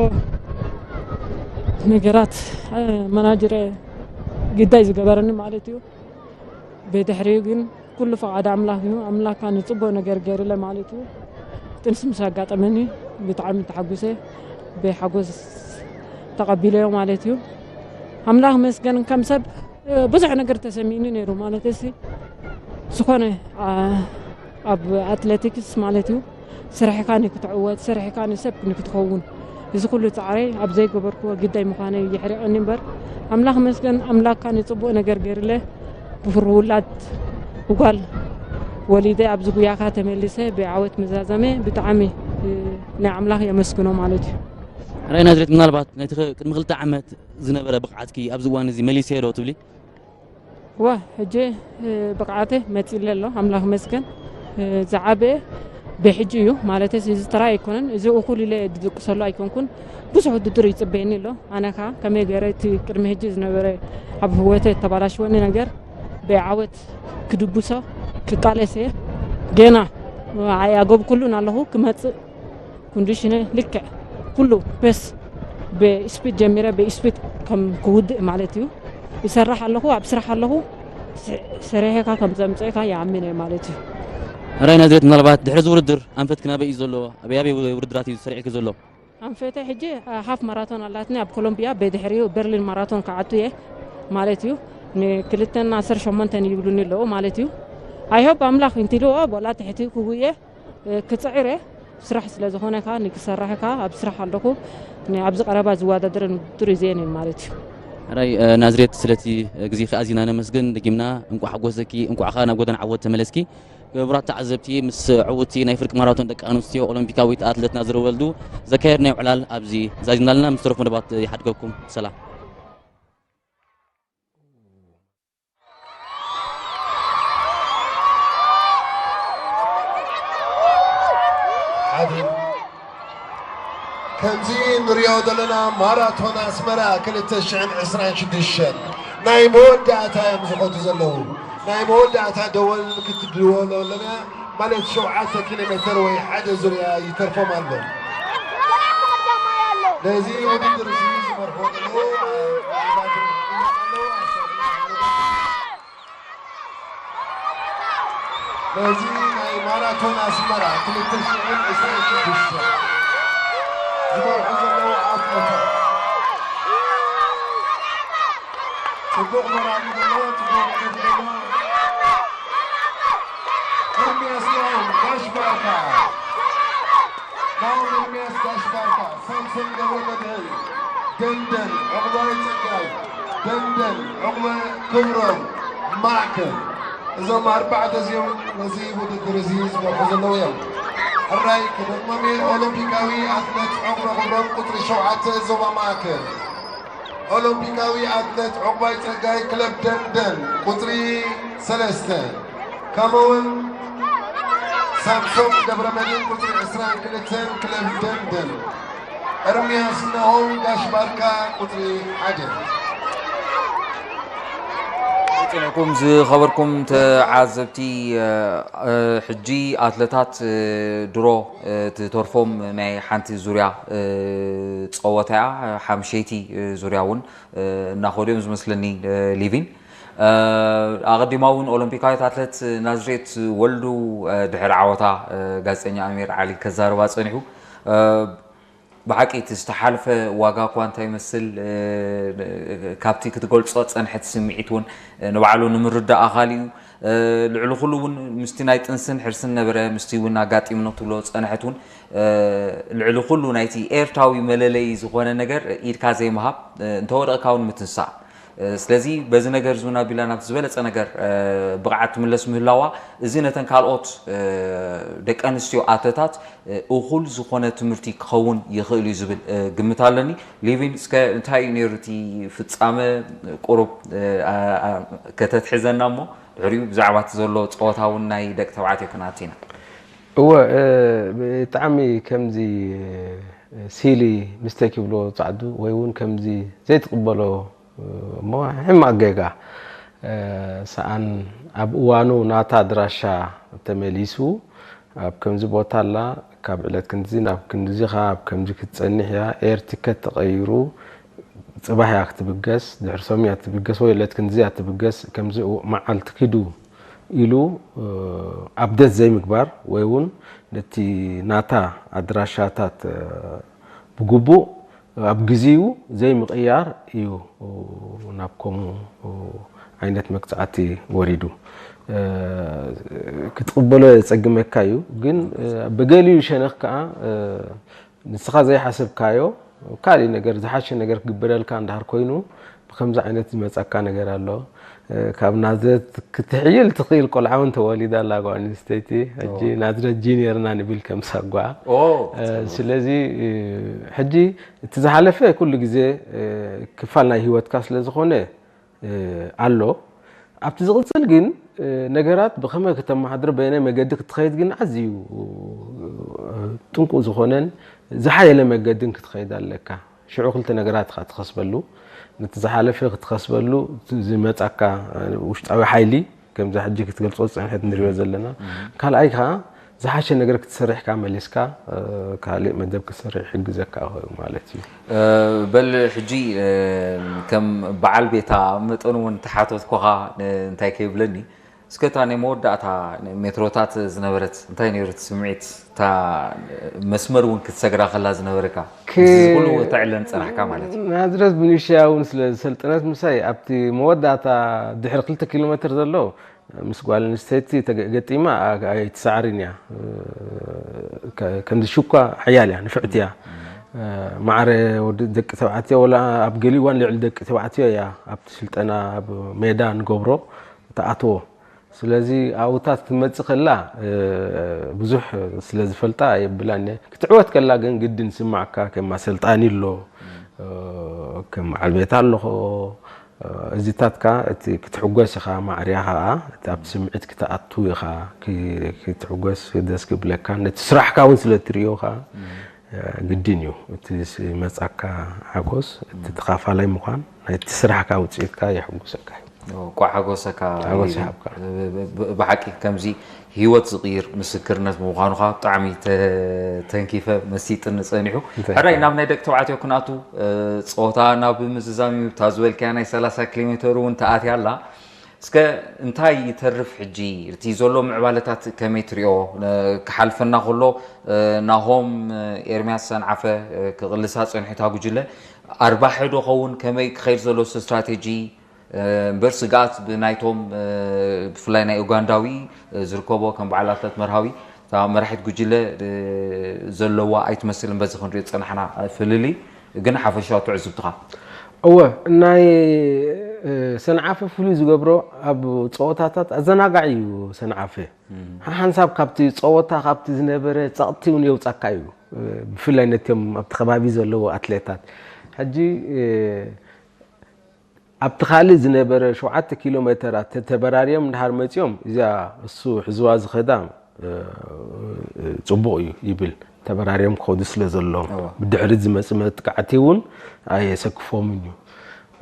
ነገራት፣ እ፣ መናጀረ ግዳይ ዝገበረኒ ማለት እዩ። ብድሕሪኡ ግን ኩሉ ፍቓድ ኣምላኽ እዩ። ኣምላኽ ከኣ ንጽቡቕ ነገር ገይሩለ ማለት እዩ። ጥንሲ ምስ ኣጋጠመኒ ብጣዕሚ ተሓጒሰ፣ ብሓጎስ ተቐቢለዮ ማለት እዩ። ኣምላኽ መስገን ከም ሰብ፣ እ፣ ብዙሕ ነገር ተሰሚኒ ነይሩ ማለት እሲ ዝኾነ፣ ኣ፣ ኣብ ኣትሌቲክስ ማለት እዩ። ስራሕካ ንክትዕወት፣ ስራሕካ ንሰብ ንክትኸውን፣ እዚ ኩሉ ጻዕረይ ኣብ ዘይገበርክዎ ግዳይ ምዃነይ የሕሪቐኒ እምበር፣ ኣምላኽ መስገን፣ ኣምላኽካ ንጽቡቕ ነገር ገይርለ፣ ብፍርህ ውላድ ጓል ወሊደ ኣብዚ ጉያኻ ተመሊሰ ብዓወት ምዛዘመ ብጣዕሚ፣ እ፣ ናይ ኣምላኽ የመስግኖ ማለት እዩ። ራይ ናዝሬት፣ ምናልባት ነቲ ኸ-፣ ቅድሚ ክልተ ዓመት ዝነበረ ብቕዓትኪ ኣብዚ እዋን እዚ መሊሰዮ ዶ ትብሊ? ዋ፣ ሕጂ፣ እ፣ ብቕዓተ መጺለ ኣሎ፣ ኣምላኽ መስገን። እ፣ ዝዓበየ ብሕጂ እዩ፣ ማለተስ እዚ ጥራይ ኣይኮነን፣ እዚ እኹል ኢለ ዝድቅሰሉ ኣይኮንኩን። ብዙሕ ውድድር ይጽበየኒ ኣሎ። ኣነ ከኣ ከመይ ገይረ እቲ ቅድሚ ሕጂ ዝነበረ ኣብ ህይወተ እተባላሽወኒ ነገር ብዓወት ክድግሶ ክቃለስ እየ። ገና ኣያገብኩሉን ኣለኹ፣ ክመጽእ ኮንዲሽነ ልክዕ ኩሉ ፔስ ብስፒድ ጀሚረ ብስፒድ ከም ክውድእ ማለት እዩ። ይሰርሕ ኣለኹ፣ ኣብ ስራሕ ኣለኹ። ስ-፣ ሰሪሐካ ከም ዘምፅእካ ይኣምን እየ ማለት እዩ። ራይ ናዝሬት፣ ምናልባት ድሕሪ እዚ ውድድር ኣንፈትኪ ናበይ እዩ ዘሎ? ኣበይ ኣበይ ውድድራት እዩ ሰሪዕኪ ዘሎ? ኣንፈተ ሕጂ፣ አ፣ ሃፍ ማራቶን ኣላትኒ ኣብ ኮሎምቢያ፣ ብድሕሪኡ በርሊን ማራቶን ክኣቱ እየ ማለት እዩ። ንክልተን ዓሰርተ ሸሞንተን ይብሉኒ ኣለዉ ማለት እዩ። ኣይሆፕ ኣምላኽ እንቲልዎ ቦላ ትሕቲ ክጉየ፣ እ፣ ክጽዕር እየ። ስራሕ ስለ ዝኾነ ከኣ ንክሰርሕ ከኣ ኣብ ስራሕ ኣለኹ። ን-፣ ኣብዚ ቀረባ ዝወዳደረን ውድድር እዚአን እየን ማለት እዩ። ራይ፣ እ፣ ናዝሬት፣ ስለቲ፣ እ፣ ግዜኺ ኣዚና ነመስግን። ደጊምና እንቋዕ ሓጎሰኪ፣ እንቋዕ ከኣ ናብ ጎደና ዓወት ተመለስኪ። ክቡራት ተዓዘብቲ፣ ምስ ዕውቲ ናይ ፍርቂ ማራቶን ደቂ ኣንስትዮ ኦሎምፒካዊት ኣትለት ናዝሪ ወልዱ ዘካየድናዮ ዕላል ኣብዚ ዛዚምና ኣለና። ምስ ተረፉ መደባት ይሓድገኩም። ሰላም። ሓደ። ከምዚ ንሪኦ ዘለና ማራቶን ኣስመራ ክልተ ሽሕን ዕስራን ሽዱሽተን ናይ መወዳእታ እዮም ዝኸዱ ዘለዉ። ናይ መወዳእታ ደወል ክትድወሎ ኣለና ማለት ሸውዓተ ኪሎ ሜትር ወይ ሓደ ዙርያ ይተርፎም ኣሎ። ነዚ ውድድር እዚ ዝመርሑ ዘለዉ ነዚ ናይ ማራቶን ኣስመራ ክልተ ሽሕን ዕስራን ሽዱሽተ ዝመርሑ ዘለዉ ኣትለታት ጽቡቕ በራሪ ዘሎ፣ ጽቡቕ ደገፍ ዘሎ። ኤርምያስ ናሆም ጋሽ ባርካ። ናሆም ኤርምያስ ጋሽ ባርካ። ሳምሶን ገብረመድህን ደንደን፣ ዕቑባይ ጸጋይ ደንደን፣ ዕቑበ ክብሮም ማእከል። እዞም ኣርባዕተ እዚኦም ነዚ ውድድር እዚ ዝመርሑ ዘለዉ እዮም። ሕራይ ክደግሞም እየ። ኦሎምፒካዊ ኣትሌት ዕቑበ ክብሮም ቁጽሪ ሸውዓተ ዞባ ማእከል። ኦሎምፒካዊ ኣትሌት ዕቑባይ ጸጋይ ክለብ ደንደን ቁጽሪ ሰለስተ። ከምኡውን ሳምሶም ገብረመድህን ቁጽሪ ዕስራን ክልተን ክለብ ደንደን። ኤርምያስ ናሆም ጋሽ ባርካ ቁጽሪ ሓደ። ጸኒሕኩም ዝኸበርኩም ተዓዘብቲ፣ እ፣ እ፣ ሕጂ ኣትለታት፣ እ፣ ድሮ፣ እ፣ ትተርፎም ናይ ሓንቲ ዙርያ፣ እ፣ ጸወታ እያ። ሓምሸይቲ፣ እ፣ ዙርያ እውን፣ እ፣ እናኸዱ እዮም ዝመስለኒ፣ እ፣ ሊቪን። እ፣ ኣቐዲማ እውን ኦሎምፒካዊት ኣትሌት ናዝሬት ወልዱ፣ እ፣ ድሕሪ ዓወታ፣ እ፣ ጋዜጠኛ ኣሚር ዓሊ ከዛርባ ጸኒሑ። እ፣ ብሓቂ እቲ ዝተሓልፈ ዋጋ እኳ እንታይ ይመስል፣ እ፣ ካብቲ ክትገልጾ ጸንሐት ስምዒት እውን፣ እ፣ ንባዕሉ ንምርዳእ ኣኻሊ እዩ። ልዕሊ ኩሉ እውን ምስቲ ናይ ጥንስን ሕርስን ነበረ ምስቲ እውን ኣጋጢሙኒ ክትብሎ ዝፀንሐት እውን ልዕሊ ኩሉ ናይቲ ኤርትራዊ መለለይ ዝኾነ ነገር ኢድካ ዘይምሃብ እንተወደቕካ እውን ምትንሳእ ስለዚ በዚ ነገር ዙና ቢላ ናብቲ ዝበለፀ ነገር ብቕዓት ትምለስ ምህላዋ እዚ ነተን ካልኦት ደቂ ኣንስትዮ ኣተታት እኹል ዝኾነ ትምህርቲ ክኸውን ይኽእል እዩ ዝብል ግምት ኣለኒ። ሊቪን እስከ እንታይ እዩ ነይሩ እቲ ፍጻመ ቁሩብ ከተትሕዘና እሞ ድሕሪኡ ብዛዕባ እቲ ዘሎ ፀወታ እውን ናይ ደቂ ተባዕትዮ ክነኣቱ ኢና። እወ ብጣዕሚ ከምዚ ሲሊ ምስቴክ ይብሎ ፃዕዱ ወይ እውን ከምዚ ዘይትቕበሎ እሞ ሕማቕ ጌጋ ሰኣን ኣብ እዋኑ ናታ ኣድራሻ ተመሊሱ ኣብ ከምዚ ቦታ ኣላ ካብ ዕለት ክንድዚ ናብ ክንድዚ ኻ ኣብ ከምዚ ክትጸንሕ እያ ኤር ቲከት ተቐይሩ ጽባሕ እያ ክትብገስ ድሕሪ ሰሙን እያ ትብገስ ወይ ዕለት ክንድዚ እያ ትብገስ ከምዚ መዓልቲ ኪዱ ኢሉ ኣብደት ዘይምግባር ወይ እውን ነቲ ናታ ኣድራሻታት ብግቡእ ኣብ ግዜኡ ዘይምቕያር እዩ ናብ ከምኡ ዓይነት መቅፃዕቲ ወሪዱ ክትቕበሎ የፀግመካ እዩ ግን ብገሊኡ ሸነኽ ከዓ ንስኻ ዘይሓሰብካዮ ካልእ ነገር ዝሓሸ ነገር ክግበረልካ እንዳሃር ኮይኑ ብከምዚ ዓይነት ዝመፃካ ነገር ኣሎ ካብ ናዝረት ክትሕይል ትኽእል ቆልዓ እውን ተወሊዳ ኣላ ጓል ኣንስተይቲ ሕጂ ናዝረት ጂኒየርና ንብል ከም ሳጓ ስለዚ ሕጂ እቲ ዝሓለፈ ኩሉ ግዜ ክፋል ናይ ህይወትካ ስለ ዝኾነ ኣሎ ኣብቲ ዝቕፅል ግን ነገራት ብኸመይ ከተመሓድሮ በየናይ መገዲ ክትኸይድ ግን ኣዝዩ ጥንቁ ዝኾነን ዝሓየለ መገድን ክትኸይድ ኣለካ ሽዑ ክልተ ነገራት ኢኻ ትኸስበሉ ነቲ ዝሓለፈ ክትኸስበሉ ዝመፃካ ውሽጣዊ ሓይሊ ከምዚ ሕጂ ክትገልፆ ዝፀንሐት ንሪኦ ዘለና ካልኣይ ከዓ ዝሓሸ ነገር ክትሰርሕ ከዓ መሊስካ ካልእ መደብ ክትሰርሕ ይሕግዘካ ማለት እዩ በል ሕጂ ከም በዓል ቤታ መጠኑ እውን ተሓተትኩኻ እንታይ ከይብለኒ እስከ እታ ናይ መወዳእታ ሜትሮታት ዝነበረት እንታይ ነይሩ እቲ ስምዒት እታ መስመር እውን ክትሰግራ ከላ ዝነበረካ ኩሉ ተዕለን ፀናሕካ ማለት እዩ ናዝረት ብንሽያ እውን ስለ ዝሰልጠነት ምሳይ ኣብቲ መወዳእታ ድሕሪ ክልተ ኪሎ ሜትር ዘሎ ምስ ጓል ኣንስተይቲ ገጢማ ኣይትሰዓርን እያ ከምዚ ሽኳ ሓያል እያ ንፍዕቲ እያ ማዕረ ወዲ ደቂ ተባዕትዮ ወላ ኣብ ገሊኡ እዋን ልዕሊ ደቂ ተባዕትዮ እያ ኣብቲ ስልጠና ኣብ ሜዳ ንገብሮ ተኣትዎ ስለዚ ኣብኡታት ክትመፅእ ከላ ብዙሕ ስለ ዝፈልጣ የብላን ክትዕወት ከላ ግን ግድን ስማዕካ ከም ኣሰልጣኒ ኣሎ ከም በዓል ቤት ኣለኹ እዚታት ከ እቲ ክትሕጎስ ኢኻ ማዕርያ ከኣ እቲ ኣብቲ ስምዒት ክትኣቱ ኢኻ ክትሕጎስ ደስ ክብለካ ነቲ ስራሕካ እውን ስለ ትርእዮ ከ ግድን እዩ እቲ መጻካ ሓጎስ እቲ ተኻፋላይ ምዃን ናይቲ ስራሕካ ውፅኢትካ የሕጉሰካ እዩ ቋ ሓጎሰካ ብሓቂ ከምዚ ህይወት ዝቕይር ምስክርነት ምዃኑኻ ብጣዕሚ ተንኪፈ መሲጥኒ ጸኒሑ ሕራይ ናብ ናይ ደቂ ተባዕትዮ ክንኣቱ ጸወታ ናብ ምዝዛም እዩ እታ ዝበልካያ ናይ 30 ኪሎ ሜተር እውን ተኣትያ ኣላ እስከ እንታይ ይተርፍ ሕጂ እቲ ዘሎ ምዕባለታት ከመይ ትሪኦ ክሓልፈና ከሎ ናሆም ኤርሚያስ ሰንዓፈ ክቕልሳ ጸኒሑ እታ ጉጅለ ኣርባሒ ዶ ኸውን ከመይ ክኸይድ ዘሎ ስትራቴጂ እምበር ስግኣት ብናይቶም ብፍላይ ናይ ኡጋንዳዊ ዝርከቦ ከም በዓል ኣትለት መርሃዊ እታ መራሒት ጉጅለ ዘለዋ ኣይትመስልን በዚ ክንሪኦ ዝፀናሕና ፍልልይ ግን ሓፈሻዊ ትዕዝብትኻ እወ ናይ ሰንዓፈ ፍሉይ ዝገብሮ ኣብ ፀወታታት ኣዘናጋዒ እዩ ሰንዓፈ ሓንሳብ ካብቲ ፀወታ ካብቲ ዝነበረ ፀቕቲ እውን የውፃካ እዩ ብፍላይ ነቲኦም ኣብቲ ከባቢ ዘለዉ ኣትሌታት ሕጂ ኣብቲ ካልእ ዝነበረ ሸውዓተ ኪሎ ሜተራት ተተበራርዮም እንድሓር መፂኦም እዚኣ እሱ ሕዝዋ ዝኸዳ ፅቡቕ እዩ ይብል ተበራርዮም ክኸዱ ስለ ዘለዎም ብድሕሪት ዝመፅ መጥቃዕቲ እውን ኣየሰክፎምን እዩ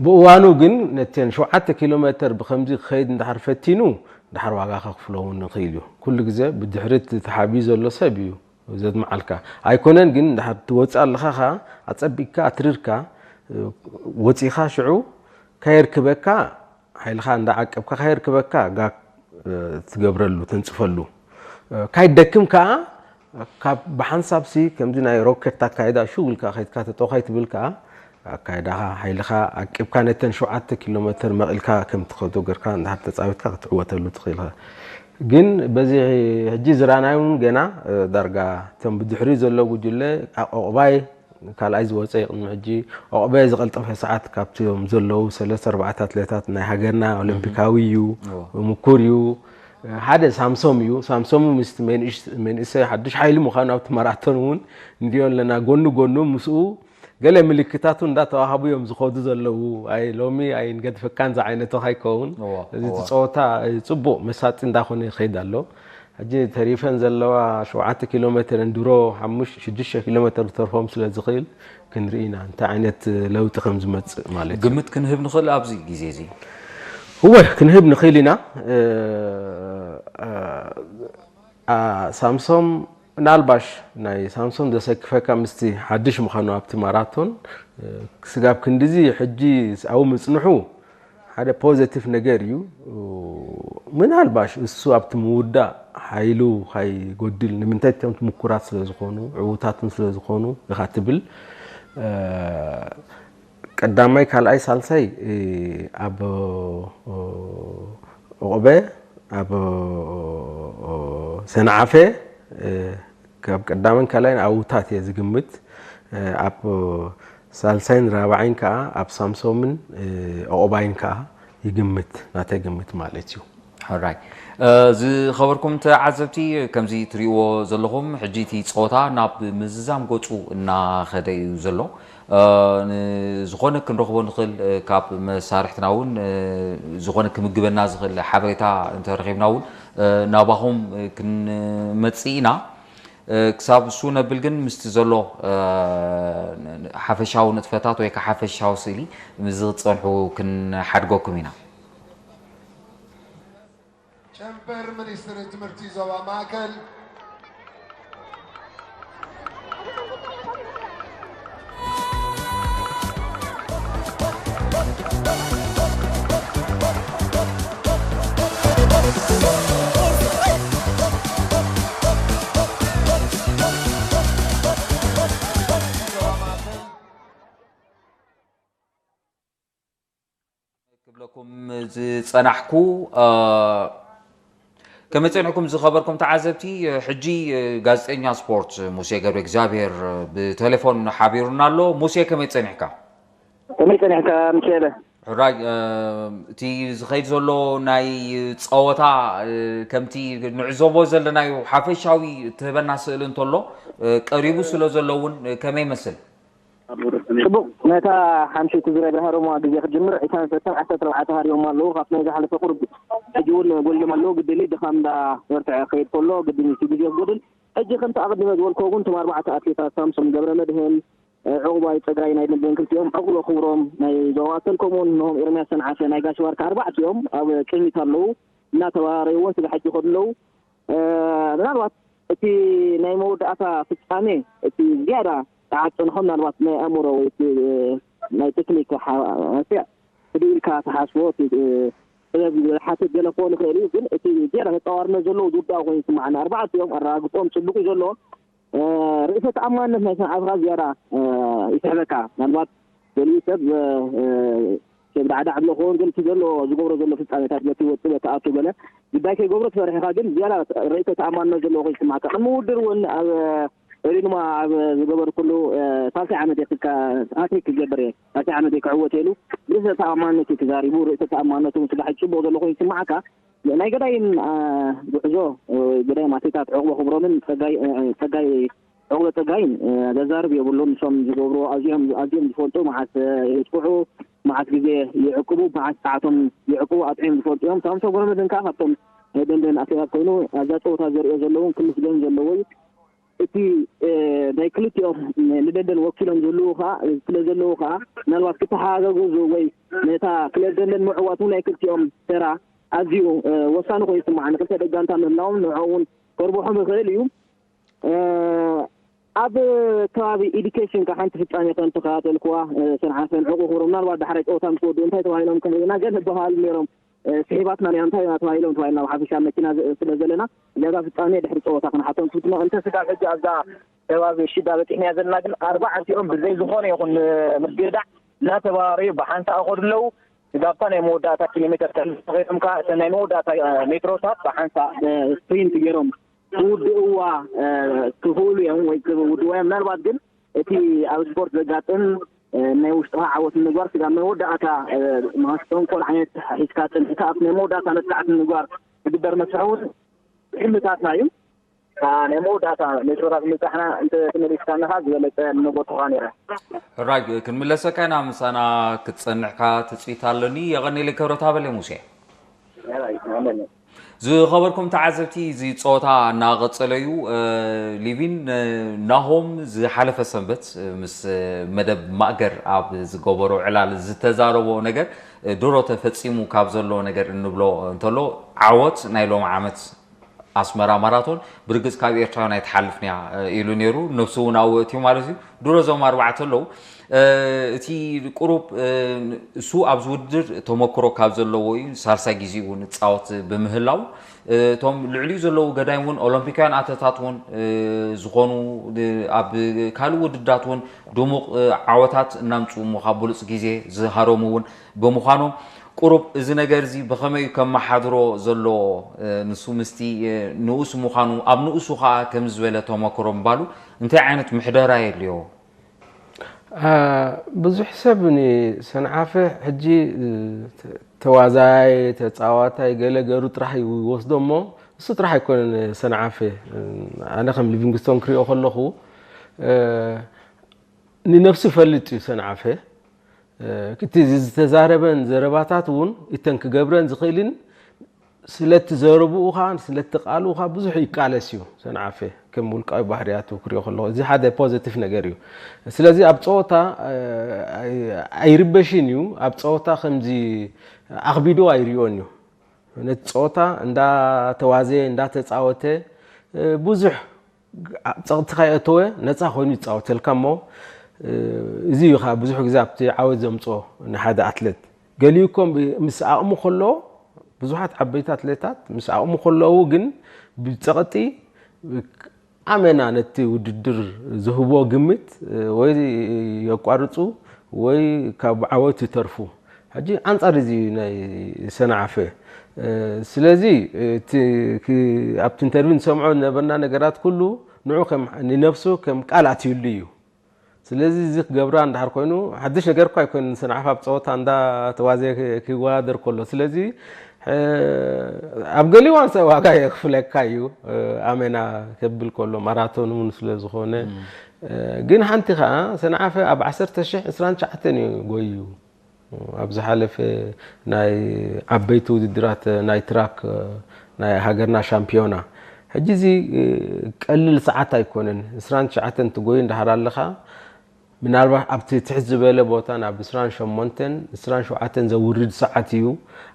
ብእዋኑ ግን ነተን ሸውዓተ ኪሎ ሜተር ብከምዚ ክኸይድ እንድሓር ፈቲኑ እንድሓር ዋጋ ከክፍሎ እውን ይኽእል እዩ ኩሉ ግዜ ብድሕሪት ተሓቢኡ ዘሎ ሰብ እዩ ዘድምዓልካ ኣይኮነን ግን እንድሓር ትወፅእ ኣለኻ ኸዓ ኣፀቢቅካ ኣትሪርካ ወፂኻ ሽዑ ከየርክበካ ሓይልኻ እንዳዓቀብካ ከየርክበካ ጋክ ትገብረሉ ተንፅፈሉ ካይደክም ከዓ ካብ ብሓንሳብ ሲ ከምዚ ናይ ሮኬት ኣካይዳ ሽው ኢልካ ከይድካ ተጠው ከይትብል ከዓ ኣካይዳኻ ሓይልኻ ኣቂብካ ነተን ሸውዓተ ኪሎ ሜትር መቒልካ ከም ትኸዶ ገርካ እንድሕር ተጻዊትካ ክትዕወተሉ ትኽእል ኢኻ። ግን በዚ ሕጂ ዝራናይ እውን ገና እ፣ ዳርጋ እቶም ብድሕሪኡ ዘለዉ ጉጅለ ዓ- ዑቕባይ ካልኣይ ዝወፀ እዩ። ቅድሚ ሕጂ ዑቕባይ ዝቐልጠፈ ሰዓት ካብቶም ዘለዉ ሰለስተ ኣርባዕተ ኣትሌታት ናይ ሃገርና ኦሎምፒካዊ እዩ፣ እዎ። ምኩር እዩ። ሓደ ሳምሶም እዩ። ሳምሶም ምስቲ መንእሽ- መንእሰይ ሓዱሽ ሓይሊ ምዃኑ ኣብቲ ማራቶን እውን ንሪኦ ኣለና። ጎኑ ጎኑ ምስኡ ገለ ምልክታቱ እንዳተዋሃቡ እዮም ዝኸዱ ዘለዉ። ኣይ ሎሚ ኣይንገድፈካን ዝዓይነቱ ከይከውን እዎ፣ እዚ እቲ እዎ። ፀወታ ጽቡቕ መሳጢ እንዳኾነ ይኸይድ ኣሎ። ሕጂ ተሪፈን ዘለዋ ሸውዓተ ኪሎ ሜትር ድሮ ሓሙሽተ ሽዱሽተ ኪሎ ሜትር ተርፎም ስለ ዝኽእል ክንርኢ ኢና እንታይ ዓይነት ለውጢ ከም ዝመጽእ ማለት እዩ። ግምት ክንህብ ንኽእል ኣብዚ ግዜ እዚ? እወ ክንህብ ንኽእል ኢና። እ፣ እ፣ ኣ፣ ሳምሶም ምናልባሽ ናይ ሳምሶም ዘሰክፈካ ምስቲ ሓድሽ ምዃኑ ኣብቲ ማራቶን እ፣ ስጋብ ክንድዚ ሕጂ ኣብኡ ምጽንሑ ሓደ ፖዘቲቭ ነገር እዩ። ምናልባሽ እሱ ኣብቲ ምውዳእ ሓይሉ ካይጎድል ንምንታይ እቶም ምኩራት ስለ ዝኾኑ ዕዉታትን ስለ ዝኾኑ ኢኻ ትብል። እ፣ ቀዳማይ ካልኣይ ሳልሳይ እ፣ ኣብ እ፣ ዑቕበ ኣብ እ፣ ሰንዓፈ እ፣ ካብ ቀዳምን ካልኣይን ኣብታት እየ ዝግምት። ኣብ ሳልሳይን ራብዓይን ከዓ ኣብ ሳምሶምን ኦቆባይን ከዓ ይግምት፣ ናተይ ግምት ማለት እዩ። ሕራይ ዝኸበርኩም ተዓዘብቲ፣ ከምዚ ትሪእዎ ዘለኹም ሕጂ እቲ ፀወታ ናብ ምዝዛም ገፁ እናኸደ እዩ ዘሎ። ንዝኾነ ክንረኽቦ ንኽእል ካብ መሳርሕትና እውን ዝኾነ ክምግበና ዝኽእል ሓበሬታ እንተረኺብና እውን ናባኹም ክንመፅእ ኢና። ክሳብ እሱ ነብል ግን ምስቲ ዘሎ ሓፈሻዊ ንጥፈታት ወይ ከዓ ሓፈሻዊ ስእሊ ምስዚ ክትፀንሑ ክንሓድገኩም ኢና። ጨንፈር ሚኒስትሪ ትምህርቲ ዞባ ማእከል ክብለኩም ዝጸናሕኩ፣ ከመይ ጸኒሕኩም ዝኸበርኩም ተዓዘብቲ? ሕጂ ጋዜጠኛ ስፖርት ሙሴ ገብረ እግዚኣብሔር ብቴሌፎን ሓቢሩና ኣሎ። ሙሴ፣ ከመይ ጸኒሕካ? ከመይ ጸኒሕካ ሚካኤለ? ሕራይ፣ እቲ ዝኸይድ ዘሎ ናይ ጸወታ፣ ከምቲ ንዕዘቦ ዘለናዮ ሓፈሻዊ ትህበና ስእሊ እንተሎ፣ ቀሪቡ ስለ ዘሎ እውን ከመይ ይመስል? ጽቡቕ፣ ነታ ሓምሸይቲ ዙርያ ብርሃሮማ ግዜ ክትጅምር ዒስራን ሰለስተን ዓሰርተ ኣርባዕተ ሃሪቦም ኣለዉ። ካብቲ ናይ ዝሓለፈ ቁሩብ ሕጂ እውን ጎሊሎም ኣለዉ። ግድሊ ድኻም እንዳ በርትዐ ክኸይድ ከሎ ግድን እቲ ግዜ ክጎድል። ሕጂ ከምቲ ኣቐዲመ ዝበልክዎ እውን እቶም ኣርባዕተ ኣትሌታት ሳምሶም ገብረመድህን፣ ዑቕባይ ጸጋይ ናይ ደንደን ክልቲኦም፣ ዕቑበ ክብሮም ናይ ዞባ ማእከል ከምኡውን እነሆም ኤርምያስ ሰንዓፈ ናይ ጋሽ ባርካ ኣርባዕቲኦም ኣብ ቅድሚት ኣለዉ። እናተባራረዩ እውን ስለ ሕጂ ይኸዱ ኣለዉ። ምናልባት እቲ ናይ መወዳእታ ፍጻሜ እቲ ዝያዳ ተዓጽንሖ ምናልባት ናይ ኣእምሮ ወይ እቲ ናይ ቴክኒክ ሓ- መፍትያ ህድእ ኢልካ ትሓስቦ እቲ ጥበብ ዝሓትት ገለ ክኾን ይኽእል እዩ። ግን እቲ ዝያዳ ተጻዋርነት ዘለዎ ዝውዳእ ኮይኑ ይስምዓኒ። ኣርባዕቲኦም ኣረጋግጾም ጽቡቕ እዩ ዘሎ። ርእሰ ተኣማንነት ናይ ሰንዓፈ ዝያዳ ይስሕበካ። ምናልባት ገሊኡ ሰብ ሰብ ዳዕዳዕ ብሎ ክኸውን ግን እቲ ዘሎ ዝገብሮ ዘሎ ፍጻሜታት በቲ ወጥበ ተኣቱ ገለ ግዳይ ከይገብሮ ትፈርሕ ኢኻ። ግን ዝያዳ ርእሰ ተኣማንነት ዘለዎ ኮይኑ ይስምዓካ። ቅድሚ ውድድር እውን ኣብ ሪማ ኣብ ዝገበርኩሉ ሳልሳይ ዓመት እየ ክካ ሃትሪክ ክገብር እየ ሳልሳይ ዓመት እየ ክዕወት ኢሉ ርእሰ ተኣማንነት እዩ ተዛሪቡ። ርእሰ ተኣማንነቱ ምስ ጋሕጭ ጽቡቕ ዘሎ ኮይኑ ይስምዓካ። ናይ ገዳይም ጉዕዞ ገዳይም ኣትሌታት ዕቑበ ክብሮምን ጸጋይ ጸጋይ ዕቑበ ጸጋይን ዘዛርብ የብሉን። ንሶም ዝገብርዎ ኣዝዮም ኣዝዮም ዝፈልጡ፣ መዓስ የጥቅዑ፣ መዓስ ግዜ ይዕቅቡ፣ መዓስ ሰዓቶም ይዕቅቡ ኣጥዕዮም ዝፈልጡ እዮም። ሳምሶም ገብረመድህን ከዓ ካብቶም ናይ ደንደን ኣትሌታት ኮይኑ ኣብዛ ፀወታ ዘርእዮ ዘለውን ክምስገን ዘለዎ እዩ። እቲ ናይ ክልቲኦም ንደንደን ወኪሎም ዘለዉ ከዓ ስለ ዘለዉ ከዓ ምናልባት ክተሓጋገዙ ወይ ነታ ክለብ ደንደን ምዕዋት እውን ናይ ክልቲኦም ተራ ኣዝዩ ወሳኒ ኮይኑ ይስምዓኒ። ክልተ ደጋንታ ምህላዎም ንዕኡ እውን ከርብሖም ይኽእል እዩ። ኣብ ከባቢ ኢዱኬሽን ካብ ሓንቲ ፍጻሜ ከም ተኸታተልኩዋ ሰንዓፈን ዕቑ ክብሮ ምናልባት ዳሕራይ ጨወታ ምስ ወድኡ እንታይ ተባሂሎም ከም ና ገለ ዝበሃሉ ነይሮም። ስሒባትና ኒያ እንታይ ኢና ተባሂሎም ተባሂልና ብሓፈሻ መኪና ስለ ዘለና እዛ ፍጻሜ ድሕሪ ፀወታ ክንሓቶም ክትሞ እንተ ስጋብ ሕጂ ኣብዛ ከባቢ ሽዳ በፂሕና ዘለና ግን ኣርባዕቲኦም ብዘይ ዝኾነ ይኹን ምግዳዕ እናተባረዩ ብሓንሳእ ይኸዱ ኣለዉ። ስጋብታ ናይ መወዳእታ ኪሎ ሜትር ከይዶም ከዓ እተን ናይ መወዳእታ ሜትሮታት ብሓንሳእ ስፕሪንት ገይሮም ክውድእዋ ክኽእሉ እዮም ወይ ክውድእዋ እዮም። ምናልባት ግን እቲ ኣብ ስፖርት ዘጋጥም ናይ ውሽጥኻ ዓወት ንምግባር ስጋብ መወዳእታ ማስተንኮል ዓይነት ሒዝካ ፅንሕካ ኣብ ናይ መወዳእታ መጥቃዕቲ ንምግባር ዝግበር መስርሕ እውን ግምታትና እዩ። ናይ መወዳእታ ሜትሮታት ምብፃሕና እንተተመሊስካ ኣለኻ ዝበለፀ ንመጎትኻ ነይረ። ሕራይ ክንምለሰካ ኢና፣ ምሳና ክትፀንሕካ ትፅቢት ኣለኒ። የቐኒለይ ክብረት ሃበለይ ሙሴ። ዝኸበርኩም ተዓዘብቲ፣ እዚ ፀወታ እናቐጸለ እዩ። ሊቪን ናሆም ዝሓለፈ ሰንበት ምስ መደብ ማእገር ኣብ ዝገበሮ ዕላል ዝተዛረቦ ነገር ድሮ ተፈጺሙ ካብ ዘሎ ነገር እንብሎ እንተሎ ዓወት ናይ ሎም ዓመት ኣስመራ ማራቶን ብርግጽ ካብ ኤርትራውያን ኣይትሓልፍን እያ ኢሉ ነይሩ። ነብሱ እውን ኣብኡ እትዩ ማለት እዩ። ድሮ እዞም ኣርባዕተ ኣለዉ። እቲ ቁሩብ እሱ ኣብዚ ውድድር ተመክሮ ካብ ዘለዎ እዩ። ሳልሳይ ግዜ እውን እጻወት ብምህላው እቶም ልዕሊኡ ዘለዉ ገዳይም እውን ኦሎምፒካውያን ኣተታት እውን ዝኾኑ ኣብ ካልእ ውድድራት እውን ድሙቕ ዓወታት እናምፅኡ እሞ ካብ ብሉፅ ግዜ ዝሃረሙ እውን ብምዃኖም ቁሩብ እዚ ነገር እዚ ብኸመይ እዩ ከመሓድሮ ዘለዎ ንሱ ምስቲ ንኡስ ምዃኑ ኣብ ንኡሱ ከዓ ከምዚ ዝበለ ተመክሮ ምባሉ እንታይ ዓይነት ምሕደራ የድልዮ? ብዙሕ ሰብ ንሰንዓፈ ሕጂ ተዋዛያይ ተፃዋታይ ገለ ገሩ ጥራሕ እዩ ይወስዶ እሞ እሱ ጥራሕ ኣይኮነን። ሰንዓፈ ኣነ ከም ሊቪንግስቶን ክሪኦ ከለኹ ንነብሱ ይፈልጥ እዩ ሰንዓፈ። እቲ ዝተዛረበን ዘረባታት እውን እተን ክገብረን ዝኽእልን ስለቲ ዘረብኡ ኸዓ ስለቲ ቃልኡ ኸዓ ብዙሕ ይቃለስ እዩ። ሰንዓፈ ከም ውልቃዊ ባህርያቱ ክሪኦ ከለኹ እዚ ሓደ ፖዘቲቭ ነገር እዩ። ስለዚ ኣብ ፀወታ ኣይርበሽን እዩ። ኣብ ፀወታ ከምዚ ኣኽቢዱ ኣይሪኦን እዩ። ነቲ ፀወታ እንዳተዋዘየ እንዳተፃወተ ብዙሕ ኣብ ፀቕጥኻ የእተወ ነፃ ኮይኑ ይፃወተልካ እሞ እዚ እዩ ከዓ ብዙሕ ግዜ ኣብቲ ዓወት ዘምፅኦ ንሓደ ኣትሌት። ገሊኡ እኮ ምስ ዓቕሙ ከሎ ብዙሓት ዓበይቲ ኣትሌታት ምስ ዓቕሙ ከለዉ ግን ብፀቕጢ ኣመና ነቲ ውድድር ዝህቦ ግምት ወይ የቋርፁ ወይ ካብ ዓወት ይተርፉ። ሕጂ ኣንፃር እዚ ናይ ሰንዓፈ ስለዚ ኣብቲ ኢንተርቪው ንሰምዖ ዝነበርና ነገራት ኩሉ ንዑ ከም ንነብሱ ከም ቃል ኣትዩሉ እዩ። ስለዚ እዚ ክገብራ እንድሕር ኮይኑ ሓድሽ ነገር እኳ ኣይኮነ ንሰንዓፈ ኣብ ፀወታ እንዳተዋዘየ ክወዳደር ከሎ ስለዚ ኣብ ገሊኡ እዋን ሰብ ዋጋ የኽፍለካ እዩ። ኣመና ከብል ከሎ ማራቶን እውን ስለ ዝኾነ ግን ሓንቲ ከዓ ሰንዓፈ ኣብ ዓሰርተ ሺሕ ዕስራን ትሽዓተን እዩ ጎዩ። ኣብ ዝሓለፈ ናይ ዓበይቲ ውድድራት ናይ ትራክ ናይ ሃገርና ሻምፒዮና ሕጂ እዚ ቀልል ሰዓት ኣይኮነን። ዕስራን ትሽዓተን ትጎይ እንዳሃር ኣለኻ ምናልባት ኣብቲ ትሕት ዝበለ ቦታ ናብ ዕስራን ሸሞንተን ዕስራን ሸውዓተን ዘውርድ ሰዓት እዩ።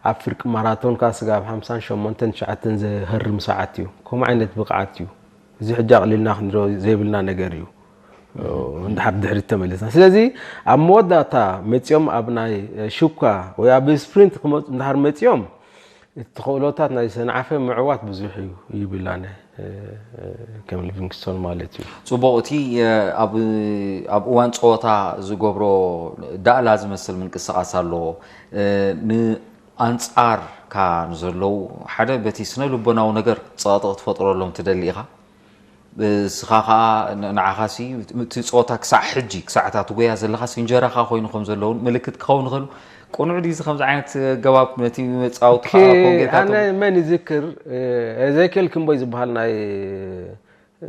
ኣብ ፍርቂ ማራቶን ካ ስጋብ ሓምሳን ሸሞንተን ትሽዓተን ዘህርም ሰዓት እዩ። ከምኡ ዓይነት ብቕዓት እዩ። እዚ ሕጂ ኣቕሊልና ክንሪኦ ዘይብልና ነገር እዩ። እንድሓር ድሕሪት ተመሊስና ስለዚ ኣብ መወዳእታ መፂኦም ኣብ ናይ ሽኳ ወይ ኣብ ስፕሪንት ክመፁ እንድሓር መፂኦም እቲ ተኽእሎታት ናይ ሰንዓፈ ምዕዋት ብዙሕ እዩ ይብል ኣነ ከም ሊቪንግስቶን ማለት እዩ። ፅቡቕ እቲ ኣብ እዋን ፀወታ ዝገብሮ ዳእላ ዝመስል ምንቅስቃስ ኣለዎ ንኣንፃርካ ንዘለዉ ሓደ በቲ ስነ ልቦናዊ ነገር ፀቕጥቕ ትፈጥረሎም ትደሊ ኢኻ ንስኻ ከዓ ንዓኻሲ እቲ ፀወታ ክሳዕ ሕጂ ክሳዕ እታ ትጎያ ዘለኻሲ እንጀራኻ ኮይኑ ከም ዘለውን ምልክት ክኸውን ይኽእል። ቅኑዕ ድዩ እዚ ከምዚ ዓይነት ኣገባብ ነቲ መፃወቲ ከዓ ኮንጌታቶም ኣነ መን ይዝክር ኤዜኬል ክንቦይ ዝበሃል ናይ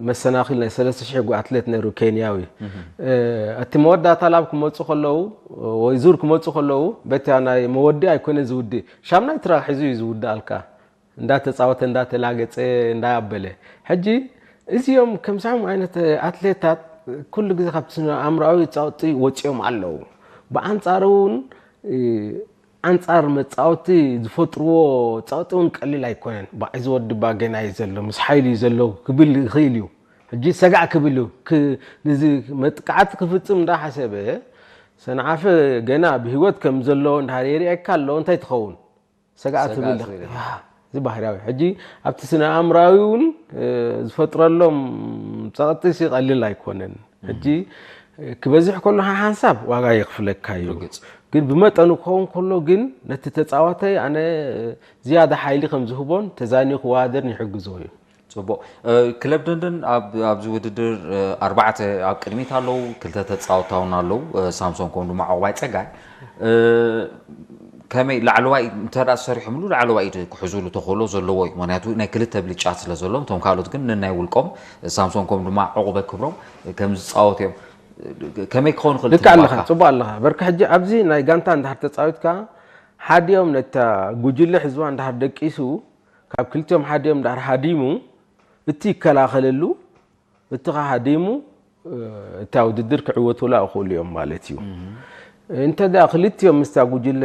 መሰናኺል ናይ ሰለስተ ሽሕ ኣትሌት ነይሩ ኬንያዊ እቲ መወዳእታ ላብ ክመፁ ከለዉ ወይ ዙር ክመፁ ከለዉ በቲ ናይ መወዲ ኣይኮነ ዝውዲ ሻምናይ ትራክ ሒዙ እዩ ዝውድኣልካ እንዳተፃወተ እንዳተላገፀ እንዳኣበለ ሕጂ እዚኦም ከምሳም ዓይነት ኣትሌታት ኩሉ ግዜ ካብቲ ኣእምሮኣዊ ፀቕጢ ወፂኦም ኣለዉ። ብኣንፃሩ እውን ኣንፃር መፃወቲ ዝፈጥርዎ ፀቕጢ እውን ቀሊል ኣይኮነን። ባዕ እዚ ወዲ ባ ገና እዩ ዘሎ ምስ ሓይሉ እዩ ዘሎ ክብል ይኽእል እዩ። ሕጂ ሰጋዕ ክብል እዩ። ነዚ መጥቃዕቲ ክፍፅም እንዳሓሰበ ሰንዓፈ ገና ብህይወት ከም ዘሎ እንድሃር የርእየካ ኣሎ እንታይ ትኸውን? ሰጋእ ትብል። እዚ ባህርያዊ ሕጂ ኣብቲ ስነ ኣእምራዊ እውን ዝፈጥረሎም ጸቕጢ ቀሊል ኣይኮነን። ሕጂ ክበዝሕ ከሎ ሓንሳብ ዋጋ የኽፍለካ እዩ። ግን ብመጠኑ ክኸውን ከሎ ግን ነቲ ተጻዋታይ ኣነ ዝያዳ ሓይሊ ከም ዝህቦን ተዛንዩ ክወዳደርን ይሕግዞ እዩ። ጽቡቕ። ክለብ ደንደን ኣብዚ ውድድር ኣርባዕተ ኣብ ቅድሚት ኣለዉ፣ ክልተ ተጻወትቲ ኣለዉ፣ ሳምሶን ከምኡ ድማ ዕቑባይ ጸጋይ። ከመይ ላዕለዋይ እንተ ሰሪሖምሉ ላዕለዋይ ኢድ ክሕዙሉ ተኽእሎ ዘለዎ እዩ። ምክንያቱ ናይ ክልተ ብልጫ ስለ ዘለዎም፣ እቶም ካልኦት ግን ንናይ ውልቆም ሳምሶን ከምኡ ድማ ዕቑበ ክብሮም ከም ዝጻወቱ እዮም። ከመይ ክኸውን ይኽእል ልክ ኣለኻ፣ ትምባካ? ጽቡቕ ኣለኻ። በርካ ሕጂ ኣብዚ ናይ ጋንታ እንድሕር ተጻዊትካ ሓዲኦም ነታ ጉጅለ ሕዝዋ እንድሕር ደቂሱ ካብ ክልቲኦም ሓዲኦም እንድሕር ሃዲሙ እቲ ይከላኸለሉ እቲ ከሃዲሙ እታ ውድድር ክዕወቱላ ይኽእሉ እዮም ማለት እዩ። እንተ ደኣ ክልቲኦም ምስታ ጉጅለ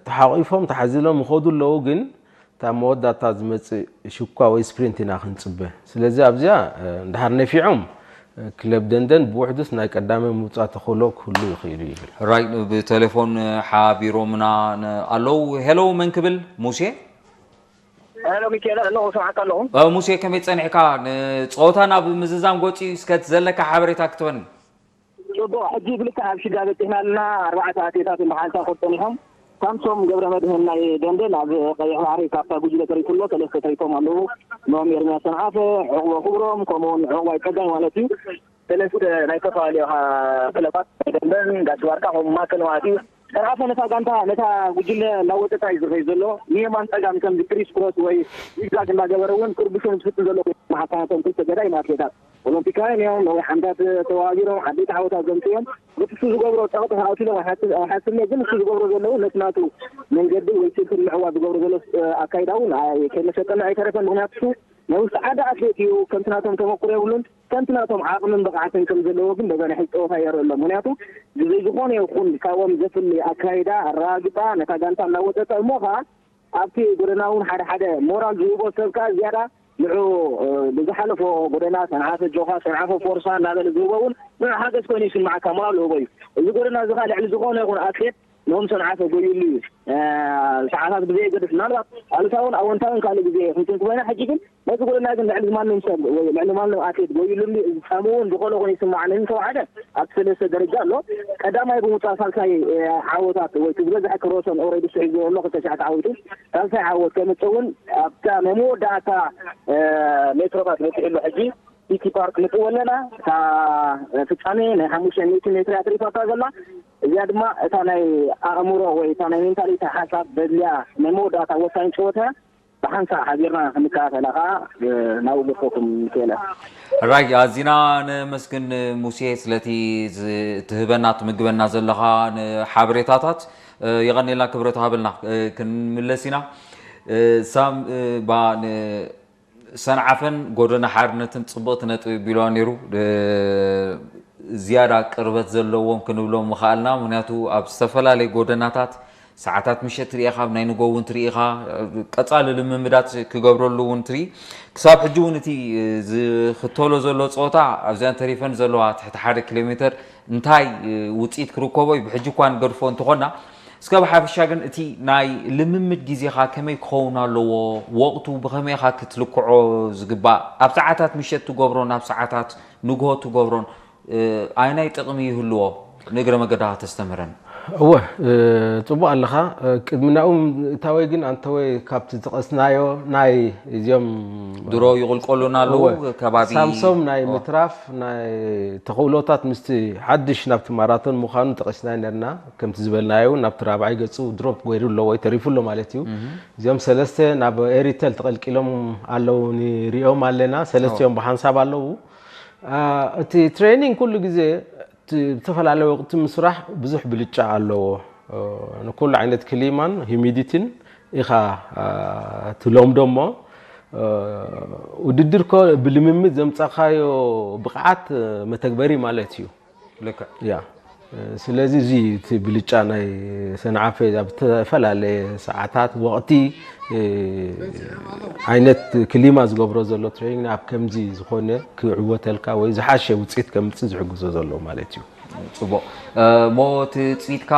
ተሓቒፎም ተሓዚሎም ይኸዱ ኣለዉ፣ ግን እታ መወዳእታ ዝመጽእ ሽኳ ወይ ስፕሪንት ኢና ክንጽበ። ስለዚ ኣብዚኣ እንድሕር ነፊዖም ክለብ ደንደን ብውሕዱስ ናይ ቀዳማይ ምውጻእ ተኽእሎ ክህሉ ይኽእል እዩ ይብል። ራይ ብቴሌፎን ሓቢሮምና ኣለዉ። ሄሎ መን ክብል? ሙሴ ሄሎ ሚካኤል ኣለኹ፣ ሰማዕካ ኣለኹ። ሙሴ ከመይ ጸኒሕካ? ንጸወታ ናብ ምዝዛም ገጹ እዩ። እስከ እቲ ዘለካ ሓበሬታ ክትበኒ። ጽቡቕ፣ ሕጂ ብልክዕ ኣብ ሽዳ በጺሕና ኣለና። ኣርባዕተ ኣትሌታት ብሓንሳእ ክወጡ ጸኒሖም። ሳምሶም ገብረመድህን ናይ ደንደን ኣብ ቀይሕ ባሕሪ ካብታ ጉጅለ ተሪፉ ኣሎ። ሰለስተ ተሪፎም ኣለዉ። ኖም ኤርምያስ ሰንዓፈ፣ ዕቑበ ክብሮም፣ ከምኡውን ዕቑባይ ጸጋይ ማለት እዩ። ሰለስተ ናይ ዝተፈላለዩ ክለባት ናይ ደንደን፣ ጋሽ ባርካ ከምኡ ማእከል ማለት እዩ። ሰንዓፈ ነታ ጋንታ ነታ ጉጅለ እናወጠጣ እዩ ዝኸይድ ዘሎ። ንየማን ጸጋም ከምዚ ክሪስ ክሮስ ወይ ዚግዛግ እንዳገበረ እውን ክርብሾም ዝፍትን ዘሎ ኮይኑ መሓሳነቶም ክልተ ገዳይም ኣትሌታት ኦሎምፒካውያን እዮም። ነዊሕ ዓመታት ተወዳዲሮም ዓበይቲ ዓወታት ዘምፅኡ እዮም። በቲ እሱ ዝገብሮ ፀቕጢ ክኣትሎም ኣይሓስብን እየ፣ ግን እሱ ዝገብሮ ዘለዉ ነቲ ናቱ መንገዲ ወይ ስልቲ ንምዕዋት ዝገብሮ ዘሎ ኣካይዳ እውን ከይመሰጠና ኣይተረፈን። ምክንያቱ እሱ ናይ ውሽጢ ዓዲ ኣትሌት እዩ። ከምቲ ናቶም ተመኩሮ የብሉን። ከምቲ ናቶም ዓቕምን ብቕዓትን ከም ዘለዎ ግን በዛ ናይ ሕጂ ፀወታ የርኢ ኣሎ። ምክንያቱ ብዘይ ዝኾነ ይኹን ካብኦም ዘፍሊ ኣካይዳ ኣረጋግፃ ነታ ጋንታ እናወጠጠ እሞ ከዓ ኣብቲ ጎደና እውን ሓደ ሓደ ሞራል ዝህቦ ሰብ ከዓ ዝያዳ ንዑ ብዝሓለፎ ጎደና ሰንዓፈ ጆኻ ሰንዓፈ ፎርሳ እናበለ ዝህቦ እውን ንዑ ሓገዝ ኮይኑ ይስማዓካ፣ ሞራል ዝህቦ እዩ። እዚ ጎደና እዚ ከዓ ልዕሊ ዝኾነ ይኹን ኣትሌት ኖም ሰንዓፈ ጎይሉ እዩ። ሰዓታት ብዘየገድስ ምናልባት ኣሉታውን ኣወንታውን ካልእ ግዜ ክንትን ክኾይና ሕጂ ግን ነቲ ጎደና ግን ልዕሊ ማንም ሰብ ወይ ልዕሊ ማንም ኣትሌት ጎይሉ እምኒ ዝሳሙ እውን ዝኾነ ኮይኑ ይስማዓኒ። እንተወሓደ ኣብቲ ሰለስተ ደረጃ ኣሎ። ቀዳማይ ብምውፃእ ሳልሳይ ዓወታት ወይ እቲ ዝበዝሐ ክሮሶን ኦረዲ ስዒ ዝበሎ ክልተ ሸዓተ ዓወቱ ሳልሳይ ዓወት ከምፅእ እውን ኣብታ ናይ መወዳእታ ሜትሮታት መፅኡ ኣሎ። ሕጂ ሲቲ ፓርክ ንጥዎ ኣለና። እታ ፍጻሜ ናይ ሓሙሽተ ሚእቲ ሜትር እያ ትሪፋታ ዘላ። እዚኣ ድማ እታ ናይ ኣእምሮ ወይ እታ ናይ ሜንታሊቲ ሓሳብ ዘድልያ ናይ መወዳእታ ወሳኝ ጨወታ እያ። ብሓንሳእ ሓቢርና ክንከታተላ ከዓ ናብኡ ገድፈኩም ንክእል። ራይ ኣዚና ነመስግን ሙሴ ስለቲ ትህበና ትምግበና ዘለኻ ሓበሬታታት የቐኔልና ክብረት ሃበልና። ክንምለስ ኢና። ሳም ባ ሰንዓፈን ጎደና ሓርነትን ጽብቕቲ ነጥቢ ቢልዋ ነይሩ። ዝያዳ ቅርበት ዘለዎም ክንብሎም ምኽኣልና፣ ምኽንያቱ ኣብ ዝተፈላለዩ ጎደናታት ሰዓታት ምሸት ርኢኻ፣ ኣብ ናይ ንጎ እውን ትርኢኻ፣ ቀጻሊ ልምምዳት ክገብረሉ እውን ትርኢ። ክሳብ ሕጂ እውን እቲ ዝኽተሎ ዘሎ ጸወታ ኣብዚኣን ተሪፈን ዘለዋ ትሕቲ ሓደ ኪሎ ሜተር እንታይ ውጽኢት ክርከቦ እዩ ብሕጂ እኳ ንገድፎ እንተኾና፣ እስከ ብሓፈሻ ግን እቲ ናይ ልምምድ ግዜኻ ከመይ ክኸውን ኣለዎ? ወቕቱ ብኸመይ ኢኻ ክትልክዖ ዝግባእ? ኣብ ሰዓታት ምሸት ትገብሮን ኣብ ሰዓታት ንግሆ ትገብሮን ኣየናይ ጥቕሚ ይህልዎ? ንእግረ መገዳኻ ተስተምህረን። እወ፣ ጽቡቕ ኣለኻ። ቅድሚ ናብኡ ምእታወይ ግን ኣንተወይ ካብቲ ዝጠቐስናዮ ናይ እዚኦም ድሮ ይቕልቀሉና ኣለዉ። ከባቢ ሳምሶም ናይ ምትራፍ ናይ ተኽእሎታት ምስቲ ሓድሽ ናብቲ ማራቶን ምዃኑ ጠቒስና ነርና። ከምቲ ዝበልናዮ እውን ናብቲ ራብዓይ ገጹ ድሮፕ ገይሩ ኣሎ ወይ ተሪፉ ኣሎ ማለት እዩ። እዚኦም ሰለስተ ናብ ኤሪተል ተቐልቂሎም ኣለዉ ንሪኦም ኣለና። ሰለስቲኦም ብሓንሳብ ኣለዉ። እቲ ትሬኒንግ ኩሉ ግዜ ብዝተፈላለየ ወቕቲ ምስራሕ ብዙሕ ብልጫ ኣለዎ። ንኩሉ ዓይነት ክሊማን ሂሚዲቲን ኢኻ ትለምዶ እሞ ውድድር ኮ ብልምምድ ዘምጻኻዮ ብቕዓት መተግበሪ ማለት እዩ። ልክዕ። ያ ስለዚ እዚ እቲ ብልጫ ናይ ሰንዓፈ ኣብ ዝተፈላለየ ሰዓታት ወቕቲ ዓይነት ክሊማ ዝገብሮ ዘሎ ትሬኒንግ ኣብ ከምዚ ዝኾነ ክዕወተልካ ወይ ዝሓሸ ውፅኢት ከምፅእ ዝሕግዞ ዘሎ ማለት እዩ። ጽቡቕ። እሞ ትጽቢትካ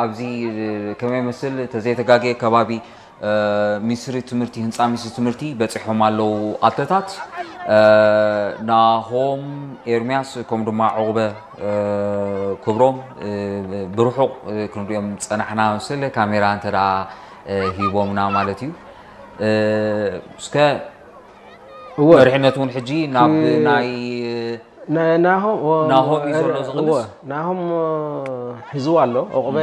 ኣብዚ ከመይ ይመስል? ተዘይተጋግየ ከባቢ ሚኒስትሪ ትምህርቲ፣ ህንፃ ሚኒስትሪ ትምህርቲ በፂሖም ኣለዉ ኣትለታት። ናሆም ኤርሚያስ ከምኡ ድማ ዑቕበ ክብሮም ብርሑቕ ክንሪኦም ዝፀናሕና መስል፣ ካሜራ እንተ ደኣ ሂቦምና ማለት እዩ። እስከ እወ። መሪሕነት እውን ሕጂ ናብ እ- ናይ ና- ናሆም ወ- ናሆም እዩ ዘሎ እወ፣ ዝቕንስ? ናሆም እ፣ ሒዝዋ ኣሎ። ዑቕበ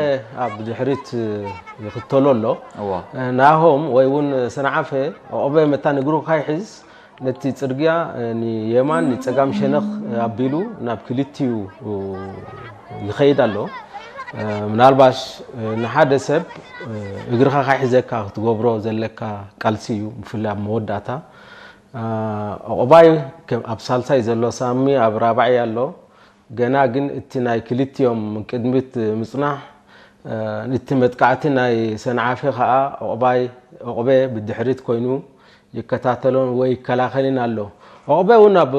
ኣብ ድሕሪት እ፣ ይኽተሎ ኣሎ። እወ። እ፣ ናሆም ወይ እውን ሰንዓፈ ዑቕበ መታን እግሩ ካይሕዝ ነቲ ጽርግያ እ፣ ንየማን ንጸጋም ሸነኽ እ፣ ኣቢሉ ናብ ክልቲኡ እ፣ ይኸይድ ኣሎ። እ፣ ምናልባሽ እ፣ ንሓደ ሰብ እ፣ እግርኻ ካይሕዘካ ክትገብሮ ዘለካ ቃልሲ እዩ፣ ብፍላይ ኣብ መወዳእታ። ዑቕባይ ኣብ ሳልሳይ ዘሎ፣ ሳሚ ኣብ ራብዓይ ኣሎ። ገና ግን እቲ ናይ ክልቲኦም ቅድሚት ምጽናሕ፣ እቲ መጥቃዕቲ ናይ ሰንዓፈ ከኣ ዑቕባይ፣ ዑቕበ ብድሕሪት ኮይኑ ይከታተሎን ወይ ይከላኸልን ኣሎ። ዑቕበ እውን ኣብ፣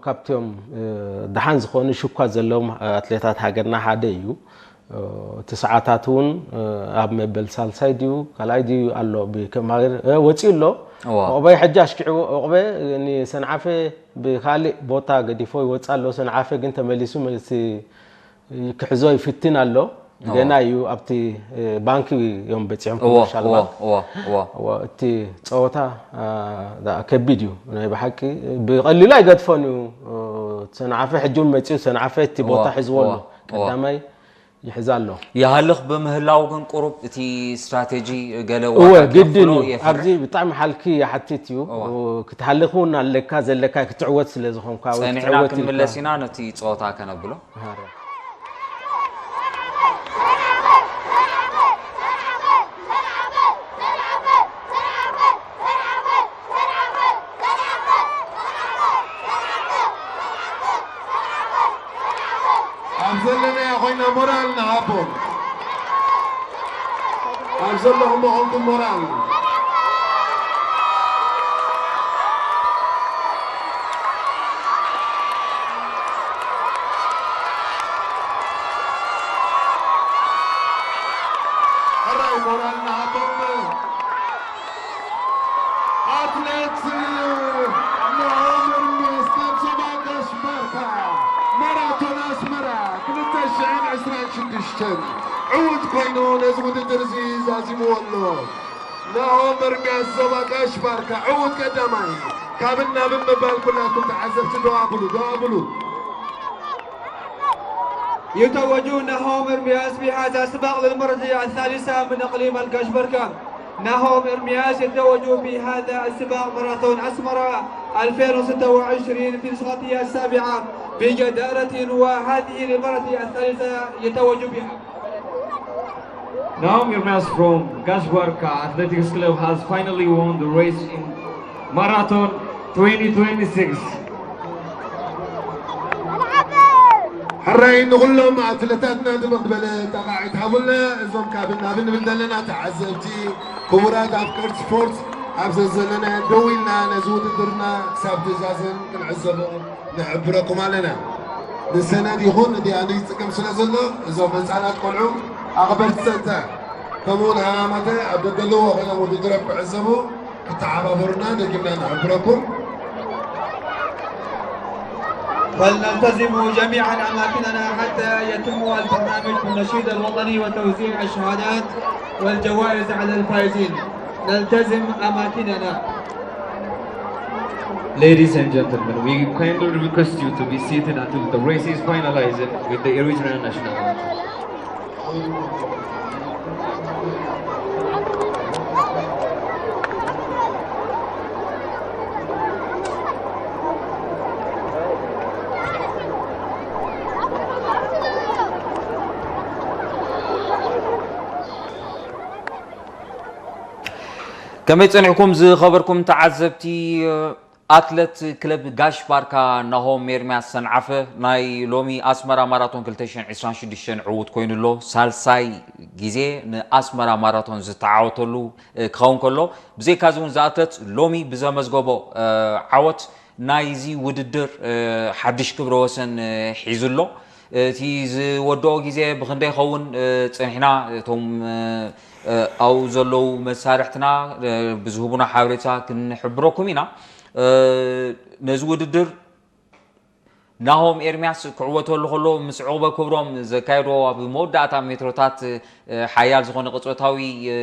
ካብቲኦም ደሓን ዝኾኑ ሽኳ ዘለዎም ኣትሌታት ሃገርና ሓደ እዩ። እቲ ሰዓታት እውን ኣብ መበል ሳልሳይ ድዩ ካልኣይ ድዩ ኣሎ፣ ብከም ሃገር እ፣ ወፂኡ ኣሎ። እዋ። ዑቕበ ሕጂ ኣሽኪዕዎ። ዑቕበ ንሰንዓፈ ብካሊእ ቦታ ገዲፎ ይወፅእ ኣሎ። ሰንዓፈ ግን ተመሊሱ መልሲ ክሕዞ ይፍትን ኣሎ። እዋ። ገና እዩ ኣብቲ እ፣ ባንኪ እዮም በፂሖም እዎ፣ ክብሉ ሻልባ። እዎ፣ እዎ፣ እዎ። እዎ፣ እቲ ፀወታ እ፣ ዳ- ከቢድ እዩ ናይ ብሓቂ። ብቐሊሉ ኣይገድፎን እዩ። እ፣ ሰንዓፈ ሕጂ እውን መፂኡ ሰንዓፈ እቲ ቦታ እዋ፣ ሒዝዎ ኣሎ። እዋ፣ እዋ። ቀዳማይ ይሕዝ ኣሎ። ይሃልኽ ብምህላው ግን ቁሩብ እቲ ስትራቴጂ ገለ እወ፣ ዋጋ ግድን ከኽፍሎ እዩ። የፍርሕ። ኣብዚ ብጣዕሚ ሓልኪ ይሓትት እዩ። እወ። ክትሃልኽ እውን ኣለካ ዘለካ ክትዕወት ስለ ዝኾንካ ወይ ጸኒሕና ክትዕወት ኢልካ። ክንምለስ ኢና ነቲ ጸወታ ከነብሎ። ሃረ። ኣብ ዘለናዮ ኮይና ሞራል ንሃቦም። ኣብ ዘለኹም ኾንኩም ሞራል። ሕራይ ሞራል ንሃቦም። ኣትሌት ናሆም ኤርሚያስ ካብ ዞባ ጋሽ ባርካ ማራቶን ኣስመራ ክልተ ሽሕን ዕስራን ሽዱሽተን ዕዉት ኮይኑ ነዚ ውድድር እዚ ዛዚምዎ ኣሎ። ናሆም ኤርሚያስ ዞባ ጋሽ ባርካ ዕዉት ቀዳማይ። ካብን ናብን ምባል ኩላትኩም ተዓዘብቲ ደው ኣብሉ፣ ደው ኣብሉ። يتوج نهوم إرمياس بهذا السباق للمرة الثالثة من إقليم القاش بركة. نهوم إرمياس يتوج بهذا السباق ماراثون أسمرة ألفين وستة وعشرين في نسخته السابعة بجدارة، وهذه للمرة الثالثة يتوج بها. Naum Irmas from Gashbarka Athletics Club has finally won the race in Marathon twenty twenty-six. ሕራይ ንኹሎም ኣትለታትና ድምቕ ዝበለ ጠቓዒት ሃቡልና። እዞም ካብን ናብን ንብል ዘለና ተዓዘብቲ፣ ክቡራት ኣፍቀርቲ ስፖርት፣ ኣብ ዘዘለናዮ ደው ኢልና ነዚ ውድድርና ክሳብ ትእዛዝን ክንዕዘቦ ንሕብረኩም ኣለና። ንሰነድ ይኹን ንዲኣሊ ይጽገም ስለ ዘሎ፣ እዞም ህጻናት ቆልዑ ኣኽበርቲ ጸጥታ፣ ከምኡውን ሃማማተ ኣብ ደገለዎ ኮይኖም ውድድሮም ክዕዘቡ ክተሓባበሩና ደጊምና ንሕብረኩም። فلنلتزم جميعا أماكننا حتى يتم البرنامج بالنشيد الوطني وتوزيع الشهادات والجوائز على الفائزين. نلتزم أماكننا. Ladies and gentlemen, we kindly request you to be seated until the race is finalized with the Eritrean national anthem. ከመይ ጸኒሕኩም ዝኸበርኩም ተዓዘብቲ? ኣትለት ክለብ ጋሽ ባርካ ናሆም ኤርምያስ ሰንዓፈ ናይ ሎሚ ኣስመራ ማራቶን ክልተ ሽሕን ዕስራን ሽዱሽተን ዕዉት ኮይኑ ኣሎ። ሳልሳይ ግዜ ንኣስመራ ማራቶን ዝተዓወተሉ እ፣ ክኸውን ከሎ፣ ብዘይካዚ እውን እዚ ኣትለት ሎሚ ብዘመዝገቦ እ፣ ዓወት ናይዚ ውድድር እ፣ ሓድሽ ክብረ ወሰን እ፣ ሒዙ ኣሎ። እቲ ዝወደኦ ግዜ ብኽንደይ ይኸውን? እ፣ ጸኒሕና እቶም፣ እ፣ እ፣ ኣብኡ ዘለዉ መሳርሕትና፣ እ፣ ብዝህቡና ሓበሬታ ክንሕብረኩም ኢና። እ፣ ነዚ ውድድር ናሆም ኤርምያስ ክዕወተሉ ከሎ ምስ ዑቕበ ክብሮም ዘካየዶ ኣብ መወዳእታ ሜትሮታት፣ እ፣ ሓያል ዝኾነ ቅጽበታዊ፣ እ፣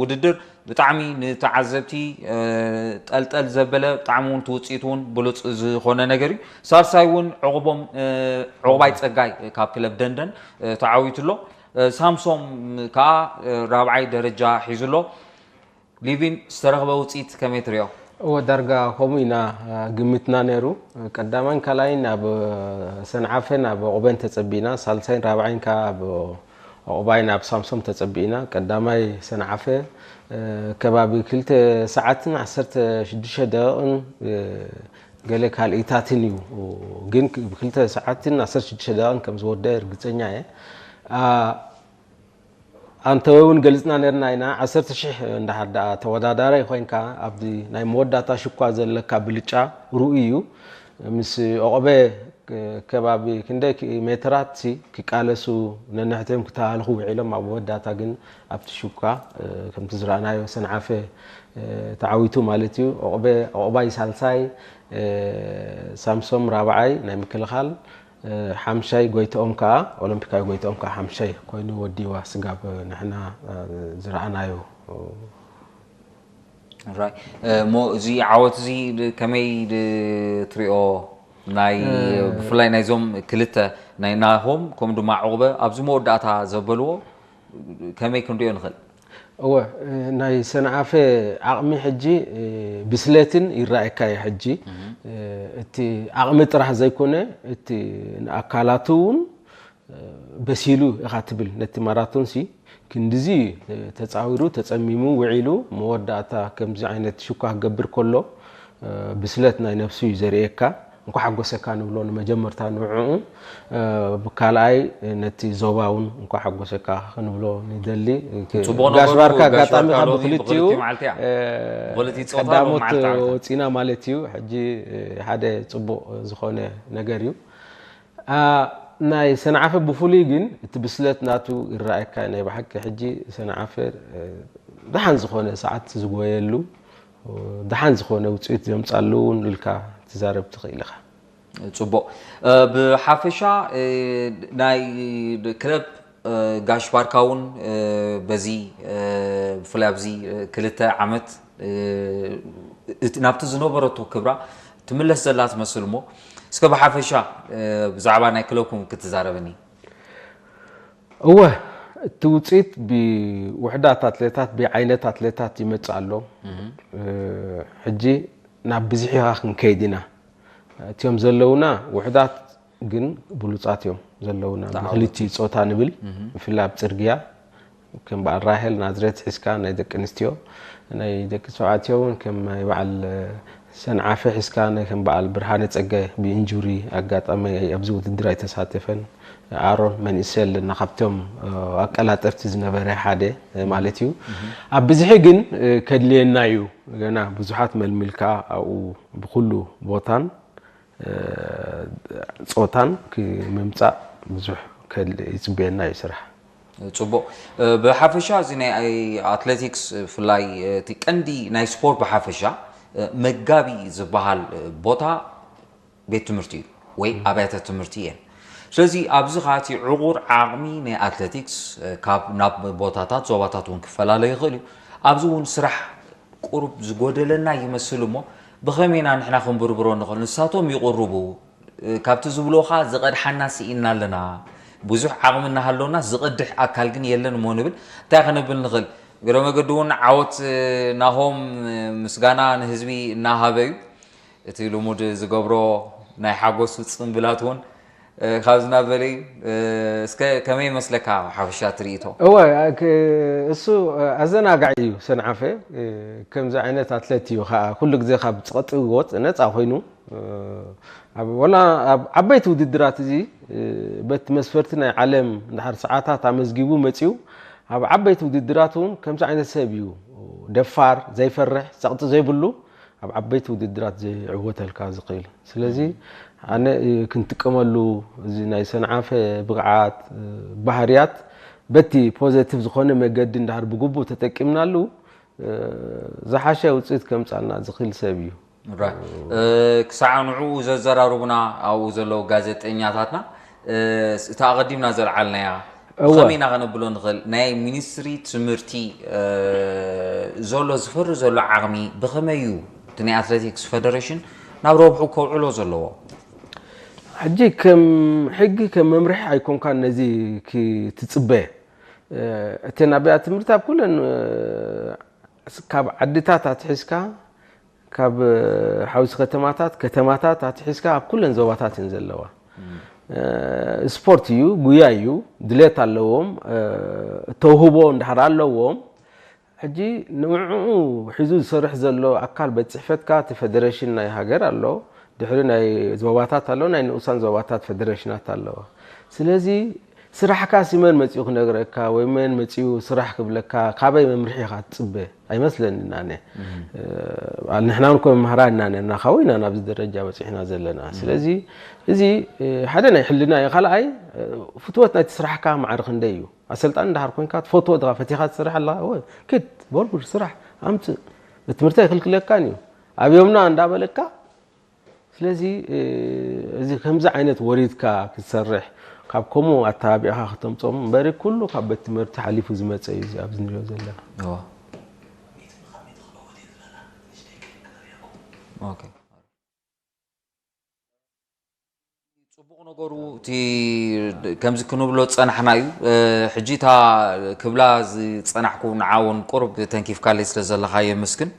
ውድድር ብጣዕሚ ንተዓዘብቲ፣ እ፣ ጠልጠል ዘበለ፣ ብጣዕሚ እውን እቲ ውጽኢት እውን ብሉጽ ዝኾነ ነገር እዩ። ሳልሳይ እውን ዑቕቦም፣ እ፣ ዑቕባይ ጸጋይ ካብ ክለብ ደንደን፣ እ፣ ተዓዊቱ ኣሎ። እ፣ ሳምሶም ከኣ፣ እ፣ ራብዓይ ደረጃ ሒዙ ኣሎ። ሊቪን፣ ዝተረኽበ ውጽኢት ከመይ ትሪኦ? እወ፣ ዳርጋ ከምኡ ኢና፣ እ፣ ግምትና ነይሩ። ቀዳማይን ካልኣይን ኣብ ሰንዓፈን ኣብ ዑቕበን ተጸቢእና፣ ሳልሳይን ራብዓይን ከኣ ኣብ ዑቕባይን ኣብ ሳምሶም ተጸቢእና። ቀዳማይ ሰንዓፈ፣ እ፣ ከባቢ ክልተ ሰዓትን ዓሰርተ ሽዱሽተ ደቂቕን፣ እ፣ ገለ ካልኢታትን እዩ። ግን ክ-፣ ብክልተ ሰዓትን ዓሰርተ ሽዱሽተ ደቂቕን ከም ዝወደአ ርግጸኛ እየ። ኣ-፣ ኣንተወ እውን ገልጽና ነርና ኢና፣ ዓሰርተ ሽሕ እንድሓር ደኣ ተወዳዳራይ ኮይንካ፣ ኣብዚ ናይ መወዳእታ ሽኳ ዘለካ ብልጫ ርኡይ እዩ። ምስ ዑቕበ ክ-፣ ከባቢ ክንደይ ክ-፣ ሜትራት ሲ ክቃለሱ ነንሕድሕዶም ክተሃልኹ ውዒሎም፣ ኣብ መወዳእታ ግን ኣብቲ ሽኳ፣ እ፣ ከምቲ ዝረኣናዮ ሰንዓፈ፣ እ፣ ተዓዊቱ ማለት እዩ። ዑቕበ፣ ዑቕባይ ሳልሳይ፣ እ፣ ሳምሶም ራብዓይ ናይ ምክልኻል፣ እ፣ ሓምሻይ ጎይትኦም ከኣ፣ ኦሎምፒካዊ ጎይትኦም ከኣ ሓምሻይ ኮይኑ ወዲዋ ስጋብ ንሕና፣ እ፣ ዝረኣናዮ። ራይ፣ እ፣ እሞ እዚ ዓወት እዚ ድ-፣ ከመይ ድ-፣ ትሪኦ? ናይ፣ እ፣ ብፍላይ ናይዞም ክልተ ናይ ናሆም ከምኡ ድማ ዑቕበ ኣብዚ መወዳእታ ዘበልዎ ከመይ ክንሪኦ ንኽእል? እወ፣ እ፣ ናይ ሰንዓፈ ዓቕሚ ሕጂ፣ እ፣ ብስለትን ይረኣየካ እዩ። ሕጂ፣ እህ። እ፣ እቲ ዓቕሚ ጥራሕ ዘይኮነ፣ እቲ ንኣካላቱ እውን፣ እ፣ በሲሉ ኢኻ ትብል። ነቲ ማራቶን ሲ ክንድዚ፣ እ፣ ተጻዊሩ፣ ተጸሚሙ፣ ውዒሉ፣ መወዳእታ ከምዚ ዓይነት ሽኳ ክገብር ከሎ፣ እ፣ ብስለት ናይ ነፍሱ እዩ ዘርእየካ። እንኳ ሓጎሰካ ንብሎ ንመጀመርታ ንዕኡ፣ እ፣ ብካልኣይ ነቲ ዞባ እውን እንኳ ሓጎሰካ ክንብሎ ንደሊ። ጽቡቕ ነበሩ፣ ጋሽ ባርካ ጋሽ ኣጋጣሚ ባርካ ካብ ሎሚ ብክልቲኡ፣ ብክልቲኡ መዓልቲ እያ። እ፣ ብክልቲኡ ጸወታ ቀዳሞት ሎሚ መዓልቲ ዓወት። ወጺና ማለት እዩ። ሕጂ፣ እ፣ ሓደ ጽቡቕ ዝኾነ ነገር እዩ። ኣ፣ ናይ ሰንዓፈ ብፍሉይ ግን እቲ ብስለት ናቱ ይረኣየካ። ናይ ብሓቂ ሕጂ ሰንዓፈ፣ እ፣ ደሓን ዝኾነ ሰዓት ዝጎየሉ፣ ደሓን ዝኾነ ውጽኢት ዘምጻሉ እውን ኢልካ ትዛረብ ትኽእል ኢኻ። ጽቡቕ። እ፣ ብሓፈሻ፣ እ፣ ናይ ክለብ፣ እ፣ ጋሽ ባርካ እውን፣ እ፣ በዚ፣ እ፣ ብፍላይ ኣብዚ፣ እ፣ ክልተ ዓመት፣ እ፣ እቲ፣ ናብቲ ዝነበረቶ ክብራ ትምለስ ዘላ ትመስል እሞ፣ እስከ ብሓፈሻ፣ እ፣ ብዛዕባ ናይ ክለብኩም ክትዛረበኒ። እወ፣ እቲ ውጽኢት ብውሕዳት ኣትሌታት፣ ብዓይነት ኣትሌታት ይመጽእ ኣሎ። እህ። እ፣ ሕጂ ናብ ብዝሒ ኢኻ ክንከይድ ኢና። እቲኦም ዘለውና ውሕዳት ግን ብሉጻት እዮም ዘለውና። ተዓወትቲ። ብክልቲኡ ጾታ ንብል፣ እህ። ብፍላይ ኣብ ጽርግያ፣ ከም በዓል ራሄል ናዝሬት ሒዝካ ናይ ደቂ ኣንስትዮ፣ ናይ ደቂ ተባዕትዮ እውን ከም ናይ በዓል ሰንዓፈ ሒዝካ፣ ናይ ከም በዓል ብርሃነ ጸጋይ ብኢንጁሪ ኣጋጣሚ ኣብዚ ውድድር ኣይተሳተፈን። ኣሮን መንእሰይ ኣለና፣ ካብቶም፣ እ፣ ኣቀላጠፍቲ ዝነበረ ሓደ፣ እ፣ ማለት እዩ። እህ። ኣብ ብዝሒ ግን፣ እ፣ ከድልየና እዩ። ገና ብዙሓት መልሚልካ ኣብኡ ብኹሉ ቦታን እ፣ ጾታን ክምምጻእ ብዙሕ ከል-፣ ይጽበየና እዩ ስራሕ። ጽቡቕ። እ፣ ብሓፈሻ እዚ ናይ ኣትሌቲክስ ብፍላይ፣ እ፣ እቲ ቀንዲ ናይ ስፖርት ብሓፈሻ፣ እ፣ መጋቢ ዝበሃል፣ እ፣ ቦታ ቤት ትምህርቲ እዩ ወይ ኣብያተ ትምህርቲ እየን። ስለዚ ኣብዚ ኸኣ እቲ ዕቑር ዓቕሚ ናይ ኣትሌቲክስ፣ እ፣ ካብ ናብ ቦታታት ዞባታት እውን ክፈላለ ይኽእል እዩ። ኣብዚ እውን ስራሕ ቁሩብ ዝጎደለና ይመስል እሞ፣ ብኸመይ ኢና ንሕና ክንብርብሮ ንኽእል? ንሳቶም ይቕርቡ፣ እ፣ ካብቲ ዝብልዎ ኸኣ ዝቐድሓና ስኢንና ኣለና። ብዙሕ ዓቕሚ እናሃለወና ዝቐድሕ ኣካል ግን የለን እሞ ንብል። እንታይ ክንብል ንኽእል? እግረ መገዲ እውን ዓወት፣ እ፣ ናሆም፣ እ፣ ምስጋና ንህዝቢ እናሃበ እዩ። እቲ ልሙድ ዝገብሮ ናይ ሓጎስ ጽምብላት እውን እ፣ ካብዚ ናብ በለይ፣ እ፣ እስከ ከመይ ይመስለካ ሓፈሻ ትርኢቶ? እወ፣ ክ-፣ እሱ፣ እ፣ ኣዘናጋዒ እዩ ሰንዓፈ። እ፣ ከምዚ ዓይነት ኣትሌት እዩ ኸዓ፣ ኩሉ ግዜ ካብ ጸቕጢ ወጽ-፣ ነጻ ኮይኑ፣ እ፣ ኣብ፣ ወላ ኣብ ዓበይቲ ውድድራት እዚ፣ እ፣ በቲ መስፈርቲ ናይ ዓለም እንድሕር ሰዓታት ኣመዝጊቡ መጺኡ፣ ኣብ ዓበይቲ ውድድራት እውን ከምዚ ዓይነት ሰብ እዩ። ደፋር፣ ዘይፈርሕ፣ ጸቕጢ ዘይብሉ፣ ኣብ ዓበይቲ ውድድራት ዝዕወተልካ ዝኽእል። ስለዚ ኣነ ክንጥቀመሉ፣ እዚ ናይ ሰንዓፈ ብቕዓት፣ ባህርያት፣ በቲ ፖዘቲቭ ዝኾነ መገዲ እንዳሃር ብግቡእ ተጠቂምናሉ፣ ዝሓሸ ውፅኢት ከምፃልና ዝኽእል ሰብ እዩ። ክሳዕ ንዕኡ ዘዘራርቡና ኣብኡ ዘለዉ ጋዜጠኛታትና፣ እቲ ኣቐዲምና ዘልዓልናያ ብኸመይ ኢና ከነብሎ ንኽእል? ናይ ሚኒስትሪ ትምህርቲ ዘሎ ዝፈሪ ዘሎ ዓቕሚ ብኸመይ እዩ እቲ ናይ ኣትሌቲክስ ፌደሬሽን ናብ ረብሑ ከውዕሎ ዘለዎ? ሕጂ ከም ሕጊ ከም መምርሒ ኣይኮንካን ነዚ ክትፅበ። እቲ ናብያ ትምህርቲ ኣብ ኩለን ካብ ዓድታት ኣትሒዝካ ካብ ሓውሲ ከተማታት ከተማታት ኣትሒዝካ ኣብ ኩለን ዞባታት እየን ዘለዋ። ስፖርት እዩ፣ ጉያ እዩ፣ ድሌት ኣለዎም፣ ተውህቦ እንዳሃር ኣለዎም። ሕጂ ንዕኡ ሒዙ ዝሰርሕ ዘሎ ኣካል ቤት ፅሕፈትካ እቲ ፌደሬሽን ናይ ሃገር ኣሎ፣ ድሕሪ ናይ ዞባታት ኣሎ፣ ናይ ንኡሳን ዞባታት ፌደሬሽናት ኣለዋ። ስለዚ ስራሕካ ሲ መን መፂኡ ክነግረካ ወይ መን መፂኡ ስራሕ ክብለካ ካበይ መምርሒ ኢኻ ትፅበ? ኣይመስለንን ኣነ። ንሕና እውን ኮ መምህራን ኢና ነርና፣ ካብኡ ኢና ናብዚ ደረጃ በፂሕና ዘለና። ስለዚ እዚ ሓደ ናይ ሕልና እዩ። ካልኣይ ፍትወት ናይቲ ስራሕካ ማዕረ ክንደይ እዩ? ኣሰልጣኒ እንዳሃር ኮንካ ትፈትዎ ድኻ ፈቲኻ ትሰርሕ ኣለኻ ወይ ኪድ በርጉድ ስራሕ ኣምፅእ፣ ትምህርቲ ኣይክልክለካን እዩ ኣብዮምና እንዳበለካ። ስለዚ እዚ ከምዚ ዓይነት ወሪድካ ክትሰርሕ ካብ ከምኡ ኣተባቢዕካ ከተምፆም እምበሪ ኩሉ ካብ ቤት ትምህርቲ ሓሊፉ ዝመፀ እዩ ኣብዚ ንሪኦ ዘለና። ፅቡቕ ነገሩ እቲ ከምዚ ክንብሎ ዝፀናሕና እዩ። ሕጂ እታ ክብላ ዝፀናሕኩ ንዓውን ቁርብ ተንኪፍካለይ ስለ ዘለኻ የመስግን።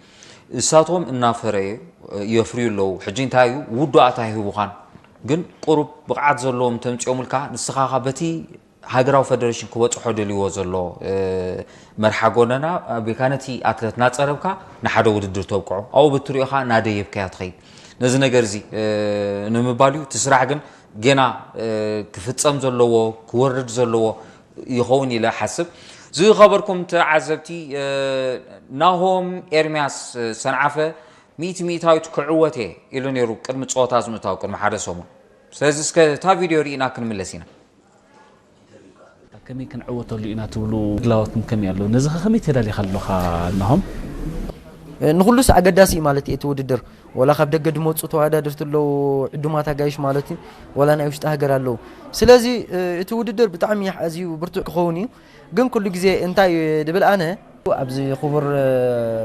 እሳቶም እናፈረየ የፍርዩ ኣለዉ። ሕጂ እንታይ እዩ ውዱኣት ኣይህቡኻን፣ ግን ቁሩብ ብቕዓት ዘለዎም ተምፅኦምልካ ንስኻ ኻ በቲ ሃገራዊ ፈደረሽን ክበፅሖ ደልይዎ ዘሎ መርሓ ጎነና ኣቢልካ ነቲ ኣትለት እናፀረብካ ንሓደ ውድድር ተብቅዖ ኣብኡ ብትሪኦኻ እናደየብካያ ትኸይድ። ነዚ ነገር እዚ ንምባል እዩ። እቲ ስራሕ ግን ጌና ክፍፀም ዘለዎ ክወርድ ዘለዎ ይኸውን ኢለ ሓስብ። ዝኸበርኩም ተዓዘብቲ፣ ናሆም ኤርምያስ ሰንዓፈ ሚእቲ ሚእታዊት ክዕወት እየ ኢሉ ነይሩ ቅድሚ ፀወታ ዝምእታው ቅድሚ ሓደ ሰሙን። ስለዚ እስከ እታ ቪድዮ ርኢና ክንምለስ ኢና። ከመይ ክንዕወተሉ ኢና ትብሉ ድላዋትኩም ከመይ ኣሎ? ነዚ ከ ከመይ ተዳሊኻ ኣለኻ ናሆም? ንኹሉስ ኣገዳሲ እዩ ማለት እዩ እቲ ውድድር። ወላ ካብ ደገ ድመፁ ተወዳደርቲ ኣለዉ፣ ዕዱማት ኣጋይሽ ማለት እዩ፣ ወላ ናይ ውሽጢ ሃገር ኣለዉ። ስለዚ እቲ ውድድር ብጣዕሚ ኣዝዩ ብርቱዕ ክኸውን እዩ። ግን ኩሉ ግዜ እንታይ ድብል ኣነ ኣብዚ ክቡር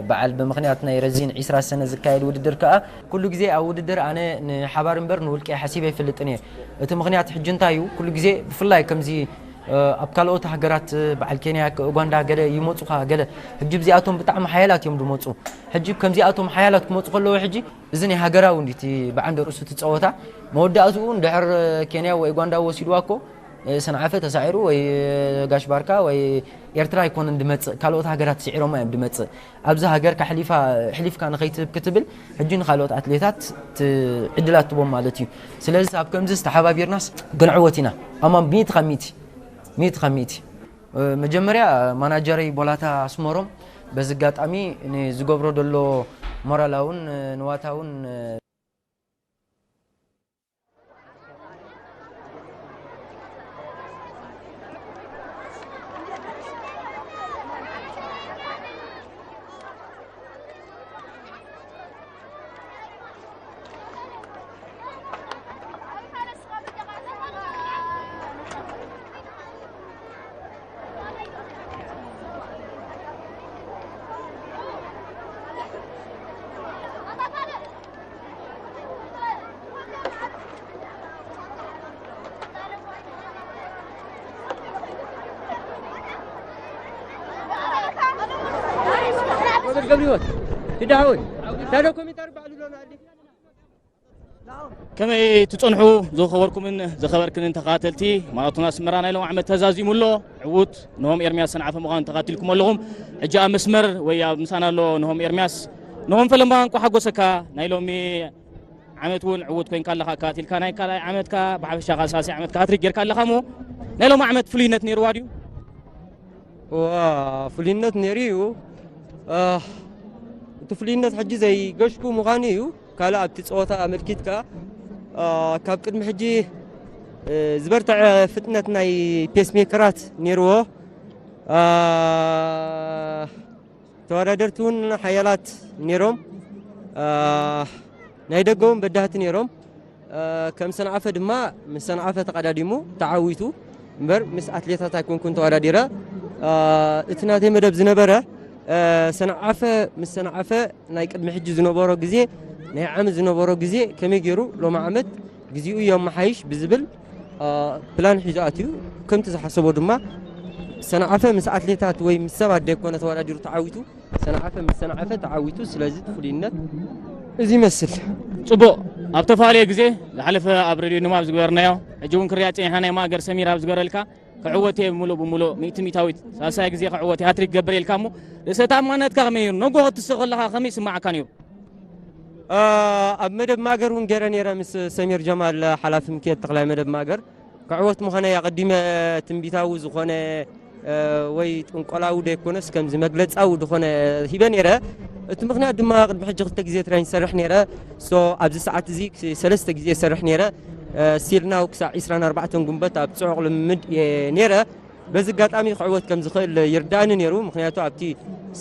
በዓል ብምኽንያት ናይ ረዚን ዒስራ ሰነ ዝካየድ ውድድር ከኣ ኩሉ ግዜ ኣብ ውድድር ኣነ ንሓባር እምበር ንውልቀ ሓሲበ ይፈልጥን እየ። እቲ ምኽንያት ሕጂ እንታይ እዩ? ኩሉ ግዜ ብፍላይ ከምዚ ኣብ ካልኦት ሃገራት በዓል ኬንያ፣ ኡጋንዳ ገለ ይመፁኻ ገለ ሕጂ ብዚኣቶም ብጣዕሚ ሓያላት እዮም ድመፁ። ሕጂ ከምዚኣቶም ሓያላት ክመፁ ከለዉ ሕጂ እዚ ናይ ሃገራዊ እንዲ እቲ ብዓንደ ርእሱ እቲ ፀወታ መወዳእትኡ እንድሕር ኬንያ ወይ ኡጋንዳ ወሲድዋ እኮ ሰንዓፈ ተሳዒሩ ወይ ጋሽ ባርካ ወይ ኤርትራ ኣይኮነን ድመፅእ፣ ካልኦት ሃገራት ስዒሮማ እዮም ድመፅእ። ኣብዚ ሃገር ካሕሊፋ ሕሊፍካ ንኸይትህብ ክትብል ሕጂ ንካልኦት ኣትሌታት ዕድላት ትቦም ማለት እዩ። ስለዚ ኣብ ከምዚ ዝተሓባቢርናስ ክንዕወት ኢና። ኣማን ሚእቲ ካብ ሚእቲ ሚእቲ ካብ ሚእቲ። መጀመርያ ማናጀረይ ቦላታ ኣስመሮም በዚ ኣጋጣሚ ንዝገብሮ ዘሎ ሞራላውን ንዋታውን ገብሪዎት ትዳውን ታዶ ኮሚታር ባዕሉ ሎና ከመይ ትጸንሑ ዝኸበርኩምን ዝኸበርክንን ተኸታተልቲ ማራቶን ኣስመራ ናይ ሎም ዓመት ተዛዚሙ ኣሎ። ዕዉት ንሆም ኤርምያስ ሰንዓፈ ምዃኑ ተኸታቲልኩም ኣለኹም። ሕጂ ኣብ መስመር ወይ ኣብ ምሳና ኣሎ ንሆም ኤርምያስ። ንሆም ፈለማ እንኳዕ ሓጎሰካ። ናይ ሎሚ ዓመት እውን ዕዉት ኮይንካ ኣለኻ ኣካታቲልካ ናይ ካልኣይ ዓመትካ ብሓፈሻ ካልሳሲ ዓመትካ ሃትሪክ ጌርካ ኣለኻ እሞ ናይ ሎም ዓመት ፍሉይነት ነይርዋ ድዩ? ፍሉይነት ነይሩ እዩ። እቲ ፍሉይነት ሕጂ ዘይገሽኩ ምዃኑ እዩ። ካልእ ኣብቲ ፀወታ ኣመልኪትካ ካብ ቅድሚ ሕጂ ዝበርትዐ ፍጥነት ናይ ፔስሜከራት ነይርዎ። ተወዳደርቲ እውን ሓያላት ነይሮም። ናይ ደገ እውን በዳህቲ ነይሮም። ከም ሰንዓፈ ድማ ምስ ሰንዓፈ ተቐዳዲሙ ተዓዊቱ እምበር ምስ ኣትሌታት ኣይኮንኩን ተወዳዲረ። እቲ ናተይ መደብ ዝነበረ ሰንዓፈ ምስ ሰንዓፈ ናይ ቅድሚ ሕጂ ዝነበሮ ግዜ፣ ናይ ዓመት ዝነበሮ ግዜ ከመይ ገይሩ ሎሚ ዓመት ግዜኡ የመሓይሽ ብዝብል ፕላን ሒዙ ኣትዩ። ከምቲ ዝሓሰቦ ድማ ሰንዓፈ ምስ ኣትሌታት ወይ ምስ ሰባት ደይኮነ ተወዳዲሩ ተዓዊቱ፣ ሰንዓፈ ምስ ሰንዓፈ ተዓዊቱ። ስለዚ እቲ ፍሉይነት እዚ ይመስል። ጽቡቕ። ኣብ ተፈላለየ ግዜ ዝሓለፈ ኣብ ሬድዮ ንማብ ዝገበርናዮ፣ ሕጂ እውን ክሪኣ ጸኒሕና፣ ናይ ማእገር ሰሚር ኣብ ዝገበረልካ ክዕወት እየ ብምሉእ ብምሉእ፣ ሚእቲ ሚእታዊት ሳልሳይ ግዜ ክዕወት እየ፣ ሃትሪክ ክገብር እየ ኢልካ እሞ፣ ርእሰ ተኣማንነትካ ከመይ ነይሩ? ነጎ ክትስእ ከለኻ ከመይ ይስምዓካ ነይሩ? ኣብ መደብ ማእገር እውን ገይረ ነይረ ምስ ሰሚር ጀማል ሓላፊ ምክየት ተኽላይ መደብ ማእገር። ክዕወት ምዃነይ ኣቐዲመ ትንቢታዊ ዝኾነ ወይ ጥንቆላዊ ደይኮነስ ከምዚ መግለጻዊ ዝኾነ ሂበ ነይረ። እቲ ምኽንያት ድማ ቅድሚ ሕጂ ክልተ ግዜ ትሬን ይሰርሕ ነይረ። ሶ ኣብዚ ሰዓት እዚ ሰለስተ ግዜ ይሰርሕ ነይረ። ሲልናው ክሳዕ ዕስራን ኣርባዕተን ጉንበት ኣብ ጽዑቕ ልምምድ እየ ነይረ። በዚ ኣጋጣሚ ክዕወት ከም ዝኽእል ይርዳእኒ ነይሩ። ምኽንያቱ ኣብቲ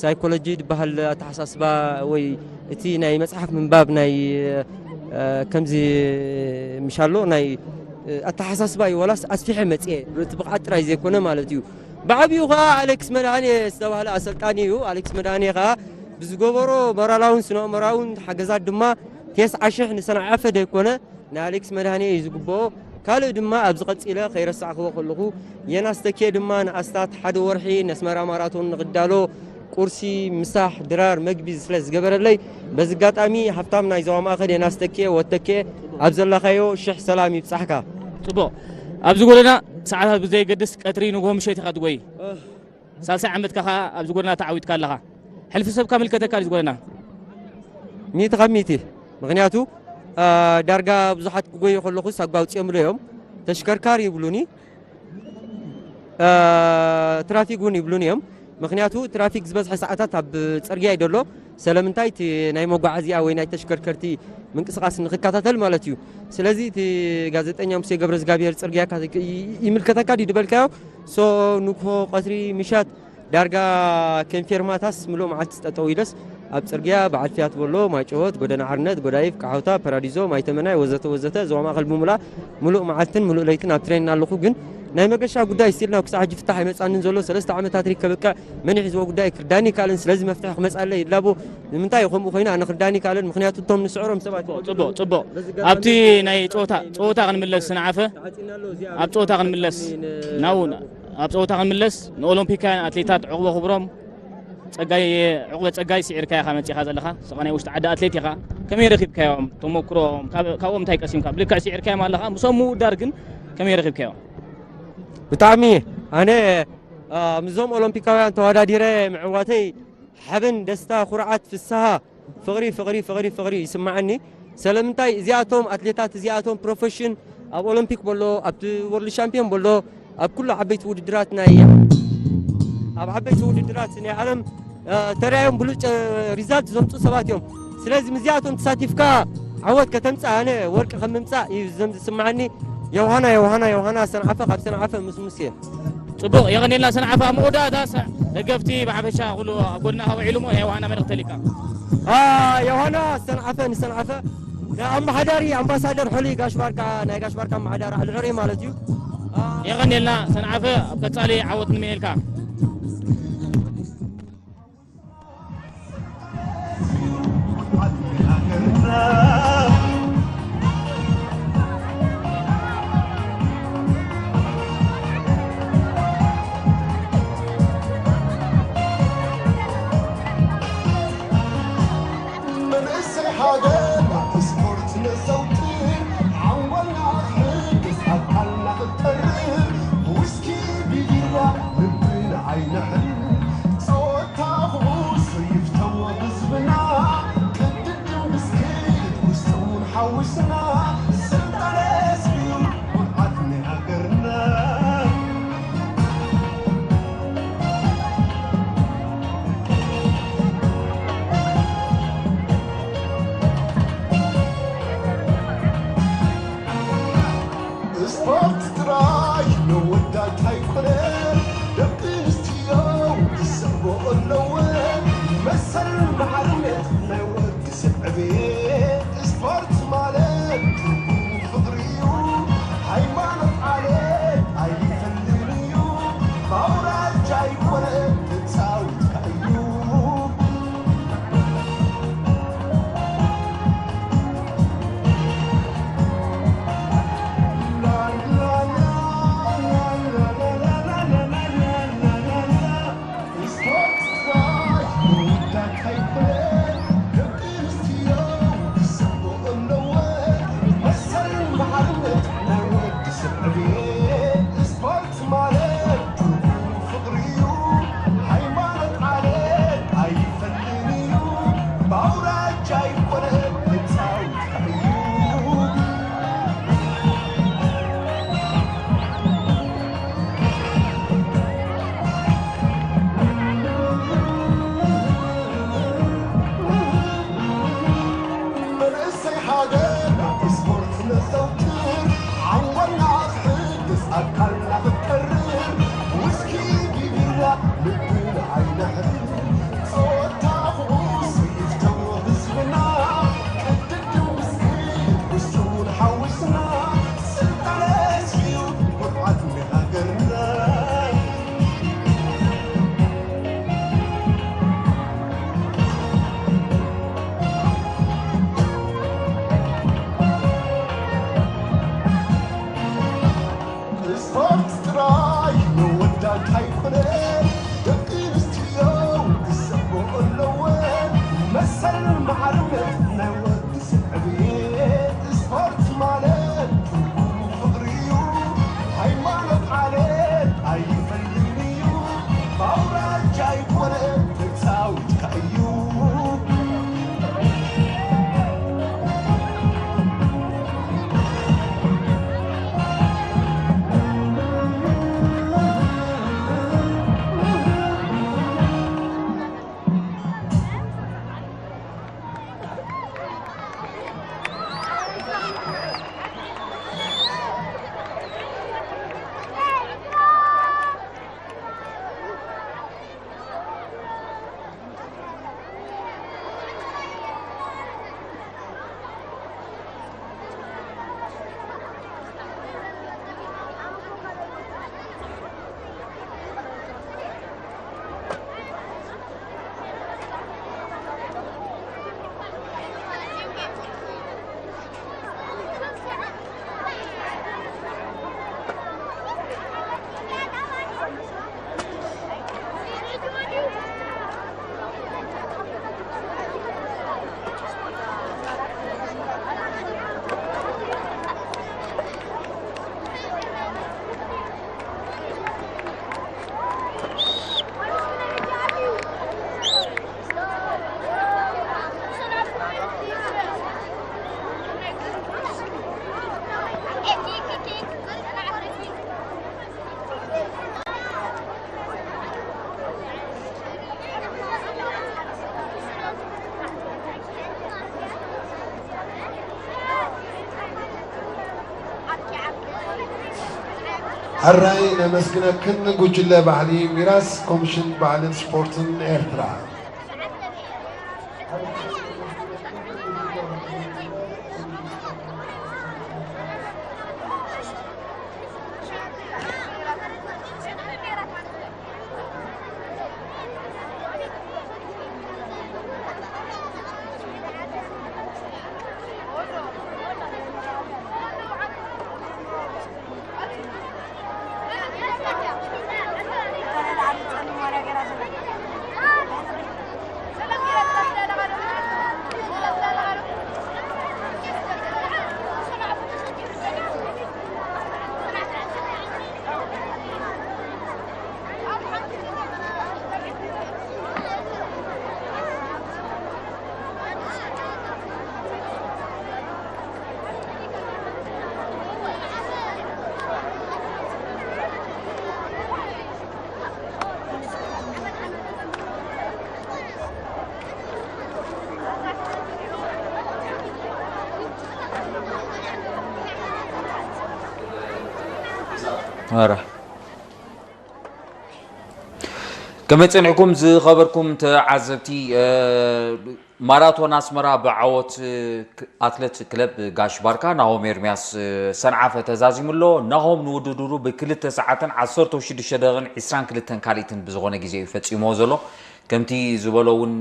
ሳይኮሎጂ ዝበሃል ኣተሓሳስባ ወይ እቲ ናይ መጽሓፍ ምንባብ ናይ ከምዚ ምሻሎ ናይ ኣተሓሳስባ እዩ፣ ዋላስ ኣስፊሐ መጽኤ፣ እቲ ብቕዓት ጥራይ ዘይኮነ ማለት እዩ። ብዓቢኡ ኸዓ ኣሌክስ መድሃኔ ዝተባህለ ኣሰልጣኒ እዩ። ኣሌክስ መድሃኔ ኸዓ ብዝገበሮ ሞራላውን ስነ ኣእምራውን ሓገዛት ድማ ቴስዓ ሽሕ ንሰንዓፈ ደይኮነ ንኣሌክስ መድሃኔ እዩ ዝግብኦ። ካልእ ድማ ኣብዚ ቀጺለ ከይረሳዕክዎ ከለኹ፣ የናስ ተኬ ድማ ንኣስታት ሓደ ወርሒ ነስመራ ማራቶን ንኽዳሎ ቁርሲ፣ ምሳሕ፣ ድራር፣ መግቢ ስለ ዝገበረለይ፣ በዚ ኣጋጣሚ ሃብታም ናይ ዞባ ማእከል የናስ ተኬ፣ ወተኬ፣ ኣብ ዘለኻዮ ሽሕ ሰላም ይብጻሕካ። ጽቡቕ። ኣብዚ ጎደና ሰዓታት ብዘየገድስ ቀትሪ ንግሆ ምሸት ኢኻ ትጎይ። ሳልሳይ ዓመትካ ኸኣ ኣብዚ ጎደና ተዓዊትካ ኣለኻ። ሕልፊ ሰብካ ምልከተካ ድዩ እዚ ጎደና? ሚእቲ ካብ ሚእቲ። ምኽንያቱ ዳርጋ ብዙሓት ክጎዩ ከለኹስ ኣጓውጽኦምለ እዮም። ተሽከርካሪ ይብሉኒ፣ ትራፊክ እውን ይብሉኒ እዮም። ምኽንያቱ ትራፊክ ዝበዝሐ ሰዓታት ኣብ ጽርግያ እዩ ዘሎ። ስለምንታይ? እቲ ናይ መጓዓዝያ ወይ ናይ ተሽከርከርቲ ምንቅስቓስ ንኽከታተል ማለት እዩ። ስለዚ እቲ ጋዜጠኛ ሙሴ ገብረ እግዚኣብሔር ጽርግያ ካ-፣ ይ-፣ ይምልከተካ ድዩ ዝበልካዮ? ሶ ንግሆ፣ ቀትሪ፣ ምሻት ዳርጋ ከም ፌርማታስ ምሉእ መዓልቲ ጠጠው ኢለስ ኣብ ጽርግያ በዓል ፊያት በሎ፣ ማይጨወት፣ ጎደና ሓርነት፣ ጎዳይፍ፣ ቃሖታ፣ ፓራዲዞ፣ ማይተመናይ ወዘተ ወዘተ ዞባ ማእከል ብምሉኣ ምሉእ መዓልትን ምሉእ ለይትን ኣብ ትሬን ኣለኹ። ግን ናይ መገሻ ጉዳይ ስቲል ናብ ክሳዕ ሕጂ ፍታሕ ኣይመጻንን ዘሎ። ሰለስተ ዓመታት ሪክ ከብቅዕ መን ይሕዝዎ ጉዳይ ክርዳኒ ይከኣልን። ስለዚ መፍትሒ ክመጻለይ ይላቦ። ንምንታይ እዩ ከምኡ ኮይኑ ኣነ ክርዳኒ ይከኣልን? ምኽንያቱ እቶም ንስዕሮም ሰባት ጽቡቕ፣ ጽቡቕ። በዚ ኣጋጣሚ ኣብቲ ናይ ጸወታ፣ ጸወታ ክንምለስ ስንዓፈ፣ ተዓጺና ኣሎ። እዚኣ ኣብ ጸወታ ክንምለስ፣ ን-፣ ናው፣ ኣብ ጸወታ ክንምለስ ንኦሎምፒካውያን ኣትሌታት ዕቑበ ክብሮም፣ ጸጋይ፣ ዕቑበ ጸጋይ ስዒርካ ኢኻ መጺኻ ዘለኻ። ንስኻ ናይ ውሽጢ ዓዲ ኣትሌት ኢኻ። ከመይ ረኺብካዮም? ተመኩሮኦም፣ ካብ-፣ ካብኦም እንታይ ቀሲምካ? ብልክዕ ስዒርካዮም ኣለኻ። ምስኦም ምውዳር ግን ከመይ ረኺብካዮም? ብጣዕሚ ኣነ፣ ኣ፣ ምስዞም ኦሎምፒካውያን ተወዳዲረ ምዕዋተይ ሓበን፣ ደስታ፣ ኩርዓት፣ ፍስሃ፣ ፍቕሪ፣ ፍቕሪ፣ ፍቕሪ፣ ፍቕሪ ይስምዓኒ። ስለምንታይ እዚኣቶም ኣትሌታት፣ እዚኣቶም ፕሮፌሽን ኣብ ኦሎምፒክ በሎ፣ ኣብቲ ወርልድ ሻምፒዮን በሎ፣ ኣብ ኩሉ ዓበይቲ ውድድራት ናይ፣ ኣብ ዓበይቲ ውድድራት ናይ ዓለም፣ እ፣ ተራእዮም ብሉጭ፣ እ፣ ሪዛልት ዘምጹ ሰባት እዮም። ስለዚ ምስዚኣቶም ተሳቲፍካ ዓወት ከተምጽእ ኣነ ወርቂ ከም ምምጻእ እዩ ዘም-፣ ዝስምዓኒ። ዮሃና፣ ዮሃና፣ ዮሃና ሰንዓፈ፣ ካብ ሰንዓፈ ምስ ሙሴ። ጽቡቕ፣ የቐኔልና ሰንዓፈ። ኣብ መወዳእታ ሰ-፣ ደገፍቲ ብሓፈሻ ኩሉ ኣብ ጎድና ውዒሉ እሞ ናይ ዮሃና መልእኽቲ ተሊካ። አ፣ ዮሃና ሰንዓፈ ንሰንዓፈ፣ ንኣመሓዳሪ ኣምባሳደር ሑሊ ጋሽ ባርካ፣ ናይ ጋሽ ባርካ ኣመሓዳሪ ኣልዕሪ ማለት እዩ። አ፣ የቐኔልና ሰንዓፈ፣ ኣብ ቀጻሊ ዓወት ንምነየልካ። መንእሰይ ሃገር ናብ ስፖርት ነዘውትር፣ ዓወልና ክሕግዝ ኣካልና ክጠርር፣ ብዊስኪ ብቢራ ልብና ኣይነሕርር። ሕራይ ነመስግነክን ጉጅለ ባህሊ ሚራስ ኮሚሽን ባህልን ስፖርትን ኤርትራ። ኧረ ከመይ ጸኒሕኩም ዝኸበርኩም ተዓዘብቲ? ማራቶን ኣስመራ ብዓወት ኣትለት ክለብ ጋሽ ባርካ ናሆም ኤርምያስ ሰንዓፈ ተዛዚሙ ኣሎ። ናሆም ንውድድሩ ብክልተ ሰዓትን ዓሰርተ ሽዱሽተ ደቂቕን ዕስራን ክልተን ካልኢትን ብዝኾነ ግዜ እዩ ፈጺምዎ ዘሎ። ከምቲ ዝበሎ እውን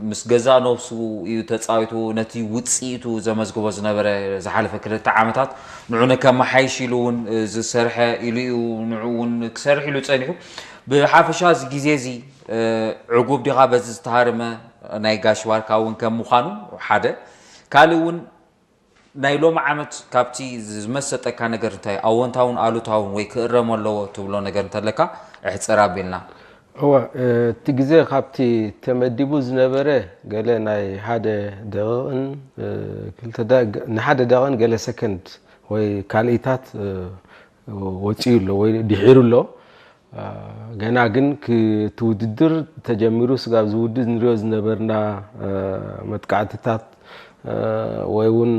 ምስ ገዛእ ነብሱ እዩ ተጻዊቱ። ነቲ ውጽኢቱ ዘመዝግቦ ዝነበረ ዝሓለፈ ክልተ ዓመታት ንዑ ንከመሓይሽ ኢሉ እውን ዝሰርሐ ኢሉ እዩ። ንዑ እውን ክሰርሕ ኢሉ ጸኒሑ። ብሓፈሻ እዚ ግዜ እዚ ዕጉብ ዲኻ በዚ ዝተሃርመ ናይ ጋሽ ባርካ እውን ከም ምዃኑ ሓደ ካልእ እውን ናይ ሎሚ ዓመት ካብቲ ዝመሰጠካ ነገር እንታይ ኣወንታውን ኣሉታውን ወይ ክእረም ኣለዎ ትብሎ ነገር እንተለካ እሕፀር ኣቢልና። እወ እቲ ግዜ ካብቲ ተመዲቡ ዝነበረ ገለ ናይ ሓደ ደቂቕን ክልተ ንሓደ ደቂቕን ገለ ሰከንድ ወይ ካልኢታት ወፂኡ ኣሎ ወይ ድሒሩ ኣሎ። ገና ግን እቲ ውድድር ተጀሚሩ ስጋብ ዝውድእ ንሪኦ ዝነበርና መጥቃዕትታት ወይ እውን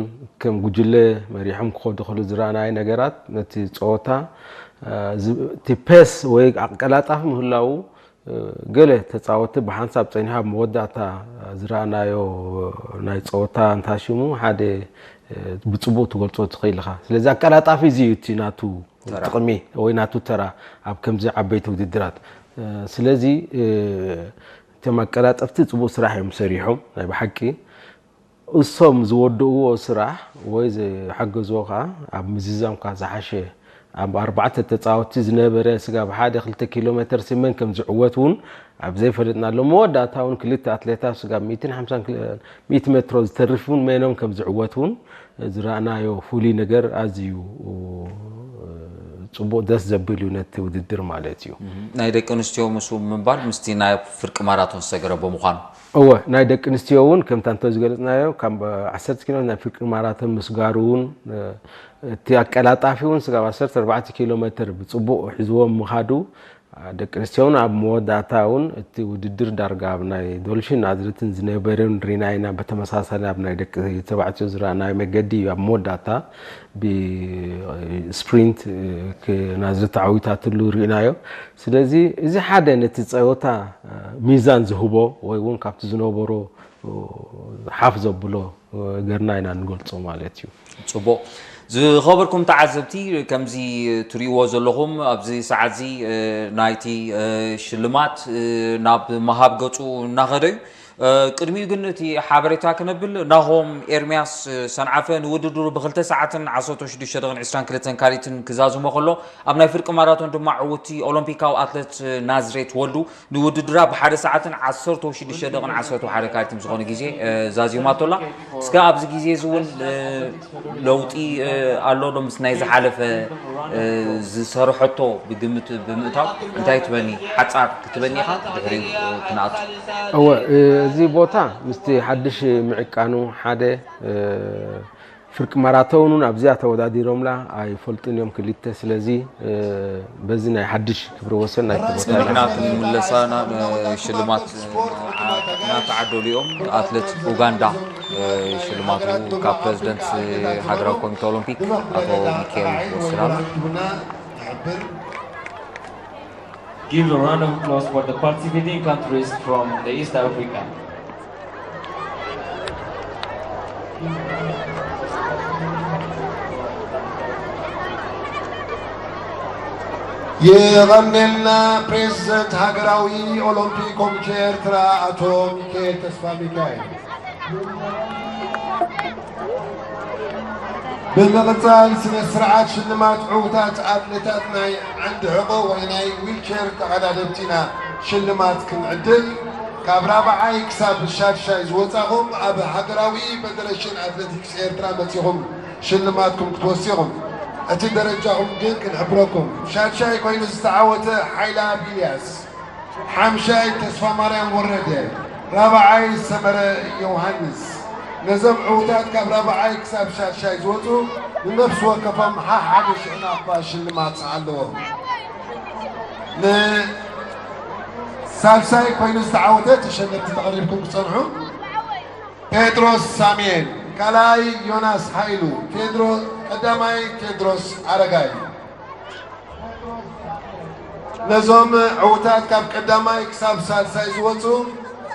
ከም ጉጅለ መሪሖም ክኸዱ ከሉ ዝረኣናዮ ነገራት ነቲ ፀወታ እቲ ፔስ ወይ ኣቀላጣፊ ምህላው ገለ ተፃወቲ ብሓንሳብ ፀኒሖ ኣብ መወዳእታ ዝረኣናዮ ናይ ፀወታ እንታይ ሽሙ ሓደ ብፅቡቅ ትገልፆ ትኽእል ኢኻ። ስለዚ ኣቀላጣፊ እዚ እዩ እቲ ናቱ ጥቕሚ ወይ ናቱ ተራ ኣብ ከምዚ ዓበይቲ ውድድራት። ስለዚ እቶም ኣቀላጠፍቲ ፅቡቅ ስራሕ እዮም ሰሪሖም ናይ ብሓቂ። እሶም ዝወድእዎ ስራሕ ወይ ዝሓገዝዎ ከዓ ኣብ ምዝዛም ከዓ ዝሓሸ ኣብ ኣርባዕተ ተፃወቲ ዝነበረ ስጋብ ሓደ ክልተ ኪሎ ሜትር ሲመን ከም ዝዕወት እውን ኣብ ዘይፈለጥናሉ መወዳእታ እውን ክልተ ኣትሌታት ስጋብ ሚእትን ሓምሳን ሜትሮ ዝተርፍ እውን መኖም ከም ዝዕወት እውን ዝረኣናዮ ፍሉይ ነገር ኣዝዩ ፅቡቅ ደስ ዘብል እዩ ነቲ ውድድር ማለት እዩ። ናይ ደቂ ኣንስትዮ ምስ ምባል ምስቲ ናይ ፍርቂ ማራቶን ዝተገረ ብምዃኑ እወ ናይ ደቂ ኣንስትዮ እውን ከምታ እንተ ዝገለፅናዮ ካብ ዓሰርተ ኪሎ ናይ ፍርቂ ማራቶን ምስጋሩ እውን እቲ ኣቀላጣፊ እውን ስጋብ ዓሰርተ ኣርባዕተ ኪሎ ሜትር ብፅቡቅ ሒዝዎም ምኻዱ ደቂ ኣንስትዮ እውን ኣብ መወዳእታ እውን እቲ ውድድር ዳርጋ ኣብ ናይ ዶልፊን ናዝሬትን ዝነበረን ሪና ኢና። በተመሳሳሊ ኣብ ናይ ደቂ ተባዕትዮ ዝረኣናዮ መገዲ እዩ ኣብ መወዳእታ ብስፕሪንት ናዝሬት ተዓዊታትሉ ርኢናዮ። ስለዚ እዚ ሓደ ነቲ ፀወታ ሚዛን ዝህቦ ወይ እውን ካብቲ ዝነበሮ ሓፍ ዘብሎ ገርና ኢና ንገልፆ ማለት እዩ። ፅቡቕ። ዝኸበርኩም ተዓዘብቲ፣ ከምዚ ትሪእዎ ዘለኹም ኣብዚ ሰዓት እዚ ናይቲ ሽልማት ናብ ምሃብ ገፁ እናኸደ እዩ። ቅድሚኡ ግን እቲ ሓበሬታ ክነብል ናሆም ኤርምያስ ሰንዓፈ ንውድድሩ ብክልተ ሰዓትን ዓሰርተ ሽዱሽተ ደቂቕን ዕስራን ክልተን ካልኢትን ክዛዝሞ ከሎ ኣብ ናይ ፍርቂ ማራቶን ድማ ዕውትቲ ኦሎምፒካዊ ኣትለት ናዝሬት ወልዱ ንውድድራ ብሓደ ሰዓትን ዓሰርተ ሽዱሽተ ደቂቕን ዓሰርተ ሓደ ካልኢትን ዝኾነ ግዜ ዛዚማቶ ኣላ። እስከ ኣብዚ ግዜ እዚ እውን ለውጢ ኣሎ ዶ ምስ ናይ ዝሓለፈ ዝሰርሐቶ ብግምት ብምእታው እንታይ ትበኒ ሓጻር ክትበኒ ኢኻ ድሕሪኡ ክንኣቱ። እወ እዚ ቦታ ምስቲ ሓድሽ ምዕቃኑ ሓደ ፍርቂ ማራቶን እውን ኣብዚኣ ተወዳዲሮምላ ኣይፈልጡን እዮም ክልተ ስለዚ በዚ ናይ ሓድሽ ክብረ ወሰን ናይ ተወዳዲና ክንምለሳ ናብ ሽልማት እናተዓደሉ እዮም ኣትለት ኡጋንዳ ሽልማቱ ካብ ፕረዚደንት ሃገራዊ ኮሚተ ኦሎምፒክ ኣቶ ሚካኤል ወስናሉ Give a round of applause for the participating countries from the East Africa. የቐኔልና ፕሬዝደንት ሃገራዊ ኦሎምፒክ ኮሚቴ ኤርትራ ኣቶ ሚካኤል ተስፋ ሚካኤል። ብምቕጻል ስነ ስርዓት ሽልማት ዕውታት ኣትሌታት ናይ ዓንዲ ሕቖ ወይ ናይ ዊልቸር ተቐዳደምቲ ኢና ሽልማት ክንዕድል። ካብ ራብዓይ ክሳብ ሻድሻይ ዝወጻኹም ኣብ ሃገራዊ ፌደሬሽን ኣትሌቲክስ ኤርትራ መጺኹም ሽልማትኩም ክትወስኹም። እቲ ደረጃኹም ግን ክንሕብረኩም። ሻድሻይ ኮይኑ ዝተዓወተ ሓይለኣብ ኢልያስ፣ ሓምሻይ ተስፋ ማርያም ወረደ፣ ራብዓይ ሰመረ ዮሃንስ። ነዞም ዕውታት ካብ ራብዓይ ክሳብ ሻድሻይ ዝወጹ ንነፍሲ ወከፎም ሓሓደ ሽሕ ናቕፋ ሽልማት ኣለዎም። ንሳልሳይ ኮይኑ ዝተዓወተ ተሸለምቲ ተቐሪብኩም ክጸንሑ። ጴጥሮስ ሳሙኤል፣ ካልኣይ ዮናስ ሃይሉ፣ ቴድሮ-፣ ቀዳማይ ቴድሮስ ኣረጋይ። ነዞም ዕውታት ካብ ቀዳማይ ክሳብ ሳልሳይ ዝወጹ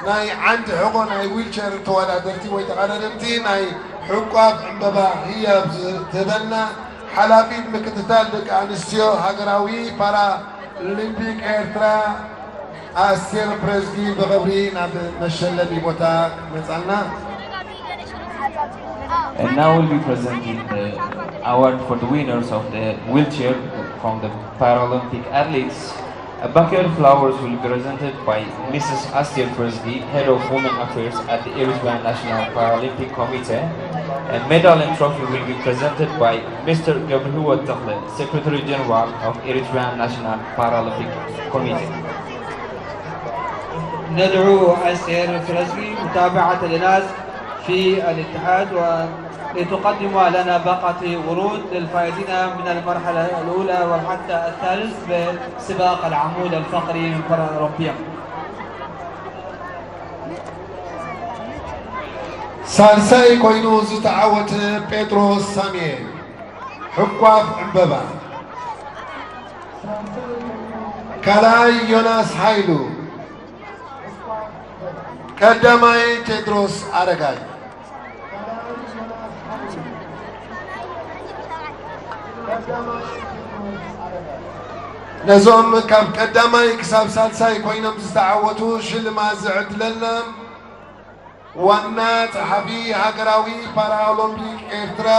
ናይ ዓንዲ ሕቖ ናይ ዊልቸር ተወዳደርቲ ወይ ተቐዳደምቲ ናይ ሕቋፍ ዕምበባ ህያብ ዝህበና ሓላፊት ምክትታል ደቂ ኣንስትዮ ሃገራዊ ፓራ ኦሊምፒክ ኤርትራ ኣስቴር ፕረዝጊ ብኽብሪ ናብ መሸለሚ ቦታ ክትመጻልና። And now we'll be presenting the award for the winners of the wheelchair from the Paralympic athletes. A bouquet of flowers will be presented by Missus Aster Frisby, Head of Women Affairs at the Eritrean National Paralympic Committee. A medal and trophy will be presented by Mister Gabriel Takle, Secretary General of Eritrean National Paralympic Committee. ندعو أستير فرزقي متابعة لناس في الاتحاد ولتقدم لنا باقة ورود للفائزين من المرحلة الأولى والحتى الثالث بسباق العمود الفقري من قرى أوروبيا. ሳልሳይ ኮይኑ ዝተዓወተ ጴጥሮስ ሳሙኤል፣ ሕቋፍ ዕምበባ። ካልኣይ ዮናስ ሃይሉ፣ ቀዳማይ ቴድሮስ ኣረጋይ። ነዞም ካብ ቀዳማይ ክሳብ ሳልሳይ ኮይኖም ዝተዓወቱ ሽልማት ዝዕድለልና ዋና ጸሓፊ ሃገራዊ ፓራኦሎምፒክ ኤርትራ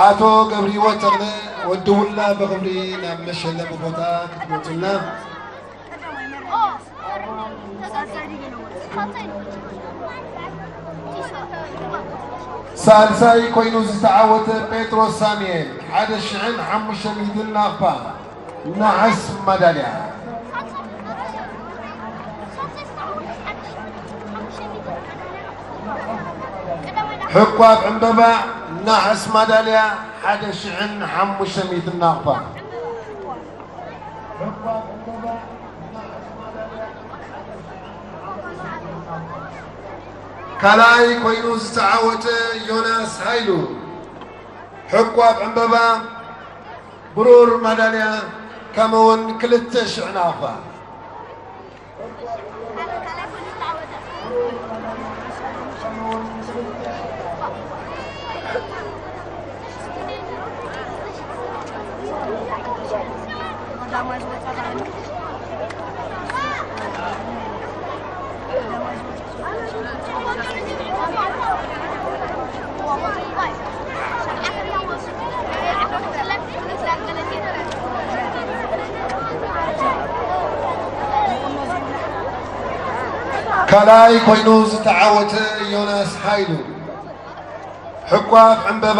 ኣቶ ገብርሂወት ተኽለ ወዲ ውላ ብኽብሪ ናብ መሸለሚ ቦታ ክትመጹልና። ሳልሳይ ኮይኑ ዝተዓወተ ጴጥሮስ ሳሙኤል ሓደ ሽሕን ሓሙሽተ ሚእትን ናቕፋ ነሓስ ማዳልያ። ሕቋፍ ዕምበባ ነሓስ ማዳልያ ሓደ ሽሕን ሓሙሽተ ሚእትን ናቕፋ። ካልኣይ ኮይኑ ዝተዓወተ ዮናስ ሃይሉ፣ ሕቋፍ ዕምበባ፣ ብሩር ማዳልያ፣ ከምኡውን ክልተ ሽሕ ናቕፋ። ካልኣይ ኮይኑ ዝተዓወተ ዮናስ ሃይሉ፣ ሕቋፍ ዕምበባ፣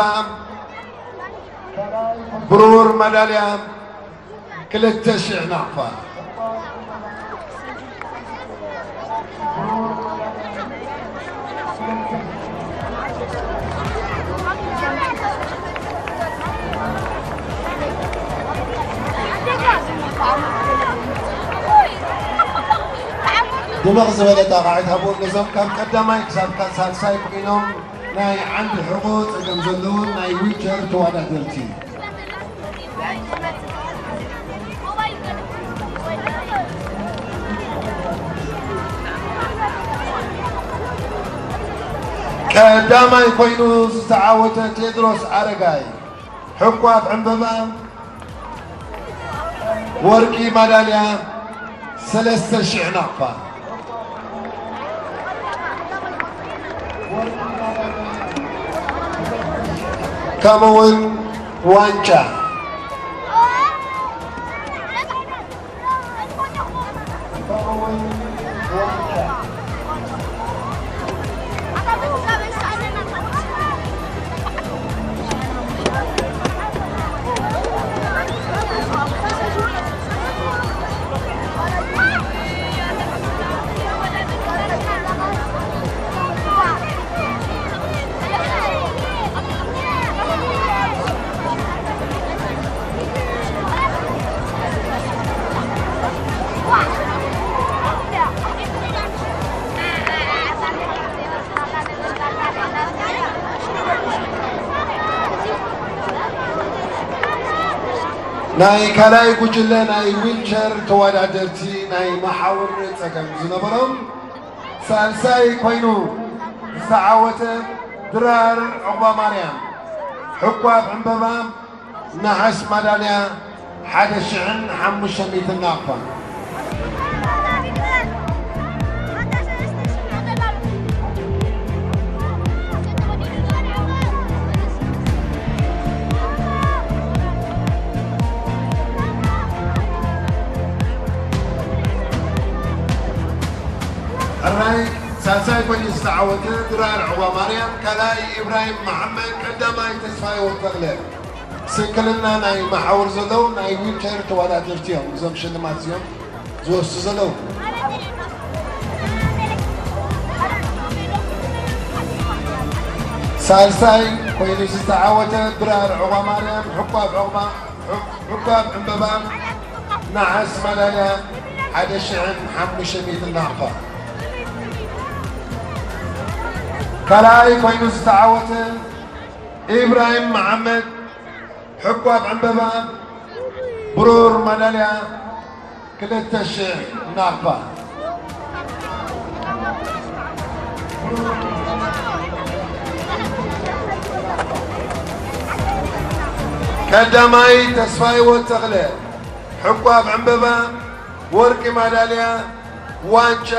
ብሩር ማዳልያ፣ ክልተ ሽሕ ናቕፋ። ድምቕ ዝበለ ጣቕዒት ሃብዎም ነዞም ካብ ቀዳማይ ክሳብ ሳልሳይ ኮይኖም ናይ ዓንዲ ሕቖ ጸገም ዘለዎም ናይ ዊልቸር ተወዳደርቲ። ቀዳማይ ኮይኑ ዝተዓወተ ቴድሮስ ኣረጋይ፣ ሕቋፍ ዕምበባ፣ ወርቂ ማዳልያ፣ ሰለስተ ሽሕ ናቕፋ፣ ከምኡውን ዋንጫ። ናይ ካልኣይ ጉጅለ ናይ ዊልቸር ተወዳደርቲ ናይ መሓውር ጸገም ዝነበሮም፣ ሳልሳይ ኮይኑ ዝተዓወተ ድራር ዑቕባማርያም፣ ሕቋፍ ዕምበባ፣ ነሓስ ማዳልያ፣ ሓደ ሽሕን ሓሙሽተ ሚእትን ናቕፋ። ሕራይ ሳልሳይ ኮይኑ ዝተዓወተ ድራር ዑቕባማርያም፣ ካልኣይ ኢብራሂም መሓመድ፣ ቀዳማይ ተስፋህይወት ተኽለ። ስንክልና ናይ መሓውር ዘለዉ ናይ ዊልቸር ተወዳደርቲ እዮም እዞም ሽልማት እዚኦም ዝወስዱ ዘለዉ። ሳልሳይ ኮይኑ ዝተዓወተ ድራር ዑቕባማርያም፣ ሕቋፍ ዑቕባ፣ ሕቋፍ ዕምበባ፣ ነሓስ ማዳልያ፣ ሓደ ሽሕን ሓሙሽተ ሚእትን ናቕፋ። ካልኣይ ኮይኑ ዝተዓወተ ኢብራሂም መሓመድ፣ ሕቋፍ ዕምበባ፣ ብሩር ማዳልያ፣ ክልተ ሽሕ ናቕፋ። ቀዳማይ ተስፋህይወት ተኽለ፣ ሕቋፍ ዕምበባ፣ ወርቂ ማዳልያ፣ ዋንጫ፣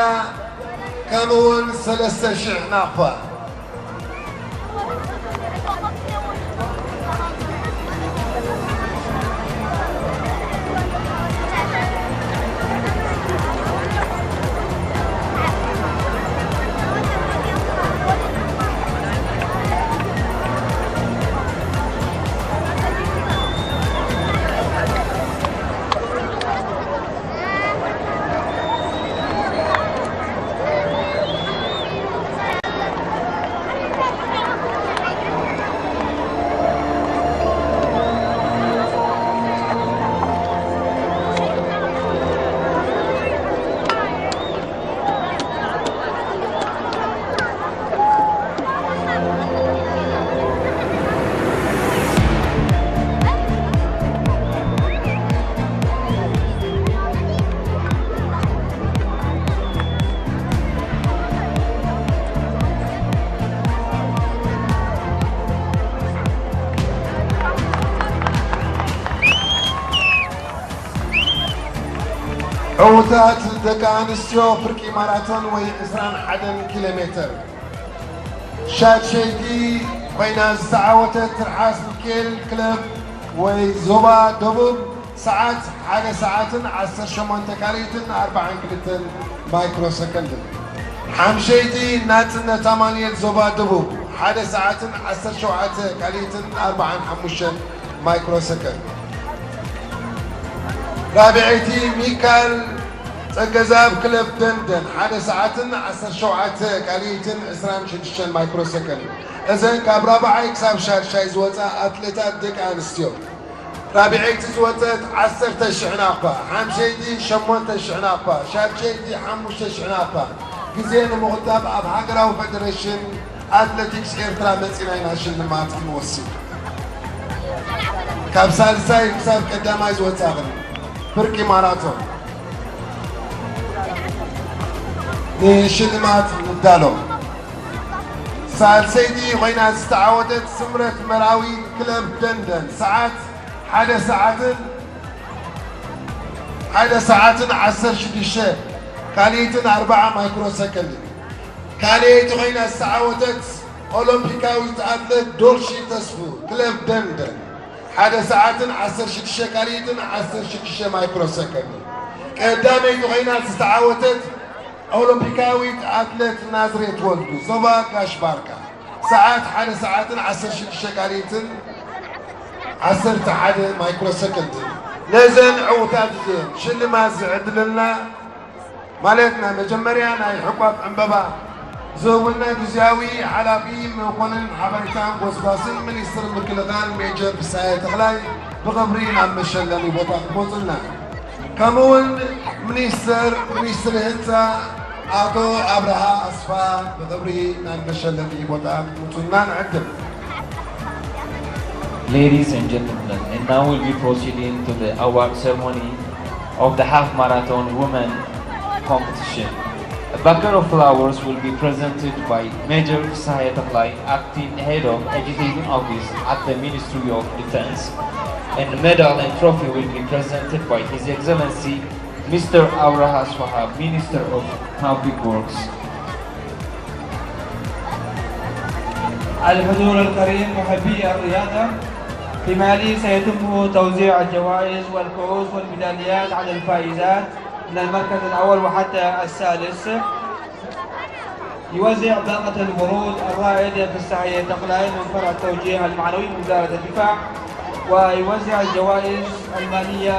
ከምኡውን ሰለስተ ሽሕ ናቕፋ። ዕዉታት ደቂ ኣንስትዮ ፍርቂ ማራቶን ወይ ዕስራን ሓደን ኪሎ ሜትር። ሻድሸይቲ ኮይና ዝተዓወተት ትርሓስ ሚካኤል ክለብ ወይ ዞባ ደቡብ፣ ሰዓት ሓደ ሰዓትን ዓሰርተ ሸሞንተ ካልኢትን ኣርባዓን ክልተን ማይክሮ ሰከንድን። ሓምሸይቲ ናጽነት ኣማኑኤል ዞባ ደቡብ፣ ሓደ ሰዓትን ዓሰርተ ሸውዓተ ካልኢትን ኣርባዓን ሓሙሽተን ማይክሮ ሰከንድ። ራብዐይቲ ሚካል ጸገዛብ ክለብ ደንደን፣ ሓደ ሰዓትን ዓሰርተ ሸውዓተ ካልኢትን ዕስራን ሽዱሽተን ማይክሮ ሰከንድ። እዘን ካብ ራብዓይ ክሳብ ሻድሻይ ዝወጻ ኣትሌታት ደቂ ኣንስትዮ። ራብዐይቲ ዝወጸት ዓሰርተ ሽሕ ናቕፋ፣ ሓምሸይቲ ሸሞንተ ሽሕ ናቕፋ፣ ሻድሸይቲ ሓሙሽተ ሽሕ ናቕፋ። ግዜ ንምቑጣብ ኣብ ሃገራዊ ፌደሬሽን ኣትሌቲክስ ኤርትራ መጺና ኢና ሽልማት ክንወስድ። ካብ ሳልሳይ ክሳብ ቀዳማይ ዝወጻኽን ፍርቂ ማራቶን ንሽልማት ንዳሎ። ሳልሰይቲ ኮይና ዝተዓወተት ስምረት መርሃዊ ክለብ ደንደን ሰዓት ሓደ ሰዓትን ሓደ ሰዓትን ዓሰርተ ሽዱሽተ ካልኢትን ኣርብዓ ማይክሮ ሰከንድ። ካልኣይቲ ኮይና ዝተዓወተት ኦሎምፒካዊት ኣትሌት ዶርሺ ተስፉ ክለብ ደንደን ሓደ ሰዓትን ዓሰርተ ሽዱሽተ ካልኢትን ዓሰርተ ሽዱሽተ ማይክሮ ሰከንድ። ቀዳመይቲ ኮይና ዝተዓወተት ኦሎምፒካዊት ኣትሌት ናዝሬት ወልዱ ዞባ ጋሽ ባርካ ሰዓት ሓደ ሰዓትን ዓሰርተ ሽዱሽተ ካልኢትን ዓሰርተ ሓደ ማይክሮ ሰከንድን። ነዘን ዕውታት እዚአን ሽልማት ዝዕድለልና ማለት ናይ መጀመርያ ናይ ሕቋፍ ዕምበባ ዝህቡልና ግዝያዊ ሓላፊ መኮንን ሓበሬታን ጎስጓስን ሚኒስትር ምክልኻል ሜጀር ፍስሃየ ተኽላይ ብኽብሪ ናብ መሸለሚ ቦታ ክመፁልና። ከምኡ እውን ሚኒስትር ሚኒስትሪ ህንፃ ኣቶ ኣብርሃ ኣስፋ ብኽብሪ ናብ መሸለሚ ቦታ ክመፁልና ንዕድም። Ladies and gentlemen, and now we'll be proceeding to the award ceremony of the half marathon women competition. A bouquet of flowers will be presented by Major Fsahaye Taklai, acting head of agitation office at the Ministry of Defense, and medal and trophy will be presented by His Excellency Mister Abraha Swaha, Minister of Public Works. الحضور الكريم محبي الرياضة، في ما يلي سيتم توزيع الجوائز والكؤوس والميداليات على الفائزات من المركز الأول وحتى الثالث. يوزع باقة الورود الرائد فساحية تقلاي من فرع التوجيه المعنوي بوزارة الدفاع، ويوزع الجوائز المالية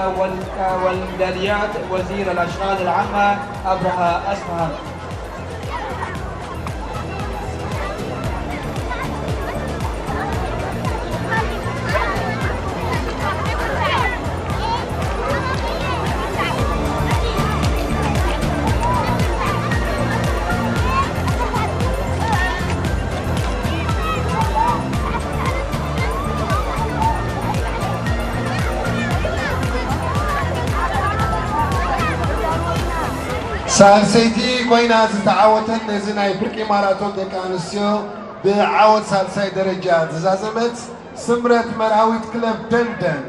والميداليات وزير الأشغال العامة أبرهة أسمهان. ሳልሰይቲ ኮይና ዝተዓወተት ነዚ ናይ ፍርቂ ማራቶን ደቂ ኣንስትዮ ብዓወት ሳልሳይ ደረጃ ዝዛዘመት ስምረት መርሃዊት ክለብ ደንደን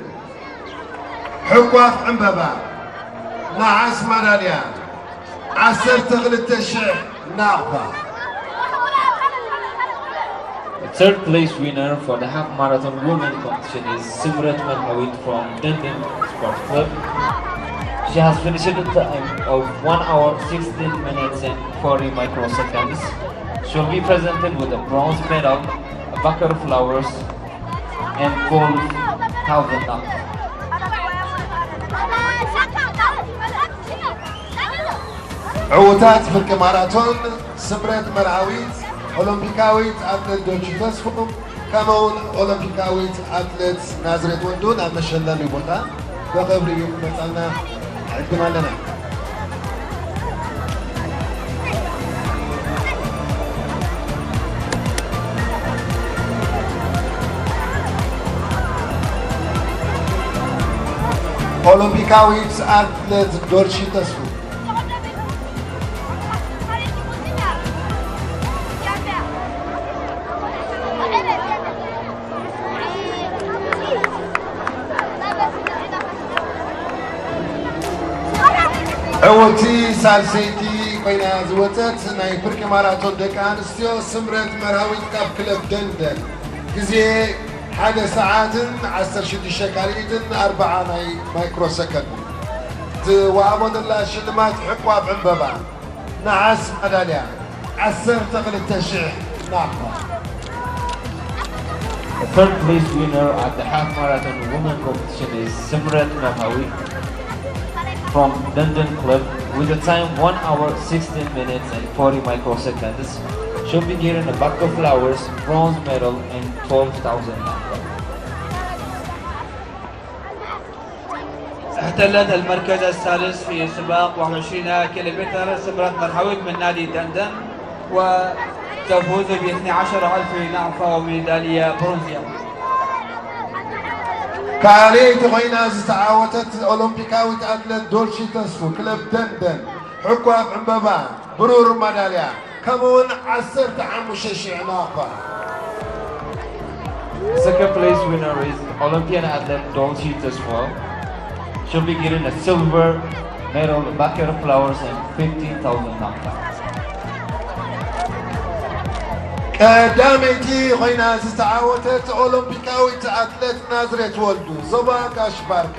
ሕቋፍ ዕምበባ፣ ነሓስ ማዳልያ፣ ዓሰርተ ክልተ ሽሕ ናቕፋ። The third place winner for the half marathon women competition is Simret Merhawit from Denden Sports Club. She has finished in time of one hour, sixteen minutes and forty microseconds. She'll be presented with a bronze medal, a bucket of flowers, and twelve thousand dollars. ዕውታት ፍርቂ ማራቶን ስምረት መርሃዊት፣ ኦሎምፒካዊት ኣትሌት ዶርሺ ተስፉ፣ ከምኡውን ኦሎምፒካዊት ኣትሌት ናዝሬት ወልዱ ናብ መሸለሚ ቦታ ብኽብሪ ክመጻና ንዕድም ኣለና። ኦሎምፒካዊት ኣትሌት ዶርሺ ተስፉ። ዕውቲ ሳልሰይቲ ኮይና ዝወፀት ናይ ፍርቂ ማራቶን ደቂ ኣንስትዮ ስምረት መርሃዊት ካብ ክለብ ደንደን ግዜ ሓደ ሰዓትን ዓሰርተ ሽዱሽተ ካልኢትን ኣርብዓ ናይ ማይክሮ ሰከንድ ዝወሃቦ ዘላ ሽልማት ዕቋብ ዕምበባ ነሓስ ማዳልያ ዓሰርተ ክልተ ሽሕ ናቕፋ። The third place winner at the half marathon women competition is Simret Merhawi from Dundon Club with a time one hour sixteen minutes and forty microseconds. She'll be getting a bag of flowers, bronze medal, and twelve thousand naira. احتلت المركز الثالث في سباق واحد وعشرين كيلومتر سمرة مرحويت من نادي دندن، وتفوز ب اثني عشر ألف نعفة وميدالية برونزية. ካልኣይቲ ኮይና ዝተዓወተት ኦሎምፒካዊት ኣትሌት ዶልሺ ተስፉ ክለብ ደንደን ሕኳፍ ዕምበባ ብሩር ማዳልያ። ከምኡውን ዓሰርተ ሓሙሽተ ሽሕ ናቕፋ። Second place winner is Olympian athlete Dolce Tesfo. She'll be getting a silver medal, a bucket of flowers, and fifteen thousand nafa. ቀዳመይቲ ኮይና ዝተዓወተት ኦሎምፒካዊት ኣትሌት ናዝሬት ወልዱ፣ ዞባ ጋሽ ባርካ፣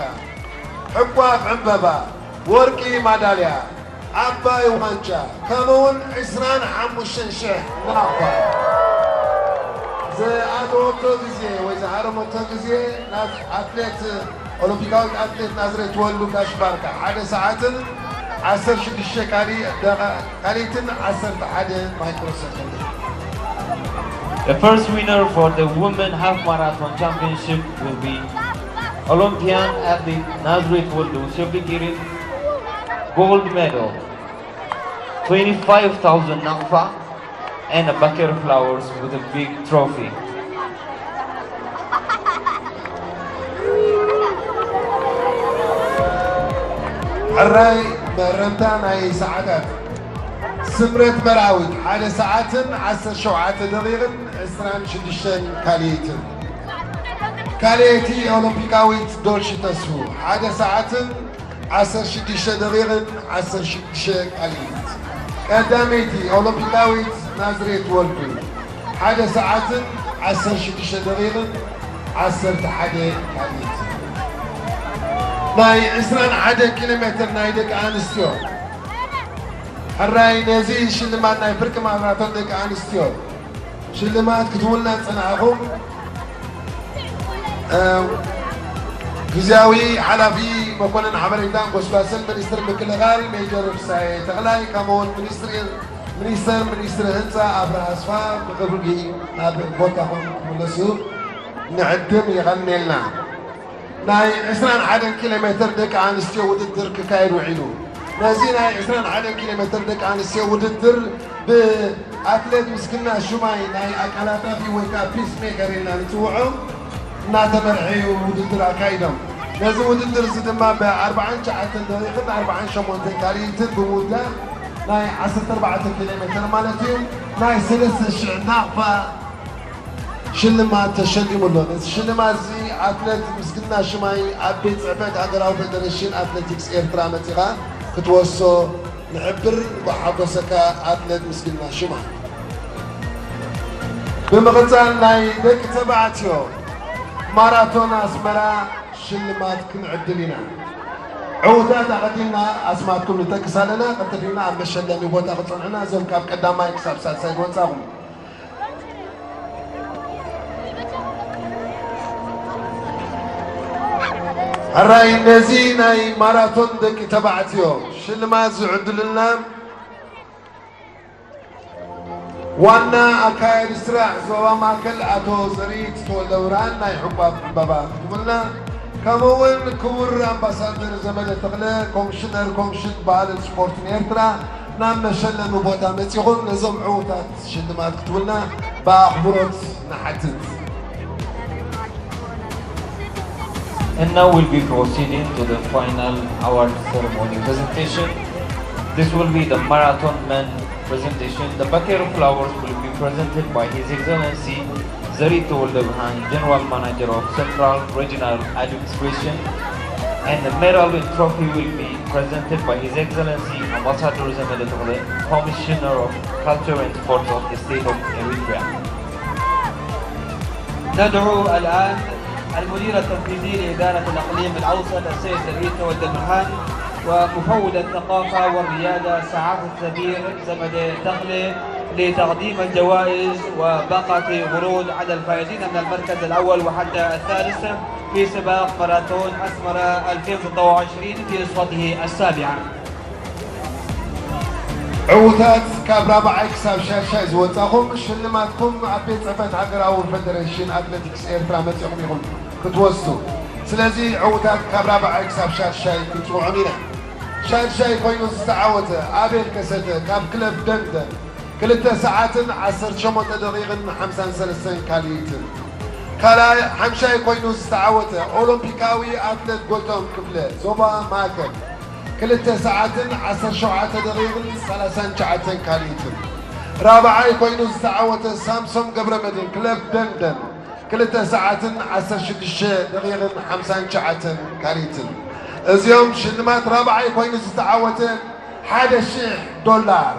ሕቋፍ ዕምበባ፣ ወርቂ ማዳልያ፣ ዓባይ ዋንጫ፣ ከምኡውን ዕስራን ሓሙሽተን ሽሕ ናቕፋ። ዝኣተወቶ ግዜ ወይ ዝሃረመቶ ግዜ ናዝ-፣ ኣትሌት፣ ኦሎምፒካዊት ኣትሌት ናዝሬት ወልዱ ጋሽ ባርካ ሓደ ሰዓትን ዓሰርተ ሽዱሽተ ካሊ-፣ ደቓ-፣ ካልኢትን ዓሰርተ ሓደ ማይክሮ ሰከንድ። The first winner for the women half marathon championship will be Olympian athlete Nazareth Woldu. She'll be getting gold medal, twenty-five thousand nafa, and a bucket of flowers with a big trophy. ሕራይ መረምታ ናይ ሰዓታት። ስምረት መርኣዊት ሓደ ሰዓትን ዓሰርተ ሸውዓተ ደቂቕን ዕስራን ሽዱሽተን ካልኢትን። ካልኣይቲ ኦሎምፒካዊት ዶልሺ ተስፉ ሓደ ሰዓትን ዓሰርተ ሽዱሽተ ደቂቕን ዓሰርተ ሽዱሽተ ካልኢት። ቀዳመይቲ ኦሎምፒካዊት ናዝሬት ወልዱ ሓደ ሰዓትን ዓሰርተ ሽዱሽተ ደቂቕን ዓሰርተ ሓደ ካልኢት። ናይ ዕስራን ሓደን ኪሎ ሜትር ናይ ደቂ ኣንስትዮ። ሕራይ ነዚ ሽልማት ናይ ፍርቂ ማራቶን ደቂ ኣንስትዮ ሽልማት ክትውልና ዝጸናሕኹም፣ እ፣ ግዝያዊ ሓላፊ መኮነን ሓበሬታን ጎስጓስን ሚኒስትር ምክልኻል ሜጀር ፍሳሐ ተኽላይ፣ ከምኡውን ሚኒስትር፣ ሚኒስተር፣ ሚኒስትር ህንፃ ኣብርሃ ኣስፋ ብኽብሪ ናብ ቦታኹም ክትምለሱ ንዕድም። የቐንየልና። ናይ ዕስራን ሓደን ኪሎ ሜትር ደቂ ኣንስትዮ ውድድር ክካየድ ውዒሉ። ነዚ ናይ ዕስራን ሓደን ኪሎ ሜትር ደቂ ኣንስትዮ ውድድር ብኣትሌት ምስግና ሹማይ ናይ ኣቀላጣፊ ወይ ከዓ ፒስ ሜከር ኢልና ንፅውዖ እናተመርሐ እዩ ውድድር ኣካይዶም። ነዚ ውድድር እዚ ድማ ብኣርባዓን ትሽዓተን ደቂቕን ኣርባዓን ሸሞንተን ካልኢትን ብምውዳእ ናይ ዓሰርተ ኣርባዕተ ኪሎ ሜትር ማለት እዩ ናይ ሰለስተ ሽሕ ናቕፋ ሽልማት ተሸሊሙ ኣሎ። ነዚ ሽልማት እዚ ኣትሌት ምስግና ሽማይ ኣብ ቤት ጽሕፈት ሃገራዊ ፌደሬሽን ኣትሌቲክስ ኤርትራ መጺኻ ክትወስዶ ንሕብር። እንኳዕ ሓጎሰካ ኣትሌት ምስግና ሽማይ። ብምቕጻል ናይ ደቂ ተባዕትዮ ማራቶን ኣስመራ ሽልማት ክንዕድል ኢና። ዕዉታት ኣቐዲምና ኣስማትኩም ንጠቅስ ኣለና። ቀጥልና ኣብ መሸለሚ ቦታ ክጸንሑና እዞም ካብ ቀዳማይ ክሳብ ሳልሳይ ዝወጻኹም። ሕራይ ነዚ ናይ ማራቶን ደቂ ተባዕትዮ ሽልማት ዝዕድሉልና ዋና ኣካያዲ ስራሕ ዞባ ማእከል ኣቶ ዘሪት ተወልደብርሃን ናይ ሕቋፍ ዕምባባ ክትብልና፣ ከምኡ እውን ክቡር ኣምባሳደር ዘመደ ተኽለ ኮሚሽነር ኮሚሽን ባህልን ስፖርትን ኤርትራ ናብ መሸለሚ ቦታ መጺኹም ነዞም ዕዉታት ሽልማት ክትብልና ብኣኽብሮት ንሓትት። And now we'll be proceeding to the final award ceremony presentation. This will be the marathon men presentation. The bouquet of flowers will be presented by His Excellency Zari Tewolde Birhan, General Manager of Central Regional Administration, and the medal and trophy will be presented by His Excellency Ambassador Zemede Tokle, Commissioner of Culture and Sports of the State of Eritrea. ندعو الآن المدير التنفيذي لإدارة الإقليم الأوسط السيد زريد تود برهان ومفوض الثقافة والرياضة سعادة السفير زمدة تخلي لتقديم الجوائز وباقة قروض على الفائزين من المركز الأول وحتى الثالث في سباق ماراثون أسمرة ألفين وستة وعشرين في نسخته السابعة. ዕዉታት ካብ ራብዓይ ክሳብ ሻድሻይ ዝወጻኹም ሽልማትኩም ኣብ ቤት ጽሕፈት ሃገራዊ ፌደሬሽን ኣትሌቲክስ ኤርትራ መጺኹም ኢኹም ክትወስዱ። ስለዚ ዕዉታት ካብ ራብዓይ ክሳብ ሻድሻይ ክንጽውዖም ኢና። ሻድሻይ ኮይኑ ዝተዓወተ ኣቤል ከሰተ ካብ ክለብ ደንደን ክልተ ሰዓትን ዓሰርተ ሸሞንተ ደቂቕን ሓምሳን ሰለስተን ካልኢትን። ካልኣይ ሓምሻይ ኮይኑ ዝተዓወተ ኦሎምፒካዊ ኣትሌት ጎይቶም ክፍለ ዞባ ማእከል ክልተ ሰዓትን ዓሰርተ ሸውዓተ ደቂቕን ሰላሳን ትሽዓተን ካልኢትን። ራብዓይ ኮይኑ ዝተዓወተ ሳምሶም ገብረመድህን ክለብ ደንደን ክልተ ሰዓትን ዓሰርተ ሽዱሽተ ደቂቕን ሓምሳን ትሽዓተን ካልኢትን። እዚኦም ሽልማት ራብዓይ ኮይኑ ዝተዓወተ ሓደ ሽሕ ዶላር፣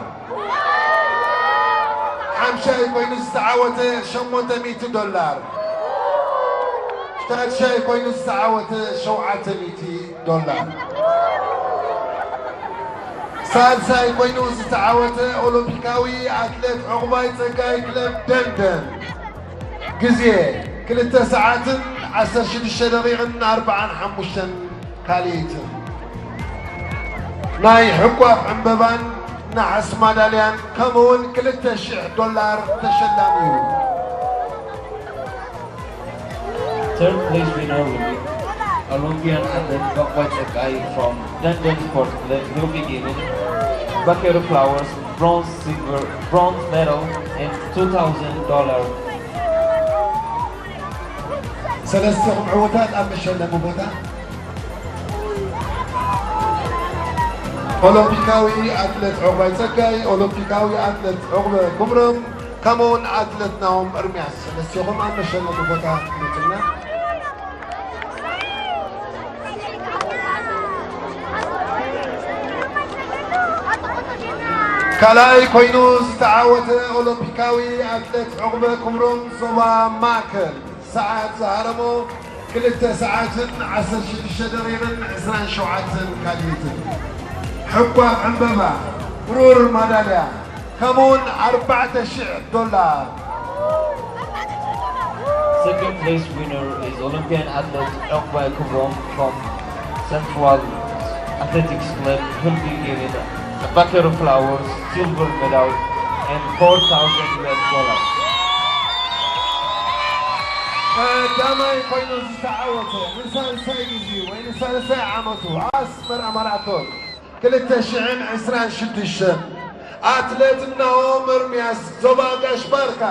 ሓምሻይ ኮይኑ ዝተዓወተ ሸሞንተ ሚእቲ ዶላር፣ ሻድሻይ ኮይኑ ዝተዓወተ ሸውዓተ ሚእቲ ዶላር። ሳልሳይ ኮይኑ ዝተዓወተ ኦሎምፒካዊ ኣትሌት ዑቕባይ ጸጋይ ክለብ ደንደን፣ ግዜ ክልተ ሰዓትን ዓሰርተ ሽዱሽተ ደቂቕን ኣርብዓን ሓሙሽተን ካልኢትን። ናይ ሕቋፍ ዕምበባን ነሓስ ማዳልያን ከምኡውን ክልተ ሽሕ ዶላር ተሸላሚ እዩ። Third place winner will be Olympian athlete Gokboi Tsekai from Denden Sports Club, Hilfigear, Bakero Flowers, bronze, silver, bronze medal, and two thousand dollars. ሰለስተኹም ዕውታት ኣብ መሸለሚ ቦታ። ኦሎምፒካዊ ኣትሌት ዑቕባይ ጸጋይ፣ ኦሎምፒካዊ ኣትሌት ዑቕበ ኩምሮም፣ ከምኡውን ኣትሌት ናሆም እርምያስ፣ ሰለስቲኹም ኣብ መሸለሚ ቦታ ክትመጹና። ካልኣይ ኮይኑ ዝተዓወተ ኦሎምፒካዊ ኣትሌት ዑቕበ ኩምሮም፣ ዞባ ማእከል፣ ሰዓት ዝሃረሞ ክልተ ሰዓትን ዓሰርተ ሽዱሽተ ደቂቕን ዕስራን ሸውዓተን ካልኢትን። ሕኳም ዕምበባ፣ ብሩር ማዳልያ፣ ከምኡውን ኣርባዕተ ሽሕ ዶላር። Second place winner is Olympian athlete Okbay Kubrom from Central Athletics Club, Hilfigear, a bucket of flowers, silver medal, and four thousand U S dollars. ቀዳማይ ኮይኑ ዝተዓወተ ንሳልሳይ ግዜ ወይ ንሳልሳይ ዓመቱ ኣስመራ ማራቶን ክልተ ሽሕን ዕስራን ሽዱሽተን ኣትሌት ናሆም ኤርምያስ ዞባ ጋሽ ባርካ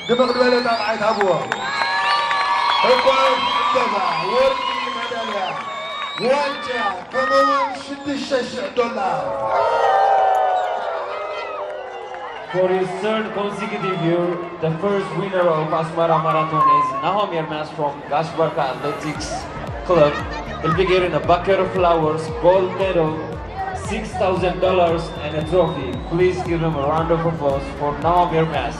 ድምቕ ዝበለ ጣቕዓት ሃብዎ። ዕቋብ ዕምበባ፣ ወርቂ ማዳልያ፣ ዋንጫ ከምኡውን ሽዱሽተ ሽሕ ዶላር። For his third consecutive year, the first winner of Asmara Marathon is Nahom Yermas from Gashbarka Athletics Club. He'll be getting a bucket of flowers, gold medal, six thousand dollars, and a trophy. Please give him a round of applause for Nahom Yermas.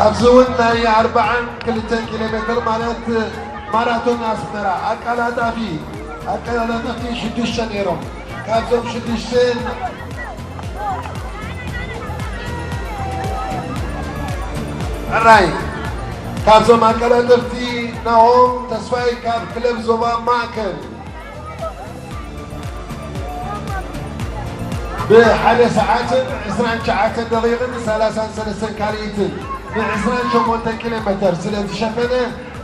ኣብዚ እውን ናይ ኣርብዓን ክልተን ኪሎ ሜትር ማለት ማራቶን ኣስመራ ኣቀላጣፊ ኣቀላጣፊ ሽዱሽተ ነይሮም። ካብዞም ሽዱሽተ ሕራይ ካብዞም ኣቀላጠፍቲ ናሆም ተስፋይ ካብ ክለብ ዞባ ማእከል ብሓደ ሰዓትን ዕስራን ትሽዓተን ደቂቕን ሰላሳን ሰለስተን ካልኢትን ንዕስራን ሸሞንተን ኪሎ ሜተር ስለ ዝሸፈነ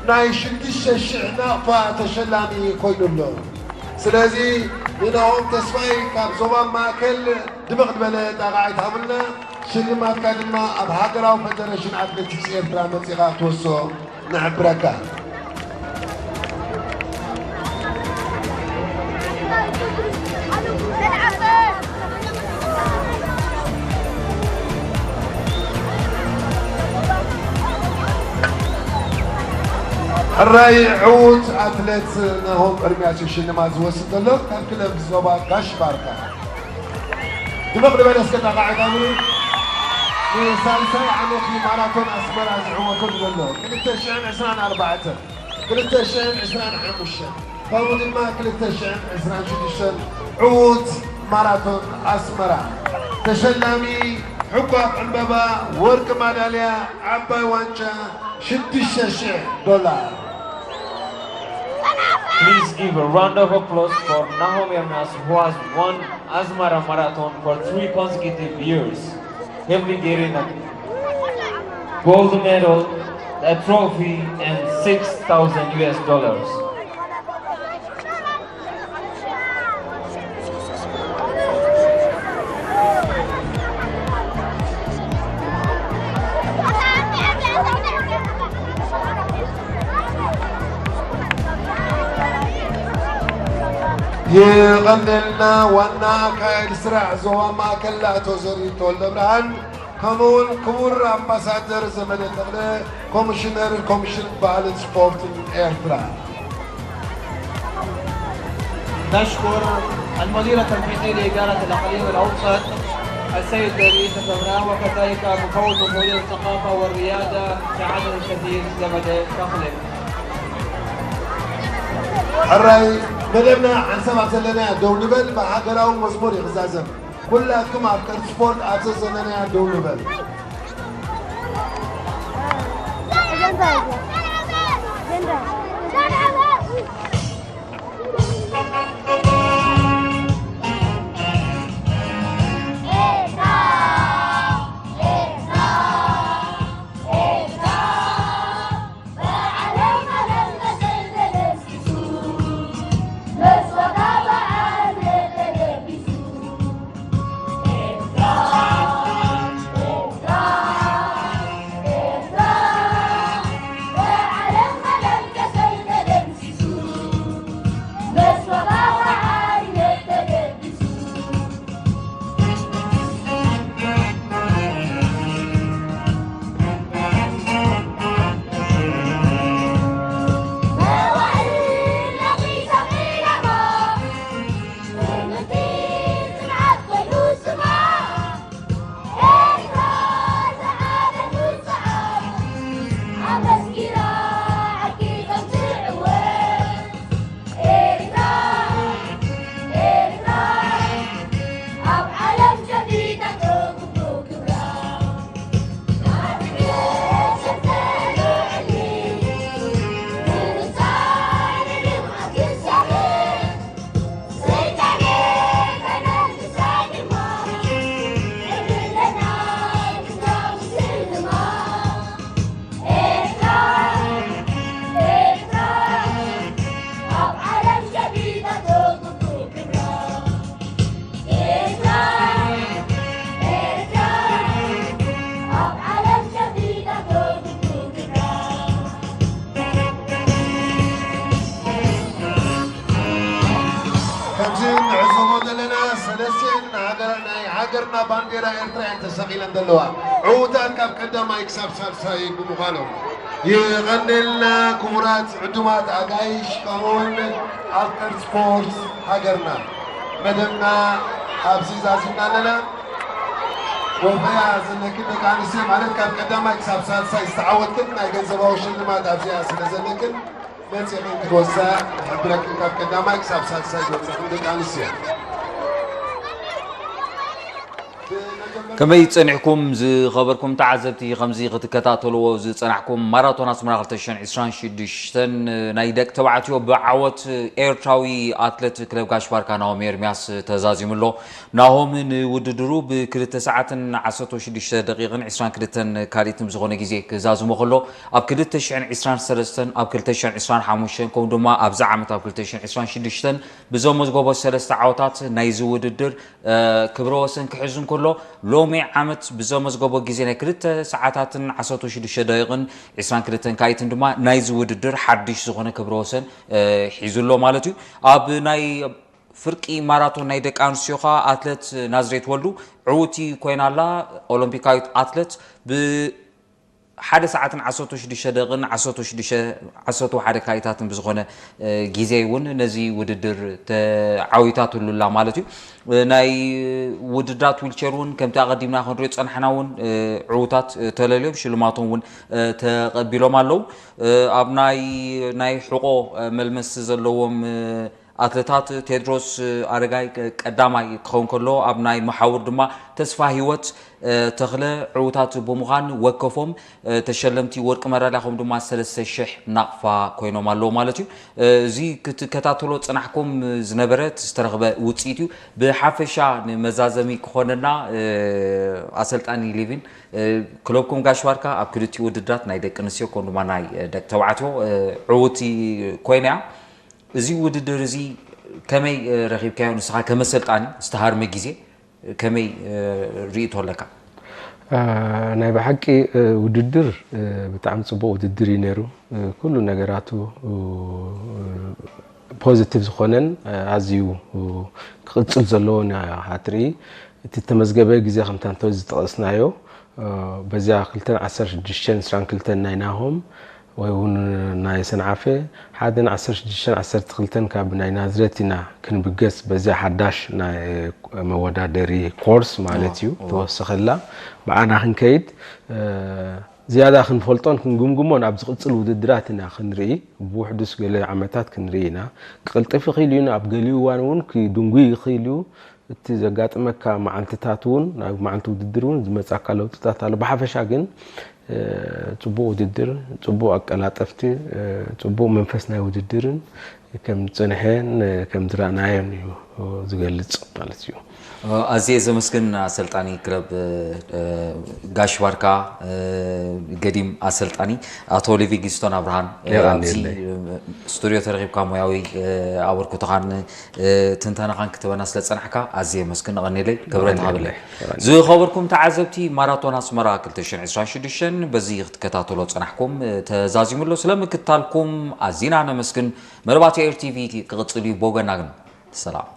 ናይ ሽዱሽተ ሽሕ ናቕፋ ተሸላሚ ኮይኑ ኣሎ። ስለዚ ንናሆም ተስፋይ ካብ ዞባ ማእከል ድምቕ ዝበለ ጣቕዓት ሃቡልና። ሽልማትካ ድማ ኣብ ሃገራዊ ፈደረሽን ኣትሌቲክስ ኤርትራ መጺኻ ክትወስዶ ንሕብረካ። ሕራይ ዕዉት ኣትሌት ናሆም ኤርምያስ እዩ ሽልማት ዝወስድ ዘሎ ካብ ክለብ ዞባ ጋሽ ባርካ። ድምቕ ዝበለ እስከ ጣቕዓት ሃብሉ። ንሳልሳይ ዓመት ማራቶን ኣስመራ ዝዕወተሉ ዘሎ ክልተ ሽሕን ዕስራን ኣርባዕተን፣ ክልተ ሽሕን ዕስራን ሓሙሽተን፣ ከምኡ ድማ ክልተ ሽሕን ዕስራን ሽዱሽተን ዕዉት ማራቶን ኣስመራ ተሸላሚ ዕቋብ ዕምበባ፣ ወርቂ ማዳልያ፣ ዓባይ ዋንጫ ሽዱሽተ ሽሕ ዶላር። Please give a round of applause for Nahom Yernas, who has won Asmara Marathon for three consecutive years. He'll be getting a gold medal, a trophy, and six thousand U S dollars. የቐንልና ዋና ኣካየድ ስራሕ ዞባ ማእከል ኣቶ ዘሪሁን ተወልደብርሃን፣ ከምኡውን ክቡር ኣምባሳደር ዘመደ ተኽለ፣ ኮሚሽነር ኮሚሽን ባህልን ስፖርትን ኤርትራ። نشكر المدير التنفيذي لإدارة الإقليم الأوسط السيد رئيس الدولة، وكذلك مفوض وزير الثقافة والرياضة سعادة السفير زمدة تخلف. ሕራይ መደብና ሓንሳብ ኣብ ዘለናያ ደው ንበል፣ ብሃገራዊ መዝሙር ይኽዛዘም። ኩላትኩም ኣብ ቅርጺ ስፖርት ኣብ ዘዘለናያ ደው ንበል። ከምዚ ንዕዘቦ ዘለና ሰለስቲኤን ናይ ሃገርና ባንዴራ ኤርትራ እየን ተሰቒለን ዘለዋ። ዕዉታት ካብ ቀዳማይ ክሳብ ሳልሳይ ብምዃኖም የቐንየልና። ክቡራት ዕዱማት ኣጋይሽ ከምኡውን ኣፍቀርቲ ስፖርት ሃገርና፣ መደብና ኣብዚ ዛዚምና ኣለና። ወፈያ ዘለክን ደቂ ኣንስትዮ ማለት ካብ ቀዳማይ ክሳብ ሳልሳይ ዝተዓወትክን ናይ ገንዘባዊ ሽልማት ኣብዚኣ ስለ ዘለክን መጺኽን ክትወስዳ ንሕብረክን ካብ ቀዳማይ ክሳብ ሳልሳይ ዝበጻኹም ደቂ ኣንስትዮ። ከመይ ጸኒሕኩም ዝኸበርኩም ተዓዘብቲ? ከምዚ ክትከታተልዎ ዝጸናሕኩም ማራቶን ኣስመራ ክልተ ሽሕን ዕስራን ሽዱሽተን ናይ ደቂ ተባዕትዮ ብዓወት ኤርትራዊ ኣትለት ክለብ ጋሽ ባርካ ናሆም ኤርምያስ ተዛዚሙ ኣሎ። ናሆም ንውድድሩ ብክልተ ሰዓትን ዓሰርተ ሽዱሽተ ደቂቕን ዕስራን ክልተን ካልኢትን ብዝኾነ ግዜ ክዛዝሞ ከሎ ኣብ ክልተ ሽሕን ዕስራን ሰለስተን ኣብ ክልተ ሽሕን ዕስራን ሓሙሽተን ከምኡ ድማ ኣብዚ ዓመት ኣብ ክልተ ሽሕን ዕስራን ሽዱሽተን ብዘመዝገቦ ሰለስተ ዓወታት ናይዚ ውድድር ክብረ ወሰን ክሕዝ እንከሎ ሎሚ ዓመት ብዘመዝገቦ ግዜ ናይ ክልተ ሰዓታትን ዓሰርተ ሽዱሽተ ደቂቕን ዕስራን ክልተን ካልኢትን ድማ ናይዚ ውድድር ሓድሽ ዝኾነ ክብረ ወሰን ሒዙ ኣሎ ማለት እዩ። ኣብ ናይ ፍርቂ ማራቶን ናይ ደቂ ኣንስትዮ ኸኣ ኣትለት ናዝሬት ወልዱ ዕውቲ ኮይና ኣላ። ኦሎምፒካዊት ኣትለት ብ ሓደ ሰዓትን ዓሰርተ ሽዱሽተ ደቂቕን ዓሰርተ ሽዱሽተ ዓሰርተ ሓደ ካልኢታትን ብዝኾነ ግዜ እውን ነዚ ውድድር ተዓዊታትሉ ኣላ ማለት እዩ። ናይ ውድድራት ዊልቸር እውን ከምቲ ኣቐዲምና ክንሪኦ ዝጸናሕና እውን ዕዉታት ተለልዮም ሽልማቶም እውን ተቐቢሎም ኣለዉ። ኣብ ናይ ናይ ሕቖ መልመስቲ ዘለዎም ኣትለታት ቴድሮስ ኣረጋይ ቀዳማይ ክኸውን ከሎ ኣብ ናይ መሓውር ድማ ተስፋ ህይወት ተኽለ ዕዉታት ብምዃን ወከፎም ተሸለምቲ ወርቂ መዳልያ ከምኡ ድማ ሰለስተ ሽሕ ናቕፋ ኮይኖም ኣለዉ ማለት እዩ። እዚ ክትከታተሎ ዝጸናሕኩም ዝነበረ ዝተረኽበ ውጽኢት እዩ። ብሓፈሻ ንመዛዘሚ ክኾነና ኣሰልጣኒ ሊቪን ክለብኩም ጋሽ ባርካ ኣብ ክልቲኡ ውድድራት ናይ ደቂ ኣንስትዮ ከምኡ ድማ ናይ ደቂ ተባዕትዮ ዕውቲ ኮይና እያ። እዚ ውድድር እዚ ከመይ ረኺብካዮ? ንስኻ ከም ኣሰልጣኒ ዝተሃርመ ግዜ ከመይ ርእይቶ ኣለካ? ናይ ብሓቂ ውድድር ብጣዕሚ ጽቡቕ ውድድር እዩ ነይሩ። ኩሉ ነገራቱ ፖዚቲቭ ዝኾነን ኣዝዩ ክቕጽል ዘለዎን ኢኻ ትርኢ። እቲ ተመዝገበ ግዜ ከምታ እንተ ዝጠቐስናዮ በዚኣ ክልተን ዓሰርተ ሽዱሽተን ዕስራን ክልተን ናይ ናሆም ወይ እውን ናይ ሰንዓፈ ሓደን ዓሰርተ ሽዱሽተን ዓሰርተ ክልተን ካብ ናይ ናዝሬት ኢና ክንብገስ በዚኣ ሓዳሽ ናይ መወዳደሪ ኮርስ ማለት እዩ ተወሰኸላ ብዓና ክንከይድ ዝያዳ ክንፈልጦን ክንግምግሞን ኣብ ዝቕጽል ውድድራት ኢና ክንርኢ ብውሕዱስ ገለ ዓመታት ክንርኢ ኢና ክቕልጥፍ ይኽእል እዩ ኣብ ገሊኡ እዋን እውን ክድንጉ ይኽእል እዩ እቲ ዘጋጥመካ መዓልትታት እውን ናብ መዓልቲ ውድድር እውን ዝመጻካ ለውጥታት ኣሎ ብሓፈሻ ግን ጽቡቕ ውድድር ጽቡቕ ኣቀላጠፍቲ ጽቡቕ መንፈስ ናይ ውድድርን ከም ዝጸንሐን ከም ዝረኣናዮን እዩ ዝገልጽ ማለት እዩ ኣዝየ ዘመስግን ኣሰልጣኒ ክለብ ጋሽ ባርካ ገዲም ኣሰልጣኒ ኣቶ ሊቪንግስቶን ኣብርሃን ኣብዚ ስቱድዮ ተረኺብካ ሙያዊ ኣበርክቶኻን ትንተናኻን ክትበና ስለ ዝጸናሕካ ኣዝየ የመስግን። ኣቐንየለይ ክብረት ሃበለይ። ዝኸበርኩም ተዓዘብቲ ማራቶን ኣስመራ ክልተ ሽሕን ዕስራን ሽዱሽተን በዚ ክትከታተሎ ጸናሕኩም ተዛዚሙ ኣሎ። ስለምክትታልኩም ኣዚና ነመስግን። መርባቲ ኤር ቲቪ ክቕጽል እዩ። ብወገና ግን ሰላም።